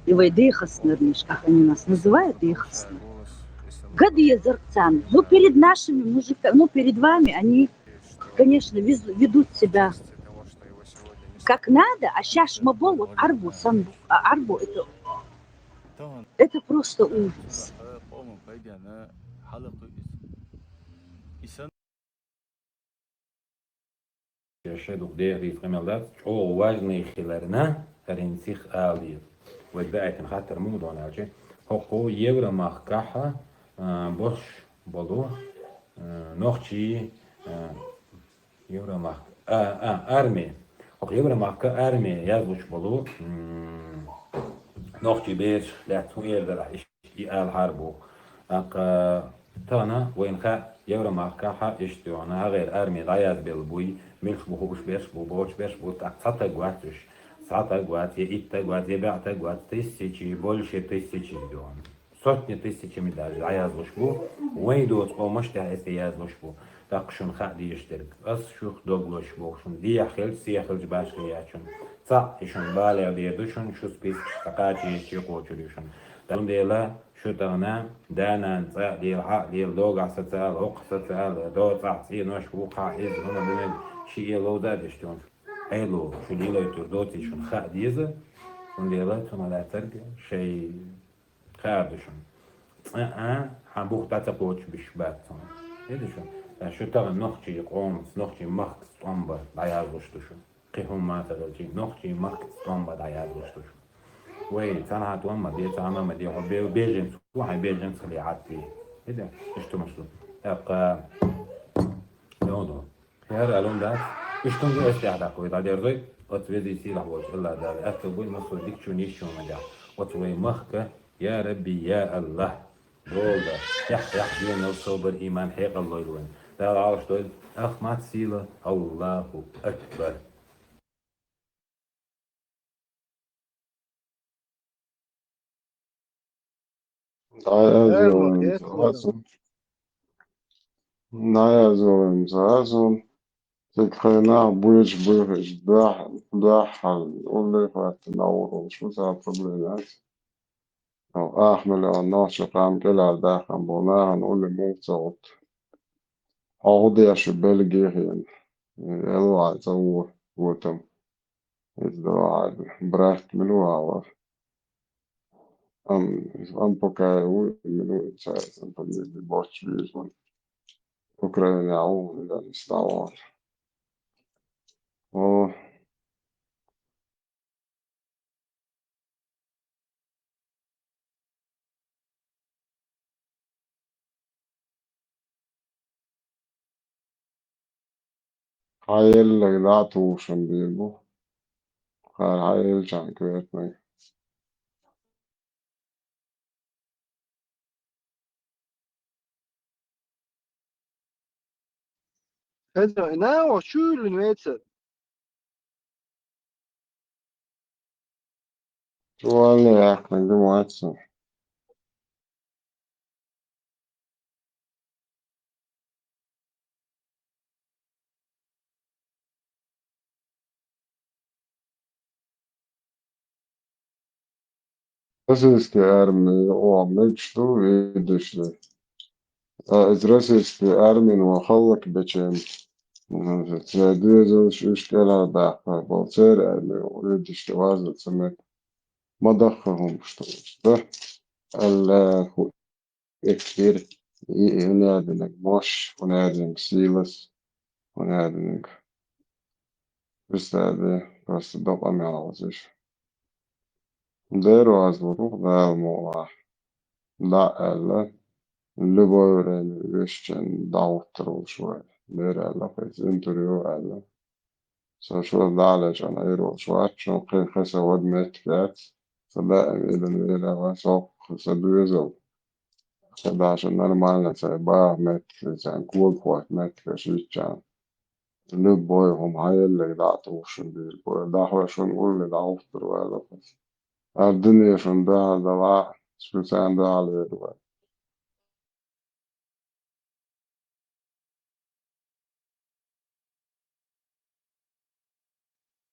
и вайдехаснер, как они нас называют, дехаснер. Гадия зарцан. Ну, перед нашими мужиками, ну, перед вами они, конечно, вез- ведут себя как надо, а сейчас мабол, вот арбу, сан, а арбу это, это просто ужас. Шедух дехрис къамел дац, чӀогӀа важный хиларна, хӀарин сих ала деза. Вай даайтан хаттар мугдон алчи, хӀокху Евромахкахьа, а, борш болу, а, нохчи, а, Евромахка, а, а, армия. ХӀокху Евромахка армия язвуч болу, м, нохчи берш лаьцна хӀун эр дара, иш- И ала хьарбу. ТӀаккха тахана вайна хаьа, Евромахкахьа иштта йохна, хьагӀера армия дӀаязбелла буй, милш бу хууш берш бу, боцуш берш бу, тӀаккха цхьа таг вац уьш. Цхьа таг вац, я итт таг вац, я бӀе таг вац, тысячи, больше тысячи йохна. Сотни тысячами даже дӀаязлуш бу, вайн доцу къомаш тӀехь эсте язлуш бу. ТӀаккха шуна хаа дезаш дерг. Ас шух дог лозуш боху шуна, дехьа хилча, сехьа хилча башха яц шуна. Цхьаъ и шуна балех дер ду шуна, шу спискаш цхьа кхача езачу кхочур ю шуна. Цундела шу тахана да-нана цӀа а дела, хьа а дела, догахь сацала, хӀокху сацала, доцахь цӀенош вукхахь иза хӀума ду мега, ши э ловза а деш тонаш. Хьело, шу лелойтур доций шуна хаа деза, цундела цунах лаьцарг шайн хаар ду шуна. ЦӀа а хьан бух дӀа ца кхочуш биш бац цунах. Хир ду шуна. Шу тахан нохчий къомаца, нохчий махкаца тӀом бар дӀаязлуш ду шу. Кхин хӀума ца хилча, нохчий махкаца тӀом бар дӀаязлуш ду шу. Вай цхьанхьа тӀом ма де, цхьанхьа ма де, хьо бе-, беженец, хьо хьайн беженец хиле Ӏад бе. ХӀида, иштта хӀумаш ду. ТӀаккха, хӀара алун дац, иштта хӀума ду, ас тӀехьа даккха вай дӀадерзой, оцу везий сийлахь волчу АллахӀ Дала аьтто буй, массо а дикачунна, йисачунна нагахь. Оцу вай махка, я Рабби, я АллахӀ, дола, яхь-яхь денал, собар, иман, хьекъал лойла вайна. Дала Ӏалаш дойла, ах мат сийла, АллахӀу акбар. ДӀаязвелла вайн цӀа а сун. ДӀаязвелла вайн цӀа а сун. Цига хенахь буьйцуш буьйхуш дуьхьал, дуьхьал улле хӀоьттина ур волуш ву, цхьа проблема яц. Ахмелехь нохчийн къам кӀелхьардаьккхина болу нахана улле муха ца гӀутту. Хьо хӀун деш ю Бельги хиъна? Эл ваьлла цӀа ву, вутам. Иза до хьайна брат мила ву хьан вара? Ам, ам пока ву, мила ву, цаьрца фамили боцуш веза ван. Украинехь ву, мила нисдалгӀа. О, Хьан елларг дӀа а тухуш бийр бу. Кхара хьан еллачарна коьртаниг. Хеза, и наха чу юьллина вецар? Чу валле яьккхинарг ма вац сан. Российский арми оха мегаш ду, видишли. Ткъа иза российский армин ван хӀаллакбечийн, церан доьзалш уьш кӀелхьардаккха болу церан арми, видишли, ваза ца мега. Ма дахха хӀумаш ду иза, да? Аллаху экбир, и, и хӀун яздинарг мош, хӀун яздинарг сийлас, хӀун яздинарг. Представь, просто докъа мел хьовсуш. Дера вазлур ву Дала мукъалахь. ДӀа а аьлла, любое время вешачун дӀахӀуттур волуш ву аьлла. Дера аьлла, кхуьнца интервью аьлла. Со шозза дӀа а лечкъина Ӏийр волуш вац, шуна кхин кхин сан вада меттиг яц, сан даим илина вела ван, со кхин сан доьзал. Сан дашан нормально сайн баха меттиг, сайн кога хӀотта меттиг аша йитчарна. Любой хӀума хьан елларг дӀа а тухуш шуна бийр бу, дӀахо шуна улле дӀахӀуттур ваьлла вац. Ара дуьне шуна дуьхьал далахь, шу царна дуьхьал вер вац.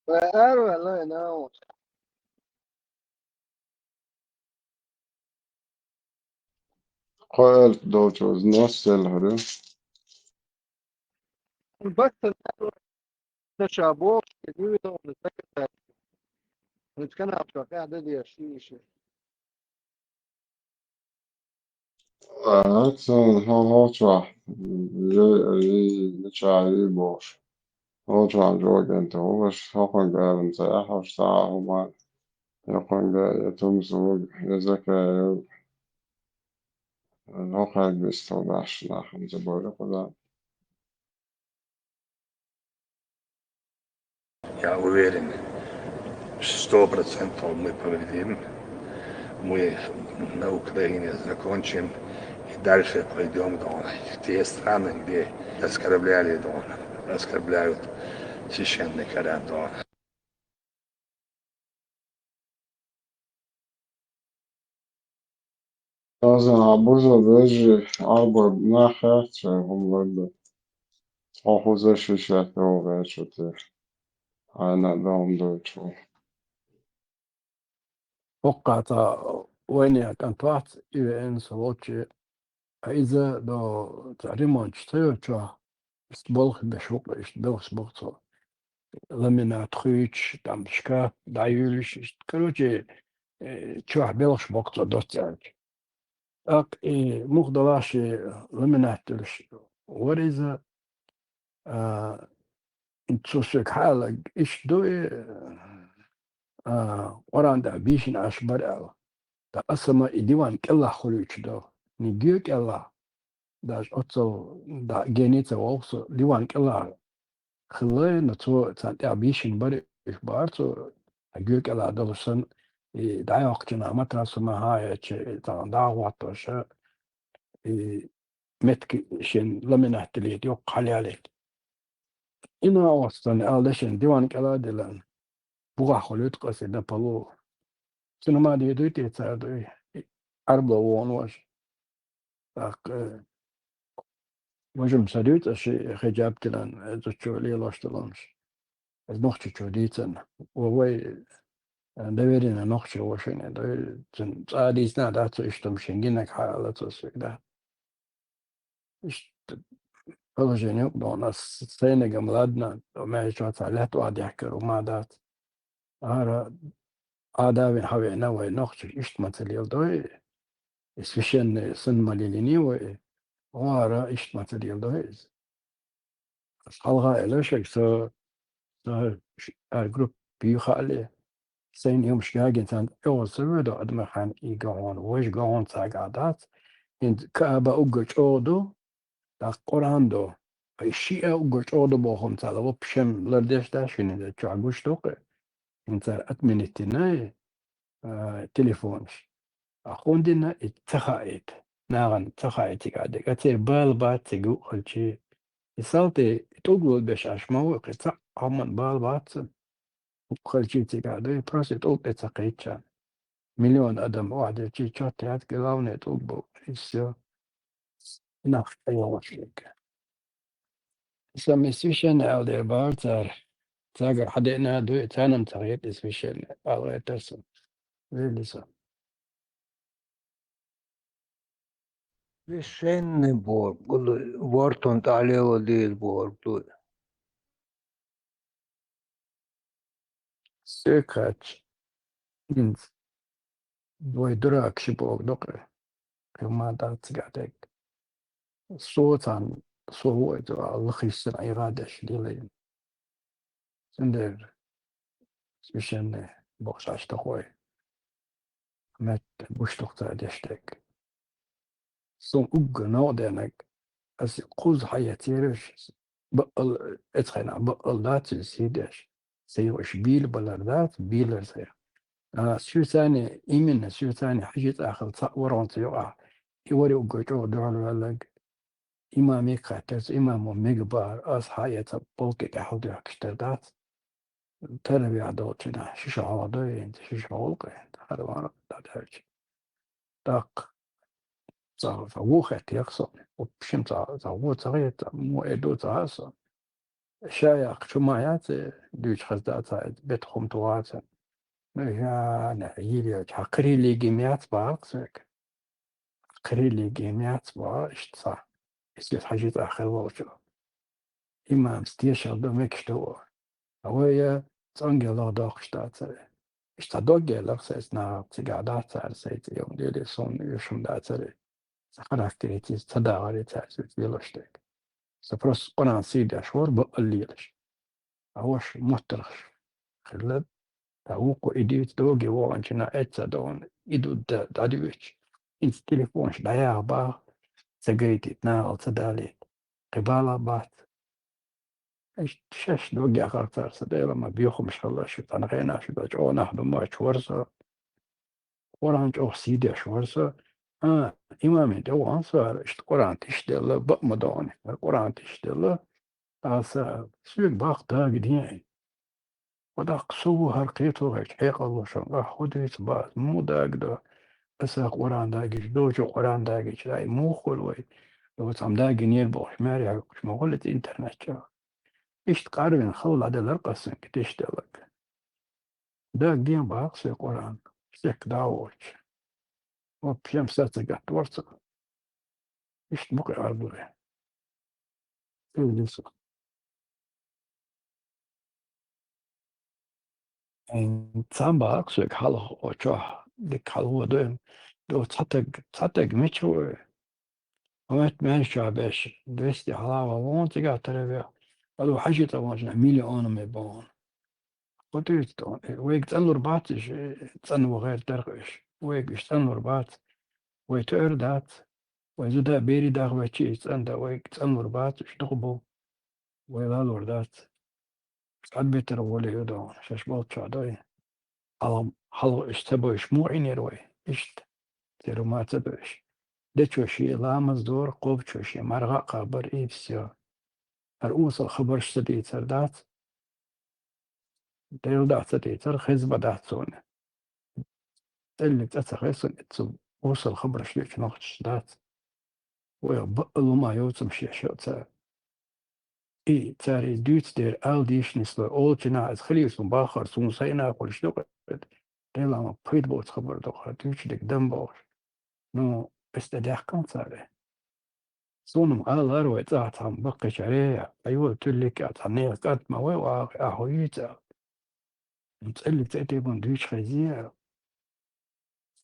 Ва ара ваьлла вай нах. Кхо элп долчу знос селхьара. Баккхал ша бохуш, дивидонда заказать. Вуьш канал чохь къаьхьа дан дезаш ю иша. А, цунна хьо-, хьо чохь, е, е, мичахь ю бохуш. Хьо чохь жогӀа кӀентий хӀумаш, хьо кхуьнан гаран ца яхьаш, цхьа а хӀума, я кхуьнга, я тумсуг, я закаев. Хьо кхаьрга вистхула баьхна нах хӀума ца бойла кхуза. Я уверен, сто процентов мы победим. Мы на Украине закончим и дальше пойдем, да, в те страны, где оскорбляли, да, оскорбляют священный Коран, да. Аза, буза, вежарий, Ӏарбойн нах яц шайн хӀума лардан. Хьо хӀуза ши шаьтта вогӀу гӀерташ ву те? Хьайна а дан хӀума доцуш ву. ХӀокху кхаца вайнехан кӀант вац, и веана со волчу, ткъа иза до цхьа ремонташ ца йолчохь, иштта болх беш ву-кх, иштта белхаш бо-кх цо. Ламинат хуьйцуш, там шкаф дӀаюьйлуш, иштта, короче, э, чохь белхаш бо-кх цо доцца аьлча. ТӀаккха и муха далахь шен ламинат йолуш, Вар иза, а, цо соьга хьаалаг, иштта ду и, а, Къуръан тӀехь бийшина Ӏаш бара аьлла. Ткъа аса ма и диван кӀелахь хуьлуьйтуш ду. Ни гоь кӀелахь. Даже оццул дӀа гений ца воху со, диван кӀелахь хилла, но цо царна тӀехь бийшина бара, уьш бахара цо, гоь кӀелахь долуш санна, и дӀайоккхучунах матрас хӀума хьа а эцча, и царна дӀа а хӀоттош, и меттиг шен ламинат дилийта, йоккха хьалаялийта. И накъостана аьлла дашен диван кӀелахь а диллина, бухахь хуьлуьйту аса и дан полу. Цуьнан ма дийр дуй те цара дуй, Ӏарбало вогӀу важа. ТӀаккха, э, важа-м ца дуьйцу аса ши хиджаб диллина, э, зудчо лелош долуш. Иза нохчочо дийцина. Ва вай, э, доверенный нохчо ву шуна, дуй, цуьнан цкъа а дийцина а дац цо иштта хӀума, шен гинарг хьаала цо соьга, да. Иштта положение юкъа догӀна ас, сайниг-м ладна, маьждигехь цхьа лаьтта охьадехкар хӀума дац. Ара Ӏада а вина хьавеана вай нохчаша, иштта ма ца леладой, и священный санна ма лелийний вай, ара иштта ма ца леладой иза. Ас хьалха а элира шуьга, со, со ш-, ара группа ю хаале, сайна и хӀумаш гина царна оьгӀаз ца воьду, адамашна и ган хьуна, важа ган хьуна цаьргахь дац. ХӀинца Каъба уггар чӀогӀа ду, тӀаккха Къуръан ду. Ткъа и шиъ а уггар чӀогӀа ду боху хӀума царна, в общем, лардеш дац шуна, иза чохь гуш ду-кх. ХӀинца цара отменить дина, а, телефонаш. А хӀунда дина, и ца хаийта. Нахана ца хаийта цигахь дерг. Ацеран бала бац цига юкъахилчий. И салти, и тӀулг лулбеш Ӏаш ма ву, кхин цхьа а хӀуманна бала бац цунна. Юкъахилчий цигахь дуй, просто и тӀулг тӀе ца кхийчча. Миллион адам охьадерчий чот яц, главное тӀулг бу. И всё. Нах тӀейогӀуш верг. Сан и священный аьлла дер бахара цара. Цаьргара хьадеана а дуй, царна-м ца хета и священный, аьлла гӀертара сан. Вели сан. Священный бохург, гула вортун тӀе лело деза бохург ду. Соьга хаьттича, хӀинца вай дуракаш бохург ду-кх, кхин ма дац цигахь дерг. Со царна, со ву иза лахийсина ӀийгӀа деш лелийна. Цундела священный бохуш Ӏаш тахой. Метта гуш ду-кх цара деш дерг. Суна уггар новкъа денаг, аса кхузза хьаэцараш, баккъал, эцхьанахь баккъал дац иза сий деш, сайгӀа уьш бийла балар дац, бийлар сайгӀа. А, Швейцария, именно Швейцария хьажи цӀа хилла цхьаъ вара хӀинца юкъахь, и вари уггар чӀогӀа дуьхьал ваьлларг, имаме хаьттара, цу имамо мега бахара, аса хьаэца полки тӀехь хьалдоьхкуш тера дац. Таравихь долчунахь ши шо хьалха дой хӀинца, ши шо гӀуллакх хӀинца, хьара вахана дӀадаьлча. ТӀаккха цхьа, цхьа вон хеттера-кх со. Общем, цхьа, цхьа вон ца хета, муха эр ду ца хаьа со. Ша яккха чу ма яц, дуьйцуш хаза дац, цхьа бетахь хӀума тухаца. Ну, я, не, йийр йоцуш, хьан кхин религи-м яц бахара-кх соьга. Кхин религи-м яц боху иштта цхьа. Иза хьажи цӀа хир волчу. Имамас тешалла ду, мегаш ду. А вай я цӀангалла доккхуш дацара. Иштта дог елла-кх сан, иза нахах цигахь дац цара сайн цӀе йолу, дели суна уьш хӀума дацара. Сан характерица иза ца дагӀара цара иза лелош дерг. Сан просто Къуръан сий деш вара баккъал лелаш. А ваша моттаргӀаш хилла, ткъа вукхо и дуьйцу доге вогӀанчунна эцца а довна, и ду да-, дӀадоьдуш. ХӀинца телефонаш дӀаяха баха, ца гайтийта, нахала ца далийта. Кхин бала бац. Иштта шаьш дог яхара цара, сан Дела, ма бехамаш хилла шу, цхьана хенахь шу дан чӀогӀа нах ду моьттуш вара со. Къуръан чӀогӀа сий деш вара со. А, имаме тӀе вахана со, хӀара иштта Къуръан тишделла, бакъ ма догӀу, хӀара Къуръан тишделла. Аса соьга баккха дагадеана. Ва даккха со ву хӀара кхетар хилча хьекъал ло шуна, ахь хӀун дуьйцу боху, муха дагадо? Аса Къуръан дагийча, дочу Къуръан дагийча, ай, муха хуьлу вай? Оцу цхьамма дагийнера бохуш, маьре хьоькхуш ма хуьлу иза интернет чохь. Иштта къарвина хала дӀаделларг аса санна тишделларг. Дагадеана боху соьга Къуръан, стекка дӀа а воцуш. Вообще сацагатта вара цо. Иштта бу-кх и Ӏарбой. Ца веза со. М, цхьаъ боху соьга хьалха, о, чохь дика хьалха дойла. До цхьа таг, цхьа таг мича ву? Хьамет маьрша беш, двести хьалава вон цигахь тара вех. Алу хьажи цӀа вон жина миллионами бон. Хо дуьйцу тхуна, вайга цӀанлур бац уьш, цӀанва гӀерта дарх уьш. Вайга уьш цӀанлур бац. Вай тоьар дац. Вай зуда бери даха вай чи цӀан да, вайга цӀанлур бац, уьш дукха бу. Вай лалур дац. Цхьабетар гӀоле ю догӀун, шаьш болччохь дой. Хьалха, хьалха уьш ца бойш муха Ӏийнера вай? Иштта. Церан ма ца дойш. Дечо шен ламаз дора, кхобучо шен марха а кхаббара, и всё. ХӀара осал хабарш ца дийцар дац. Дела дахь ца дийцар, хеза ма дац суна. ЦӀеллиг цӀа ца хеза суна, цу осал хабарш дуьйцу нохчаш дац. Вайх баъ лума йоцам шеш йо цара. И цара и дуьйцдер ала дийшина слой, олучу нах иза хилийла суна бахар, суна сайна хуьлуш ду-кх. Делахь ма пайда боцу хабар ду-кх, дуьйцу дерг дам бохуш. Ну, эс тӀе даьккхина цара. Суна-м алара вай цӀахь цхьамма баккхийчаре, айо, туьллиг а цхьа нехан кӀант ма вай ваха, ахьа хӀуьйца. Ну, цӀеллиг цӀе тӀе бан дуьйцу хезий.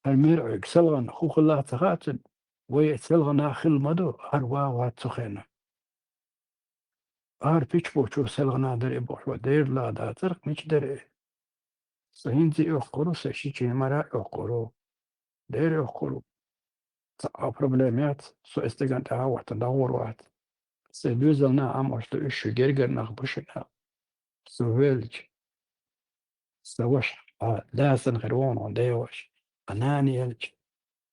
ХӀара мер Ӏуьйга селхана хӀу хилла ца хаьа цуьнан, вай селхана хилла ма ду, хӀара ван вац цу хенахь. ХӀара пича бохучо селхана дара и бохуш, вай дера ла дацарх мича дара и? Со хӀинца а оьккхур ву, со шичийн мара а оьккхур ву. Дера оьккхур ву. Цхьа а проблема яц, со и стагана тӀаьхьа а хӀоттина дӀагӀур вац. Сайн доьзална а Ӏамош ду, уьш шун гергара нах бу шуна. Со велча, сан ваша хьан да санна хир ву хьуна, ден ваша, хьан нана елча,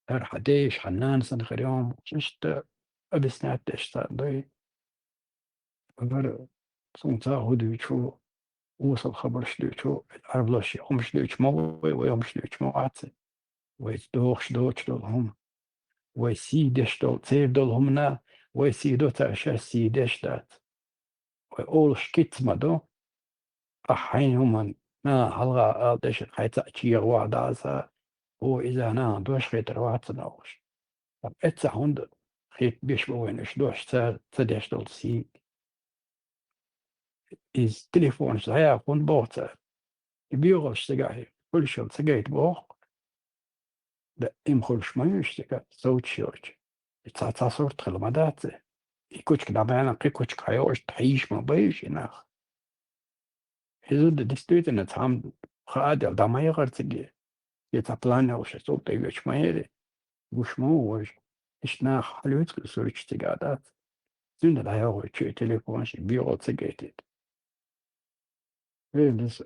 хӀара хьан ден йиша, хьан нана санна хир ю хьуна, иштта объяснять деш царна дуй. ХӀара суна цхьа а хӀу дуьйцу, осал хабарш дуьйцу, Ӏарбоша хӀумаш дуьйцу ма вай, вай хӀумаш дуьйцу ма вац. Вай дохуш доцуш долу хӀума, вай сий деш долу, церан долу хӀуманна вай сий до, цара шаьш сий деш дац. Вай олуш кица ма ду. Ахь хьайн хӀуманна хьалха ала дешна хьайн цхьаъ чегӀа ваха дӀаса, о, иза нахана дош хетар вац ца новкъуш. Амма эццахь хӀунда хетта беш бу вайна уьш дош ца, ца деш долу сий? Иза телефонаш дӀаяха хӀунда боху цара? И боьхалш цигахь хуьлуш йолу ца гайта боху. Даим хуьлуш ма ю уьш цигахь совцуш йолчу. И цхьа, цхьа сурт хила ма дац и. И кучка дӀабаьлла, кхин кучка хьайогӀуш, хьийзаш ма бай уьш и нах. Иза д-, действительно, цхьамма хаа дела дӀа ма яхара цига. Я цхьа план йолуш, цул тӀе йоьдуш ма яри. Гуш ма ву важа. Иштта наха хьалуьйцу суьрташ цигахь дац. Цуьнан дӀайогӀуьйту и телефонаш, и боьхалла ца гайтийта. Вер ду со.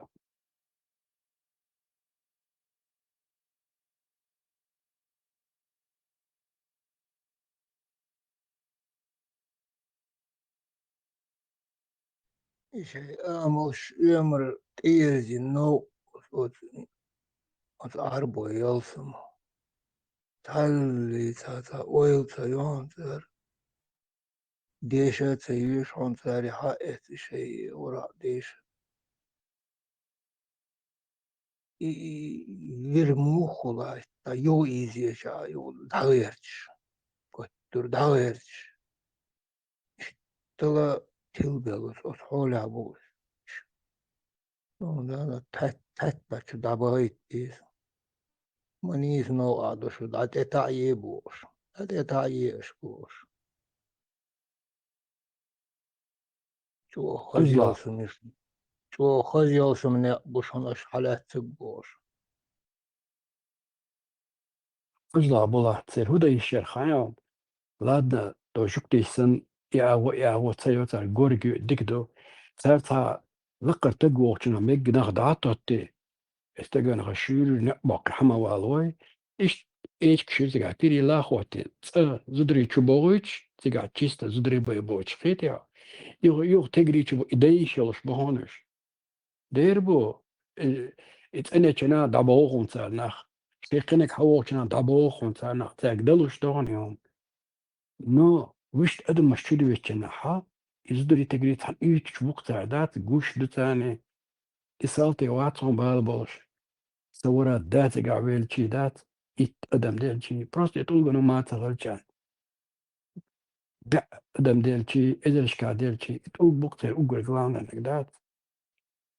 И шайн амалш оьмар тӀеэзина новкъа оцу, оцу Ӏарбой ялсама. Цхьаллий ца, ца ойла ца йогӀу цара. Деша а ца йоьшу хьуна цара, хьаэцна шайн урахь деша. И, и, вир муха хула, ткъа юха иза еза, юха дӀагӀерташ. Готтур дӀагӀерташ. Иштта тилбеллалц оцу хьолехь бу уьш. Ну, да, да, тхаьт-, тхаьттачу дӀабахийта деза. Ма нийса новкъа ду шу, дӀа тӀе таӀе бохуш. ДӀа тӀе таӀе аша бохуш. ЧӀогӀа хаза Кхузла. Ялсамане, чӀогӀа хаза ялсамане бу шуна аша хьалаьццаг бохуш. Кхузла була, церан хӀу дан йиш яра хаьий хьуна? Ладно, то жуьгтий санна, и агӀо, и агӀо ца йо цара, горга ю, дика ду. Цара цхьа лакхара таг вогӀучунах мегга нах дӀа а тоттий, и стагана хан шуьйра некъ боккхий хьа ма валлой. Иштта эчиг шуьйра цигахь тирийла а хӀоттий, цӀа зударий чу богӀуьйтуш, цигахь чиста зударий бай боцуш хетий хьо? Юха, юха тегрий чу бу-, и дан йиш йолуш бу хьуна уьш. Дера бу, и, и цӀанечу нах дӀабоху хьуна цара нах. Шайн кхиниг хьан вогӀучу нах дӀабоху хьуна цара нах. Цаьрга далуш догӀу хьуна и хӀума. Но вуьшта адамаш чудивечча нахьа, и зударий тегрий цхьана уьйтуш бу-кх цара дац, гуш ду царна. И салти вац хьуна бала болуш. Сан вара да цигахь велчий дац, итт адам делчий. Просто и тӀулгано ма ца хилчарна. БӀе адам делчий, эзаршка делчий, и тӀулг бу-кх церан уггар главнайниг дац.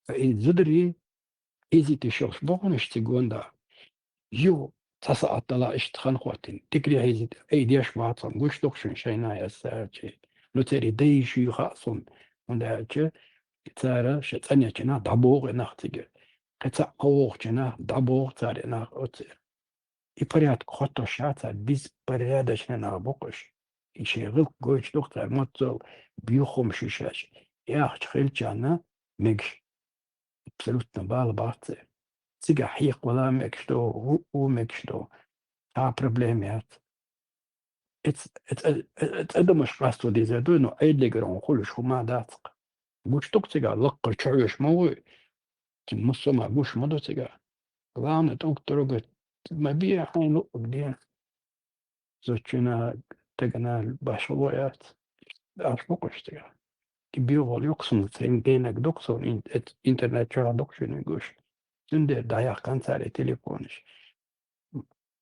Ткъа и зударий, хьийзийта йиш йолуш бу хьуна уьш цига гонда. Юха цхьа саӀат дала иштта хан хӀоттийна. Дикаре хьийзийта, Ӏе деш бац хьуна, гуш ду-кх шуна шайна ясса аьлча. Ну, церий дай шуй хаьа суна, хӀунда аьлча цара шоай цӀенъяьча нах дӀабоху и нах цига. Кхин цхьаъ кховдохуча нах дӀабоху цара и нах оццу. И порядок хӀоттош яц цара, беспорядочный нах бу-кх уьш. И шайн гӀиллакх гойтуш ду-кх цара, моццал боьха хӀумнаш ю шаьш. И ахча хилчарна мегаш. Абсолютно бала бац церан. Цигахь хьекхавала мегаш ду, хӀуъу мегаш ду. Цхьа проблема яц. Эц-, эц-, э-, э-, эц адамаш къасто дезар ду, но Ӏедалегара хьуна хуьлуш хӀума дац-кх. Гуш ду-кх цигахь лакхара чухьоьжуш ма вуй. Цу массо а ма гуш ма ду цигахь. Главное, тӀулг трогать ма бе, хьайна луъург де. Зудчунна, дегӀана башхало яц. Аш бу-кх уьш цигахь. И боьхалла ю-кх суна, цхьа генаг ду-кх суна, ин-, эт-, интернет чохь ду-кх шуна гуш. Цундела дӀаяьккхина цара и телефонаш.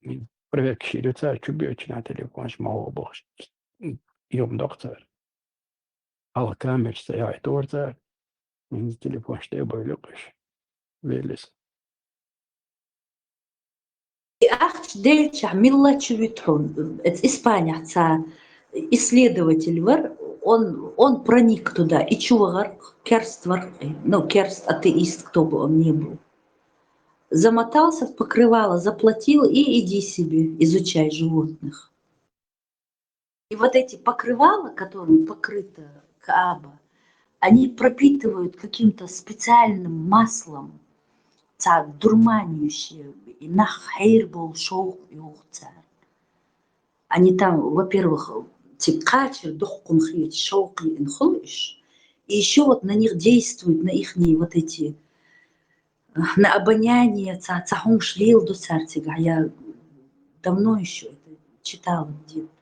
М, проверка йийр ю цара, чу боьдучу нах телефонаш ма гӀо бохуш. М, юха ма доккху цара. Хьалха камераш ца яхьийтора цара, хӀинца телефонаш тӀе а бовлуьйту-кх уьш. Веллис. И ахча делчахь милла чу вуьту хьуна, эца Испанехь цхьа исследователь вара, он, он проник туда, и чу вахара-кх, керста вара-кх, ну, керста атеист, кто бы он ни был. Замотался в покрывало, заплатил и иди себе, изучай животных. И вот эти покрывала, которыми покрыта Кааба, они пропитывают каким-то специальным маслом, цхьа дурманящее, и нах хьерабовла шовкъ йоху цара. Они там, во-первых, цига кхачар доккха хӀума хеташ шовкъ йиъна хуьлу уьш. И ещё вот на них действуют, на ихние вот эти на обоняние цхьа, цхьа хӀумаш леладо цара цигахь, я давно ещё это читала где-то.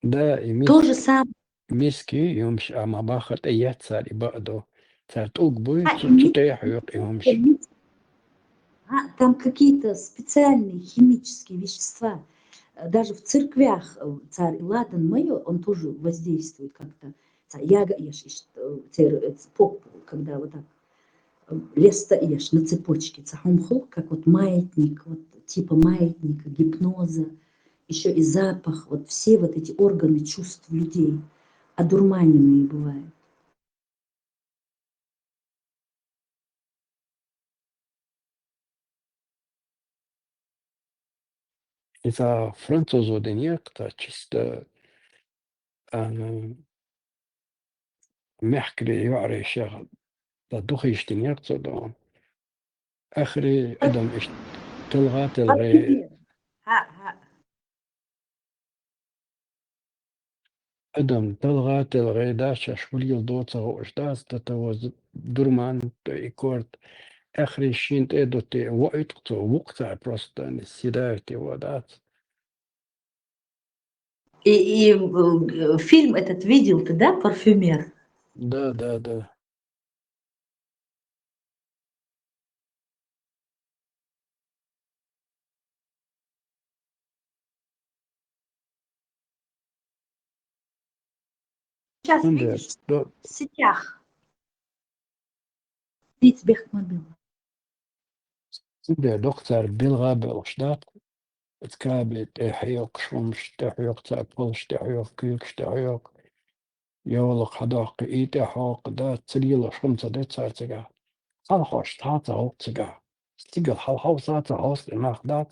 Да, и мис-, То же самое. Миски юмш, амма баха тӀеэццара и баъду. Цара тӀулг буй, а, цу, и цу мис-, тӀе хьоькху и хӀумаш. А, там какие-то специальные химические вещества. Э, даже в церквях, э, цара и ладан майо, он тоже воздействует как-то. Ца яга еш, иш-, э, цер-, э, ц-, поп, когда вот так, э, леста еш на цепочке, ца хьумхул, как вот маятник, вот типа маятника, гипноза, ещё и запах, вот все вот эти органы чувств людей одурманенные бывают. Иза французо динех, та чисто, а, мехкарий йоӀарий шех, та духийш динех цо дон. Ахри адам иштта талгӀа-талгӀе. Парфюмер. ХӀаъ, хӀаъ. Адам талгӀа-талгӀе дац, шаьш хӀун леладо ца хууш дац, тата ваза дурман, то и корта. Ахри шин тӀе а дутте, воуьйту-кх цо, ву-кх цара просто, они съедают его, дац. И, и, э, фильм этот видел ты, да, «Парфюмер»? Да, да, да. Сейчас, ну да, видишь, да. В сетях. Видите, бехмобил. Цундела дукха цара билгӀа а белхаш дац, оцу каби тӀе хьоькхуш хӀумаш тӀе хьоькху цара, полш тӀе хьоькху, куьйгаш тӀе хьоькху, йовлакх хьадоккху, и тӀе хьокху, дац, ца лелош хӀума ца де цара цигахь. Хьалхош цхьа а ца хьокху цигахь. Стигала хьалховса а ца хьовсу и нах, дац.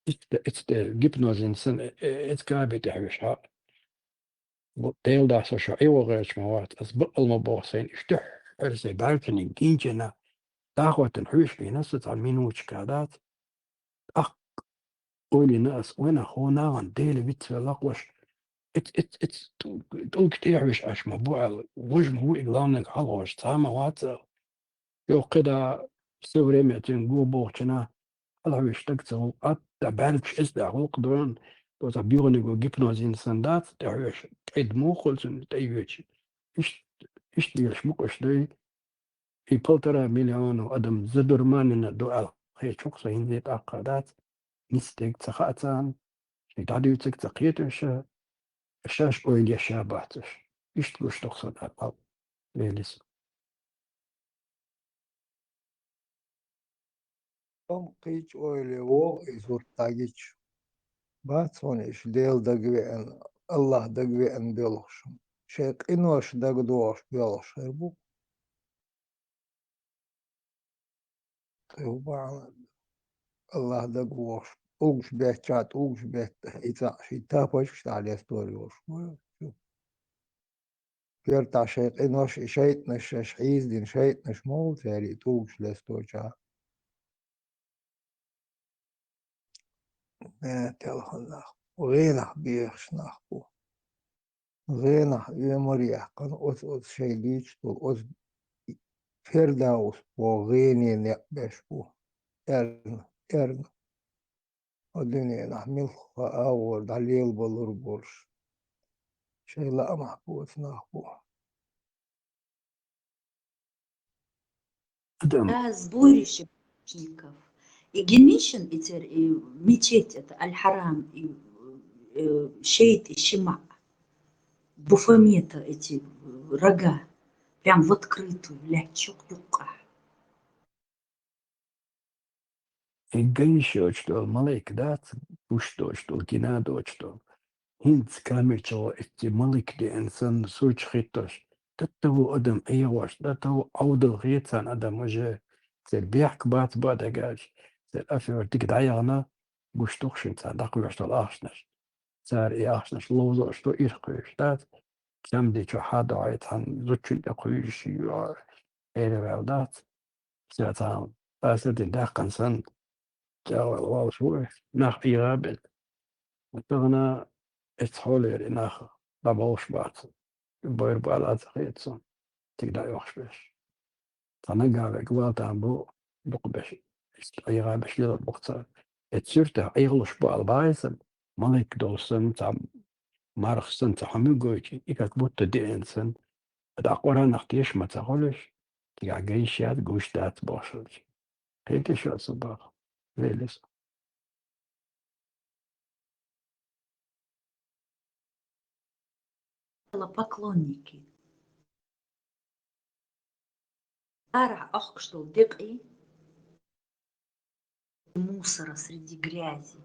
Иштта, иштта гипноз йина санна, э, э, эца каби тӀе хьоьжуш хьаъ. Бу-, Делан дас, со шо Ӏе вогӀуьйтуш ма вац, ас бакъ а ма боху сайна, иштта дуьххьара сайн бӀаьргашна гинчина, дӀахӀоттина хьоьжуш вина со цхьа минуташка, дац. ТӀаккха ойла йина ас, вайнах хӀун нахана Дела вицвелла кхош, эц-, эц-, эц-, тӀу-, тӀулг тӀе а хьоьжуш Ӏаш ма бу аьлла, вуьш ма ву и, главное, хьалхош цхьа а ма вац аьлла. Йо, кхидӀа, всё время цуьнга го бохучунна, хьалхавеш стаг ца гӀуллакх, атта бӀаьргаш эцна гӀуллакх дойн, оцу боьханиг гипноз йина санна дац, тӀе хьоьжуш, кӀеда муха хуьлу цунна тӀе йоьдуш. Иш-, иштта лелаш ма-кх уьш дай. И полтора миллиона адам задурманена ду аьлла хетачох со хӀинца тӀаккха дац, миска дерг ца хаьа царна, шоай дӀадуьйцург ца кхеташ, шаьш ойла еш а бац уьш. Иштта гуш ду-кх сан, Далла лелийса. Амма кхыча ойла вогӀу и зурт дӀагича. Бац хьуна уьш Дела дагавеана, Аллахь дагавеана боьлхуш. Шайн къинош дагадогӀуш боьлхуш хир бу. Тхуна бахьана Аллахь дагавогӀуш, тӀулгаш беттача, тӀулгаш бетта, и цхьаъ ший тапочкаш тӀехь лестор йолуш. Кертахь шайн къинош, и шайтӀанаш, шаьш хьийзадина шайтӀанаш ма хуьлу церан и тӀулгаш лесточа. Э, телхина нах бу, гӀенах бехаш нах бу. ГӀенах оьмар яьккхина, оцу, оцу шайн дуьйцуш долу, оцу Фирдаус боху гӀене некъ беш бу. Эрна, эрна. Оцу дуьненахь муьлхха агӀор дӀалелабалур болуш, шайн лаамах боцу нах бу. Адам. Да, сборище грешников. И генишин и цер, и мечеть это Аль-Харам, и, э, шейтӀа, и ши маӀа. Бафомета эти, э, рога. Прям в открытую, лаьттачу юккъехь. И гайш йоцуш долу малик дац, гуш доцуш долу, гина доцуш долу. ХӀинца камерчо эцци малик деана санна, сурт хӀиттош, датта ву адам Ӏехош, датта ву Ӏовдал хецан адам уже, церан бехк бац бан дагаж, церан афера дика дӀаяхана, гуш ду-кх шуна цара дӀакхоьхьуш долу ахчанаш. Цара и ахчанаш ловзош ду, ирх кхуьйсуш дац, цамди чохь а дохьий цхьана зудчун тӀе кхуьйсуш ю, эраваьлла дац. Ша цхьана асар дина даьккхина санна, чӀагӀвелла волуш ву и, нах ӀийгӀа а бина. Тахана эццахь хьолера и нах дӀабовлуш бац. Бойр бала а ца хета суна, цига дӀаоьхуш берш. Цхьа нагахь верг вал там бу, дукха берш, иштта ӀийгӀа берш лелор бу-кх цара. Эцу суьртехь Ӏехалуш бу ала бахьийсам, малик долуш санна, цхьа мархаш санна, цхьа хӀума гойту, и как будто деана санна, дӀа Къуръанах теша ма ца хуьлуш, цигахь гайш яц, гуш дац бохуш хилча. Кхетий шу аса боху? Велис. Поклонники. Арахь ахкаш долу декъий, мусора среди грязи.